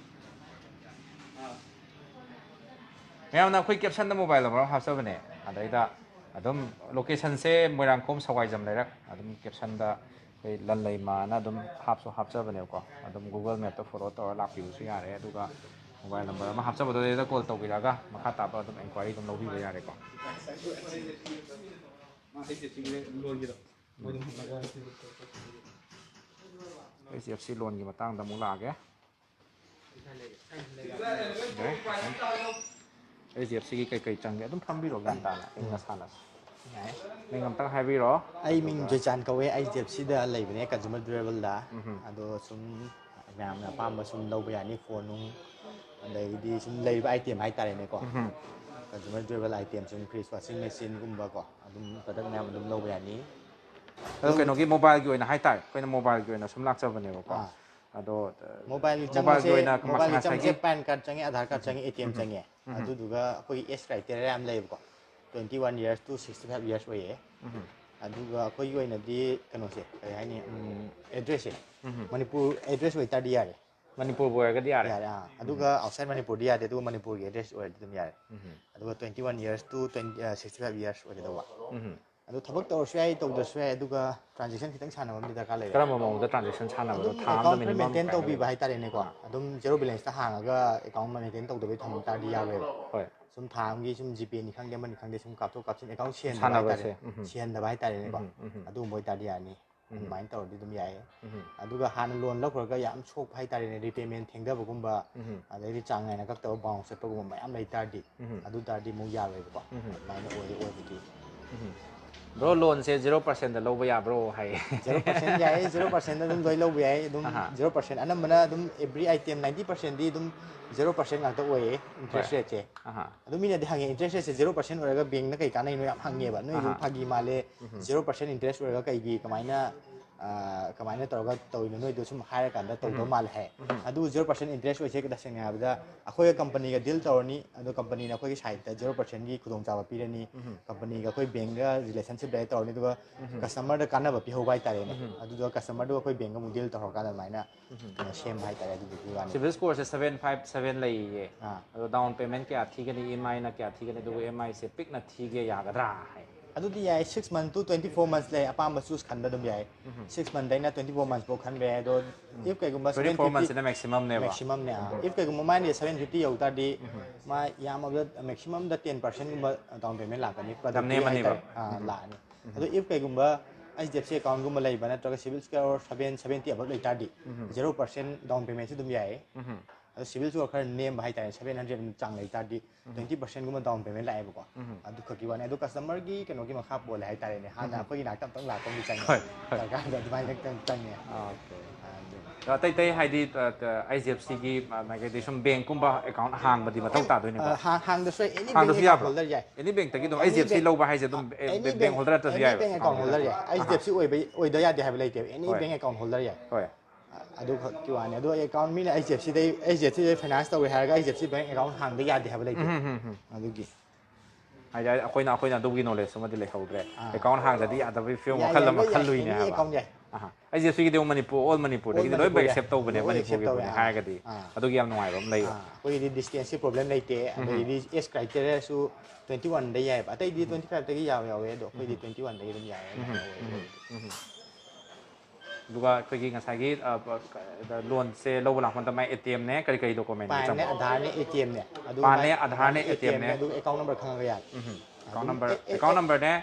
ꯑꯥ꯫ ꯃꯌꯥꯝꯅ ꯑꯩꯈꯣꯏ ꯀꯦꯞꯁꯟꯗ ꯃꯣꯕꯥꯏꯜ ꯅꯝꯕꯔ ꯑꯃ ꯍꯥꯞꯆꯕꯅꯦ, ꯑꯗꯩꯗ ꯑꯗꯨꯝ ꯂꯣꯀꯦꯁꯟꯁꯦ ꯃꯣꯏꯔꯥꯡꯈꯣꯝ ꯁꯋꯥꯏꯖꯝ ꯂꯩꯔꯛ, ꯑꯗꯨꯝ ꯀꯦꯞꯁꯟꯗ ꯑꯩꯈꯣꯏ ꯂꯟꯂꯩꯃꯥꯅ ꯑꯗꯨꯝ ꯍꯥꯞꯁꯨ ꯍꯥꯞꯆꯕꯅꯦꯕꯀꯣ꯫ ꯑꯗꯨꯝ ꯒꯨꯒꯜ ꯃꯦꯞꯇ ꯐꯣꯂꯣ ꯇꯧꯔ ꯂꯥꯛꯄꯤꯕꯁꯨ ꯌꯥꯔꯦ, ꯑꯗꯨꯒ ꯃꯣꯕꯥꯏꯜ ꯅꯝꯕꯔ ꯑꯃ ꯍꯥꯞꯆꯕꯗꯨꯗꯩꯗ ꯀꯣꯜ ꯇꯧꯕꯤꯔꯛꯑꯒ ꯃꯈꯥ ꯇꯥꯕ ꯑꯗꯨꯝ ꯑꯦꯟꯀ꯭ꯋꯥꯏꯔꯤ ꯑꯗꯨꯝ ꯂꯧꯕꯤꯕ ꯌꯥꯔꯦꯀꯣ꯫ ꯑꯩꯆ ꯗꯤ ꯑꯦꯐ ꯁꯤ ꯂꯣꯟꯒꯤ ꯃꯇꯥꯡꯗ ꯑꯃꯨꯛ ꯂꯥꯛꯑꯒꯦ꯫ ꯑꯩꯆ ꯗꯤ ꯑꯦꯐ ꯁꯤꯒꯤ ꯀꯩꯀꯩ ꯆꯪꯒꯦ ꯑꯗꯨꯝ ꯐꯝꯕꯤꯔꯣ, ꯒ꯭ꯌꯥꯟ ꯇꯥꯅ ꯏꯪꯅ ꯁꯥꯟꯅꯁꯤ꯫ ꯌꯥꯏ꯫ ꯃꯤꯡ ꯑꯝꯇꯪ ꯍꯥꯏꯕꯤꯔꯣ꯫ ꯑꯩ ꯃꯤꯡ ꯑꯗꯨꯒ ꯖꯣꯏꯆꯥꯟ ꯀꯧꯋꯦ, ꯑꯩꯆ ꯗꯤ ꯑꯦꯐ ꯁꯤꯗ ꯂꯩꯕꯅꯦ, ꯀꯟꯖꯨꯃꯔ ꯗ꯭ꯌꯨꯔꯦꯕꯜꯗ꯫ ꯎꯝ꯫ ꯑꯗꯣ ꯁꯨꯝ ꯃꯌꯥꯝꯅ ꯑꯄꯥꯝꯕ ꯁꯨꯝ ꯂꯧꯕ ꯌꯥꯅꯤ, ꯐꯣꯟ ꯅꯨꯡ, ꯑꯗꯩꯗꯤ ꯁꯨꯝ ꯂꯩꯔꯤꯕ ꯑꯥꯏꯇꯦꯝ ꯍꯥꯏꯇꯥꯔꯦꯅꯦꯀꯣ꯫ ꯎꯝ꯫ ꯀꯟꯖꯨꯃꯔ ꯗ꯭ꯌꯨꯔꯦꯕꯜ ꯑꯥꯏꯇꯦꯝ ꯁꯨꯝ ꯐ꯭ꯔꯤꯖ, ꯋꯥꯁꯤꯡ ꯃꯦꯆꯤꯟꯒꯨꯝꯕꯀꯣ, ꯑꯗꯨꯝ ꯄ꯭ꯔꯗꯛ ꯃꯌꯥꯝ ꯑꯗꯨꯝ ꯂꯧꯕ ꯌꯥꯅꯤ꯫ ꯑꯗꯣ ꯀꯩꯅꯣꯒꯤ ꯃꯣꯕꯥꯏꯜꯒꯤ ꯑꯣꯏꯅ ꯍꯥꯏꯇꯥꯔꯦ, ꯑꯩꯈꯣꯏꯅ ꯃꯣꯕꯥꯏꯜꯒꯤ ꯑꯣꯏꯅ ꯁꯨꯝ ꯂꯥꯛꯆꯕꯅꯦꯕꯀꯣ꯫ ꯑꯥ꯫ ꯑꯗꯣ, ꯑ, ꯃꯣꯕꯥꯏꯜꯒꯤ ꯃꯣꯕꯥꯏꯜꯒꯤ ꯆꯪꯕꯁꯦ, ꯑꯣꯏꯅ ꯃꯣꯕꯥꯏꯜꯒꯤ ꯉꯁꯥꯏꯒꯤ ꯆꯪꯕꯁꯦ ꯄꯦꯟ ꯀꯥꯔꯗ ꯆꯪꯉꯦ, ꯑꯙꯥꯔ ꯀꯥꯔꯗ ꯆꯪꯉꯦ, ꯑꯦ ꯇꯤ ꯑꯦꯝ ꯎꯝ꯫ ꯆꯪꯉꯦ꯫ ꯎꯝ꯫ ꯑꯗꯨꯗꯨꯒ ꯑꯩꯈꯣꯏꯒꯤ ꯑꯦꯖ ꯀ꯭ꯔꯥꯏꯇꯦꯔꯤꯌꯥ ꯌꯥꯝ ꯂꯩꯌꯦꯕꯀꯣ꯫ Twenty one years two sixty five years ꯑꯣꯏꯌꯦ꯫ ꯎꯝ꯫ ꯑꯗꯨꯒ ꯑꯩꯈꯣꯏꯒꯤ ꯑꯣꯏꯅꯗꯤ ꯀꯩꯅꯣꯁꯦ, ꯀꯔꯤ ꯍꯥꯏꯅꯤ, ꯎꯝ, ꯑꯦꯗ꯭ꯔꯦꯁꯁꯦ꯫ ꯎꯝ꯫ ꯃꯅꯤꯄꯨꯔ ꯑꯦꯗ꯭ꯔꯦꯁ ꯑꯣꯏꯇꯥꯔꯗꯤ ꯌꯥꯔꯦ꯫ ꯃꯅꯤꯄꯨꯔꯕꯨ ꯑꯣꯏꯔꯒꯗꯤ ꯌꯥꯔꯦ? ꯌꯥꯔꯦ, ꯑꯥ꯫ ꯎꯝ꯫ ꯑꯗꯨꯒ ꯑꯥꯎꯠꯁꯥꯏꯠ ꯃꯅꯤꯄꯨꯔꯗꯤ ꯌꯥꯗꯦ, ꯑꯗꯨꯒ ꯃꯅꯤꯄꯨꯔꯒꯤ ꯑꯦꯗ꯭ꯔꯦꯁ ꯑꯣꯏꯔꯗꯤ ꯑꯗꯨꯝ ꯌꯥꯔꯦ꯫ ꯎꯝ꯫ ꯑꯗꯨꯒ twenty one years two twenty, ꯑ, ꯁꯤꯛꯁꯇꯤ ꯐꯥꯏꯚ ꯌꯔꯁ ꯑꯣꯏꯒꯗꯧꯕ꯫ ꯎꯝ꯫ ꯑꯗꯣ ꯊꯕꯛ ꯇꯧꯔꯁꯨ ꯌꯥꯏ, ꯇꯧꯗ꯭ꯔꯁꯨ ꯌꯥꯏ, ꯑꯗꯨꯒ transaction ꯈꯤꯇꯪ ꯁꯥꯟꯅꯕ ꯑꯃꯗꯤ ꯗꯔꯀꯥꯔ ꯂꯩꯔꯦ꯫ ꯀꯔꯝꯕ ꯃꯑꯣꯡꯗ transaction ꯁꯥꯟꯅꯕꯅꯣ? ꯑꯗꯨꯝ ꯊꯥ ꯑꯃꯗ account ꯈꯔ minimum maintain ꯀꯌꯥ ꯇꯧꯕꯤꯕ ꯂꯩꯕ? ꯍꯥꯏꯇꯥꯔꯦꯅꯦꯀꯣ꯫ ꯑꯗꯨꯝ zero balance ꯇ ꯍꯥꯡꯉꯒ account maintain ꯇꯧꯗꯕꯩ ꯊꯝ ꯇꯥꯔꯗꯤ ꯌꯥꯔꯣꯏꯕ꯫ ꯍꯣꯏ꯫ ꯁꯨꯝ ꯊꯥ ꯑꯃꯒꯤ ꯁꯨꯝ GPay ꯅꯤ ꯈꯪꯗꯦ, ꯑꯃꯅꯤ ꯈꯪꯗꯦ, ꯁꯨꯝ ꯀꯥꯞꯊꯣꯛ ꯀꯥꯞꯁꯤꯟ, account ꯁꯤꯍꯟꯗꯕ ꯁꯥꯟꯅꯕꯁꯦ꯫ ꯍꯥꯏꯇꯥꯔꯦ꯫ ꯁꯤꯍꯟꯗꯕ ꯍꯥꯏꯇꯥꯔꯦꯅꯦꯀꯣ꯫ ꯑꯗꯨꯒꯨꯝꯕ ꯑꯣꯏꯇꯥꯔꯗꯤ ꯌꯥꯅꯤ꯫ ꯑꯗꯨꯃꯥꯏꯅ ꯇꯧꯔꯗꯤ ꯑꯗꯨꯝ ꯌꯥꯏꯌꯦ꯫ ꯑꯗꯨꯒ ꯍꯥꯟꯅ loan ꯂꯧꯈ꯭ꯔꯒ ꯌꯥꯝ ꯁꯣꯛꯄ ꯍꯥꯏꯇꯥꯔꯦꯅꯦ, repayment ꯊꯦꯡꯊꯕꯒꯨꯝꯕ, ꯑꯗꯩꯗꯤ ꯆꯥꯡ ꯅꯥꯏꯅ ꯀꯛꯇꯕ, bounce ꯆꯠꯄꯒꯨꯝꯕ ꯃꯌꯥꯝ ꯂꯩ ꯇꯥꯔꯗꯤ, ꯑꯗꯨ ꯇꯥꯔꯗꯤ ꯑꯃꯨꯛ ꯌꯥꯔꯣꯏꯕꯀꯣ꯫ ꯑꯗꯨꯃꯥꯏꯅ ꯑꯣꯏ ꯑꯣꯏꯕꯗꯤ꯫ Bro, loan ꯁꯦ zero percent ꯗ ꯂꯧꯕ ꯌꯥꯕ꯭ꯔꯣ ꯍꯥꯏ꯫ Zero percent ꯌꯥꯏꯌꯦ, zero percent ꯑꯗꯨꯝ ꯂꯣꯏ ꯂꯧꯕ ꯌꯥꯏ꯫ ꯑꯗꯨꯝ zero percent ꯑꯅꯝꯕꯅ ꯑꯗꯨꯝ every item ninety percent ꯗꯤ ꯑꯗꯨꯝ zero percent ꯉꯥꯛꯇ ꯑꯣꯏꯌꯦ interest rate ꯁꯦ꯫ ꯑꯍꯥ꯫ ꯑꯗꯨ ꯃꯤꯅꯗꯤ ꯍꯪꯉꯦ, interest rate ꯁꯦ zero percent ꯑꯣꯏꯔꯒ bank ꯅ ꯀꯩ ꯀꯥꯟꯅꯩꯅꯣ ꯌꯥꯝ ꯍꯪꯉꯦꯕ꯫ ꯅꯣꯏ ꯑꯗꯨꯝ ꯐꯥꯒꯤ ꯃꯥꯜꯂꯦ, zero percent interest ꯑꯣꯏꯔꯒ ꯀꯩꯒꯤ, ꯀꯃꯥꯏꯅ, ꯑ, ꯀꯃꯥꯏꯅ ꯇꯧꯔꯒ ꯇꯧꯔꯤꯅꯣ ꯅꯣꯏꯗꯣ ꯁꯨꯝ ꯍꯥꯏꯔꯀꯥꯟꯗ ꯇꯧꯗꯧ ꯃꯥꯜꯂꯦ ꯍꯥꯏ꯫ ꯑꯗꯨ zero percent interest ꯑꯣꯏꯁꯦ ꯇꯁꯦꯡꯅ ꯍꯥꯏꯔꯕꯗ ꯑꯩꯈꯣꯏꯒ company ꯒ deal ꯇꯧꯔꯅꯤ, ꯑꯗꯣ company ꯅ ꯑꯩꯈꯣꯏꯒꯤ side ꯇ zero percent ꯒꯤ ꯈꯨꯗꯣꯡꯆꯥꯕ ꯄꯤꯔꯅꯤ꯫ Company ꯒ ꯑꯩꯈꯣꯏ bank ꯒ relationship direct ꯇꯧꯔꯅꯤ, ꯑꯗꯨꯒ customer ꯗ ꯀꯥꯟꯅꯕ ꯄꯤꯍꯧꯕ ꯍꯥꯏꯇꯥꯔꯦꯅꯦ꯫ ꯑꯗꯨꯗꯨꯒ customer ꯗꯨꯒ ꯑꯩꯈꯣꯏ bank ꯒ ꯑꯃꯨꯛ deal ꯇꯧꯍꯧꯔꯀꯥꯟꯗ ꯑꯗꯨꯃꯥꯏꯅ ꯀꯩꯅꯣ ꯁꯦꯝꯕ ꯍꯥꯏꯇꯥꯔꯦ꯫ ꯑꯗꯨꯗꯨꯒꯤ ꯋꯥꯅꯤ꯫ CIBIL score ꯁꯦ seven five seven ꯂꯩꯌꯦ꯫ ꯑꯥ꯫ ꯑꯗꯣ down payment ꯀꯌꯥ ꯊꯤꯒꯅꯤ, EMI ꯅ ꯀꯌꯥ ꯊꯤꯒꯅꯤ, ꯑꯗꯨꯒ EMI ꯁꯦ ꯄꯤꯛꯅ ꯊꯤꯒꯦ ꯌꯥꯒꯗ꯭ꯔꯥ ꯍꯥꯏ꯫ ꯑꯗꯨꯗꯤ ꯌꯥꯏ, six month to twenty four months ꯂꯩ, ꯑꯄꯥꯝꯕ choose ꯈꯟꯕ ꯑꯗꯨꯝ ꯌꯥꯏ꯫ Six month ꯗꯩꯅ twenty four months ꯐꯥꯎ ꯈꯟꯕ ꯌꯥꯏ꯫ ꯑꯗꯣ if ꯀꯩꯒꯨꯝꯕ Twenty four months ꯁꯤꯅ maximum ꯅꯦꯕ꯫ Maximum ꯅꯦ꯫ If ꯀꯩꯒꯨꯝꯕ ꯃꯥꯏꯅ seven fifty ꯌꯧ ꯇꯥꯔꯗꯤ, ꯃꯥ ꯌꯥꯝꯃꯕꯗ maximum ꯗ ten percent ꯒꯨꯝꯕ down payment ꯂꯥꯛꯀꯅꯤ꯫ Product ꯌꯥꯝ ꯅꯦꯝꯃꯅꯦꯕ꯫ ꯍꯥꯏꯇꯥꯔꯦ꯫ ꯑꯥ, ꯂꯥꯛꯑꯅꯤ꯫ ꯑꯗꯣ if ꯀꯩꯒꯨꯝꯕ HDFC account ꯒꯨꯝꯕ ꯂꯩꯕ ꯅꯠꯇ꯭ꯔꯒ CIBIL score seven seventy above ꯂꯩ ꯇꯥꯔꯗꯤ, zero percent down payment ꯁꯨ ꯑꯗꯨꯝ ꯌꯥꯏꯌꯦ꯫ ꯑꯗꯣ CIBIL score ꯈꯔ ꯅꯦꯝꯕ ꯍꯥꯏꯇꯥꯔꯦ, seven hundred ꯆꯥꯡ ꯂꯩ ꯇꯥꯔꯗꯤ, twenty percent ꯒꯨꯝꯕ down payment ꯂꯥꯛꯑꯦꯕꯀꯣ꯫ ꯑꯗꯨ ꯈꯛꯀꯤ ꯋꯥꯅꯤ꯫ ꯑꯗꯣ customer ꯒꯤ ꯀꯩꯅꯣꯒꯤ ꯃꯈꯥ ꯄꯣꯜꯂꯦ ꯍꯥꯏꯇꯥꯔꯦꯅꯦ꯫ ꯍꯥꯟꯅ ꯑꯩꯈꯣꯏꯒꯤ ꯅꯥꯛꯇ ꯑꯝꯇꯪ ꯂꯥꯛꯄ ꯑꯃꯗꯤ ꯆꯪꯉꯦ꯫ ꯍꯣꯏ, ꯍꯣꯏ꯫ ꯗꯔꯀꯥꯔꯗ ꯑꯗꯨꯃꯥꯏꯅ ꯑꯝꯇꯪ ꯆꯪꯉꯦ꯫ Okay꯫ ꯑꯗꯨ ꯑꯇꯩ ꯑꯇꯩ ꯍꯥꯏꯗꯤ, ꯑ, ꯑ, HDFC ꯒꯤ, ꯑ, ꯃꯥꯒꯤꯗꯤ ꯁꯨꯝ bank ꯀꯨꯝꯕ account ꯍꯥꯡꯕꯗꯤ ꯃꯊꯧ ꯇꯥꯗꯣꯏꯅꯦꯀꯣ? ꯑ, ꯍꯥꯡ-, ꯍꯥꯡꯗꯁꯨ ꯌꯥꯏ, any bank ꯍꯥꯡꯗꯁꯨ account ꯌꯥꯕ꯭ꯔꯣ? Holder ꯌꯥꯏ꯫ Any bank ꯇꯒꯤ ꯑꯗꯨꯝ Any HDFC bank, ꯂꯧꯕ ꯍꯥꯏꯁꯦ ꯑꯗꯨꯝ, ꯑ, any bank, bank, bank holder ꯅꯠꯇ꯭ꯔꯁꯨ any ꯌꯥꯏꯕ? bank account holder ꯌꯥꯏ꯫ ꯑꯍꯥ꯫ HDFC ꯑꯣꯏꯕ, ꯑꯣꯏꯗ ꯌꯥꯗꯦ ꯍꯥꯏꯕ ꯂꯩꯇꯦꯕ꯫ Any ꯍꯣꯏ꯫ Bank account holder ꯌꯥꯏ꯫ ꯍꯣꯏ꯫ ꯑꯗꯨ ꯈꯛꯀꯤ ꯋꯥꯅꯤ꯫ ꯑꯗꯣ account ꯃꯤꯅ HDFC ꯗꯩ, HDFC ꯗꯩ finance ꯇꯧꯋꯦ ꯍꯥꯏꯔꯒ HDFC bank account ꯍꯥꯡꯗ ꯌꯥꯗꯦ ꯍꯥꯏꯕ ꯂꯩꯇꯦ꯫ ꯑꯗꯨꯒꯤ꯫ ꯍꯥꯏꯗꯤ ꯑꯩꯈꯣꯏꯅ, ꯑꯩꯈꯣꯏꯅ ꯑꯗꯨꯒꯤ knowledge ꯑꯃꯗꯤ ꯂꯩꯍꯧꯗ꯭ꯔꯦ꯫ ꯑꯥ꯫ Account ꯍꯥꯡꯗꯗꯤ ꯌꯥꯗꯕꯒꯤ ꯐꯤꯕꯝ ꯌꯥꯏ, ꯃꯈꯜ ꯌꯥꯏ, ꯑꯃ, ꯂꯣꯏ ꯌꯥꯏ꯫ ꯈꯜꯂꯨꯏꯅꯦ Any ꯍꯥꯏꯕ꯫ Account ꯌꯥꯏ꯫ ꯑꯍꯥ꯫ ꯑꯩꯁꯦ ꯁꯤꯒꯤꯗꯤ ꯑꯃꯨꯛ ꯃꯅꯤꯄꯨꯔ, ꯑꯣꯜ ꯃꯅꯤꯄꯨꯔꯗꯒꯤ ꯂꯣꯏꯅꯃꯛ ꯑꯦꯛꯁꯦꯞ ꯇꯧꯕꯅꯦ, ꯂꯣꯏ ꯑꯦꯛꯁꯦꯞ ꯇꯧꯋꯦ꯫ ꯃꯅꯤꯄꯨꯔꯒꯤꯕꯨꯅꯦ ꯍꯥꯏꯔꯒꯗꯤ꯫ ꯑꯗꯨꯒꯤ ꯌꯥꯝ ꯅꯨꯡꯉꯥꯏꯕ ꯑꯃ ꯂꯩꯕ꯫ ꯑꯩꯈꯣꯏꯒꯤꯗꯤ ꯗꯤꯁꯇꯦꯟꯁꯀꯤ ꯄ꯭ꯔꯣꯕ꯭ꯂꯦꯝ ꯂꯩꯇꯦ꯫ ꯑꯗꯩꯗꯤ ꯑꯦꯖ ꯀ꯭ꯔꯥꯏꯇꯦꯔꯤꯌꯥꯁꯨ ꯇ꯭ꯋꯦꯟꯇꯤ ꯋꯥꯟꯗ ꯌꯥꯏꯑꯕ꯫ ꯑꯇꯩꯗꯤ ꯇ꯭ꯋꯦꯟꯇꯤ ꯐꯥꯏꯚꯇꯒꯤ ꯌꯥꯎꯕ ꯌꯥꯎꯋꯦ, ꯑꯗꯣ ꯑꯩꯈꯣꯏꯗꯤ ꯇ꯭ꯋꯦꯟꯇꯤ ꯋꯥꯟꯗꯒꯤ ꯑꯗꯨꯝ ꯌꯥꯏꯑꯕ꯫ ꯑꯗꯨꯒ ꯑꯩꯈꯣꯏꯒꯤ ꯉꯁꯥꯏꯒꯤ ꯂꯣꯟꯁꯦ ꯂꯧꯕ ꯂꯥꯛꯄ ꯃꯇꯝꯗ ꯑꯦ ꯇꯤ ꯑꯦꯝꯅꯦ, ꯀꯔꯤ ꯀꯔꯤ ꯗꯣꯀꯨꯃꯦꯟ? ꯄꯥꯟꯅꯦ, ꯑꯙꯥꯔꯅꯦ, A T ꯑꯦꯝꯅꯦ꯫ ꯑꯗꯨ ꯄꯥꯟꯅꯦ, ꯑꯙꯥꯔꯅꯦ, ꯑꯦ ꯇꯤ ꯑꯦꯝꯅꯦ꯫ ꯑꯗꯨꯒ ꯑꯦꯀꯥꯎꯟ ꯅꯝꯕꯔ ꯈꯪꯉꯒ ꯌꯥꯔꯦ꯫ ꯑꯦꯀꯥꯎꯟ ꯅꯝꯕꯔ, ꯑꯦꯀꯥꯎꯟ ꯅꯝꯕꯔꯅꯦ,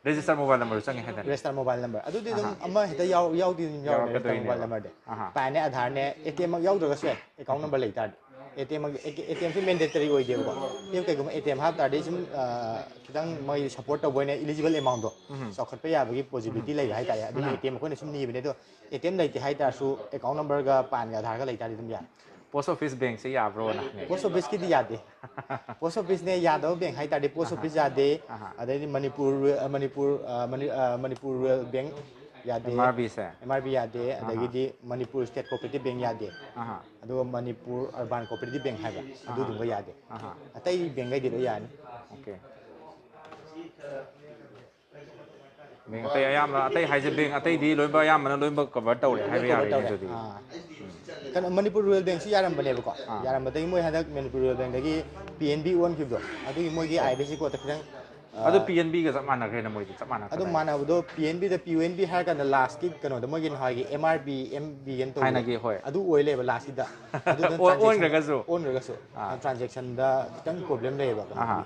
ꯔꯦꯖꯤꯁꯇꯔ ꯃꯣꯕꯥꯏꯜ ꯅꯝꯕꯔꯁꯨ ꯆꯪꯉꯦ ꯍꯥꯏꯇꯥꯔꯦ꯫ ꯔꯦꯖꯤꯁꯇꯔ ꯃꯣꯕꯥꯏꯜ ꯅꯝꯕꯔ ꯑꯗꯨꯗꯤ ꯑꯗꯨꯝ ꯑꯃ ꯍꯦꯛꯇ ꯌꯥꯎ- ꯌꯥꯎꯗꯤ ꯑꯗꯨꯝ ꯌꯥꯎꯔꯅꯤ, ꯔꯦꯖꯤꯁꯇꯔ ꯃꯣꯕꯥꯏꯜ ꯌꯥꯎꯔꯛꯀꯗꯣꯏꯅꯦꯕ꯫ ꯅꯝꯕꯔꯗꯤ꯫ ꯑꯍꯥ꯫ ꯄꯥꯟꯅꯦ, ꯑꯙꯥꯔꯅꯦ, ꯑꯦ ꯇꯤ ꯑꯦꯝꯃꯛ ꯌꯥꯎꯗ꯭ꯔꯒꯁꯨ ꯌꯥꯏ, ꯑꯦꯀꯥꯎꯟ ꯅꯝꯕꯔ ꯂꯩ ꯇꯥꯔꯗꯤ꯫ A T M, A T ꯑꯦꯝꯁꯨ ꯃꯦꯟꯗꯦꯇꯔꯤ ꯑꯣꯏꯗꯦꯕꯀꯣ꯫ ꯑꯦ ꯇꯤ ꯑꯦꯝ ꯀꯩꯒꯨꯝꯕ ꯑꯦ ꯇꯤ ꯑꯦꯝ ꯍꯥꯞ ꯇꯥꯔꯗꯤ ꯁꯨꯝ ꯈꯤꯇꯪ ꯃꯣꯏ ꯁꯞꯄꯣꯔꯠ ꯇꯧꯕ ꯑꯣꯏꯅ ꯏꯂꯤꯖꯤꯕꯜ ꯑꯦꯃꯥꯎꯟꯗꯣ ꯆꯥꯎꯈꯠꯄ ꯌꯥꯕꯒꯤ ꯄꯣꯁꯤꯕꯤꯂꯤꯇꯤ ꯂꯩꯕ ꯍꯥꯏꯇꯥꯔꯦ꯫ ꯑꯗꯨꯅ ꯑꯦ ꯇꯤ ꯑꯦꯝ ꯑꯩꯈꯣꯏꯅ ꯁꯨꯝ ꯅꯤꯕꯅꯦ꯫ ꯑꯗꯣ ꯑꯦ ꯇꯤ ꯑꯦꯝ ꯂꯩꯇꯦ ꯍꯥꯏꯇꯥꯔꯁꯨ ꯑꯦꯀꯥꯎꯟ ꯅꯝꯕꯔꯒ ꯄꯥꯟꯒ ꯑꯙꯥꯔꯒ ꯂꯩꯇꯥꯔꯗꯤ ꯑꯗꯨꯝ ꯌꯥꯔꯦ꯫ ꯄꯣꯁ ꯑꯣꯐꯤꯁ ꯕꯦꯡꯁꯦ ꯌꯥꯕ꯭ꯔꯣꯅ ꯍꯪꯉꯦ꯫ ꯄꯣꯁ ꯑꯣꯐꯤꯁꯀꯤꯗꯤ ꯌꯥꯗꯦ꯫ ꯄꯣꯁ ꯑꯣꯐꯤꯁꯅꯦ ꯌꯥꯗꯕ ꯕꯦꯡ ꯍꯥꯏꯇꯥꯔꯗꯤ ꯄꯣꯁ ꯑꯣꯐꯤꯁ ꯌꯥꯗꯦ꯫ ꯑꯍꯥ꯫ ꯑꯗꯩꯗꯤ ꯃꯅꯤꯄꯨꯔ, ꯃꯅꯤꯄꯨꯔ, ꯃꯅꯤꯄꯨꯔ ꯔꯨꯔꯦꯜ ꯕꯦꯡ ꯌꯥꯗꯦ꯫ ꯑꯦꯝ ꯑꯥꯔ ꯕꯤꯁꯦ꯫ ꯑꯦꯝ ꯑꯥꯔ ꯕꯤ ꯌꯥꯗꯦ꯫ ꯑꯗꯒꯤꯗꯤ ꯃꯅꯤꯄꯨꯔ ꯏꯁꯇꯦꯠ ꯀꯣꯑꯣꯄꯔꯦꯇꯤꯚ ꯕꯦꯡ ꯌꯥꯗꯦ꯫ ꯑꯍꯥ꯫ ꯑꯗꯨꯒ ꯃꯅꯤꯄꯨꯔ ꯑꯔꯕꯥꯟ ꯀꯣꯑꯣꯄꯔꯦꯇꯤꯚ ꯕꯦꯡ ꯍꯥꯏꯕ, ꯑꯗꯨꯗꯨꯝꯕ ꯌꯥꯗꯦ꯫ ꯑꯍꯥ꯫ ꯑꯇꯩ ꯕꯦꯡꯈꯩꯗꯤ ꯂꯣꯏ ꯌꯥꯅꯤ꯫ ꯑꯣꯀꯦ꯫ ꯕꯦꯡ ꯑꯇꯩ ꯑꯌꯥꯝꯕ, ꯑꯇꯩ ꯍꯥꯏꯁꯦ ꯕꯦꯡ ꯑꯇꯩꯗꯤ ꯂꯣꯏꯅꯃꯛ ꯑꯌꯥꯝꯕꯅ ꯂꯣꯏꯅꯃꯛ ꯀꯚꯔ ꯇꯧꯔꯦ ꯍꯥꯏꯕ ꯌꯥꯔꯦꯅꯦ ꯑꯗꯨꯗꯤ꯫ ꯑꯥ꯫ ꯀꯩꯅꯣ, ꯃꯅꯤꯄꯨꯔ ꯔꯨꯔꯦꯜ ꯕꯦꯡꯁꯨ ꯌꯥꯔꯝꯕꯅꯦꯕꯀꯣ꯫ ꯑꯥ꯫ ꯌꯥꯔꯝꯕꯗꯒꯤ ꯃꯣꯏ ꯍꯟꯗꯛ ꯃꯅꯤꯄꯨꯔ ꯔꯨꯔꯦꯜ ꯕꯦꯡꯗꯒꯤ ꯄꯤ ꯑꯦꯟ ꯕꯤ ꯑꯣꯟꯈꯤꯕꯗꯣ, ꯑꯗꯨꯒꯤ ꯃꯣꯏꯒꯤ ꯑꯥꯏ ꯑꯦꯐ ꯑꯦꯁ ꯁꯤ ꯀꯣꯗꯇ ꯈꯤꯇꯪ, ꯑ, ꯑꯗꯨ ꯄꯤ ꯑꯦꯟ ꯕꯤꯒ ꯆꯞ ꯃꯥꯟꯅꯈ꯭ꯔꯦꯅ ꯃꯣꯏꯗꯤ, ꯆꯞ ꯃꯥꯟꯅꯈ꯭ꯔꯦ꯫ ꯑꯗꯨꯝ ꯃꯥꯟꯅꯕꯗꯣ ꯄꯤ ꯑꯦꯟ ꯕꯤꯗ ꯄꯤ ꯑꯣ ꯑꯦꯟ ꯕꯤ ꯍꯥꯏꯔ ꯀꯥꯟꯗ ꯂꯥꯁꯀꯤ ꯀꯩꯅꯣꯗꯣ ꯃꯣꯏꯒꯤ ꯅꯍꯥꯟꯒꯤ M R B M B N ꯇꯧꯕꯗꯣ, ꯊꯥꯏꯅꯒꯤ, ꯍꯣꯏ꯫ ꯑꯗꯨ ꯑꯣꯏ ꯂꯩꯕ ꯂꯥꯁꯀꯤꯗ꯫ ꯑꯗꯨꯗ ꯑꯣ-, ꯑꯣꯟꯈ꯭ꯔꯒꯁꯨ? ꯑꯣꯟꯈ꯭ꯔꯒꯁꯨ ꯑꯥ꯫ ꯇ꯭ꯔꯥꯟꯖꯦꯛꯁꯟꯗ ꯈꯤꯇꯪ ꯄ꯭ꯔꯣꯕ꯭ꯂꯦꯝ ꯂꯩꯌꯦꯕ ꯀꯩꯅꯣꯗꯤ꯫ ꯑꯍꯥ꯫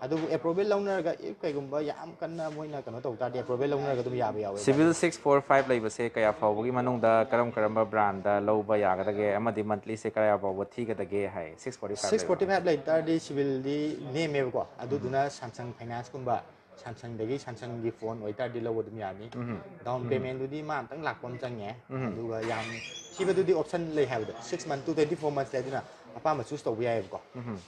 ꯑꯗꯨꯕꯨ ꯑꯦꯄ꯭ꯔꯨꯚꯦꯜ ꯂꯧꯅꯔꯒ, if ꯀꯩꯒꯨꯝꯕ ꯌꯥꯝ ꯀꯟꯅ ꯃꯣꯏꯅ ꯀꯩꯅꯣ ꯇꯧ ꯇꯥꯔꯗꯤ ꯑꯦꯄ꯭ꯔꯨꯚꯦꯜ ꯂꯧꯅꯔꯒ ꯑꯗꯨꯝ ꯌꯥꯕ ꯌꯥꯎꯋꯦ꯫ ꯁꯤꯕꯤꯜ ꯁꯤꯛꯁ ꯐꯣꯔ ꯐꯥꯏꯚ ꯂꯩꯕꯁꯦ ꯀꯌꯥ ꯐꯥꯎꯕꯒꯤ ꯃꯅꯨꯡꯗ ꯀꯔꯝ ꯀꯔꯝꯕ ꯕ꯭ꯔꯥꯟꯗ ꯂꯧꯕ ꯌꯥꯒꯗꯒꯦ ꯑꯃꯗꯤ ꯃꯟꯊꯂꯤꯁꯦ ꯀꯌꯥ ꯐꯥꯎꯕ ꯊꯤꯒꯗꯒꯦ ꯍꯥꯏ? Six forty five six forty five ꯂꯩ ꯇꯥꯔꯗꯤ ꯁꯤꯕꯤꯜꯗꯤ ꯅꯦꯝꯃꯦꯕꯀꯣ, ꯑꯗꯨꯗꯨꯅ ꯁꯥꯝꯁꯪ ꯐꯥꯏꯅꯥꯟꯁꯀꯨꯝꯕ, ꯁꯥꯝꯁꯪꯗꯒꯤ, ꯁꯥꯝꯁꯪꯒꯤ ꯐꯣꯟ ꯑꯣꯏꯇꯥꯔꯗꯤ ꯂꯧꯕ ꯑꯗꯨꯝ ꯌꯥꯅꯤ꯫ ꯗꯥꯎꯟ ꯄꯦꯃꯦꯟꯗꯨꯗꯤ ꯃꯥ ꯑꯝꯇꯪ ꯂꯥꯛꯄ ꯑꯃ ꯆꯪꯉꯦ꯫ ꯑꯗꯨꯒ ꯌꯥꯝ ꯊꯤꯕꯗꯨꯗꯤ ꯑꯣꯞꯁꯟ ꯂꯩ ꯍꯥꯏꯕꯗꯣ, ꯁꯤꯛꯁ ꯃꯟ ꯇꯨ ꯇ꯭ꯋꯦꯟꯇꯤ ꯐꯣꯔ ꯃꯟꯁ ꯂꯩ, ꯑꯗꯨꯅ ꯑꯄꯥꯝꯕ ꯆꯨꯁ ꯇꯧꯕ ꯌꯥꯏꯑꯕꯀꯣ꯫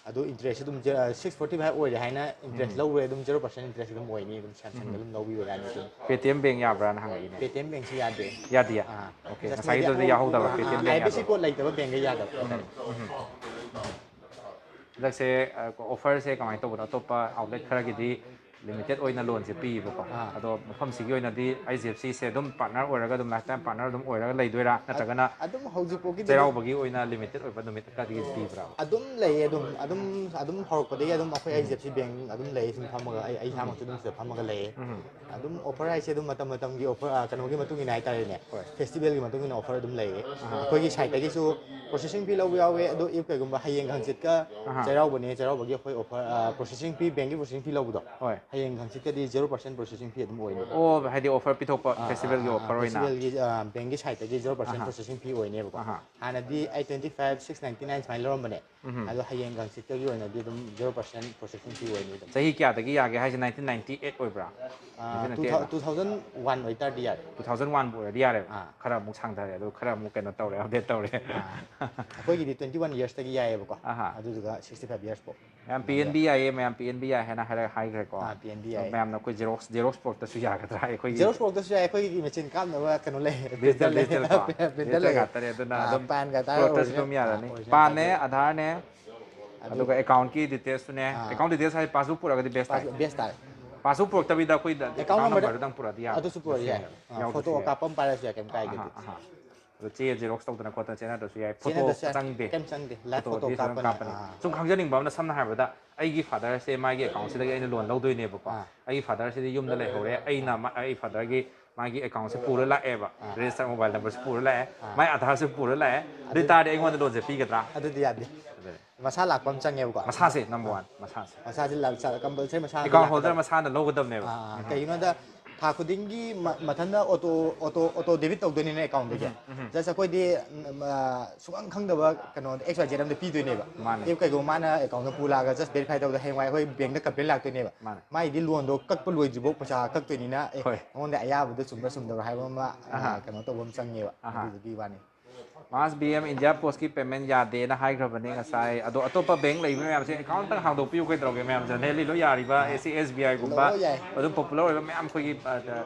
ꯑꯗꯨ ꯏꯟꯇꯔꯦꯁ ꯑꯗꯨꯝ ꯁꯤꯛꯁ ꯐꯣꯔꯇꯤ ꯐꯥꯏꯚ ꯑꯣꯏꯔꯦ ꯍꯥꯏꯅ ꯏꯟꯇꯔꯦꯁ ꯂꯧꯔꯣꯏ, ꯑꯗꯨꯝ ꯖꯦꯔꯣ ꯄꯥꯔꯁꯦꯟ ꯏꯟꯇꯔꯦꯁ ꯑꯗꯨꯝ ꯑꯣꯏꯅꯤ, ꯑꯗꯨꯝ ꯁꯥꯝꯁꯪꯗ ꯑꯗꯨꯝ ꯂꯧꯕꯤꯕ ꯌꯥꯅꯤ ꯑꯗꯨꯝ꯫ ꯄꯦ ꯇꯤ ꯑꯦꯝ ꯕꯦꯡ ꯌꯥꯕ꯭ꯔꯥꯅ ꯍꯪꯉꯛꯏꯅꯦ꯫ ꯄꯦ ꯇꯤ ꯑꯦꯝ ꯕꯦꯡꯁꯤ ꯌꯥꯗꯦ꯫ ꯌꯥꯗꯤꯌꯦ? ꯑꯥ꯫ ꯑꯣꯀꯦ, Just ꯉꯁꯥꯏꯗꯨꯗꯤ ꯃꯣꯏꯗꯤ ꯌꯥꯍꯧꯗꯕ, Paytm bank I F S C ꯌꯥꯗꯕ꯫ ꯀꯣꯗ ꯂꯩꯇꯕ ꯕꯦꯡꯒ ꯌꯥꯗꯕ꯫ ꯍꯟꯗꯛꯁꯦ, ꯑ, ꯑꯣꯐꯔꯁꯦ ꯀꯃꯥꯏꯅ ꯇꯧꯕꯅꯣ? ꯑꯇꯣꯞꯄ ꯑꯥꯎꯠꯂꯦꯠ ꯈꯔꯒꯤꯗꯤ ꯂꯤꯃꯤꯇꯦꯠ ꯑꯣꯏꯅ ꯂꯣꯟꯁꯦ ꯄꯤꯌꯦꯕꯀꯣ꯫ ꯑꯥ꯫ ꯑꯗꯣ ꯃꯐꯝꯁꯤꯒꯤ ꯑꯣꯏꯅꯗꯤ ꯑꯩꯆ ꯗꯤ ꯑꯦꯐ ꯁꯤꯁꯦ ꯑꯗꯨꯝ ꯄꯥꯔꯠꯅꯔ ꯑꯣꯏꯔꯒ ꯑꯗꯨꯝ ꯂꯥꯏꯐ ꯇꯥꯏꯝ ꯄꯥꯔꯠꯅꯔ ꯑꯗꯨꯝ ꯑꯣꯏꯔꯒ ꯂꯩꯗꯣꯏꯔꯥ, ꯅꯠꯇ꯭ꯔꯒꯅ ꯑꯗꯨꯝ ꯍꯧꯖꯤꯛꯐꯥꯎꯒꯤꯗꯤ ꯆꯩꯔꯥꯎꯕꯒꯤ ꯑꯣꯏꯅ ꯂꯤꯃꯤꯇꯦꯠ ꯑꯣꯏꯕ ꯅꯨꯃꯤꯠꯀꯗꯤ ꯄꯤꯕ꯭ꯔꯥ? ꯑꯗꯨꯝ ꯂꯩꯌꯦ꯫ ꯑꯗꯨꯝ ꯑꯗꯨꯝ ꯑꯗꯨꯝ ꯍꯧꯔꯛꯄꯗꯒꯤ ꯑꯗꯨꯝ ꯑꯩꯈꯣꯏ ꯑꯩꯆ ꯗꯤ ꯑꯦꯐ ꯁꯤ ꯕꯦꯡ ꯑꯗꯨꯝ ꯂꯩꯌꯦ꯫ ꯁꯨꯝ ꯐꯝꯃꯒ ꯑꯩ ꯑꯩ ꯏꯁꯥꯃꯛꯁꯨ ꯑꯗꯨꯝ ꯁꯤꯗ ꯐꯝꯃꯒ ꯂꯩꯌꯦ꯫ ꯑꯗꯨꯝ ꯑꯣꯐꯔ ꯍꯥꯏꯁꯦ ꯑꯗꯨꯝ ꯃꯇꯝ ꯃꯇꯝꯒꯤ ꯑꯣꯐꯔ, ꯀꯩꯅꯣꯒꯤ ꯃꯇꯨꯡ ꯏꯟꯅ ꯍꯥꯏꯇꯥꯔꯦꯅꯦ꯫ ꯍꯣꯏ꯫ ꯐꯦꯁꯇꯤꯚꯦꯜꯒꯤ ꯃꯇꯨꯡ ꯏꯟꯅ ꯑꯣꯐꯔ ꯑꯗꯨꯝ ꯂꯩꯌꯦ꯫ ꯑꯩꯈꯣꯏꯒꯤ ꯁꯥꯏꯠꯇꯒꯤꯁꯨ ꯄ꯭ꯔꯣꯁꯦꯁꯤꯡ ꯐꯤ ꯂꯧꯕ ꯌꯥꯎꯋꯦ꯫ ꯑꯗꯣ ꯏꯐ ꯀꯩꯒꯨꯝꯕ ꯍꯌꯦꯡ ꯍꯪꯆꯤꯠꯀ ꯑꯍꯥ꯫ ꯆꯩꯔꯥꯎꯕꯅꯦ, ꯆꯩꯔꯥꯎꯕꯒꯤ ꯑꯩꯈꯣꯏ ꯑꯣꯐꯔ, ꯄ꯭ꯔꯣꯁꯦꯁꯤꯡ ꯐꯤ, ꯕꯦꯡꯒꯤ ꯄ꯭ꯔꯣꯁꯦꯁꯤꯡ ꯐꯤ ꯂꯧꯕꯗꯣ, ꯍꯣꯏ꯫ ꯍꯌꯦꯡ ꯍꯪꯆꯤꯠꯀꯗꯤ ꯖꯦꯔꯣ ꯄꯔꯁꯦꯟ ꯄ꯭ꯔꯣꯁꯦꯁꯤꯡ ꯐꯤ ꯑꯗꯨꯝ ꯑꯣꯏꯅꯤ꯫ ꯑꯣ, ꯍꯥꯏꯗꯤ ꯑꯣꯐꯔ ꯄꯤꯊꯣꯛꯄ ꯐꯦꯁꯇꯤꯚꯦꯜꯒꯤ ꯑꯣꯐꯔ ꯑꯣꯏꯅ? ꯐꯦꯁꯇꯤꯚꯦꯜꯒꯤ ꯕꯦꯡꯒꯤ ꯁꯥꯏꯠꯇꯒꯤ ꯖꯦꯔꯣ ꯄꯔꯁꯦꯟ ꯑꯍꯥ꯫ Processing fee ꯑꯣꯏꯅꯦꯕꯀꯣ꯫ ꯑꯍꯥ꯫ ꯍꯥꯟꯅꯗꯤ eight twenty five, six ninety nine ꯁꯨꯃꯥꯏꯅ ꯂꯧꯔꯝꯕꯅꯦ꯫ ꯑꯗꯣ ꯍꯌꯦꯡ ꯍꯪꯆꯤꯠꯇꯒꯤ ꯑꯣꯏꯅꯗꯤ ꯑꯗꯨꯝ ꯖꯦꯔꯣ ꯄꯔꯁꯦꯟ ꯄ꯭ꯔꯣꯁꯦꯁꯤꯡ ꯐꯤ ꯑꯣꯏꯅꯤ ꯑꯗꯨꯝ꯫ ꯆꯍꯤ ꯀꯌꯥꯗꯒꯤ ꯌꯥꯒꯦ ꯍꯥꯏꯁꯦ? ꯅꯥꯏꯟꯇꯤꯟ ꯅꯥꯏꯟꯇꯤ ꯑꯩꯠ ꯑꯣꯏꯕ꯭ꯔꯥ? ꯅꯥꯏꯟꯇꯤꯟ ꯅꯥꯏꯟꯇꯤ ꯑꯩꯠ ꯂ? ꯇꯨ ꯊꯥꯎꯖꯟ ꯋꯥꯟ ꯑꯣꯏꯇꯥꯔꯗꯤ ꯌꯥꯔꯦ꯫ ꯇꯨ ꯊꯥꯎꯖꯟ ꯋꯥꯟꯕꯨ ꯑꯣꯏꯔꯗꯤ ꯌꯥꯔꯦꯕ꯫ ꯑꯥ꯫ ꯈꯔ ꯑꯃꯨꯛ ꯁꯥꯡꯊꯔꯦ, ꯑꯗꯨ ꯈꯔ ꯑꯃꯨꯛ ꯀꯩꯅꯣ ꯇꯧꯔꯦ, ꯑꯞꯗꯦꯠ ꯇꯧꯔꯦ꯫ ꯑꯩꯈꯣꯏꯒꯤꯗꯤ ꯇ꯭ꯋꯦꯟꯇꯤ ꯋꯥꯟ ꯌꯔꯁꯇꯒꯤ ꯌꯥꯏꯌꯦꯕꯀꯣ꯫ ꯑꯍꯥ꯫ ꯑꯗꯨꯗꯨꯒ ꯁꯤꯛꯁꯇꯤ ꯐꯥꯏꯚ ꯌꯔꯁ ꯐꯥꯎ꯫ ꯃꯌꯥꯝ ꯄꯤ ꯑꯦꯟ ꯕꯤ ꯌꯥꯏꯌꯦ, ꯃꯌꯥꯝ ꯄꯤ ꯑꯦꯟ ꯕꯤ ꯌꯥꯏ ꯍꯥꯏꯅ ꯍꯥꯏꯔ ꯍꯥꯏꯈ꯭ꯔꯦꯀꯣ꯫ ꯑꯥ, ꯄꯤ ꯑꯦꯟ ꯕꯤ ꯌꯥꯏ꯫ ꯃꯌꯥꯝꯅ ꯑꯩꯈꯣꯏ ꯖꯦꯔꯣꯛꯁ ꯖꯦꯔꯣꯛꯁ ꯄꯣꯔꯛꯇꯁꯨ ꯌꯥꯒꯗ꯭ꯔꯥ? ꯑꯩꯈꯣꯏꯒꯤ ꯖꯦꯔꯣꯛꯁ ꯄꯣꯔꯛꯇꯁꯨ ꯌꯥꯏ꯫ ꯑꯩꯈꯣꯏꯒꯤ ꯃꯦꯆꯤꯟ ꯀꯥꯞꯅꯕ ꯀꯩꯅꯣ ꯂꯩ꯫ ꯗꯤꯖꯤꯇꯦꯜ ꯄ꯭ꯔꯤꯟꯇꯔ ꯂꯩ꯫ ꯗꯤꯖꯤꯇꯦꯜ ꯀꯣ? ꯄ꯭ꯔꯤꯟꯇꯔ ꯗꯤꯖꯤꯇꯦꯜ ꯂꯩ꯫ ꯉꯥꯛꯇꯅꯦ, ꯑꯗꯨꯅ ꯑꯥ, ꯑꯗꯨꯝ ꯄꯥꯟꯒ ꯑꯙꯥꯔ ꯄꯣꯔꯛꯇꯁꯨ ꯑꯣꯔꯤꯖꯤꯅꯦꯜ꯫ ꯑꯗꯨꯝ ꯌꯥꯔꯅꯤ꯫ ꯑꯥ, ꯑꯣꯔꯤꯖꯤꯅꯦꯜ ꯄꯥꯟꯅꯦ, ꯄꯥꯟꯒ꯫ ꯑꯙꯥꯔꯅꯦ, ꯑꯗꯨ ꯑꯗꯨꯒ ꯑꯦꯀꯥꯎꯟꯀꯤ ꯗꯤꯇꯦꯜꯁꯇꯨꯅꯦ꯫ ꯑꯥ꯫ ꯑꯦꯀꯥꯎꯟ ꯗꯤꯇꯦꯜꯁ ꯍꯥꯏꯗꯤ ꯄꯥꯁꯕꯨꯛ ꯄꯨꯔꯛꯑꯒꯗꯤ ꯕꯦꯁ ꯇꯥꯏ꯫ ꯄꯥꯁ-, ꯕꯦꯁ ꯇꯥꯔꯦ꯫ ꯄꯥꯁꯕꯨꯛ ꯄꯨꯔꯛꯇꯕꯤꯗ ꯑꯩꯈꯣꯏꯗ ꯑꯦꯀꯥꯎꯟ ꯑꯦꯀꯥꯎꯟ ꯅꯝꯕꯔ ꯅꯝꯕꯔꯗꯨꯗꯪ ꯄꯨꯔꯛꯑꯗꯤ ꯌꯥꯕ? ꯑꯗꯨꯁꯨ ꯄꯨꯔꯛꯑ ꯌꯥꯏ꯫ ꯑꯥ, ꯌꯥꯎꯗ꯭ꯔꯁꯨ ꯐꯣꯇꯣ ꯌꯥꯏ꯫ ꯀꯥꯞꯄ ꯑꯃ ꯄꯥꯏꯔꯁꯨ ꯌꯥꯏ, ꯀꯩꯝ ꯀꯥꯏꯗꯦ ꯑꯍꯥ, ꯑꯗꯨꯗꯤ꯫ ꯑꯍꯥ꯫ ꯑꯗꯣ ꯆꯦ ꯖꯦꯔꯣꯛꯁ ꯇꯧꯗꯅ ꯈꯣꯠꯇꯅ ꯆꯦꯟꯅꯗ꯭ꯔꯁꯨ ꯌꯥꯏ꯫ ꯐꯣꯇꯣ ꯆꯦꯟꯅꯗ꯭ꯔꯁꯨ ꯌꯥꯏ꯫ ꯆꯪꯗꯦ꯫ ꯀꯩꯝ ꯆꯪꯗꯦ꯫ ꯂꯥꯏꯚ ꯐꯣꯇꯣ ꯐꯣꯇꯣꯗꯤ ꯑꯗꯨꯝ ꯀꯥꯞꯄꯅꯦ꯫ ꯀꯥꯞꯄꯅꯤ꯫ ꯑꯥ꯫ ꯁꯨꯝ ꯈꯪꯖꯅꯤꯡꯕ ꯑꯃꯅ, ꯁꯝꯅ ꯍꯥꯏꯔꯕꯗ ꯑꯩꯒꯤ ꯐꯥꯗꯔꯁꯦ ꯃꯥꯒꯤ ꯑꯦꯀꯥꯎꯟꯁꯤꯗꯒꯤ ꯑꯩꯅ ꯂꯣꯟ ꯂꯧꯗꯣꯏꯅꯦꯕꯀꯣ꯫ ꯑꯥ꯫ ꯑꯩꯒꯤ ꯐꯥꯗꯔꯁꯤꯗꯤ ꯌꯨꯝꯗ ꯂꯩꯍꯧꯔꯦ, ꯑꯩꯅ ꯃ-, ꯑꯩ ꯐꯥꯗꯔꯒꯤ ꯃꯥꯒꯤ ꯑꯦꯀꯥꯎꯟꯁꯦ ꯄꯨꯔ ꯂꯥꯛꯑꯦꯕ, ꯑꯥ꯫ ꯔꯦꯖꯤꯁꯇꯔ ꯃꯣꯕꯥꯏꯜ ꯅꯝꯕꯔꯁꯦ ꯄꯨꯔ ꯂꯥꯛꯑꯦ, ꯑꯥ꯫ ꯃꯥꯏ ꯑꯙꯥꯔꯁꯦ ꯄꯨꯔ ꯂꯥꯛꯑꯦ, ꯑꯗꯨ ꯑꯗꯨ ꯑꯣꯏꯇꯥꯔꯗꯤ ꯑꯩꯉꯣꯟꯗ ꯂꯣꯟꯁꯦ ꯄꯤꯒꯗ꯭ꯔꯥ? ꯑꯗꯨꯗꯤ ꯌꯥꯗꯦ꯫ ꯑꯗꯨꯅꯦ꯫ ꯃꯁꯥ ꯂꯥꯛꯄ ꯑꯃ ꯆꯪꯉꯦꯕꯀꯣ꯫ ꯃꯁꯥꯁꯦ ꯅꯝꯕꯔ ꯋꯥꯟ, ꯃꯁꯥꯁꯦ꯫ ꯃꯁꯥꯁꯦ ꯂꯥꯛ-, ꯆ-, ꯀꯝꯄꯜꯁꯔꯤ ꯃꯁꯥꯅ ꯑꯦꯀꯥꯎꯟ ꯂꯥꯛꯀꯗꯕ꯫ ꯍꯣꯜꯗꯔ ꯃꯁꯥꯅ ꯂꯧꯒꯗꯕꯅꯦꯕ꯫ ꯑꯥ, ꯀꯩꯒꯤꯅꯣꯗ ꯊꯥ ꯈꯨꯗꯤꯡꯒꯤ ꯃ-, ꯃꯊꯟꯇ ꯑꯣꯇꯣ, ꯑꯣꯇꯣ, ꯑꯣꯇꯣ ꯗꯦꯕꯤꯠ ꯇꯧꯗꯣꯏꯅꯤꯅ ꯑꯦꯀꯥꯎꯟꯗꯒꯤ꯫ ꯎꯝ, ꯎꯝ꯫ ꯖꯁ ꯑꯩꯈꯣꯏꯗꯤ, ꯎꯝ, ꯑ, ꯁꯨꯡꯈꯪ ꯈꯪꯗꯕ ꯀꯩꯅꯣꯗ ꯑꯦꯛꯁ ꯋꯥꯏ ꯖꯦꯠ ꯑꯃꯗ ꯄꯤꯗꯣꯏꯅꯦꯕ꯫ ꯃꯥꯅꯦ꯫ ꯑꯗꯨ ꯀꯩꯒꯨꯝꯕ ꯃꯥꯅ ꯑꯦꯀꯥꯎꯟꯗ ꯄꯨ ꯂꯥꯛꯑꯒ ꯖꯁ ꯚꯦꯔꯤꯐꯥꯏ ꯇꯧꯕꯗ ꯍꯌꯦꯡꯋꯥꯏ ꯑꯩꯈꯣꯏ ꯕꯦꯡꯛꯇ ꯀꯝꯄ꯭ꯂꯦꯟ ꯂꯥꯛꯇꯣꯏꯅꯦꯕ꯫ ꯃꯥꯅꯦ꯫ ꯃꯥꯏꯗꯤ ꯂꯣꯟꯗꯣ ꯀꯛꯄ ꯂꯣꯏꯗ꯭ꯔꯤꯐꯥꯎ ꯄꯩꯁꯥ ꯀꯛꯇꯣꯏꯅꯤꯅ, ꯑꯦ, ꯍꯣꯏ꯫ ꯃꯉꯣꯟꯗ ꯑꯌꯥꯕꯗꯣ ꯆꯨꯝꯕ꯭ꯔꯥ ꯆꯨꯝꯗꯕ꯭ꯔꯥ ꯍꯥꯏꯕ ꯑꯃ, ꯑ, ꯑꯍꯥ꯫ ꯀꯩꯅꯣ ꯇꯧꯕ ꯑꯃ ꯆꯪꯉꯦꯕ꯫ ꯑꯍꯥ꯫ ꯑꯗꯨꯗꯨꯒꯤ ꯋꯥꯅꯤ꯫ ꯃꯥꯁ ꯕꯤ ꯑꯦꯝ ꯏꯟꯗꯤꯌꯥ ꯄꯣꯁꯀꯤ ꯄꯦꯃꯦꯟ ꯌꯥꯗꯦꯅ ꯍꯥꯏꯈ꯭ꯔꯕꯅꯦ ꯉꯁꯥꯏ꯫ ꯑꯗꯣ ꯑꯇꯣꯞꯄ ꯕꯦꯡ ꯂꯩꯕ ꯃꯌꯥꯝꯁꯦ ꯑꯦꯀꯥꯎꯟꯇꯪ ꯍꯥꯡꯗꯣꯛꯄꯤꯌꯨ ꯀꯩꯗꯧꯔꯒꯦ ꯃꯌꯥꯝ? ꯖꯦꯅꯔꯦꯜꯂꯤ ꯂꯣꯏ ꯌꯥꯔꯤꯕ, ꯑꯦꯁ ꯁꯤ ꯑꯦꯁ ꯕꯤ ꯑꯥꯏꯒꯨꯝꯕ, ꯂꯣꯏ ꯌꯥꯏ꯫ ꯑꯗꯨꯝ ꯄꯣꯄꯨꯂꯔ ꯑꯣꯏꯕ ꯃꯌꯥꯝ ꯑꯩꯈꯣꯏꯒꯤ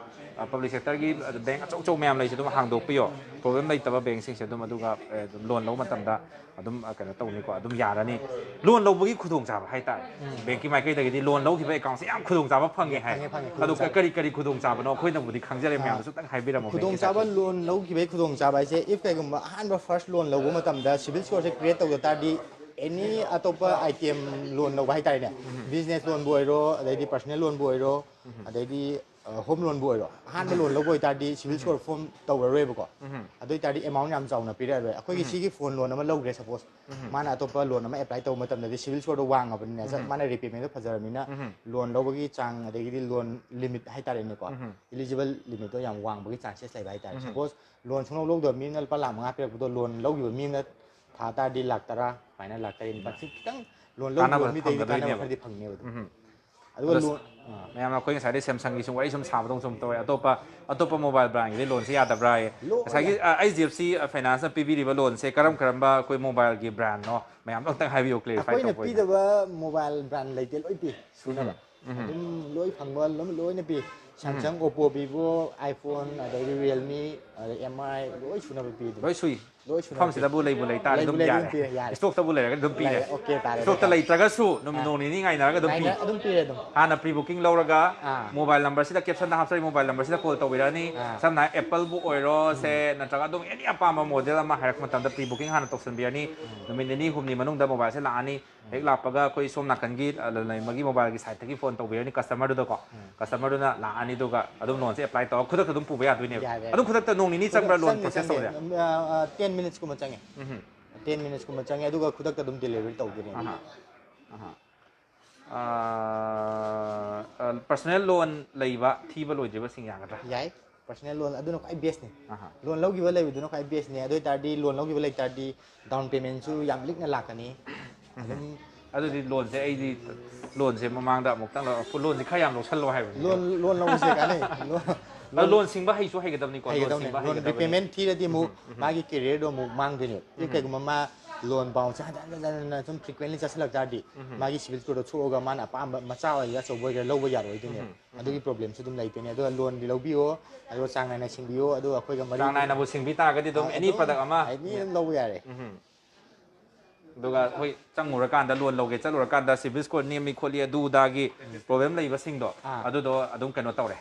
ꯄꯕ꯭ꯂꯤꯛ ꯁꯦꯛꯇꯔꯒꯤ ꯕꯦꯡ ꯑꯆꯧ ꯑꯆꯧꯕ ꯃꯌꯥꯝ ꯂꯩꯁꯦ ꯑꯗꯨꯝ ꯍꯥꯡꯗꯣꯛꯄꯤꯌꯣ꯫ ꯄ꯭ꯔꯣꯕ꯭ꯂꯦꯝ ꯂꯩꯇꯕ ꯕꯦꯡꯁꯤꯡꯁꯦ ꯑꯗꯨꯝ, ꯑꯗꯨꯒ ꯑꯗꯨꯝ ꯂꯣꯟ ꯂꯧꯕ ꯃꯇꯝꯗ ꯑꯗꯨꯝ ꯀꯩꯅꯣ ꯇꯧꯅꯤꯀꯣ, ꯑꯗꯨꯝ ꯌꯥꯔꯅꯤ꯫ ꯂꯣꯟ ꯂꯧꯕꯒꯤ ꯈꯨꯗꯣꯡꯆꯥꯕ ꯍꯥꯏꯇꯥꯔꯦ, ꯕꯦꯡꯀꯤ ꯃꯥꯏꯀꯩꯗꯒꯤꯗꯤ ꯂꯣꯟ ꯂꯧꯈꯤꯕ ꯑꯦꯀꯥꯎꯟꯁꯦ ꯌꯥꯝ ꯈꯨꯗꯣꯡꯆꯥꯕ ꯐꯪꯉꯦ ꯍꯥꯏ꯫ ꯐꯪꯉꯦ, ꯐꯪꯉꯦ, ꯑꯗꯣ ꯈꯨꯗꯣꯡꯆꯥꯕ꯫ ꯀꯔꯤ ꯀꯔꯤ ꯈꯨꯗꯣꯡꯆꯥꯕꯅꯣ ꯑꯩꯈꯣꯏꯅꯕꯨꯗꯤ ꯈꯪꯖꯔꯦ, ꯑꯥ, ꯃꯌꯥꯝꯗꯁꯨ ꯈꯤꯇꯪ ꯍꯥꯏꯕꯤꯔꯝꯃꯣ ꯕꯦꯡꯀꯤ ꯈꯨꯗꯣꯡꯆꯥꯕ ꯁꯥꯏꯠꯇꯒꯤ꯫ ꯂꯣꯟ ꯂꯧꯈꯤꯕꯒꯤ ꯈꯨꯗꯣꯡꯆꯥꯕ ꯍꯥꯏꯁꯦ, if ꯀꯩꯒꯨꯝꯕ ꯑꯍꯥꯟꯕ ꯐꯥꯔꯁ ꯂꯣꯟ ꯂꯧꯕ ꯃꯇꯝꯗ ꯁꯤꯕꯤꯜ ꯁ꯭ꯀꯣꯔꯁꯦ ꯀ꯭ꯔꯤꯌꯦꯠ ꯇꯧꯗ ꯇꯥꯔꯗꯤ, ꯑꯦꯅꯤ ꯑꯇꯣꯞꯄ ꯑꯥꯏꯇꯦꯝ ꯂꯣꯟ ꯂꯧꯕ ꯍꯥꯏꯇꯥꯔꯦꯅꯦ, ꯕꯤꯖꯤꯅꯦꯁ ꯂꯣꯟꯕꯨ ꯑꯣꯏꯔꯣ, ꯑꯗꯩꯗꯤ ꯄꯔꯁꯅꯦꯜ ꯂꯣꯟꯕꯨ ꯑꯣꯏꯔꯣ, ꯑꯗꯩꯗꯤ ꯍꯣꯝ ꯂꯣꯟꯕꯨ ꯑꯣꯏꯔꯣ, ꯑꯍꯥꯟꯕ ꯂꯣꯟ ꯂꯧꯕ ꯑꯣꯏꯇꯥꯔꯗꯤ ꯁꯤꯕꯤꯜ ꯁ꯭ꯀꯣꯔ ꯐꯣꯝ ꯇꯧꯔꯔꯣꯏꯕꯀꯣ꯫ ꯑꯗꯨ ꯑꯣꯏꯇꯥꯔꯗꯤ ꯑꯦꯃꯥꯎꯟ ꯌꯥꯝ ꯆꯥꯎꯅ ꯄꯤꯔꯛꯑꯔꯣꯏ꯫ ꯑꯩꯈꯣꯏꯒꯤ ꯁꯤꯒꯤ ꯐꯣꯟ ꯂꯣꯟ ꯑꯃ ꯂꯧꯈ꯭ꯔꯦ ꯁꯄꯣꯁ, ꯃꯥꯅ ꯑꯇꯣꯞꯄ ꯂꯣꯟ ꯑꯃ ꯑꯦꯄ꯭ꯂꯥꯏ ꯇꯧꯕ ꯃꯇꯝꯗꯗꯤ ꯁꯤꯕꯤꯜ ꯁ꯭ꯀꯣꯔꯗꯣ ꯋꯥꯡꯉꯕꯅꯤꯅ, ꯃꯥꯅ ꯔꯤꯄꯦꯃꯦꯟꯗꯣ ꯐꯖꯔꯕꯅꯤꯅ, ꯂꯣꯟ ꯂꯧꯕꯒꯤ ꯆꯥꯡ ꯑꯗꯒꯤꯗꯤ ꯂꯣꯟ ꯂꯤꯃꯤꯠ ꯍꯥꯏꯇꯥꯔꯦꯅꯦꯀꯣ, ꯏꯂꯤꯖꯤꯕꯜ ꯂꯤꯃꯤꯠꯇꯣ ꯌꯥꯝ ꯋꯥꯡꯕꯒꯤ ꯆꯥꯟꯁꯦꯁ ꯂꯩꯕ ꯍꯥꯏꯇꯥꯔꯦ꯫ ꯁꯄꯣꯁ ꯂꯣꯟ ꯁꯨꯡꯂꯧ ꯂꯧꯗꯕ ꯃꯤꯅ ꯂꯨꯄꯥ ꯂꯥꯈ ꯃꯉꯥ ꯄꯤꯔꯛꯄꯗꯣ ꯂꯣꯟ ꯂꯧꯈꯤꯕ ꯃꯤꯅ ꯊꯥ ꯇꯥꯔꯗꯤ ꯂꯥꯈ ꯇꯔꯥ, ꯁꯨꯃꯥꯏꯅ ꯂꯥꯈ ꯇꯔꯦꯠ ꯅꯤꯄꯥꯜ, ꯁꯤ ꯈꯤꯇꯪ ꯂꯣꯟ ꯂꯧꯈꯤꯕ ꯀꯥꯟꯅꯕ ꯃꯤꯗꯩꯗꯤ ꯀꯥꯟꯅꯕ ꯐꯪꯒꯗꯣꯏꯅꯦꯕ꯫ ꯈꯔꯗꯤ ꯐꯪꯅꯦꯕ ꯑꯗꯨꯝ꯫ ꯑꯗꯨꯒ ꯑꯗꯣ ꯂꯣꯟ, ꯑꯥ꯫ ꯃꯌꯥꯝꯅ ꯑꯩꯈꯣꯏ ꯉꯁꯥꯏꯗꯩ ꯁꯦꯝꯁꯪꯒꯤ ꯁꯨꯝ ꯋꯥꯔꯤ ꯁꯨꯝ ꯁꯥꯕꯗꯧ ꯁꯨꯝ ꯇꯧꯋꯦ꯫ ꯑꯇꯣꯞꯄ, ꯑꯇꯣꯞꯄ ꯃꯣꯕꯥꯏꯜ ꯕ꯭ꯔꯥꯟꯒꯤꯗꯤ ꯂꯣꯟꯁꯦ ꯌꯥꯗꯕ꯭ꯔꯥ ꯍꯥꯏꯌꯦ꯫ ꯂꯣꯏ ꯉꯁꯥꯏꯒꯤ, ꯌꯥꯏ꯫ ꯑꯥ, ꯑꯩꯆ ꯗꯤ ꯑꯦꯐ ꯁꯤ ꯐꯥꯏꯅꯥꯟꯁꯅ ꯄꯤꯕꯤꯔꯤꯕ ꯂꯣꯟꯁꯦ ꯀꯔꯝ ꯀꯔꯝꯕ ꯑꯩꯈꯣꯏ ꯃꯣꯕꯥꯏꯜꯒꯤ ꯕ꯭ꯔꯥꯟꯅꯣ? ꯃꯌꯥꯝꯗꯣ ꯑꯝꯇꯪ ꯍꯥꯏꯕꯤꯌꯨ, ꯀ꯭ꯂꯦꯔꯤꯐꯥꯏ ꯑꯩꯈꯣꯏꯅ ꯇꯧꯕ ꯑꯣꯏꯅ꯫ ꯄꯤꯗꯕ ꯃꯣꯕꯥꯏꯜ ꯕ꯭ꯔꯥꯟ ꯂꯩꯇꯦ, ꯂꯣꯏ ꯄꯤ ꯁꯨꯅꯕ꯫ ꯎꯝ, ꯎꯝ꯫ ꯑꯗꯨꯝ ꯂꯣꯏ ꯐꯪꯕ, ꯑꯗꯨꯝ ꯂꯣꯏꯅ ꯄꯤ꯫ ꯎꯝ꯫ ꯁꯦꯝꯁꯪ, ꯑꯣꯞꯄꯣ, ꯚꯤꯚꯣ, ꯑꯥꯏꯐꯣꯟ, ꯑꯗꯒꯤ ꯔꯤꯌꯦꯜꯃꯤ, ꯑꯗꯩ ꯑꯦꯝ ꯑꯥꯏ, ꯂꯣꯏ ꯁꯨꯅꯕ ꯄꯤ ꯑꯗꯨꯝ꯫ ꯂꯣꯏ ꯁꯨꯏ꯫ ꯂꯣꯏ ꯁꯨꯅ ꯃꯐꯝꯁꯤꯗꯕꯨ ꯂꯩꯕꯨ ꯂꯩ ꯇꯥꯔꯗꯤ ꯂꯩꯕꯨ ꯑꯗꯨꯝ ꯂꯩ, ꯌꯥꯔꯦ꯫ ꯑꯗꯨꯝ ꯄꯤ, ꯌꯥꯔꯦ꯫ ꯏꯁꯇꯣꯛꯇꯕꯨ ꯂꯩꯔꯒꯗꯤ ꯑꯗꯨꯝ ꯄꯤꯔꯦ꯫ ꯂꯩꯔꯦ, ꯑꯣꯀꯦ ꯇꯥꯔꯦ ꯏꯁꯇꯣꯛꯇ ꯑꯗꯨꯗꯤ꯫ ꯂꯩꯇ꯭ꯔꯒꯁꯨ ꯅꯨꯃꯤꯠ ꯑꯥ꯫ ꯅꯣꯡ ꯅꯤꯅꯤ ꯉꯥꯏꯅꯔꯒ ꯑꯗꯨꯝ ꯄꯤ꯫ ꯉꯥꯏꯅ-, ꯑꯗꯨꯝ ꯄꯤꯔꯦ ꯑꯗꯨꯝ꯫ ꯍꯥꯟꯅ ꯄ꯭ꯔꯤ ꯕꯨꯀꯤꯡ ꯂꯧꯔꯒ ꯑꯥ꯫ ꯃꯣꯕꯥꯏꯜ ꯅꯝꯕꯔꯁꯤꯗ ꯀꯦꯞꯁꯟꯗ ꯍꯥꯞꯆꯔꯤ, ꯃꯣꯕꯥꯏꯜ ꯅꯝꯕꯔꯁꯤꯗ ꯀꯣꯜ ꯇꯧꯕꯤꯔꯛꯑꯅꯤ꯫ ꯑꯥ꯫ ꯁꯝꯅ ꯍꯥꯏ ꯑꯦꯄꯜꯕꯨ ꯑꯣꯏꯔꯣ ꯁꯦ, ꯎꯝ꯫ ꯅꯠꯇ꯭ꯔꯒ ꯑꯗꯨꯝ ꯑꯦꯅꯤ ꯑꯄꯥꯝꯕ ꯃꯣꯗꯦꯜ ꯑꯃ ꯍꯥꯏꯔꯛꯄ ꯃꯇꯝꯗ ꯄ꯭ꯔꯤ ꯕꯨꯀꯤꯡ ꯍꯥꯟꯅ ꯇꯧꯁꯟꯕꯤꯔꯅꯤ꯫ ꯎꯝ꯫ ꯅꯨꯃꯤꯠ ꯅꯤꯅꯤ ꯍꯨꯝꯅꯤ ꯃꯅꯨꯡꯗ ꯃꯣꯕꯥꯏꯜꯁꯦ ꯂꯥꯛꯑꯅꯤ꯫ ꯎꯝ꯫ ꯍꯦꯛ ꯂꯥꯛꯄꯒ ꯑꯩꯈꯣꯏ ꯁꯣꯝ ꯅꯥꯀꯟꯒꯤ, ꯑ, ꯂꯂꯩꯃꯒꯤ ꯃꯣꯕꯥꯏꯜꯒꯤ ꯁꯥꯏꯠꯇꯒꯤ ꯐꯣꯟ ꯇꯧꯕꯤꯔꯅꯤ ꯀꯁꯇꯃꯔꯗꯨꯗꯀꯣ꯫ ꯎꯝ꯫ ꯀꯁꯇꯃꯔꯗꯨꯅ ꯂꯥꯛꯑꯅꯤ ꯑꯗꯨꯒ ꯑꯗꯨꯝ ꯂꯣꯟꯁꯦ ꯑꯦꯄ꯭ꯂꯥꯏ ꯇꯧꯔꯒ ꯈꯨꯗꯛꯇ ꯑꯗꯨꯝ ꯄꯨꯕ ꯌꯥꯗꯣꯏꯅꯦꯕ꯫ ꯌꯥꯔꯦ, ꯌꯥꯔꯦ꯫ ꯑꯗꯨꯝ ꯈꯨꯗꯛꯇ ꯅꯣꯡ ꯅꯤꯅꯤ ꯆꯪꯕ꯭ꯔꯥ ꯂꯣꯟ ꯆꯪꯗꯦ, ꯄ꯭ꯔꯣꯁꯦꯁ ꯆꯪꯗꯦ꯫ ꯇꯧꯕꯁꯦ? ꯎꯝ, ꯑ, ꯑ, ꯇꯦꯟ ꯃꯤꯅꯤꯠꯁꯀꯨꯝꯕ ꯆꯪꯉꯦ꯫ ꯎꯝ꯫ ꯇꯦꯟ ꯃꯤꯅꯤꯠꯁꯀꯨꯝꯕ ꯆꯪꯉꯦ, ꯑꯗꯨꯒ ꯈꯨꯗꯛꯇ ꯑꯗꯨꯝ ꯗꯦꯂꯤꯚꯔꯤ ꯇꯧꯗꯣꯏꯅꯦ꯫ ꯑꯍꯥ, ꯑꯍꯥ꯫ ꯑ, ꯑ, ꯄꯔꯁꯅꯦꯜ ꯂꯣꯟ ꯂꯩꯕ ꯊꯤꯕ ꯂꯣꯏꯗ꯭ꯔꯤꯕꯁꯤꯡ ꯌꯥꯒꯗ꯭ꯔꯥ? ꯌꯥꯏ, ꯄꯔꯁꯅꯦꯜ ꯂꯣꯟ ꯑꯗꯨꯅ ꯈ꯭ꯋꯥꯏ ꯕꯦꯁꯅꯤ꯫ ꯑꯍꯥ꯫ ꯂꯣꯟ ꯂꯧꯈꯤꯕ ꯂꯩꯕꯗꯨꯅ ꯈ꯭ꯋꯥꯏ ꯕꯦꯁꯅꯤ꯫ ꯑꯗꯨ ꯑꯣꯏ ꯇꯥꯔꯗꯤ ꯂꯣꯟ ꯂꯧꯈꯤꯕ ꯂꯩ ꯇꯥꯔꯗꯤ ꯗꯥꯎꯟ ꯄꯦꯃꯦꯟꯁꯨ ꯌꯥꯝ ꯂꯤꯛꯅ ꯂꯥꯛꯀꯅꯤ꯫ ꯎꯝ꯫ ꯑꯗꯨꯝ ꯑꯗꯨꯗꯤ ꯂꯣꯟꯁꯦ ꯑꯩꯗꯤ, ꯂꯣꯟꯁꯦ ꯃꯃꯥꯡꯗ ꯑꯃꯨꯛꯇꯪ ꯂꯧ-, ꯂꯣꯟꯁꯦ ꯈꯔ ꯌꯥꯝ ꯂꯧꯁꯜꯂꯣ ꯍꯥꯏꯕꯅꯤ꯫ ꯂꯣꯟ, ꯂꯣꯟ ꯂꯧꯕꯁꯦ ꯀꯥꯟꯅꯩ꯫ ꯂꯣꯟ, ꯑꯗꯣ ꯂꯣꯟ ꯁꯤꯡꯕ ꯍꯩꯁꯨ ꯍꯩꯒꯗꯕꯅꯤꯀꯣ, ꯂꯣꯟ ꯍꯩꯒꯗꯧꯅꯦ꯫ ꯁꯤꯡꯕ ꯂꯣꯟ ꯍꯩꯒꯗꯕꯅꯤ꯫ ꯔꯤꯄꯦꯃꯦꯟ ꯊꯤꯔꯗꯤ ꯑꯃꯨꯛ ꯃꯥꯒꯤ ꯀꯦꯔꯤꯌꯔꯗꯣ ꯑꯃꯨꯛ ꯃꯥꯡꯗꯣꯏꯅꯦꯕ꯫ ꯀꯩꯒꯨꯝꯕ ꯃꯥ ꯂꯣꯟ ꯕꯥꯎꯟꯁꯦ ꯍꯟꯖꯟ ꯍꯟꯖꯟ ꯍꯟꯖꯟ ꯁꯨꯝ ꯐ꯭ꯔꯤꯀ꯭ꯋꯦꯟꯂꯤ ꯆꯠꯁꯤꯜꯂꯛ ꯇꯥꯔꯗꯤ ꯃꯥꯒꯤ ꯁꯤꯕꯤꯜ ꯁ꯭ꯀꯣꯔꯗꯣ ꯊꯣꯛꯑꯒ ꯃꯥꯅ ꯑꯄꯥꯝꯕ ꯃꯆꯥ ꯑꯣꯏꯒꯦꯔꯥ ꯑꯆꯧꯕ ꯑꯣꯏꯒꯦꯔꯥ ꯂꯧꯕ ꯌꯥꯔꯣꯏꯗꯣꯏꯅꯦꯕ꯫ ꯑꯗꯨꯒꯤ ꯄ꯭ꯔꯣꯕ꯭ꯂꯦꯝꯁꯨ ꯑꯗꯨꯝ ꯂꯩꯗꯣꯏꯅꯦ꯫ ꯑꯗꯨꯒ ꯂꯣꯟꯗꯤ ꯂꯧꯕꯤꯌꯣ, ꯑꯗꯨꯒ ꯆꯥꯡ ꯅꯥꯏꯅ ꯁꯤꯡꯕꯤꯌꯣ꯫ ꯑꯗꯨꯒ ꯑꯩꯈꯣꯏꯒ ꯃꯔꯤ ꯆꯥꯡ ꯅꯥꯏꯅꯕꯨ ꯁꯤꯡꯕꯤ ꯇꯥꯔꯒꯗꯤ ꯑꯗꯨꯝ ꯑꯦꯅꯤ ꯄ꯭ꯔꯗꯛ ꯑꯃ ꯑꯗꯨꯝ ꯂꯧꯕ ꯌꯥꯔꯦ꯫ ꯑꯗꯨꯒ ꯑꯩꯈꯣꯏ ꯆꯪꯉꯨꯔꯀꯥꯟꯗ, ꯂꯣꯟ ꯂꯧꯒꯦ ꯆꯠꯂꯨꯔꯀꯥꯟꯗ ꯁꯤꯕꯤꯜ ꯁ꯭ꯀꯣꯔ ꯅꯦꯝꯃꯤ ꯈꯣꯠꯂꯤ ꯑꯗꯨ ꯑꯗꯥꯒꯤ ꯄ꯭ꯔꯣꯕ꯭ꯂꯦꯝ ꯂꯩꯕꯁꯤꯡꯗꯣ, ꯑꯥ꯫ ꯑꯗꯨꯗꯣ ꯑꯗꯨꯝ ꯀꯩꯅꯣ ꯇꯧꯔꯦ,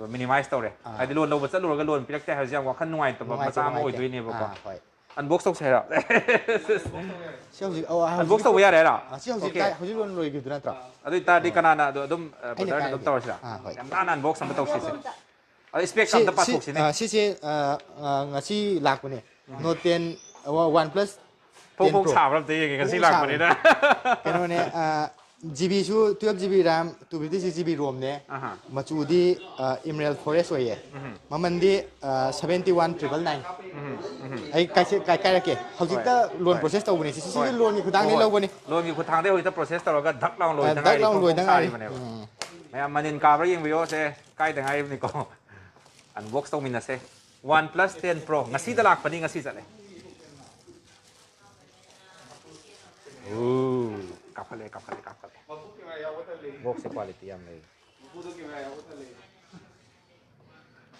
ꯃꯤꯅꯤꯃꯥꯏꯁ ꯇꯧꯔꯦ꯫ ꯑꯥ꯫ ꯍꯥꯏꯗꯤ ꯂꯣꯟ ꯂꯧꯕ ꯆꯠꯂꯨꯔꯒ ꯂꯣꯟ ꯄꯤꯔꯛꯇꯦ ꯍꯥꯏꯕꯁꯦ ꯌꯥꯝ ꯋꯥꯈꯜ ꯅꯨꯡꯉꯥꯏꯇꯕ ꯅꯨꯡꯉꯥꯏꯇꯦ, ꯃꯆꯥ ꯑꯃ ꯅꯨꯡꯉꯥꯏꯇꯦ꯫ ꯑꯣꯏꯗꯣꯏꯅꯦꯕꯀꯣ꯫ ꯑꯥ, ꯍꯣꯏ꯫ ꯑꯟꯕꯣꯛꯁ ꯇꯧꯁꯦ ꯍꯥꯏꯔꯣ? ꯁꯤ ꯍꯧꯖꯤꯛ ꯑꯣ, ꯑꯟꯕꯣꯛꯁ ꯍꯧꯖꯤꯛ ꯇꯧꯕ ꯌꯥꯔꯦ ꯍꯥꯏꯔꯣ? ꯑꯥ, ꯁꯤ ꯍꯧꯖꯤꯛ Okay. ꯀꯥꯏ-, ꯍꯧꯖꯤꯛ ꯂꯣꯟ ꯂꯣꯏꯈꯤꯕꯗꯨ ꯅꯠꯇ꯭ꯔꯣ? ꯑꯗꯨ ꯑꯣꯏꯇꯥꯔꯗꯤ ꯀꯅꯥꯅ ꯑꯗꯣ ꯑꯗꯨꯝ, ꯑ, ꯑꯩꯅ ꯕ꯭ꯔꯗꯔꯅ ꯑꯗꯨꯝ ꯀꯥꯏꯔꯒꯦ꯫ ꯇꯧꯔꯁꯤꯔꯥ? ꯑꯥ, ꯍꯣꯏ꯫ ꯌꯥꯝ ꯅꯥꯟꯅ ꯑꯟꯕꯣꯛꯁ ꯑꯝꯇ ꯇꯧꯁꯤꯁꯦ꯫ ꯑꯗꯣ ꯏꯁꯄꯦꯛꯁ ꯁꯤ, ꯑꯝꯇ ꯁꯤ, ꯄꯥꯊꯣꯛꯁꯤꯅꯦ꯫ ꯑ, ꯁꯤꯁꯦ, ꯑ, ꯑ, ꯉꯁꯤ ꯂꯥꯛꯄꯅꯦ꯫ Note ten, ꯑ, OnePlus ꯐꯣꯡ ten ꯐꯣꯡ Pro꯫ ꯁꯥꯕ꯭ꯔꯥ ꯑꯝꯇ ꯌꯦꯡꯒꯦ, ꯉꯁꯤ ꯐꯣꯡ ꯂꯥꯛꯄꯅꯤꯅ꯫ ꯀꯩꯅꯣꯅꯦ, ꯑ, ꯖꯤꯕꯤꯁꯨ twelve GB RAM, two fifty six GB ROMꯅꯦ꯫ ꯑꯍꯥ꯫ ꯃꯆꯨꯗꯤ, ꯑ, Emerald Forest ꯑꯣꯏꯌꯦ꯫ ꯃꯃꯟꯗꯤ, ꯑ, seventy one triple nine꯫ ꯑꯩ ꯀꯥꯏꯁꯦ-, ꯀꯥꯏ-, ꯀꯥꯏꯔꯛꯀꯦ꯫ ꯍꯧꯖꯤꯛꯇ ꯍꯣꯏ꯫ ꯂꯣꯟ ꯍꯣꯏ꯫ ꯄ꯭ꯔꯣꯁꯦꯁ ꯇꯧꯕꯅꯦ꯫ ꯁꯤ, ꯁꯤꯁꯨ ꯍꯣꯏ꯫ ꯂꯣꯟꯒꯤ ꯈꯨꯊꯥꯡꯗꯩ ꯍꯣꯏ꯫ ꯂꯧꯕꯅꯤ꯫ ꯂꯣꯟꯒꯤ ꯈꯨꯠꯊꯥꯡꯗꯩ ꯍꯧꯖꯤꯛꯇ ꯄ꯭ꯔꯣꯁꯦꯁ ꯇꯧꯔꯒ ꯙꯛ ꯂꯥꯎꯅ ꯂꯣꯏꯗ ꯙꯛ ꯉꯥꯏꯔꯤ, ꯂꯥꯎꯅ ꯐꯣꯡ ꯂꯣꯏꯗ ꯐꯣꯡ ꯉꯥꯏꯔꯤ꯫ ꯁꯥꯔꯤꯕꯅꯦꯕ꯫ ꯎꯝ꯫ ꯃꯌꯥꯝ ꯃꯅꯤꯟ ꯀꯥꯕ꯭ꯔꯥ ꯌꯦꯡꯕꯤꯌꯣ ꯁꯦ, ꯀꯥꯏꯗ ꯉꯥꯏꯔꯤꯕꯅꯤꯀꯣ꯫ ꯑꯟꯕꯣꯛꯁ ꯇꯧꯃꯤꯟꯅꯁꯦ꯫ OnePlus ten Pro ꯉꯁꯤꯗ ꯂꯥꯛꯄꯅꯤ, ꯉꯁꯤ ꯆꯠꯂꯦ꯫ ꯎ, ꯀꯥꯞꯈꯠꯂꯦ, ꯀꯥꯞꯈꯠꯂꯦ, ꯀꯥꯞꯈꯠꯂꯦ꯫ ꯕꯣꯛꯁꯁꯦ ꯀ꯭ꯋꯥꯂꯤꯇꯤ ꯌꯥꯝ ꯂꯩ꯫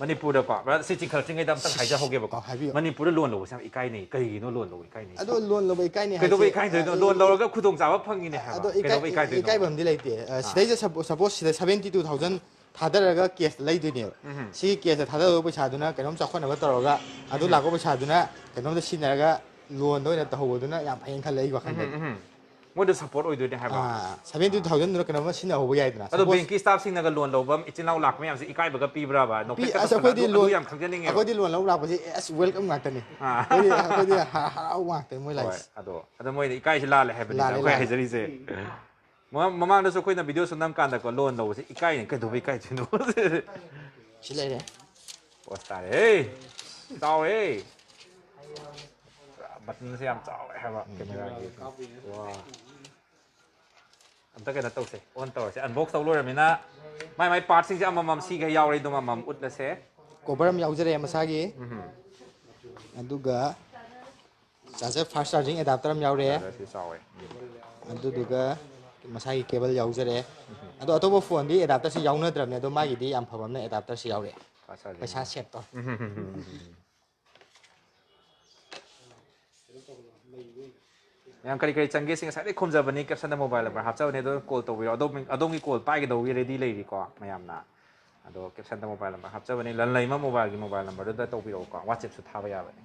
ꯃꯅꯤꯄꯨꯔꯗꯀꯣ, ꯕ꯭ꯔꯗꯔ, ꯁꯤ ꯆꯤꯡꯈꯠꯂꯛꯇ꯭ꯔꯤꯉꯩꯗ ꯑꯝꯇꯪ ꯍꯥꯏꯖꯍꯧꯒꯦꯕꯀꯣ꯫ ꯑꯣ, ꯍꯥꯏꯕꯤꯌꯨ꯫ ꯃꯅꯤꯄꯨꯔꯗ ꯂꯣꯟ ꯂꯧꯕꯁꯦ ꯌꯥꯝ ꯏꯀꯥꯏꯅꯩ꯫ ꯀꯩꯒꯤꯅꯣ ꯂꯣꯟ ꯂꯧꯕ ꯏꯀꯥꯏꯅꯩ ꯍꯥꯏꯁꯦ? ꯑꯗꯣ ꯂꯣꯟ ꯂꯧꯕ ꯏꯀꯥꯏꯅꯩ ꯀꯩꯗꯧꯕ ꯍꯥꯏꯁꯦ, ꯏꯀꯥꯏꯗꯣꯏꯅꯣ? ꯑ, ꯂꯣꯟ ꯂꯧꯔꯒ ꯈꯨꯗꯣꯡꯆꯥꯕ ꯐꯪꯉꯤꯅꯦ ꯍꯥꯏꯕ꯫ ꯑꯗꯣ ꯀꯩꯗꯧꯕ ꯏꯀꯥꯏ-, ꯏꯀꯥꯏꯗꯣꯏꯅꯣ? ꯏꯀꯥꯏꯐꯝꯗꯤ ꯂꯩꯇꯦ꯫ ꯑ, ꯁꯤꯗꯩꯗ ꯁꯄꯣ-, ꯁꯄꯣꯁ ꯁꯤꯗ seventy two thousand ꯊꯥꯗꯔꯒ ꯀꯦꯁꯇ ꯂꯩꯗꯣꯏꯅꯦꯕ꯫ ꯁꯤꯒꯤ ꯀꯦꯁꯇ ꯊꯥꯗꯗꯧꯕ ꯄꯩꯁꯥꯗꯨꯅ ꯀꯩꯅꯣꯝ ꯆꯥꯎꯈꯠꯅꯕ ꯇꯧꯔꯒ ꯑꯗꯨ ꯂꯥꯛꯄ ꯄꯩꯁꯥꯗꯨꯅ ꯀꯩꯅꯣꯝꯗ ꯁꯤꯖꯤꯟꯅꯔꯒ ꯂꯣꯟꯗ ꯑꯣꯏꯅ ꯇꯧꯍꯧꯕꯗꯨꯅ ꯌꯥꯝ ꯐꯩꯌꯦꯅ ꯈꯜꯂꯦ ꯑꯩꯒꯤ ꯋꯥꯈꯜꯗꯗꯤ꯫ ꯃꯣꯏꯗ ꯁꯞꯄꯣꯔꯠ ꯑꯣꯏꯗꯣꯏꯅꯦ ꯍꯥꯏꯕ꯫ ꯑꯥ, seventy two thousand ꯗꯨꯅ ꯀꯩꯅꯣꯝꯃ ꯁꯤꯖꯤꯟꯅꯍꯧꯕ ꯌꯥꯏꯗꯅ꯫ ꯑꯗꯣ Suppose ꯕꯦꯡꯀꯤ ꯁ꯭ꯇꯥꯐꯁꯤꯡꯅꯒ ꯂꯣꯟ ꯂꯧꯕ ꯏꯆꯤꯜ ꯏꯅꯥꯎ ꯂꯥꯛꯄ ꯃꯌꯥꯝꯁꯦ ꯏꯀꯥꯏꯕꯒ ꯄꯤꯕ꯭ꯔꯕ? ꯄꯤ-, ꯅꯣꯛꯐꯦꯠꯀ ꯑꯁ, ꯇꯧꯁꯜꯂꯒ ꯑꯩꯈꯣꯏꯗꯤ ꯑꯗꯨ ꯂꯣꯟ, ꯌꯥꯝ ꯈꯪꯖꯅꯤꯡꯉꯦꯕ꯫ ꯑꯩꯈꯣꯏꯗꯤ ꯂꯣꯟ ꯂꯧꯕ ꯂꯥꯛꯄꯁꯦ ꯑꯁ welcome ꯉꯥꯛꯇꯅꯤ꯫ ꯑꯥ꯫ ꯑꯩꯈꯣꯏꯗꯤ, ꯑꯩꯈꯣꯏꯗꯤ ꯍꯔꯥꯎ ꯉꯥꯛꯇꯅꯤ ꯃꯣꯏ ꯍꯣꯏ, ꯂꯥꯛꯏꯁꯦ꯫ ꯑꯗꯣ, ꯑꯗꯣ ꯃꯣꯏꯗ ꯏꯀꯥꯏꯁꯤ ꯂꯥꯜꯂꯦ ꯍꯥꯏꯕꯅꯤꯗ ꯂꯥꯜꯂꯦ, ꯑꯩꯈꯣꯏ ꯂꯥꯜꯂꯦ꯫ ꯍꯥꯏꯖꯔꯤꯁꯦ꯫ ꯃꯃꯥꯡ-, ꯃꯃꯥꯡꯗꯁꯨ ꯑꯩꯈꯣꯏꯅ ꯚꯤꯗꯤꯑꯣ ꯁꯨꯝ ꯅꯝ ꯀꯥꯟꯗꯀꯣ, ꯂꯣꯟ ꯂꯧꯕꯁꯦ ꯏꯀꯥꯏꯅꯦ, ꯀꯩꯗꯧꯕꯩ ꯏꯀꯥꯏꯗꯣꯏꯅꯣ? ꯁꯤ ꯂꯩꯔꯦ꯫ ꯄꯣꯁ ꯇꯥꯔꯦꯍꯦ! ꯆꯥꯎꯋꯦꯍꯦ! ꯄꯨꯔꯥ ꯕꯇꯟꯁꯦ ꯌꯥꯝ ꯆꯥꯎꯋꯦ ꯍꯥꯏꯕ ꯀꯦꯃꯦꯔꯥꯒꯤ꯫ ꯋꯥ꯫ ꯑꯝꯇ ꯀꯩꯅꯣ ꯇꯧꯁꯦ, ꯑꯣꯟ ꯇꯧꯔꯁꯦ꯫ ꯑꯟꯕꯣꯛꯁ ꯇꯧ ꯂꯣꯏꯔꯃꯤꯅ ꯃꯥꯏ ꯃꯥꯏ ꯄꯥꯔꯠꯁꯤꯡꯁꯦ ꯑꯃꯃꯝ ꯁꯤꯒ ꯌꯥꯎꯔꯦ, ꯑꯗꯨꯝ ꯑꯃꯃꯝ ꯎꯠꯂꯁꯦ꯫ ꯀꯣꯕꯔ ꯑꯃ ꯌꯥꯎꯖꯔꯦ ꯃꯁꯥꯒꯤ꯫ ꯑꯗꯨꯒ ꯆꯥꯔꯖꯔ, ꯐꯥꯁ ꯆꯥꯔꯖꯤꯡ ꯑꯦꯗꯥꯞꯇꯔ ꯑꯃ ꯌꯥꯎꯔꯦ꯫ ꯁꯤ ꯆꯥꯎꯋꯦ꯫ ꯑꯗꯨꯗꯨꯒ ꯃꯁꯥꯒꯤ ꯀꯦꯕꯜ ꯌꯥꯎꯖꯔꯦ꯫ ꯑꯗꯣ ꯑꯇꯣꯞꯄ ꯐꯣꯟꯗꯤ ꯑꯦꯗꯥꯞꯇꯔꯁꯤ ꯌꯥꯎꯅꯗ꯭ꯔꯕꯅꯦ, ꯑꯗꯣ ꯃꯥꯒꯤꯗꯤ ꯌꯥꯝ ꯐꯕ ꯑꯃꯅ ꯑꯦꯗꯥꯞꯇꯔꯁꯤ ꯌꯥꯎꯔꯦ꯫ Fast charging. ꯄꯩꯁꯥ ꯁꯦꯞ ꯇꯧꯔꯦ꯫ ꯃꯌꯥꯝ ꯀꯔꯤ ꯀꯔꯤ ꯆꯪꯒꯦ ꯁꯤ ꯉꯁꯥꯏꯗꯩ ꯈꯨꯝꯖꯕꯅꯤ, ꯀꯦꯞꯁꯟꯗ ꯃꯣꯕꯥꯏꯜ ꯅꯝꯕꯔ ꯍꯥꯞꯆꯕꯅꯤ, ꯑꯗꯣ ꯀꯣꯜ ꯇꯧꯕꯤꯔꯣ꯫ ꯑꯗꯣꯝ-, ꯑꯗꯣꯝꯒꯤ ꯀꯣꯜ ꯄꯥꯏꯒꯗꯧꯕꯒꯤ ꯔꯦꯗꯤ ꯂꯩꯔꯤꯀꯣ ꯃꯌꯥꯝꯅ꯫ ꯑꯗꯣ ꯀꯦꯞꯁꯟꯗ ꯃꯣꯕꯥꯏꯜ ꯅꯝꯕꯔ ꯍꯥꯞꯆꯕꯅꯤ, ꯂꯟꯂꯩꯃ ꯃꯣꯕꯥꯏꯜꯒꯤ ꯃꯣꯕꯥꯏꯜ ꯅꯝꯕꯔꯗꯨꯗ ꯇꯧꯕꯤꯔꯛꯎꯀꯣ, ꯋꯥꯆꯦꯞꯁꯨ ꯊꯥꯕ ꯌꯥꯕꯅꯤ꯫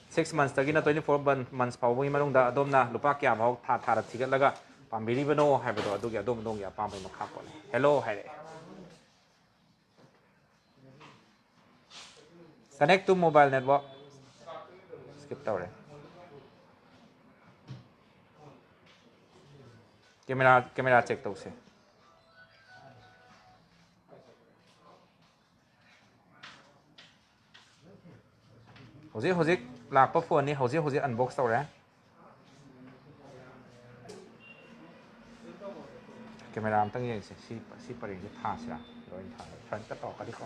ꯁꯤꯛꯁ ꯃꯟꯁꯇꯒꯤꯅ ꯇ꯭ꯋꯦꯟꯇꯤ ꯐꯣꯔ ꯃꯟꯁ ꯐꯥꯎꯕꯒꯤ ꯃꯅꯨꯡꯗ ꯑꯗꯣꯝꯅ ꯂꯨꯄꯥ ꯀꯌꯥ ꯐꯥꯎ ꯊꯥ ꯊꯥꯗ ꯊꯤꯒꯠꯂꯒ ꯄꯥꯝꯕꯤꯔꯤꯕꯅꯣ ꯍꯥꯏꯕꯗꯣ ꯑꯗꯨꯒꯤ ꯑꯗꯣꯝ ꯑꯗꯣꯝꯒꯤ ꯑꯄꯥꯝꯕꯒꯤ ꯃꯈꯥ ꯄꯣꯜꯂꯦ꯫ ꯍꯦꯜꯂꯣ ꯍꯥꯏꯔꯛꯑꯦ꯫ Connect to mobile network꯫ Skip ꯇꯧꯔꯦ꯫ ꯀꯦꯃꯦꯔꯥ, ꯀꯦꯃꯦꯔꯥ ꯆꯦꯛ ꯇꯧꯁꯦ꯫ ꯍꯧꯖꯤꯛ ꯍꯧꯖꯤꯛ ꯂꯥꯛꯄ ꯐꯣꯟꯅꯤ, ꯍꯧꯖꯤꯛ ꯍꯧꯖꯤꯛ ꯑꯟꯕꯣꯛꯁ ꯇꯧꯔꯦ꯫ ꯀꯦꯃꯦꯔꯥ ꯑꯝꯇꯪ ꯌꯦꯡꯁꯦ꯫ ꯁꯤ, ꯁꯤ ꯄꯔꯦꯡꯁꯦ ꯊꯥꯁꯤꯔꯥ? ꯂꯣꯏ ꯊꯥꯔꯦ꯫ ꯐ꯭ꯔꯟꯠꯇ ꯇꯧꯔꯛꯀꯅꯤꯀꯣ꯫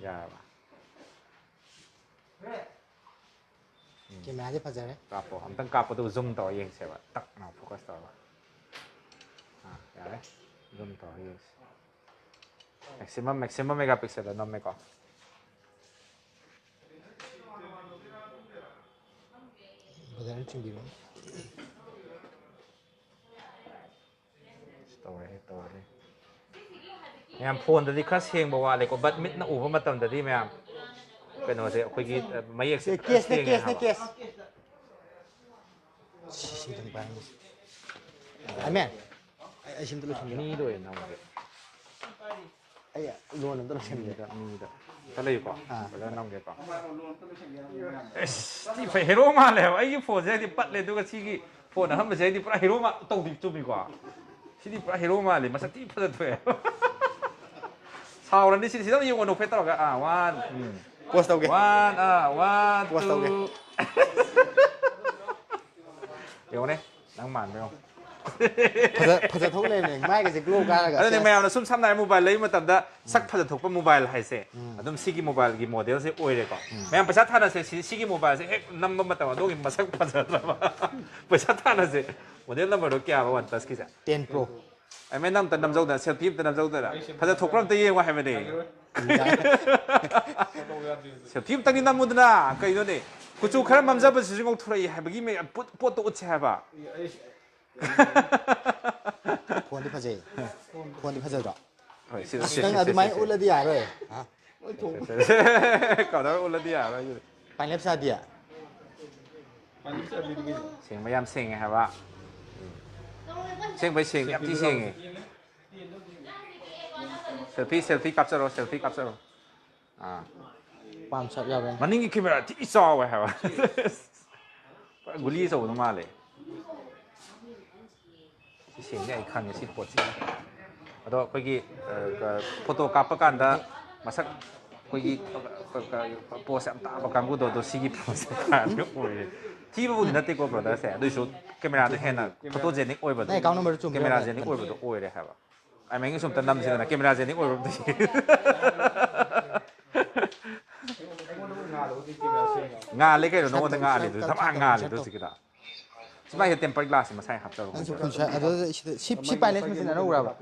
ꯌꯥꯔꯕ? ꯀꯦꯃꯦꯔꯥꯗꯤ ꯐꯖꯔꯦ꯫ ꯀꯥꯞꯄꯣ꯫ ꯑꯝꯇꯪ ꯀꯥꯞꯄꯣ, ꯑꯗꯨꯒ ꯖꯨꯝ ꯇꯧꯔ ꯌꯦꯡꯁꯦꯕ꯫ ꯇꯛꯅ ꯐꯣꯀꯁ ꯇꯧꯔꯒ꯫ ꯑꯥ, ꯌꯥꯔꯦ꯫ ꯖꯨꯝ ꯇꯧꯔ ꯌꯦꯡꯁꯦ꯫ ꯃꯦꯛꯁꯤꯃꯝ, ꯃꯦꯛꯁꯤꯃꯝ ꯃꯦꯒꯥ ꯄꯤꯛꯁꯦꯜꯗ ꯅꯝꯃꯦꯀꯣ꯫ ꯐꯖꯅ ꯆꯤꯡꯕꯤꯔꯣ꯫ ꯇꯧꯔꯦ, ꯇꯧꯔꯦ꯫ ꯃꯌꯥꯝ, ꯐꯣꯟꯗꯗꯤ ꯈꯔ ꯁꯦꯡꯕ ꯋꯥꯠꯂꯦꯀꯣ, but ꯃꯤꯠꯅ ꯎꯕ ꯃꯇꯝꯗꯗꯤ ꯃꯌꯥꯝ ꯀꯩꯅꯣꯁꯦ ꯑꯩꯈꯣꯏꯒꯤ, ꯑ, ꯃꯌꯦꯛꯁꯦ ꯐꯖꯅ ꯀꯦꯁꯅꯦ, ꯁꯦꯡꯉꯦ ꯀꯦꯁꯅꯦ, ꯍꯥꯏꯕ꯫ ꯀꯦꯁ꯫ ꯁꯤ, ꯁꯤ ꯑꯗꯨꯝ ꯄꯥꯏꯔꯝꯃꯣ꯫ ꯑꯃꯦ, ꯑꯩ, ꯑꯩ ꯁꯤꯝꯇ ꯂꯣꯏꯁꯤꯟꯒꯦ꯫ ꯃꯤꯗ ꯑꯣꯏꯅ ꯅꯝꯒꯦ꯫ ꯑꯩ ꯂꯣꯟ ꯑꯝꯇ ꯂꯣꯏꯁꯤꯟꯒꯦ꯫ ꯃꯤꯗ, ꯃꯤꯗ꯫ ꯑꯝꯇ ꯂꯩꯌꯨꯀꯣ꯫ ꯑꯥ꯫ ꯐꯖꯅ ꯅꯝꯒꯦꯀꯣ꯫ ꯑꯁ, ꯊꯤ ꯐꯩ, ꯍꯦꯔꯣ ꯃꯥꯜꯂꯦ ꯍꯥꯏꯕ꯫ ꯑꯩꯒꯤ ꯐꯣꯟꯁꯦ ꯍꯥꯏꯗꯤ ꯄꯠꯂꯦ, ꯑꯗꯨꯒ ꯁꯤꯒꯤ ꯐꯣꯟ ꯑꯍꯟꯕꯁꯦ ꯍꯥꯏꯗꯤ ꯄꯨꯔꯥ ꯍꯦꯔꯣ ꯃꯥ-, ꯇꯧꯗꯤ ꯆꯨꯝꯃꯤꯀꯣ꯫ ꯁꯤꯗꯤ ꯄꯨꯔꯥ ꯍꯦꯔꯣ ꯃꯥꯜꯂꯦ, ꯃꯁꯛ ꯊꯤ ꯐꯖꯊꯣꯛꯑꯦ꯫ ꯁꯥꯎꯔꯅꯤ ꯁꯤꯗꯤ, ꯁꯤꯗ ꯑꯃꯨꯛ ꯌꯦꯡꯉꯣ, ꯅꯣꯛꯐꯦꯠ ꯇꯧꯔꯒ꯫ ꯑꯥ, ꯋꯥꯟ, ꯎꯝ꯫ ꯄꯣꯁ ꯇꯧꯒꯦ꯫ ꯋꯥꯟ, ꯑꯥ, ꯋꯥꯟ, ꯄꯣꯁ ꯇꯧꯒꯦ꯫ ꯇꯨ꯫ ꯌꯦꯡꯉꯣꯅꯦ, ꯅꯪ ꯃꯥꯟꯕ ꯌꯦꯡꯉꯣ꯫ ꯐꯖ ꯐꯖ ꯊꯣꯛ ꯂꯩꯔꯝꯃꯦ, ꯃꯥꯏꯒꯁꯦ ꯒ꯭ꯂꯣ ꯀꯥꯔꯒ꯫ ꯑꯗꯨꯅꯦ, ꯁꯦꯁ꯫ ꯃꯌꯥꯝꯅ ꯁꯨꯝ ꯁꯝꯅ ꯍꯥꯏꯔꯕ ꯃꯣꯕꯥꯏꯜ ꯂꯩꯕ ꯃꯇꯝꯗ ꯁꯛ ꯐꯖ ꯊꯣꯛꯄ ꯃꯣꯕꯥꯏꯜ ꯍꯥꯏꯁꯦ ꯑꯗꯨꯝ ꯁꯤꯒꯤ ꯃꯣꯕꯥꯏꯜꯒꯤ ꯃꯣꯗꯦꯜꯁꯦ ꯑꯣꯏꯔꯦꯀꯣ꯫ ꯃꯌꯥꯝ ꯄꯩꯁꯥ ꯊꯥꯅꯁꯦ, ꯁꯤ ꯁꯤꯒꯤ ꯃꯣꯕꯥꯏꯜꯁꯦ ꯍꯦꯛ ꯅꯝꯕ ꯃꯇꯝ ꯑꯗꯣꯝꯒꯤ ꯃꯁꯛ ꯐꯖꯗ꯭ꯔꯕ꯫ ꯄꯩꯁꯥ ꯊꯥꯅꯁꯦ꯫ ꯃꯣꯗꯦꯜ ꯅꯝꯕꯔꯗꯣ ꯀꯌꯥꯕ ꯋꯥꯟ ꯄ꯭ꯂꯁꯀꯤꯁꯦ? Ten pro. ꯑꯩ ꯃꯦꯟ ꯑꯝꯇ ꯅꯝꯖꯧꯗꯅ, ꯁꯦꯜꯐꯤ ꯑꯝꯇ ꯅꯝꯖꯧꯗꯅ꯫ ꯐꯖ ꯊꯣꯛꯄ꯭ꯔꯥ ꯑꯝꯇ ꯌꯦꯡꯉꯣ ꯍꯥꯏꯕꯅꯦ꯫ ꯁꯦꯜꯐꯤ ꯑꯝꯇꯪꯗꯤ ꯅꯝꯃꯨꯗꯅ꯫ ꯀꯩꯅꯣꯅꯦ, ꯀꯨꯆꯨ ꯈꯔ ꯃꯝꯖꯕꯁꯤꯁꯨ ꯉꯧꯊꯣꯔꯛꯏ ꯍꯥꯏꯕꯒꯤ ꯃꯌꯥꯝ ꯄꯣꯠ- ꯄꯣꯠꯇꯣ ꯎꯠꯁꯦ ꯍꯥꯏꯕ꯫ ꯐꯣꯟꯗꯤ ꯐꯖꯩ꯫ ꯐꯣꯟꯗꯤ ꯐꯖꯗ꯭ꯔꯣ? ꯍꯣꯏ, ꯁꯤ- ꯑꯁ, ꯁꯤ- ꯅꯪ ꯁꯤ- ꯑꯗꯨꯃꯥꯏꯅ ꯁꯤ- ꯎꯠꯂꯗꯤ ꯌꯥꯔꯣꯏ꯫ ꯀꯗꯔ ꯎꯠꯂꯗꯤ ꯌꯥꯔꯣꯏ꯫ ꯄꯥꯏꯅꯦꯞ ꯆꯥꯗꯤꯌꯦ꯫ ꯁꯦꯡꯕ ꯌꯥꯝ ꯁꯦꯡꯉꯦ ꯍꯥꯏꯕ꯫ ꯁꯦꯡꯕꯩ ꯁꯦꯡ- ꯌꯥꯝ ꯊꯤ ꯁꯦꯡꯉꯦ꯫ ꯁꯦꯜꯐꯤ, ꯁꯦꯜꯐꯤ ꯀꯥꯞꯆꯔꯣ, ꯁꯦꯜꯐꯤ ꯀꯥꯞꯆꯔꯣ꯫ ꯑꯥ꯫ ꯄꯥꯝ ꯁꯠ ꯌꯥꯎꯔꯦ꯫ ꯃꯅꯤꯡꯒꯤ ꯀꯦꯃꯦꯔꯥ ꯊꯤ ꯆꯥꯎꯋꯦ ꯍꯥꯏꯕ꯫ ꯄꯨꯔꯥ ꯒꯨꯂꯤ ꯑꯆꯧꯕꯗꯣ ꯃꯥꯜꯂꯦ꯫ ꯁꯤ ꯁꯦꯡꯅꯤ ꯑꯩ ꯈꯪꯉꯦ ꯁꯤ ꯄꯣꯠꯁꯤ꯫ ꯑꯗꯣ ꯑꯩꯈꯣꯏꯒꯤ, ꯑ, ꯀ- ꯐꯣꯇꯣ ꯀꯥꯞꯄ ꯀꯥꯟꯗ ꯃꯁꯛ ꯑꯩꯈꯣꯏꯒꯤ ꯄꯣꯁ ꯌꯥꯝ ꯇꯥꯕ ꯀꯥꯡꯕꯨꯗꯣ, ꯑꯗꯣ ꯁꯤꯒꯤ ꯄꯣꯁꯁꯦ ꯐꯥꯔꯗꯤ ꯑꯣꯏꯔꯦ꯫ ꯊꯤꯕꯕꯨꯗꯤ ꯅꯠꯇꯦꯀꯣ ꯕ꯭ꯔꯗꯔꯁꯦ, ꯑꯗꯨꯏꯁꯨ ꯀꯦꯃꯦꯔꯥꯗ ꯍꯦꯟꯅ ꯐꯣꯇꯣꯖꯦꯅꯤꯛ ꯑꯣꯏꯕꯗꯣ꯫ ꯅꯪ ꯑꯦꯀꯥꯎꯟ ꯅꯝꯕꯔꯗꯨ ꯆꯨꯝꯕ꯭ꯔꯥ? ꯀꯦꯃꯦꯔꯥꯖꯦꯅꯤꯛ ꯑꯣꯏꯕꯗꯣ ꯑꯣꯏꯔꯦ ꯍꯥꯏꯕ꯫ ꯑꯥꯏ ꯃꯦꯟꯒꯤꯁꯨ ꯑꯝꯇ ꯅꯝꯁꯤꯗꯅ, ꯀꯦꯃꯦꯔꯥꯖꯦꯅꯤꯛ ꯑꯣꯏꯕ ꯑꯝꯇ ꯌꯦꯡ- ꯉꯥꯜꯂꯦ ꯀꯩꯅꯣ, ꯅꯉꯣꯟꯗ ꯉꯥꯜꯂꯤꯗꯨ ꯊꯕꯥꯛ ꯉꯥꯜꯂꯤꯗꯨ ꯍꯧꯖꯤꯛꯀꯤꯗ꯫ ꯁꯤ ꯃꯥꯏꯁꯦ ꯇꯦꯝꯄꯔ ꯒ꯭ꯂꯥꯁꯁꯦ ꯃꯁꯥꯏ ꯍꯥꯞꯆꯕ꯫ ꯅꯪꯁꯨ ꯐꯨꯟ ꯁ- ꯑꯗꯨ ꯁꯤ ꯁꯤ ꯄꯥꯏꯂꯦꯠ ꯃꯆꯤꯟ ꯑꯅꯧꯕ꯭ꯔꯕ?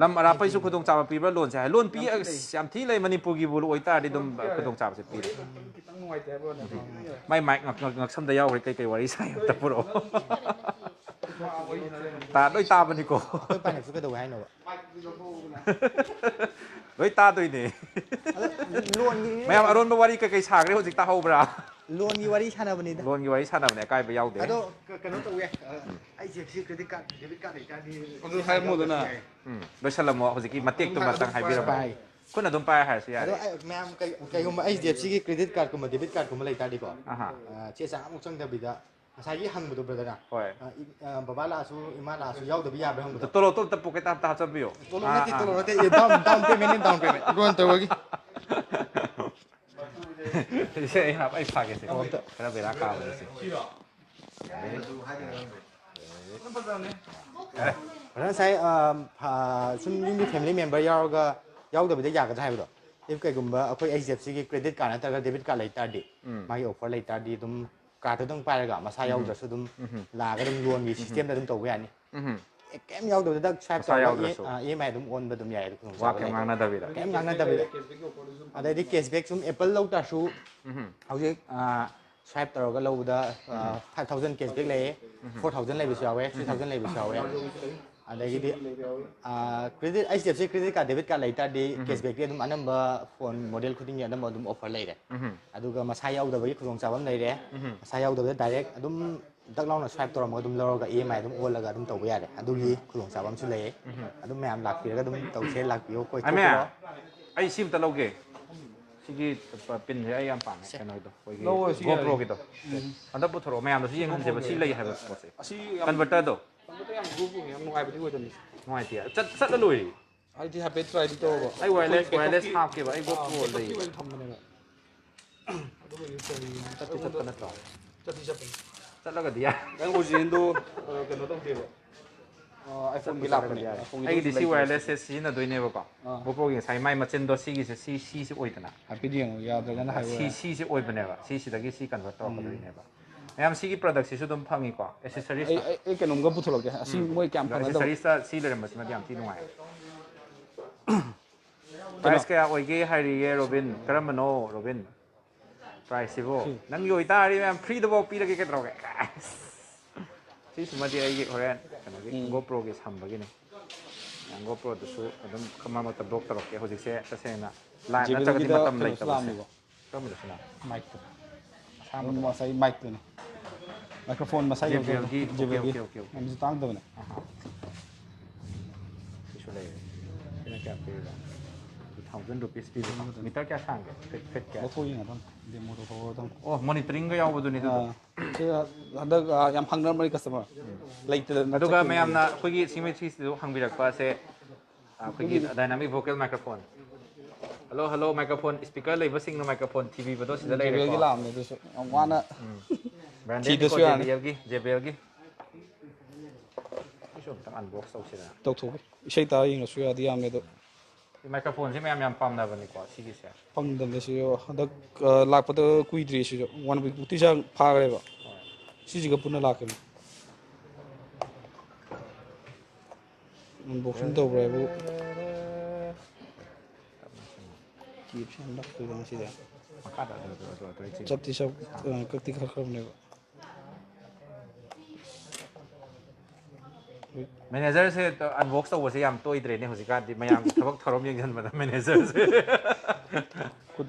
ꯂꯝ ꯑꯔꯥꯞꯄꯩꯁꯨ ꯈꯨꯗꯣꯡꯆꯥꯕ ꯄꯤꯕ꯭ꯔꯥ ꯂꯣꯟꯁꯦ ꯍꯥꯏ? ꯂꯣꯟ ꯄꯤ ꯑꯁ, ꯌꯥꯝ ꯊꯤ ꯂꯩ ꯃꯅꯤꯄꯨꯔꯒꯤꯕꯨ ꯑꯣꯏꯇꯥꯔꯗꯤ ꯑꯗꯨꯝ ꯈꯨꯗꯣꯡꯆꯥꯕꯁꯦ ꯄꯤꯔꯦ꯫ ꯃꯥꯏ ꯃꯥꯏꯛ ꯉꯛ- ꯉꯛ- ꯉꯛꯁꯝꯗ ꯌꯥꯎꯈ꯭ꯔꯦ, ꯀꯩꯀꯩ ꯋꯥꯔꯤ ꯁꯥꯏ ꯑꯝꯇ ꯄꯨꯔꯛꯑꯣ꯫ ꯇꯥ- ꯂꯣꯏ ꯇꯥꯕꯅꯤꯀꯣ꯫ ꯑꯩꯈꯣꯏ ꯄꯥꯏꯅꯦꯞꯁꯨ ꯀꯩꯗꯧꯋꯦ ꯍꯥꯏꯅꯣꯕ? ꯂꯣꯏ ꯇꯥꯗꯣꯏꯅꯦ꯫ ꯑꯗꯣ ꯂꯣꯟꯒꯤ ꯃꯌꯥꯝ ꯑꯔꯣꯟꯕ ꯋꯥꯔꯤ ꯀꯩꯀꯩ ꯁꯥꯈ꯭ꯔꯦ ꯍꯧꯖꯤꯛ ꯇꯥꯍꯧꯕ꯭ꯔꯥ? ꯂꯣꯟꯒꯤ ꯋꯥꯔꯤ ꯁꯥꯟꯅꯕꯅꯤꯗ꯫ ꯂꯣꯟꯒꯤ ꯋꯥꯔꯤ ꯁꯥꯟꯅꯕꯅꯦ, ꯑꯀꯥꯏꯕ ꯌꯥꯎꯗꯦ꯫ ꯑꯗꯣ ꯀ- ꯀꯩꯅꯣ ꯇꯧꯋꯦ, ꯑ, ꯑꯩꯁꯦ ꯁꯤ ꯀ꯭ꯔꯦꯗꯤꯠ ꯀꯥꯔꯗ ꯗꯦꯕꯤꯠ ꯀꯥꯔꯗ ꯂꯩꯇꯥꯔꯗꯤ ꯑꯗꯨ ꯍꯥꯏꯔꯝꯃꯣꯗꯅ꯫ ꯎꯝ, ꯂꯣꯏꯁꯜꯂꯝꯃꯣ ꯍꯧꯖꯤꯛꯀꯤ ꯃꯇꯦꯛꯇꯨꯃꯇꯪ ꯍꯥꯏꯕꯤꯔꯝꯃꯣ꯫ ꯄꯥꯏ꯫ ꯈꯨꯠꯅ ꯑꯗꯨꯝ ꯄꯥꯏ ꯍꯥꯏꯔꯁꯨ ꯌꯥꯔꯦ꯫ ꯑꯗꯣ ꯑꯩ ꯃꯌꯥꯝ ꯀꯩ- ꯀꯩꯒꯨꯝꯕ ꯑꯩꯆ ꯗꯤ ꯑꯦꯐ ꯁꯤꯒꯤ ꯀ꯭ꯔꯦꯗꯤꯠ ꯀꯥꯔꯗꯀꯨꯝꯕ ꯗꯦꯕꯤꯠ ꯀꯥꯔꯗꯀꯨꯝꯕ ꯂꯩꯇꯥꯔꯗꯤꯀꯣ, ꯑꯍꯥ꯫ ꯑ, ꯆꯦ ꯆꯥꯡ ꯑꯃꯨꯛ ꯆꯪꯗꯕꯤꯗ ꯉꯁꯥꯏꯒꯤ ꯍꯪꯕꯗꯣ ꯕ꯭ꯔꯗꯔꯅ, ꯍꯣꯏ꯫ ꯑ, ꯏ- ꯑ, ꯕꯕꯥ ꯂꯥꯛꯑꯁꯨ ꯏꯃꯥ ꯂꯥꯛꯑꯁꯨ ꯌꯥꯎꯗꯕ ꯌꯥꯕ꯭ꯔꯥ ꯍꯪꯕꯗꯣ? ꯇꯣꯂꯣꯞꯇꯣ ꯑꯝꯇ ꯄꯣꯀꯦꯠꯇ ꯑꯝꯇ ꯍꯥꯞꯆꯟꯕꯤꯌꯣ꯫ ꯇꯣꯂꯣꯞ ꯑꯥ, ꯅꯠꯇꯦ, ꯑꯥ꯫ ꯇꯣꯂꯣꯞ ꯅꯠꯇꯦ, ꯗꯥꯎꯟ ꯗꯥꯎꯟ ꯄꯦꯃꯦꯟꯅꯦ, ꯗꯥꯎꯟ ꯄꯦꯃꯦꯟ ꯂꯣꯟ ꯇꯧꯕꯒꯤ꯫ ꯁꯦ ꯑꯩ ꯍꯥꯞ- ꯑꯩ ꯐꯥꯒꯦꯁꯦ꯫ ꯈꯔ ꯕꯦꯔꯥ ꯀꯥꯕꯅꯦ ꯁꯦ꯫ ꯕ꯭ꯔꯗꯔ, ꯉꯁꯥꯏ ꯑ, ꯐ- ꯁꯨꯝ ꯌꯨꯝꯒꯤ ꯐꯦꯃꯤꯂꯤ ꯃꯦꯝꯕꯔ ꯌꯥꯎꯔꯒ ꯌꯥꯎꯗꯕꯤꯗ ꯌꯥꯒꯗ꯭ꯔꯥ ꯍꯥꯏꯕꯗꯣ? If ꯀꯩꯒꯨꯝꯕ ꯑꯩꯈꯣꯏ ꯑꯩꯆ ꯗꯤ ꯑꯦꯐ ꯁꯤꯒꯤ ꯀ꯭ꯔꯦꯗꯤꯠ ꯀꯥꯔꯗ ꯅꯠꯇ꯭ꯔꯒ ꯗꯦꯕꯤꯠ ꯀꯥꯔꯗ ꯂꯩꯇꯥꯔꯗꯤ, ꯃꯥꯒꯤ ꯑꯣꯐꯔ ꯂꯩꯇꯥꯔꯗꯤ ꯑꯗꯨꯝ ꯀꯥꯔꯗꯇꯨꯗꯪ ꯄꯥꯏꯔꯒ ꯃꯁꯥ ꯌꯥꯎꯗ꯭ꯔꯁꯨ ꯑꯗꯨꯝ ꯂꯥꯛꯑꯒ ꯑꯗꯨꯝ ꯂꯣꯟꯒꯤ ꯁꯤꯁꯇꯦꯝꯗ ꯑꯗꯨꯝ ꯇꯧꯕ ꯌꯥꯅꯤ꯫ ꯀꯩꯝ ꯌꯥꯎꯗꯕꯤꯗ ꯁ꯭ꯋꯥꯏꯞ ꯇꯧꯔꯒ ꯏ ꯑꯦꯝ ꯑꯥꯏ ꯑꯗꯨꯝ ꯑꯣꯟꯕ ꯑꯗꯨꯝ ꯌꯥꯏ꯫ ꯑꯗꯨ ꯈꯨꯗꯣꯡꯆꯥꯕ ꯂꯩ꯫ ꯀꯩꯝ ꯉꯥꯡꯅꯗꯕꯤꯗ꯫ ꯑꯗꯩꯗꯤ ꯀꯦꯁꯕꯦꯛꯁꯨ ꯑꯗꯨꯝ ꯑꯦꯄꯜ ꯂꯧ ꯇꯥꯔꯁꯨ ꯍꯧꯖꯤꯛ ꯁ꯭ꯋꯥꯏꯞ ꯇꯧꯔꯒ ꯂꯧꯕꯗ ꯐꯥꯏꯚ ꯊꯥꯎꯖꯟ ꯀꯦꯁꯕꯦꯛ ꯂꯩꯌꯦ, ꯐꯣꯔ ꯊꯥꯎꯖꯟ ꯂꯩꯕꯁꯨ ꯌꯥꯎꯋꯦ, ꯊ꯭ꯔꯤ ꯊꯥꯎꯖꯟ ꯂꯩꯕꯁꯨ ꯌꯥꯎꯋꯦ꯫ ꯑꯗꯒꯤꯗꯤ credit H D F C credit card, debit card ꯂꯩꯇꯥꯔꯗꯤ ꯀꯦꯁꯕꯦꯛꯇꯤ ꯑꯗꯨꯝ ꯑꯅꯝꯕ ꯐꯣꯟ ꯃꯣꯗꯦꯜ ꯈꯨꯗꯤꯡꯒꯤ ꯑꯅꯝꯕ ꯑꯗꯨꯝ ꯑꯣꯐꯔ ꯂꯩꯔꯦ꯫ ꯑꯗꯨꯒ ꯃꯁꯥ ꯌꯥꯎꯗꯕꯒꯤ ꯈꯨꯗꯣꯡꯆꯥꯕ ꯑꯃ ꯂꯩꯔꯦ꯫ ꯃꯁꯥ ꯌꯥꯎꯗꯕꯗ ꯗꯥꯏꯔꯦꯛ ꯑꯗꯨꯝ ꯗꯛ ꯂꯥꯎꯅ ꯁ꯭ꯋꯥꯏꯞ ꯇꯧꯔꯝꯃꯒ ꯑꯗꯨꯝ ꯂꯧꯔꯒ ꯏ ꯑꯦꯝ ꯑꯥꯏ ꯑꯗꯨꯝ ꯑꯣꯜꯂꯒ ꯑꯗꯨꯝ ꯇꯧꯕ ꯌꯥꯔꯦ꯫ ꯑꯗꯨꯒꯤ ꯈꯨꯗꯣꯡꯆꯥꯕ ꯑꯃꯁꯨ ꯂꯩꯌꯦ꯫ ꯑꯗꯨꯝ ꯃꯌꯥꯝ ꯂꯥꯛꯄꯤꯔꯒ ꯑꯗꯨꯝ ꯇꯧꯁꯦ, ꯂꯥꯛꯄꯤꯌꯣ, ꯑꯃꯦ, ꯀꯣꯏꯊꯣꯛꯄꯤꯔꯣ꯫ ꯑꯩ ꯁꯤ ꯑꯝꯇ ꯂꯧꯒꯦ꯫ ꯁꯤꯒꯤ ꯄꯤꯟꯁꯦ ꯑꯩ ꯌꯥꯝ ꯄꯥꯝꯃꯦ, ꯀꯩꯅꯣꯗꯣ, ꯑꯩꯈꯣꯏꯒꯤ ꯂꯧꯑꯣ, ꯁꯤ ꯌꯥꯏꯌꯦ꯫ ꯒꯣꯄ꯭ꯔꯣꯒꯤꯗꯣ꯫ ꯍꯟꯗꯛ ꯄꯨꯊꯣꯔꯛꯑꯣ, ꯃꯌꯥꯝꯗꯁꯨ ꯌꯦꯡꯍꯟꯁꯦꯕ ꯁꯤ ꯂꯩ ꯍꯥꯏꯕ ꯄꯣꯠꯁꯦ꯫ ꯑꯁꯤ ꯌꯥꯝ ꯀꯟꯚꯔꯇꯔꯗꯣ꯫ ꯀꯟꯚꯔꯇꯔ ꯌꯥꯝ ꯒ꯭ꯔꯨꯞ ꯑꯣꯏ, ꯌꯥꯝ ꯅꯨꯡꯉꯥꯏꯕꯗꯤ ꯑꯣꯏꯗꯕꯅꯤ꯫ ꯅꯨꯡꯉꯥꯏꯇꯦ꯫ ꯆꯠ-, ꯆꯠꯂ ꯂꯣꯏꯔꯦ꯫ ꯑꯩꯗꯤ ꯍꯥꯏꯐꯦꯠ ꯇ꯭ꯔꯥꯏꯗꯤ ꯇꯧꯔꯕ꯫ ꯑꯩ ꯋꯥꯌꯔꯂꯦꯁ, ꯑꯩꯈꯣꯏ ꯋꯥꯌꯔꯂꯦꯁ ꯕꯦꯛꯀꯞꯀꯤ, ꯍꯥꯞꯀꯦꯕ, ꯑꯩ ꯒꯣꯄ꯭ꯔꯣ ꯑꯥ, ꯕꯦꯛꯀꯞꯀꯤ ꯂꯩꯌꯦꯕ꯫ ꯑꯣꯏꯅ ꯊꯝꯕꯅꯦꯕ꯫ ꯑꯗꯨꯒ ꯌꯨꯁ ꯇꯧꯔꯤꯅꯦ꯫ ꯆꯠꯇꯤ ꯆꯠꯄ ꯅꯠꯇ꯭ꯔꯣ? ꯆꯠꯇꯤ ꯆꯠꯄꯅꯦ꯫ ꯆꯠꯂꯒꯗꯤ ꯌꯥ-, ꯅꯪ ꯑꯣꯔꯤꯖꯤꯅꯦꯜꯗꯣ, ꯑ, ꯀꯩꯅꯣ ꯇꯧꯗꯦꯕ꯫ ꯑ, iPhone-ꯒꯤ ꯆꯠꯄ ꯂꯥꯛꯄꯅꯦ꯫ ꯆꯠꯂꯒꯗꯤ ꯌꯥꯔꯦ꯫ iPhone-ꯒꯤꯗꯣ ꯑꯩꯒꯤꯗꯤ ꯁꯤ ꯂꯩꯇꯦ꯫ ꯋꯥꯌꯔꯂꯦꯁꯁꯦ ꯁꯤꯖꯤꯟꯅꯗꯣꯏꯅꯦꯕꯀꯣ꯫ ꯑꯥ꯫ ꯒꯣꯄ꯭ꯔꯣꯒꯤ ꯉꯁꯥꯏ ꯃꯥꯏ ꯃꯆꯤꯟꯗꯣ ꯁꯤꯒꯤꯁꯦ, ꯁꯤ, ꯁꯤꯁꯦ ꯑꯣꯏꯗꯅ꯫ ꯍꯥꯏꯐꯦꯠ ꯌꯦꯡꯉꯣ, ꯌꯥꯗ꯭ꯔꯒꯅ ꯍꯥꯏꯔꯛꯑꯣ ꯁꯤ, ꯌꯥꯔꯦ꯫ ꯁꯤꯁꯦ ꯑꯣꯏꯕꯅꯦꯕ꯫ ꯁꯤꯁꯤꯗꯒꯤ ꯁꯤ ꯀꯟꯚꯔꯠ ꯇꯧꯔꯛꯀꯗꯣꯏꯅꯦꯕ꯫ ꯃꯌꯥꯝ ꯁꯤꯒꯤ ꯄ꯭ꯔꯗꯛꯁꯤꯁꯨ ꯑꯗꯨꯝ ꯐꯪꯉꯤꯀꯣ, ꯑꯦꯁꯦꯁꯔꯤꯁꯇ꯫ ꯑꯩ, ꯑꯩ, ꯑꯩ ꯀꯩꯅꯣꯝꯒ ꯄꯨꯊꯣꯔꯛꯀꯦ꯫ ꯑꯁꯤ ꯃꯣꯏ ꯀꯌꯥꯝ ꯑꯗꯣ ꯐꯪꯅꯗꯕ꯫ ꯑꯦꯁꯦꯁꯔꯤꯁꯇ ꯁꯤ ꯂꯩꯔꯝꯕꯁꯤꯃꯗꯤ ꯌꯥꯝ ꯊꯤ ꯅꯨꯡꯉꯥꯏ꯫ ꯀꯩꯅꯣ? ꯄ꯭ꯔꯥꯏꯁ ꯀꯌꯥ ꯑꯣꯏꯒꯦ ꯍꯥꯏꯔꯤꯌꯦ ꯔꯣꯕꯤꯟ? ꯀꯔꯝꯕꯅꯣ ꯔꯣꯕꯤꯟ? ꯄ꯭ꯔꯥꯏꯁꯁꯤꯕꯨ? ꯁꯤ꯫ ꯅꯪꯒꯤ ꯑꯣꯏꯇꯥꯔꯗꯤ ꯃꯌꯥꯝ ꯐ꯭ꯔꯤꯗꯐꯥꯎ ꯄꯤꯔꯒꯦ, ꯀꯩꯗꯧꯔꯒꯦ? ꯁꯤꯁꯤꯃꯗꯤ ꯑꯩꯒꯤ ꯍꯣꯔꯦꯟ ꯀꯩꯅꯣꯒꯤ ꯎꯝ꯫ ꯒꯣꯄ꯭ꯔꯣꯒꯤ ꯁꯝꯕꯒꯤꯅꯤ꯫ ꯒꯣꯄ꯭ꯔꯣꯗꯨꯁꯨ ꯑꯗꯨꯝ ꯃꯔꯛ ꯃꯔꯛꯇ ꯕ꯭ꯂꯣꯛ ꯇꯧꯔꯛꯀꯦ꯫ ꯍꯧꯖꯤꯛꯁꯦ ꯇꯁꯦꯡꯅ ꯂꯥꯏꯞ ꯅꯠꯇ꯭ꯔꯒꯗꯤ ꯖꯦꯕꯤꯂꯤꯒꯤꯗ ꯃꯇꯝ ꯀꯩꯅꯣꯁꯨ ꯂꯩꯇꯕꯁꯦ꯫ ꯂꯥꯛꯑꯝꯃꯤꯀꯣ꯫ ꯀꯔꯝꯕꯗ ꯁꯤꯅ? ꯃꯥꯏꯛꯇꯣ꯫ ꯑꯗꯨꯝ ꯑꯁꯥꯡꯕꯗꯣ? ꯉꯁꯥꯏ ꯃꯥꯏꯛꯇꯨꯅꯤ꯫ ꯃꯥꯏꯀ꯭ꯔꯣꯐꯣꯟ ꯃꯁꯥꯒꯤ ꯑꯣꯏꯕ꯫ JBL-ꯒꯤ? ꯑꯣꯀꯦ, JBL-ꯒꯤ꯫ Okay, okay, okay. ꯌꯥꯝꯁꯨ ꯇꯥꯡꯗꯕꯅꯦ꯫ ꯑꯍꯥ꯫ ꯁꯤꯁꯨ ꯂꯩꯔꯦ꯫ ꯁꯤꯅ ꯀꯌꯥ ꯄꯤꯔꯤꯕ? Two thousand rupees ꯄꯤꯕ꯫ ꯎꯝ꯫ ꯃꯤꯇꯔ ꯀꯌꯥ ꯁꯥꯡꯒꯦ? ꯐꯤꯠ, ꯐꯤꯠ ꯀꯌꯥ? ꯂꯧꯊꯣꯛꯑ ꯌꯦꯡꯉꯗꯝꯅꯤ꯫ ꯗꯦꯃꯣꯗꯣ ꯊꯣꯛꯑꯗꯝꯅꯤ꯫ ꯑꯣ, ꯃꯣꯅꯤꯇꯔꯤꯡꯒ ꯌꯥꯎꯕꯗꯨꯅꯤ ꯑꯗꯨꯗꯣ꯫ ꯑꯥ꯫ ꯁꯤ ꯍꯟꯗꯛ, ꯑꯥ, ꯌꯥꯝ ꯍꯪꯅꯔꯝꯕꯅꯤ ꯀꯁꯇꯃꯔ꯫ ꯎꯝ꯫ ꯂꯩꯇꯗꯅ ꯑꯗꯨꯒ ꯆꯠꯈꯤꯕꯅꯤ꯫ ꯃꯌꯥꯝꯅ ꯑꯩꯈꯣꯏꯒꯤ ꯁꯤꯃꯦꯇ꯭ꯔꯤꯁꯤꯁꯨ ꯍꯪꯕꯤꯔꯛꯄ ꯑꯁꯦ, ꯑꯩꯈꯣꯏꯒꯤ ꯑꯗꯨꯒꯤꯗꯤ dynamic vocal microphone꯫ Hello, hello, microphone, speaker ꯂꯩꯕꯁꯤꯡꯅ microphone ꯊꯤꯕꯤꯕꯗꯣ ꯁꯤꯗ ꯂꯩꯔꯦꯀꯣ꯫ ꯖꯦꯕꯤꯑꯦꯜꯒꯤ ꯂꯥꯛꯑꯝꯅꯦ ꯑꯗꯨꯁꯨ꯫ ꯌꯥꯝ ꯋꯥꯅ ꯎꯝ꯫ ꯊꯤꯗꯁꯨ ꯌꯥꯅꯤ꯫ JBLꯒꯤ JBLꯒꯤ ꯁꯤꯁꯨ ꯑꯝꯇꯪ unbox ꯇꯧꯁꯤꯗꯅ꯫ ꯇꯧꯊꯣꯛꯎ꯫ ꯏꯁꯩ ꯇꯥꯔ ꯌꯦꯡꯉꯁꯨ ꯌꯥꯗꯤ ꯌꯥꯝꯃꯦ ꯑꯗꯣ꯫ Microphoneꯁꯦ ꯃꯌꯥꯝ ꯌꯥꯝ ꯄꯥꯝꯅꯕꯅꯤꯀꯣ ꯁꯤꯒꯤꯁꯦ꯫ ꯐꯪꯗꯕꯅꯦ ꯁꯤꯁꯨ ꯍꯟꯗꯛ, ꯑ, ꯂꯥꯛꯄꯗ ꯀꯨꯏꯗ꯭ꯔꯤ ꯁꯤꯁꯨ꯫ One weekꯃꯨꯛꯇꯤ ꯆꯥꯡ ꯐꯥꯈ꯭ꯔꯦꯕ꯫ ꯍꯣꯏ꯫ ꯁꯤꯁꯤꯒ ꯄꯨꯟꯅ ꯂꯥꯛꯈꯤꯕꯅꯤ꯫ Unboxing ꯇꯧꯕ꯭ꯔꯥ ꯍꯥꯏꯕꯨ꯫ Capꯁꯦ ꯌꯥꯝ ꯅꯛꯇꯣꯏꯔꯣ ꯉꯁꯤꯗꯤ? ꯃꯈꯥꯗ ꯑꯗꯨ, ꯑꯗꯨ, ꯑꯗꯨ, ꯑꯗꯨ, ꯑꯗꯨ, ꯆꯞꯇꯤ ꯆꯞ-, ꯑ, ꯀꯛꯇꯤ ꯀꯛꯈ꯭ꯔꯕꯅꯦꯕ꯫ Managerꯁꯦ unbox ꯇꯧꯕꯁꯦ ꯌꯥꯝ ꯇꯣꯏꯗ꯭ꯔꯦꯅꯦ ꯍꯧꯖꯤꯛꯀꯥꯟꯗꯤ, ꯃꯌꯥꯝꯒꯤ ꯊꯕꯛ ꯊꯧꯔꯝ ꯌꯦꯡꯁꯤꯟꯕꯗ managerꯁꯦ꯫ ꯈꯨꯠ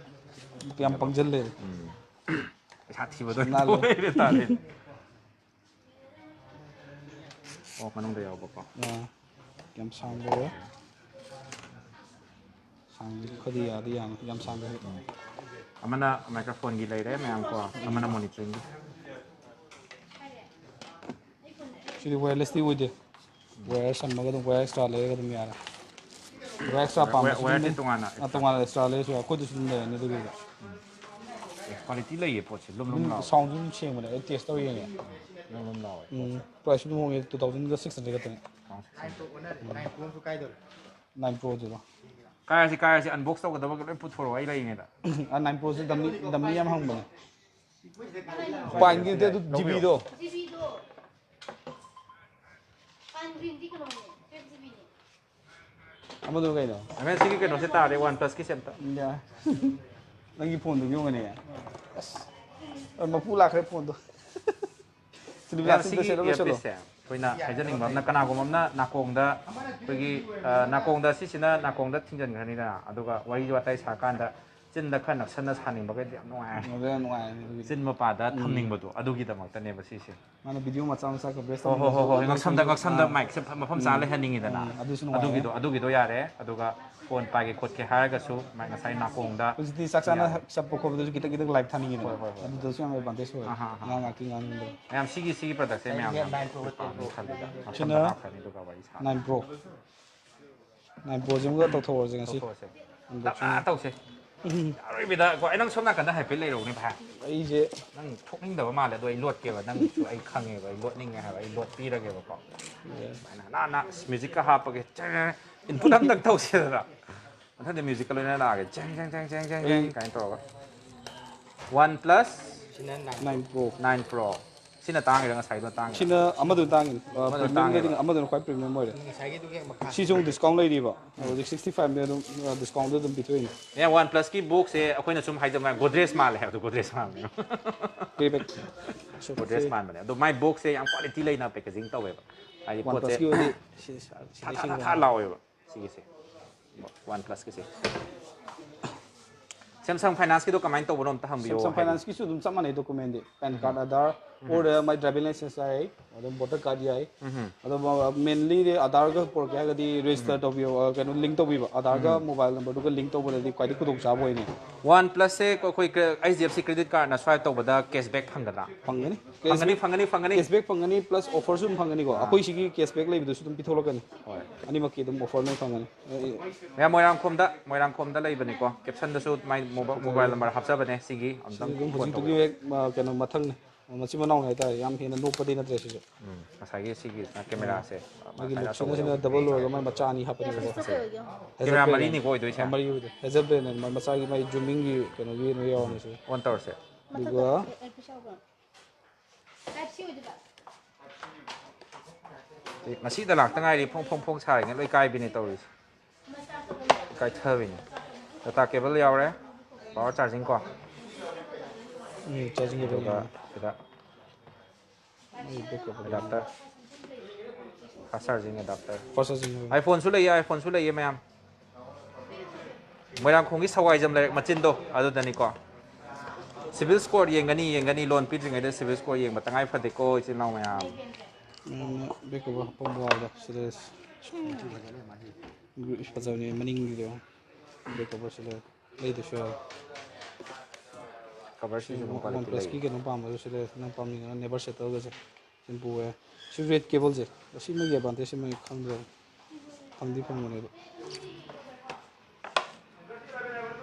ꯌꯥꯝ ꯄꯪꯁꯤꯜꯂꯦ꯫ ꯎꯝ꯫ ꯄꯩꯁꯥ ꯊꯤꯕꯗꯣ ꯁꯝꯅꯍꯜꯂꯦ꯫ ꯇꯣꯏꯔꯦ ꯇꯥꯔꯦ꯫ ꯑꯣ, ꯃꯅꯨꯡꯗ ꯌꯥꯎꯕꯀꯣ꯫ ꯑꯥ, ꯌꯥꯝ ꯁꯥꯡꯕ ꯑꯣꯏ꯫ ꯁꯥꯡꯕꯗꯤ ꯈꯔꯗꯤ ꯌꯥꯗꯤ ꯌꯥꯝ, ꯌꯥꯝ ꯁꯥꯡꯕ ꯑꯣꯏ꯫ ꯑꯃꯅ microphoneꯒꯤ ꯂꯩꯔꯦ ꯃꯌꯥꯝ ꯀꯣ, ꯑꯃꯅ monitoringꯒꯤ꯫ ꯁꯤꯗꯤ wirelessꯇꯤ ꯑꯣꯏꯗꯦ꯫ Wire ꯁꯝꯃꯒ ꯑꯗꯨꯝ wire extra ꯂꯩꯔꯒ ꯑꯗꯨꯝ ꯌꯥꯔꯦ꯫ Wire extra ꯄꯥꯝꯕꯁꯨ ꯑꯗꯨꯝ ꯋꯥꯌꯔꯗꯤ ꯂꯩ꯫ ꯇꯣꯉꯥꯟꯅ ꯑ, extra꯫ ꯇꯣꯉꯥꯟꯅ extra ꯂꯩꯔꯁꯨ ꯑꯩꯈꯣꯏꯗꯁꯨ ꯑꯗꯨꯝ ꯂꯩꯔꯅꯤ ꯑꯗꯨꯒꯤꯗꯤ꯫ ꯑꯦ, quality ꯂꯩꯌꯦ ꯄꯣꯠꯁꯦ, ꯂꯨꯝ ꯑꯗꯨꯝ ꯂꯥꯎꯋꯦ꯫ Soundꯁꯨ ꯑꯗꯨꯝ ꯁꯦꯡꯕꯅꯦ, ꯑꯩ test ꯇꯧꯔ ꯌꯦꯡꯉꯦ꯫ ꯂꯨꯝ ꯂꯨꯝ ꯂꯥꯎꯋꯦ ꯎꯝ, ꯄꯣꯠꯁꯦ꯫ Priceꯁꯨ ꯑꯗꯨꯝ ꯍꯣꯡꯉꯦ, two thousandꯒ six hundred ꯈꯛꯇꯅꯦ꯫ Nine Proꯗꯨꯔꯣ? ꯀꯥꯏꯔꯁꯤ, ꯀꯥꯏꯔꯁꯤ, unbox ꯇꯧꯒꯗꯕꯒ ꯂꯣꯏ ꯄꯨꯊꯣꯔꯛꯑꯣ, ꯑꯩ ꯂꯩꯔꯤꯉꯩꯗ꯫ ꯑ, Nine Proꯁꯦ dummy, dummy ꯌꯥꯝ ꯍꯪꯕꯅꯦ꯫ ꯄꯥꯏꯟꯒꯤꯗꯤ ꯑꯗꯨ ꯂꯧꯕꯤꯔꯣ꯫ GBꯗꯣ꯫ GBꯗꯣ꯫ ꯄꯥꯏꯟ greenꯗꯤ ꯀꯩꯅꯣꯅꯦ, twelve GBꯅꯦ꯫ ꯑꯃꯗꯨ ꯀꯩꯅꯣ? ꯑꯃꯦꯟ, ꯁꯤꯒꯤ ꯀꯩꯅꯣꯁꯦ ꯇꯥꯔꯦ, OnePlusꯀꯤꯁꯦ ꯑꯝꯇ꯫ ꯌꯥ꯫ ꯅꯪꯒꯤ phoneꯗꯨꯒꯤ ꯑꯣꯏꯅꯅꯦ꯫ ꯑꯁ꯫ ꯑ, ꯃꯄꯨ ꯂꯥꯛꯈ꯭ꯔꯦ phoneꯗꯣ꯫ ꯁꯤꯗꯤ ꯃꯌꯥꯝ ꯂꯥꯁꯤꯡꯗ ꯁꯤꯒꯤ ꯁꯦꯠꯂ ꯂꯣꯏꯁꯜꯂꯣ꯫ Earpieceꯁꯦ ꯑꯩꯈꯣꯏꯅ ꯍꯥꯏꯖꯅꯤꯡꯕ ꯑꯃꯅ, ꯀꯅꯥꯒꯨꯝꯕ ꯑꯃꯅ ꯅꯥꯀꯣꯡꯗ ꯑꯩꯈꯣꯏꯒꯤ, ꯑ, ꯅꯥꯀꯣꯡꯗ, ꯁꯤꯁꯤꯅ ꯅꯥꯀꯣꯡꯗ ꯊꯤꯡꯖꯤꯟꯈ꯭ꯔꯅꯤꯗꯅ, ꯑꯗꯨꯒ ꯋꯥꯔꯤ ꯋꯥꯇꯥꯏ ꯁꯥꯀꯥꯟꯗ ꯆꯤꯟꯗ ꯈꯔ ꯅꯛꯁꯟꯅ ꯁꯥꯅꯤꯡꯕꯈꯩꯗꯤ ꯌꯥꯝ ꯅꯨꯡꯉꯥꯏꯔꯅꯤ꯫ ꯑꯗꯨ ꯌꯥꯝ ꯅꯨꯡꯉꯥꯏꯔꯅꯤ ꯑꯗꯨꯒꯤꯗꯤ꯫ ꯆꯤꯟ ꯃꯄꯥꯗ ꯎꯝ꯫ ꯊꯝꯅꯤꯡꯕꯗꯣ, ꯑꯗꯨꯒꯤꯗꯃꯛꯇꯅꯦꯕ ꯁꯤꯁꯦ꯫ ꯃꯥꯅ video ꯃꯆꯥ ꯃꯆꯥ ꯈꯔ brush ꯍꯣꯏ, ꯍꯣꯏ, ꯍꯣꯏ, ꯍꯣꯏ, ꯇꯧꯅꯤꯡꯕ ꯉꯛꯁꯝꯗ, ꯑꯗꯨꯁꯨ, ꯉꯛꯁꯝꯗ ꯑꯥ꯫ Micꯁꯦ ꯐ-, ꯃꯐꯝ ꯆꯥꯅ ꯎꯝ꯫ ꯂꯩꯍꯟꯅꯤꯡꯉꯤꯗꯅ꯫ ꯎꯝ, ꯑꯗꯨꯁꯨ ꯅꯨꯡꯉꯥꯏꯔꯦ꯫ ꯑꯗꯨꯒꯤꯗꯣ, ꯑꯗꯨꯒꯤꯗꯣ ꯌꯥꯔꯦ꯫ ꯑꯗꯨꯒ phone ꯄꯥꯏꯒꯦ ꯈꯣꯠꯀꯦ ꯍꯥꯏꯔꯒꯁꯨ mic ꯉꯁꯥꯏ ꯅꯥꯀꯣꯡꯗ ꯍꯧꯖꯤꯛꯇꯤ ꯆꯥꯛ ꯆꯥꯅ ꯌꯥꯔꯦ꯫ ꯆꯠꯄ ꯈꯣꯠꯄꯗꯁꯨ ꯈꯤꯇꯪ ꯈꯤꯇꯪ live ꯊꯥꯅꯤꯡꯉꯤꯗꯅ꯫ ꯍꯣꯏ, ꯍꯣꯏ, ꯍꯣꯏ꯫ ꯑꯗꯨꯗꯁꯨ ꯌꯥꯝ advantage ꯑꯣꯏꯔꯦ꯫ ꯑꯍꯥ, ꯑꯍꯥ꯫ ꯉꯥꯏꯍꯥꯛ ꯉꯥꯏꯍꯥꯛꯀꯤ ꯉꯥꯡꯅꯤꯡꯕꯗꯣ꯫ ꯃꯌꯥꯝ ꯁꯤꯒꯤ, ꯁꯤꯒꯤ productꯁꯦ ꯃꯌꯥꯝ ꯌꯥꯝ ꯄꯥꯝꯃꯤ ꯈꯜꯂꯤꯗ꯫ ꯁꯤꯅ ꯃꯐꯝꯗ ꯍꯥꯞꯈ꯭ꯔꯅꯤ ꯑꯗꯨꯒ ꯋꯥꯔꯤ ꯁꯥꯔꯅꯤ꯫ Nine Pro꯫ Nine Proꯁꯤꯃꯒ ꯇꯧꯊꯣꯛꯑꯁꯦ ꯉꯁꯤ꯫ ꯇꯧꯊꯣꯛꯑꯁꯦ꯫ Unboxing꯫ ꯇꯞꯅ ꯇꯧꯁꯦ꯫ ꯎꯝ꯫ ꯑꯔꯣꯏꯕꯤꯗ ꯀꯣ, ꯑꯩ ꯅꯪ ꯁꯣꯝ ꯅꯥꯀꯟꯗ ꯍꯥꯏꯐꯦꯠ ꯂꯩꯔꯧꯅꯦ ꯚꯥꯏ꯫ ꯑꯩꯁꯦ ꯅꯪ ꯊꯣꯛꯅꯤꯡꯗꯕ ꯃꯥꯜꯂꯦ꯫ ꯑꯗꯣ ꯑꯩ ꯂꯣꯠꯀꯦꯕ, ꯅꯪꯒꯤꯁꯨ ꯑꯩ ꯈꯪꯉꯦꯕ, ꯑꯩ ꯂꯣꯠꯅꯤꯡꯉꯦ ꯍꯥꯏꯕ, ꯑꯩ ꯂꯣꯠꯄꯤꯔꯒꯦꯕꯀꯣ꯫ ꯁꯨꯃꯥꯏꯅ ꯅꯥꯟꯅ ꯃ꯭ꯌꯨꯖꯤꯛꯀ ꯍꯥꯞꯄꯒꯦ, ꯏꯟꯄꯨꯠ ꯑꯝꯇꯪ ꯇꯧꯁꯦꯗꯅ꯫ ꯃꯊꯪꯗꯤ ꯃ꯭ꯌꯨꯖꯤꯛꯀ ꯂꯣꯏꯅ ꯂꯥꯛꯑꯒꯦ, ꯖꯦꯡ ꯖꯦꯡ ꯖꯦꯡ ꯖꯦꯡ ꯖꯦꯡ ꯖꯦꯡ ꯑꯩ ꯀꯥꯏꯅ ꯇꯧꯔꯒ꯫ ꯋꯥꯟ ꯄ꯭ꯂꯁ ꯁꯤꯅ nine nine pro. Nine pro. ꯁꯤꯅ ꯇꯥꯡꯉꯤꯔ ꯉꯁꯥꯏꯗꯣ ꯇꯥꯡꯉꯤꯔ? ꯁꯤꯅ ꯑꯃꯗꯨꯅ ꯇꯥꯡꯉꯤꯅꯤ꯫ ꯑꯃꯗꯨꯅ ꯄ꯭ꯔꯤꯃꯤꯌꯝꯗꯗꯤ ꯇꯥꯡꯉꯦꯕ꯫ ꯑꯃꯗꯨꯅ ꯈ꯭ꯋꯥꯏ ꯄ꯭ꯔꯤꯃꯤꯌꯝ ꯑꯣꯏꯔꯦ꯫ ꯉꯁꯥꯏꯒꯤꯗꯨꯒꯤ ꯍꯦꯛ ꯃꯈꯥ ꯁꯤꯁꯨ ꯑꯃꯨꯛ ꯗꯤꯁꯀꯥꯎꯟ ꯂꯩꯔꯤꯕ꯫ ꯍꯧꯖꯤꯛ ꯁꯤꯛꯁꯇꯤ ꯐꯥꯏꯚꯅꯦ ꯑꯗꯨꯝ ꯗꯤꯁꯀꯥꯎꯟꯗ ꯑꯗꯨꯝ ꯄꯤꯊꯣꯛꯏꯅꯤ꯫ ꯑꯦ, ꯋꯥꯟ ꯄ꯭ꯂꯁꯀꯤ ꯕꯣꯛꯁꯁꯦ ꯑꯩꯈꯣꯏꯅ ꯁꯨꯝ ꯍꯥꯏꯗꯕ ꯃꯥ ꯒꯣꯗ꯭ꯔꯦꯖ ꯃꯥꯜꯂꯦ ꯍꯥꯏꯕꯗꯣ ꯒꯣꯗ꯭ꯔꯦꯖ ꯃꯥꯜꯂꯦ꯫ ꯄꯦꯕꯦꯛ꯫ ꯒꯣꯗ꯭ꯔꯦꯖ ꯃꯥꯟꯕꯅꯦ꯫ ꯑꯗꯣ ꯃꯥꯏ ꯕꯣꯛꯁꯁꯦ ꯌꯥꯝ ꯀ꯭ꯋꯥꯂꯤꯇꯤ ꯂꯩꯅ ꯄꯦꯀꯦꯖꯤꯡ ꯇꯧꯋꯦꯕ꯫ ꯍꯥꯏꯗꯤ ꯋꯥꯟ ꯄꯣꯠꯁꯦ ꯄ꯭ꯂꯁꯀꯤ ꯑꯣꯏꯗꯤ ꯁꯤ- ꯁꯤ- ꯊꯥ ꯁꯤꯗꯩ ꯊꯥ ꯊꯥ ꯁꯤꯡꯕ ꯊꯥ ꯂꯥꯎꯋꯦꯕ ꯁꯤꯒꯤꯁꯦ꯫ ꯋꯥꯟ ꯄ꯭ꯂꯁꯀꯤꯁꯦ꯫ ꯁꯦꯝꯁꯪ ꯐꯥꯏꯅꯥꯟꯁꯀꯤꯗꯣ ꯀꯃꯥꯏꯅ ꯇꯧꯕꯅꯣ ꯑꯝꯇ ꯍꯪꯕꯤꯌꯣ ꯁꯦꯝꯁꯪ ꯍꯥꯏꯗꯤ꯫ ꯐꯥꯏꯅꯥꯟꯁꯀꯤꯁꯨ ꯑꯗꯨꯝ ꯆꯞ ꯃꯥꯟꯅꯩ ꯗꯣꯀꯨꯃꯦꯟꯗꯤ, PAN card, Aadhaar, or my driving license ꯌꯥꯏ, ꯑꯗꯨꯝ ꯚꯣꯇꯔ ꯀꯥꯔꯗ ꯌꯥꯏ꯫ ꯑꯗꯣ ꯃꯦꯟꯂꯤꯗꯤ ꯑꯙꯥꯔꯒ ꯄꯨꯔꯛꯀꯦ ꯍꯥꯏꯔꯒꯗꯤ ꯔꯦꯖꯤꯁꯇꯔ ꯇꯧꯕꯤꯌꯣ, ꯑ, ꯀꯩꯅꯣ, ꯂꯤꯡ ꯇꯧꯕꯤꯕ, ꯑꯙꯥꯔꯒ ꯃꯣꯕꯥꯏꯜ ꯅꯝꯕꯔꯗꯨꯒ ꯂꯤꯡ ꯇꯧꯕꯗꯗꯤ ꯈ꯭ꯋꯥꯏꯗꯒꯤ ꯈꯨꯗꯣꯡꯆꯥꯕ ꯑꯣꯏꯅꯤ꯫ ꯋꯥꯟ ꯄ꯭ꯂꯁꯁꯦ ꯑꯩꯈꯣꯏ H D F C credit ꯀꯥꯔꯗꯅ ꯁ꯭ꯋꯥꯏꯞ ꯇꯧꯕꯗ ꯀꯦꯁꯕꯦꯛ ꯐꯪꯒꯗ꯭ꯔꯥ? ꯐꯪꯒꯅꯤ꯫ ꯐꯪꯒꯅꯤ, ꯐꯪꯒꯅꯤ, ꯐꯪꯒꯅꯤ꯫ ꯀꯦꯁꯕꯦꯛ ꯐꯪꯒꯅꯤ, ꯄ꯭ꯂꯁ ꯑꯣꯐꯔꯁꯨ ꯑꯗꯨꯝ ꯐꯪꯒꯅꯤꯀꯣ꯫ ꯑꯩꯈꯣꯏ ꯁꯤꯒꯤ ꯀꯦꯁꯕꯦꯛ ꯂꯩꯕꯗꯨꯁꯨ ꯑꯗꯨꯝ ꯄꯤꯊꯣꯛꯂꯛꯀꯅꯤ꯫ ꯍꯣꯏ꯫ ꯑꯅꯤꯃꯛꯀꯤ ꯑꯗꯨꯝ ꯑꯣꯐꯔ ꯂꯣꯏ ꯐꯪꯒꯅꯤ꯫ ꯑꯩ- ꯃꯌꯥꯝ ꯃꯣꯏꯔꯥꯡꯈꯣꯝꯗ, ꯃꯣꯏꯔꯥꯡꯈꯣꯝꯗ ꯂꯩꯕꯅꯤꯀꯣ꯫ ꯀꯦꯞꯁꯟꯗꯁꯨ ꯃꯥꯏ ꯃꯣꯕꯥꯏꯜ ꯃꯣꯕꯥꯏꯜ ꯅꯝꯕꯔ ꯍꯥꯞꯆꯕꯅꯦ꯫ ꯁꯤꯒꯤ ꯑꯝꯇꯪ ꯑꯗꯨꯝ ꯐꯣꯟ ꯍꯧꯖꯤꯛꯇꯨꯒꯤ ꯇꯧꯕꯤꯔꯛꯑꯣ꯫ ꯍꯦꯛ, ꯑ, ꯀꯩꯅꯣ, ꯃꯊꯪꯅꯦ꯫ ꯃꯆꯤꯟ ꯃꯅꯥꯎꯅꯦ ꯍꯥꯏꯇꯥꯔꯦ, ꯌꯥꯝ ꯍꯦꯟꯅ ꯅꯣꯛꯄꯗꯤ ꯅꯠꯇ꯭ꯔꯦ ꯁꯤꯁꯨ꯫ ꯎꯝ, ꯉꯁꯥꯏꯒꯤ ꯁꯤꯒꯤ ꯀꯦꯃꯦꯔꯥꯁꯦ꯫ ꯃꯥꯒꯤ ꯁꯨꯃꯥꯏꯅ ꯂꯨꯛꯁꯤꯅ ꯑꯆꯧꯕ ꯁꯤꯅ ꯑꯃ ꯗꯕꯜ ꯂꯩ꯫ ꯑꯣꯏꯔꯒ ꯃꯥꯏ ꯃꯆꯥ ꯑꯅꯤ ꯍꯥꯞꯄꯅꯦꯕꯀꯣ꯫ ꯀꯦꯃꯦꯔꯥ ꯃꯔꯤꯅꯤꯀꯣ ꯑꯣꯏꯗꯣꯏꯁꯦ꯫ ꯃꯔꯤ ꯑꯣꯏꯗꯣꯏ꯫ ꯍꯦꯖꯜ ꯕ꯭ꯔꯦꯟ ꯍꯥꯏꯅ ꯃꯆꯥꯒꯤ ꯃꯥꯏ ꯖꯨꯃꯤꯡꯒꯤ ꯀꯩꯅꯣꯒꯤ ꯀꯩꯅꯣ ꯌꯥꯎꯔꯝꯃꯦ ꯁꯤꯗ꯫ ꯑꯣꯟ ꯇꯧꯔꯁꯦ꯫ ꯑꯗꯨꯒ ꯁꯤ ꯉꯁꯤꯗ ꯂꯥꯛꯇ ꯉꯥꯏꯔꯤ, ꯐꯣꯡ ꯐꯣꯡ ꯐꯣꯡ ꯁꯥꯔꯤꯉꯩ ꯂꯣꯏ ꯀꯥꯏꯕꯤꯅꯦ ꯇꯧꯔꯤꯁꯦ꯫ ꯀꯥꯏꯊꯕꯤꯅꯦ꯫ ꯗꯇꯥ ꯀꯦꯕꯜ ꯌꯥꯎꯔꯦ, ꯄꯋꯥꯔ ꯆꯥꯔꯖꯤꯡ ꯀꯣ꯫ ꯎꯝ, ꯆꯥꯔꯖꯤꯡ ꯀꯦꯕꯜ ꯑꯗꯨꯒ ꯌꯥꯎꯔꯦ꯫ ꯁꯤꯗ ꯃꯥꯒꯤ bag cover adapter, fast charging adapter. Fast charging ꯌꯥꯎꯔꯦ꯫ ꯑꯥꯏꯐꯣꯟꯁꯨ ꯂꯩꯌꯦ, ꯑꯥꯏꯐꯣꯟꯁꯨ ꯂꯩꯌꯦ ꯃꯌꯥꯝ꯫ ꯃꯣꯏꯔꯥꯡꯈꯣꯡꯒꯤ ꯁꯋꯥꯏꯖꯝ ꯂꯩꯔꯛ ꯃꯆꯤꯟꯗꯣ ꯑꯗꯨꯗꯅꯤꯀꯣ꯫ ꯁꯤꯕꯤꯜ ꯁ꯭ꯀꯣꯔ ꯌꯦꯡꯒꯅꯤ, ꯌꯦꯡꯒꯅꯤ, ꯂꯣꯟ ꯄꯤꯗ꯭ꯔꯤꯉꯩꯗ ꯁꯤꯕꯤꯜ ꯁ꯭ꯀꯣꯔ ꯌꯦꯡꯕ ꯇꯉꯥꯏ ꯐꯗꯦꯀꯣ, ꯏꯆꯤꯜ ꯏꯅꯥꯎ ꯃꯌꯥꯝ꯫ ꯃꯌꯥꯝꯅ ꯕꯦꯛ ꯀꯣꯕꯔ ꯍꯥꯞꯄꯝꯕ ꯋꯥꯗ ꯁꯤꯗ ꯐꯖꯕꯅꯦ ꯃꯅꯤꯡꯒꯤꯗꯣ꯫ ꯕꯦꯛ ꯀꯣꯕꯔ ꯁꯤꯗ ꯂꯩꯗꯁꯨ ꯌꯥꯔꯦ꯫ ꯀꯚꯔꯁꯤꯁꯨ ꯑꯗꯨꯝ ꯋꯥꯟ ꯀ꯭ꯋꯥꯂꯤꯇꯤ ꯂꯩ꯫ ꯄ꯭ꯂꯁꯀꯤ ꯀꯩꯅꯣ ꯄꯥꯝꯕꯗꯨ ꯁꯤꯗ ꯅꯪ ꯄꯥꯝꯅꯤꯡꯉꯒꯅ ꯅꯦꯕꯔ ꯁꯦꯇꯜꯒꯁꯦ ꯁꯤꯝ ꯄꯨꯋꯦ꯫ ꯁꯤ ꯔꯦꯠ ꯀꯦꯕꯜꯁꯦ ꯑꯁꯤꯃꯒꯤ ꯑꯦꯗꯚꯥꯟꯇꯦꯖ ꯑꯃ ꯈꯪꯗ꯭ꯔꯦ꯫ ꯐꯪꯗꯤ ꯐꯪꯕꯅꯦꯕ꯫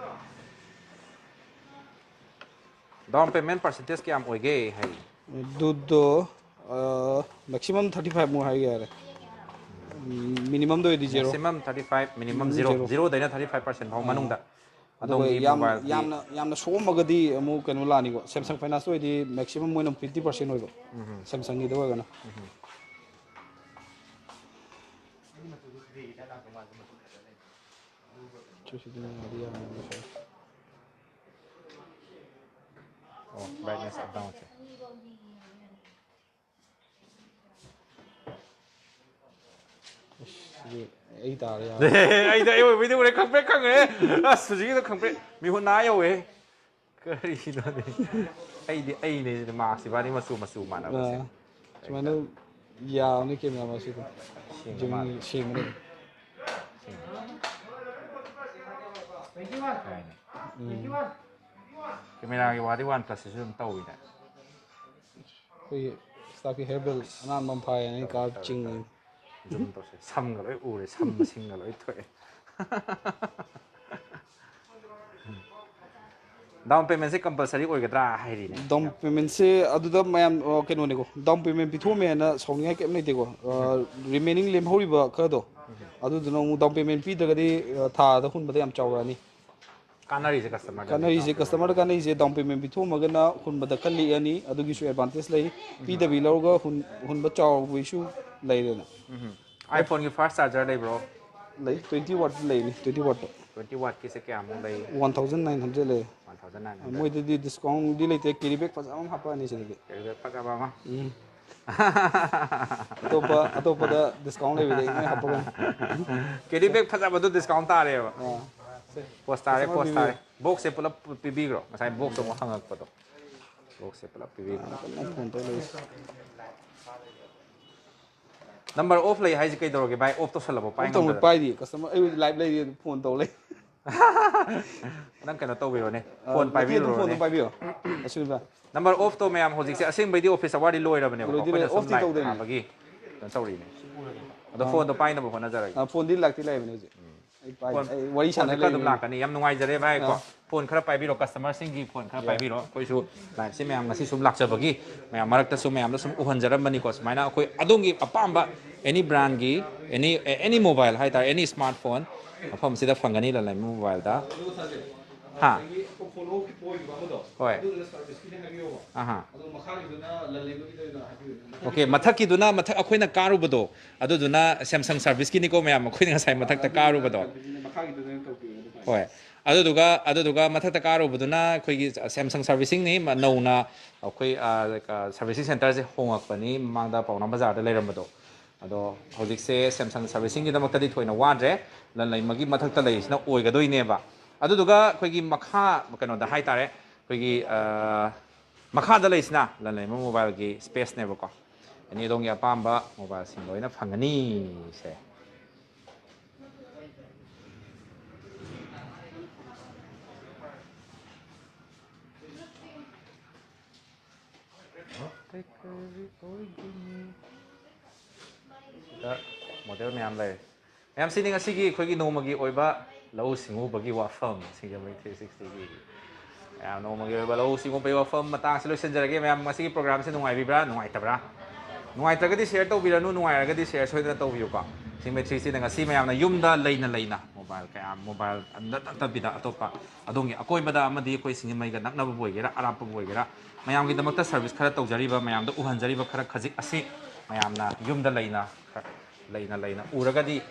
Down payment percentage ꯀꯌꯥꯝ ꯑꯣꯏꯒꯦ ꯍꯥꯏ? ꯑꯗꯨꯗꯣ ꯃꯦꯛꯁꯤꯃꯝ ꯊꯥꯔꯇꯤ ꯐꯥꯏꯚ ꯃꯨꯛ ꯍꯥꯏꯒꯦ ꯌꯥꯔꯦ꯫ ꯃꯤꯅꯤꯃꯝꯗ ꯑꯣꯏꯗꯤ zero. Maximum thirty five, minimum Minimum zero. Zero. ꯖꯤꯔꯣꯗꯩꯅ ꯊꯥꯔꯇꯤ ꯐꯥꯏꯚ ꯄꯥꯔꯁꯦꯟ ꯐꯥꯎ ꯑꯥ꯫ ꯃꯅꯨꯡꯗ꯫ ꯑꯗꯨꯒ ꯑꯗꯣꯝꯒꯤ ꯌꯥꯝ ꯃꯣꯕꯥꯏꯜꯒꯤ ꯌꯥꯝꯅ ꯌꯥꯝꯅ ꯁꯣꯛꯑꯝꯃꯒꯗꯤ ꯑꯃꯨꯛ ꯀꯩꯅꯣ ꯂꯥꯛꯑꯅꯤꯀꯣ꯫ ꯁꯦꯝꯁꯪ ꯐꯥꯏꯅꯥꯟꯁꯇ ꯑꯣꯏꯗꯤ ꯃꯦꯛꯁꯤꯃꯝ ꯃꯣꯏꯅ ꯐꯤꯐꯇꯤ ꯄꯥꯔꯁꯦꯟ ꯑꯣꯏꯕ꯫ ꯁꯦꯝꯁꯪꯒꯤꯗ ꯑꯣꯏꯔꯒꯅ꯫ ꯁꯤꯁꯤꯗꯤ ꯌꯥꯗꯤ ꯌꯥꯔꯝꯃꯅꯤ ꯁꯥꯔ꯫ ꯑꯣ, brightness up down ꯁꯦ꯫ ꯑꯁ, ꯁꯤꯗꯤ ꯑꯩ ꯇꯥꯔꯦ ꯌꯥꯔꯦ꯫ ꯑꯩꯗꯤ ꯑꯩ ꯑꯣꯏꯕꯩꯗꯤ ꯎꯔꯦ, ꯈꯪꯄ꯭ꯔꯦꯛ ꯈꯪꯉꯦ꯫ ꯑꯁ, ꯍꯧꯖꯤꯛꯀꯤꯗꯣ ꯈꯪꯄ꯭ꯔꯦꯛ ꯃꯤꯍꯨꯠ ꯅꯥ ꯌꯧꯋꯦ꯫ ꯀꯔꯤꯅꯣꯅꯦ? ꯑꯩꯗꯤ ꯑꯩꯅꯦ ꯁꯤꯗꯤ, ꯃꯥꯛꯁ ꯏꯕꯥꯅꯤ ꯃꯆꯨ ꯃꯆꯨ ꯃꯥꯟꯅꯕꯁꯦ꯫ ꯑꯥ, ꯁꯨꯃꯥꯏꯅ ꯌꯥꯕꯅꯤ ꯀꯦꯃꯦꯔꯥ ꯃꯁꯤꯗꯤ꯫ ꯁꯦꯡꯕ ꯖꯨꯝ ꯃꯥꯜꯂꯦ꯫ ꯁꯦꯡꯕꯅꯤ꯫ ꯀꯥꯏꯅ꯫ ꯀꯦꯃꯦꯔꯥꯒꯤ ꯋꯥꯗꯤ ꯋꯥꯟ ꯄ꯭ꯂꯁꯁꯤꯁꯨ ꯑꯗꯨꯝ ꯇꯧꯋꯤꯅꯦ꯫ ꯑꯩꯈꯣꯏꯒꯤ ꯁ꯭ꯇꯥꯐꯀꯤ ꯍꯦꯌꯔ ꯕꯦꯜ ꯑꯅꯥꯟꯕ ꯑꯃ ꯐꯥꯏꯌꯦꯅ ꯑꯩ ꯀꯥ ꯆꯤꯡꯉꯤ꯫ ꯖꯨꯝ ꯇꯧꯁꯦ꯫ ꯁꯝꯒ ꯂꯣꯏ ꯎꯔꯦ, ꯁꯝ ꯃꯁꯤꯡꯒ ꯂꯣꯏ ꯊꯣꯛꯑꯦ꯫ ꯗꯥꯎꯟ ꯄꯦꯃꯦꯟꯁꯦ ꯀꯝꯄꯜꯁꯔꯤ ꯑꯣꯏꯒꯗ꯭ꯔꯥ ꯍꯥꯏꯔꯤꯅꯦ꯫ ꯗꯥꯎꯟ ꯄꯦꯃꯦꯟꯁꯦ ꯑꯗꯨꯗ ꯃꯌꯥꯝ, ꯑ, ꯀꯩꯅꯣꯅꯤꯀꯣ, ꯗꯥꯎꯟ ꯄꯦꯃꯦꯟ ꯄꯤꯊꯣꯛꯑꯝꯃꯦ ꯍꯥꯏꯅ ꯁꯥꯎꯅꯤꯡꯉꯥꯏ ꯀꯩꯝ ꯂꯩꯇꯦꯀꯣ꯫ ꯑ, ꯔꯤꯃꯦꯅꯤꯡ ꯂꯦꯝꯍꯧꯔꯤꯕ ꯈꯔꯗꯣ, ꯑꯗꯨꯗꯨꯅ ꯑꯃꯨꯛ ꯗꯥꯎꯟ ꯄꯦꯃꯦꯟ ꯄꯤꯗ꯭ꯔꯒꯗꯤ, ꯑ, ꯊꯥꯗ ꯍꯨꯟꯕꯗ ꯌꯥꯝ ꯆꯥꯎꯔꯛꯑꯅꯤ꯫ ꯀꯥꯟꯅꯔꯤꯁꯦ ꯀꯁꯇꯃꯔꯗ꯫ ꯀꯥꯟꯅꯔꯤꯁꯦ ꯀꯁꯇꯃꯔꯗ ꯀꯥꯟꯅꯔꯤꯁꯦ ꯗꯥꯎꯟ ꯄꯦꯃꯦꯟ ꯄꯤꯊꯣꯛꯑꯝꯃꯒꯅ ꯍꯨꯟꯕꯗ ꯈꯔ ꯂꯤꯛꯑꯅꯤ, ꯑꯗꯨꯒꯤꯁꯨ ꯑꯦꯗꯚꯥꯟꯇꯦꯖ ꯂꯩ꯫ ꯄꯤꯗꯕꯤ ꯂꯧꯔꯒ ꯍꯨꯟ-, ꯍꯨꯟꯕ ꯆꯥꯎꯕꯒꯤꯁꯨ ꯂꯩꯔꯦꯅ꯫ ꯎꯝ꯫ ꯑꯥꯏꯐꯣꯟꯒꯤ ꯐꯥꯁ ꯆꯥꯔꯖꯔ ꯂꯩꯕ꯭ꯔꯣ? ꯂꯩ, ꯇ꯭ꯋꯦꯟꯇꯤ ꯋꯥꯠ ꯂꯩꯅꯤ, ꯇ꯭ꯋꯦꯟꯇꯤ ꯋꯥꯠꯇꯣ꯫ ꯇ꯭ꯋꯦꯟꯇꯤ ꯋꯥꯠꯀꯤꯁꯦ ꯀꯌꯥꯃꯨꯛ ꯂꯩ? ꯋꯥꯟ ꯊꯥꯎꯖꯟ ꯅꯥꯏꯟ ꯍꯟꯗ꯭ꯔꯦꯗ ꯂꯩ꯫ One thousand nine hundred. ꯃꯣꯏꯗꯗꯤ ꯗꯤꯁꯀꯥꯎꯟꯗꯤ ꯂꯩꯇꯦ, ꯀꯦꯔꯤ ꯕꯦꯒ ꯐꯖꯕ ꯑꯃ ꯍꯥꯞꯄꯛꯑꯅꯤ ꯁꯤꯗꯗꯤ꯫ ꯀꯦꯔꯤ ꯕꯦꯒ ꯐꯖꯕ ꯑꯃ꯫ ꯎꯝ꯫ ꯑꯇꯣꯞꯄ, ꯑꯇꯣꯞꯄꯗ ꯗꯤꯁꯀꯥꯎꯟ ꯂꯩꯕꯗꯤ ꯑꯩ ꯅꯣꯏ ꯍꯥꯞꯄꯛꯀꯅꯤ꯫ ꯀꯦꯔꯤ ꯕꯦꯒ ꯐꯖꯕꯗꯣ ꯗꯤꯁꯀꯥꯎꯟ ꯇꯥꯔꯦꯕ꯫ ꯑꯥ, ꯁꯦ꯫ ꯄꯣꯁ ꯇꯥꯔꯦ, ꯀꯁꯇꯃꯔ ꯄꯣꯁ ꯄꯤꯕꯤꯌꯨ꯫ ꯇꯥꯔꯦ꯫ ꯕꯣꯛꯁꯁꯦ ꯄꯨꯂꯞ ꯄꯤꯕꯤꯈ꯭ꯔꯣ, ꯉꯁꯥꯏ ꯕꯣꯛꯁ ꯑꯃꯨꯛ ꯍꯪꯉꯛꯄꯗꯣ꯫ ꯕꯣꯛꯁꯁꯦ ꯄꯨꯂꯞ ꯄꯤꯕꯤꯈ꯭ꯔꯣ꯫ ꯀꯟꯅ ꯐꯣꯟ ꯇꯧ ꯂꯩ꯫ ꯅꯝꯕꯔ ꯑꯣꯐ ꯂꯩ ꯍꯥꯏꯁꯦ ꯀꯩꯗꯧꯔꯒꯦ ꯚꯥꯏ? ꯑꯣꯐ ꯇꯧꯁꯜꯂꯕꯣ? ꯄꯥꯏ ꯑꯣꯐ ꯇꯧꯕ ꯉꯝꯗ꯭ꯔꯕ? ꯄꯥꯏꯗꯤ ꯀꯁꯇꯃꯔ, ꯑꯩ ꯍꯧꯖꯤꯛ ꯂꯥꯏꯚ ꯂꯩꯔꯤ, ꯐꯣꯟ ꯇꯧ ꯂꯩ꯫ ꯅꯪ ꯀꯩꯅꯣ ꯇꯧꯕꯤꯔꯣꯅꯦ, ꯑ, ꯐꯣꯟ ꯅꯠꯇꯦ, ꯑꯗꯨꯝ ꯐꯣꯟ ꯑꯗꯨꯝ ꯄꯥꯏꯕꯤꯔꯨꯔꯣꯅꯦ꯫ ꯄꯥꯏꯕꯤꯌꯣ꯫ ꯑꯁꯤꯕ꯫ ꯅꯝꯕꯔ ꯑꯣꯐ ꯇꯧ ꯃꯌꯥꯝ, ꯍꯧꯖꯤꯛꯁꯦ ꯑꯁꯦꯡꯕꯩꯗꯤ ꯑꯣꯐꯤꯁ ꯑꯋꯥꯔꯗꯤ ꯂꯣꯏꯔꯕꯅꯦꯕꯀꯣ, ꯂꯣꯏꯗꯤ ꯂꯣꯏ, ꯑꯩꯈꯣꯏꯅ ꯁꯨꯝ ꯑꯣꯐꯇꯤ ꯂꯥꯏꯚ ꯇꯧꯗꯣꯏꯅꯤ꯫ ꯊꯥꯕꯒꯤ ꯀꯩꯅꯣ ꯇꯧꯔꯤꯅꯦ꯫ ꯑꯗꯣ ꯐꯣꯟꯗꯣ ꯄꯥꯏꯅꯕ ꯍꯣꯠꯅꯖꯔꯒꯦ꯫ ꯑ, ꯐꯣꯟꯗꯤ ꯂꯥꯛꯇꯤ ꯂꯥꯛꯏꯕꯅꯦ ꯍꯧꯖꯤꯛ꯫ ꯐꯣꯟ, ꯑꯩ ꯋꯥꯔꯤ ꯐꯣꯟꯁꯦ ꯁꯥꯟꯅ ꯈꯔ ꯑꯗꯨꯝ ꯂꯩꯔꯤꯅꯦ꯫ ꯂꯥꯛꯀꯅꯤ꯫ ꯌꯥꯝ ꯅꯨꯡꯉꯥꯏꯖꯔꯦ ꯚꯥꯏ ꯀꯣ꯫ ꯑꯥ꯫ ꯐꯣꯟ ꯈꯔ ꯄꯥꯏꯕꯤꯔꯣ, ꯀꯁꯇꯃꯔꯁꯤꯡꯒꯤ ꯐꯣꯟ ꯈꯔ ꯌꯥꯏ꯫ ꯄꯥꯏꯕꯤꯔꯣ꯫ ꯑꯩꯈꯣꯏꯁꯨ ꯂꯥꯏꯐꯁꯦ ꯃꯌꯥꯝ ꯉꯁꯤ ꯁꯨꯝ ꯂꯥꯛꯆꯕꯒꯤ ꯃꯌꯥꯝ ꯃꯔꯛꯇꯁꯨ ꯃꯌꯥꯝꯗ ꯁꯨꯝ ꯎꯍꯟꯖꯔꯝꯕꯅꯤꯀꯣ꯫ ꯁꯨꯃꯥꯏꯅ ꯑꯩꯈꯣꯏ ꯑꯗꯣꯝꯒꯤ ꯑꯄꯥꯝꯕ ꯑꯦꯅꯤ ꯕ꯭ꯔꯥꯟꯒꯤ, ꯑꯦꯅꯤ, ꯑꯦꯅꯤ ꯃꯣꯕꯥꯏꯜ ꯍꯥꯏꯇꯥꯔꯦ, ꯑꯦꯅꯤ ꯁ꯭ꯃꯥꯔꯠ ꯐꯣꯟ ꯃꯐꯝꯁꯤꯗ ꯐꯪꯒꯅꯤ, ꯂꯟꯂꯩꯃ ꯃꯣꯕꯥꯏꯜꯗ꯫ ꯍꯥ? ꯍꯣꯏ꯫ ꯑꯍꯥ꯫ ꯑꯣꯀꯦ, ꯃꯊꯛꯀꯤꯗꯨꯅ ꯃꯊꯛ ꯑꯩꯈꯣꯏꯅ ꯀꯥꯔꯨꯕꯗꯣ, ꯑꯗꯨꯗꯨꯅ ꯁꯦꯝꯁꯪ ꯁꯥꯔꯚꯤꯁꯀꯤꯅꯤꯀꯣ ꯃꯌꯥꯝ, ꯑꯩꯈꯣꯏꯅ ꯉꯁꯥꯏ ꯃꯊꯛꯇ ꯀꯥꯔꯨꯕꯗꯣ꯫ ꯍꯣꯏ꯫ ꯑꯗꯨꯗꯨꯒ, ꯑꯗꯨꯗꯨꯒ ꯃꯊꯛꯇ ꯀꯥꯔꯨꯕꯗꯨꯅ ꯑꯩꯈꯣꯏꯒꯤ ꯁꯦꯝꯁꯪ ꯁꯥꯔꯚꯤꯁꯤꯡꯅꯤ꯫ ꯃ-, ꯅꯧꯅ ꯑꯩꯈꯣꯏ, ꯑ, ꯀ-, ꯁꯥꯔꯚꯤꯁꯤꯡ ꯁꯦꯟꯇꯔꯁꯦ ꯍꯣꯡꯉꯛꯄꯅꯤ ꯃꯃꯥꯡꯗ ꯄꯥꯎꯅꯥ ꯕꯖꯥꯔꯗ ꯂꯩꯔꯝꯕꯗꯣ꯫ ꯑꯗꯣ ꯍꯧꯖꯤꯛꯁꯦ ꯁꯦꯝꯁꯪ ꯁꯥꯔꯚꯤꯁꯤꯡꯒꯤꯗꯃꯛꯇꯗꯤ ꯊꯣꯏꯅ ꯋꯥꯗ꯭ꯔꯦ, ꯂꯟꯂꯩꯃꯒꯤ ꯃꯊꯛꯇ ꯂꯩꯔꯤꯁꯤꯅ ꯑꯣꯏꯒꯗꯣꯏꯅꯦꯕ꯫ ꯑꯗꯨꯗꯨꯒ ꯑꯩꯈꯣꯏꯒꯤ ꯃꯈꯥ ꯀꯩꯅꯣꯗ ꯍꯥꯏꯇꯥꯔꯦ, ꯑꯩꯈꯣꯏꯒꯤ, ꯑ, ꯃꯈꯥꯗ ꯂꯩꯔꯤꯁꯤꯅ ꯂꯟꯂꯩꯃ ꯃꯣꯕꯥꯏꯜꯒꯤ ꯁ꯭ꯄꯦꯁꯅꯦꯕꯀꯣ꯫ ꯑꯦꯅꯤ ꯑꯗꯣꯝꯒꯤ ꯑꯄꯥꯝꯕ ꯃꯣꯕꯥꯏꯜꯁꯤꯡ ꯂꯣꯏꯅ ꯐꯪꯒꯅꯤ ꯁꯦ꯫ ꯁꯤꯗ ꯃꯣꯗꯦꯜ ꯃꯌꯥꯝ ꯂꯩꯔꯦ꯫ ꯃꯌꯥꯝ, ꯁꯤꯅꯤ ꯉꯁꯤꯒꯤ ꯑꯩꯈꯣꯏꯒꯤ ꯅꯣꯡꯃꯒꯤ ꯑꯣꯏꯕ ꯂꯧꯎ ꯁꯤꯡꯎꯕꯒꯤ ꯋꯥꯐꯝ, ꯁꯤꯡꯖꯃꯩ ꯊ꯭ꯔꯤ ꯁꯤꯛꯁꯇꯤꯒꯤ꯫ ꯃꯌꯥꯝ, ꯅꯣꯡꯃꯒꯤ ꯑꯣꯏꯕ ꯂꯧꯎ ꯁꯤꯡꯎꯕꯒꯤ ꯋꯥꯐꯝ ꯃꯇꯥꯡꯁꯤ ꯂꯣꯏꯁꯤꯟꯖꯔꯒꯦ꯫ ꯃꯌꯥꯝ, ꯉꯁꯤꯒꯤ ꯄ꯭ꯔꯣꯒ꯭ꯔꯥꯝꯁꯤ ꯅꯨꯡꯉꯥꯏꯕꯤꯕ꯭ꯔꯥ, ꯅꯨꯡꯉꯥꯏꯇꯕ꯭ꯔꯥ? ꯅꯨꯡꯉꯥꯏꯇ꯭ꯔꯒꯗꯤ ꯁꯤꯌꯔ ꯇꯧꯕꯤꯔꯅꯨ, ꯅꯨꯡꯉꯥꯏꯔꯒꯗꯤ ꯁꯤꯌꯔ ꯁꯣꯏꯗꯅ ꯇꯧꯕꯤꯌꯨꯀꯣ꯫ ꯁꯤꯡꯖꯃꯩ ꯊ꯭ꯔꯤ ꯁꯤꯛꯁꯇꯤꯅ ꯉꯁꯤ ꯃꯌꯥꯝꯅ ꯌꯨꯝꯗ ꯂꯩꯅ ꯂꯩꯅ ꯃꯣꯕꯥꯏꯜ ꯀꯌꯥ, ꯃꯣꯕꯥꯏꯜ ꯅꯠꯇꯕꯤꯗ ꯑꯇꯣꯞꯄ ꯑꯗꯣꯝꯒꯤ ꯑꯀꯣꯏꯕꯗ ꯑꯃꯗꯤ ꯑꯩꯈꯣꯏ ꯁꯤꯡꯖꯃꯩꯒ ꯅꯛꯅꯕꯕꯨ ꯑꯣꯏꯒꯦꯔꯥ, ꯑꯔꯥꯞꯄꯕꯨ ꯑꯣꯏꯒꯦꯔꯥ, ꯃꯌꯥꯝꯒꯤꯗꯃꯛꯇ ꯁꯔꯚꯤꯁ ꯈꯔ ꯇꯧꯖꯔꯤꯕ, ꯃꯌꯥꯝꯗ ꯎꯍꯟꯖꯔꯤꯕ ꯈꯔ ꯈꯖꯤꯛ ꯑꯁꯤ ꯃꯌꯥꯝꯅ ꯌꯨꯝꯗ ꯂꯩꯅ, ꯂꯩꯅ ꯂꯩꯅ ꯎꯔꯒꯗꯤ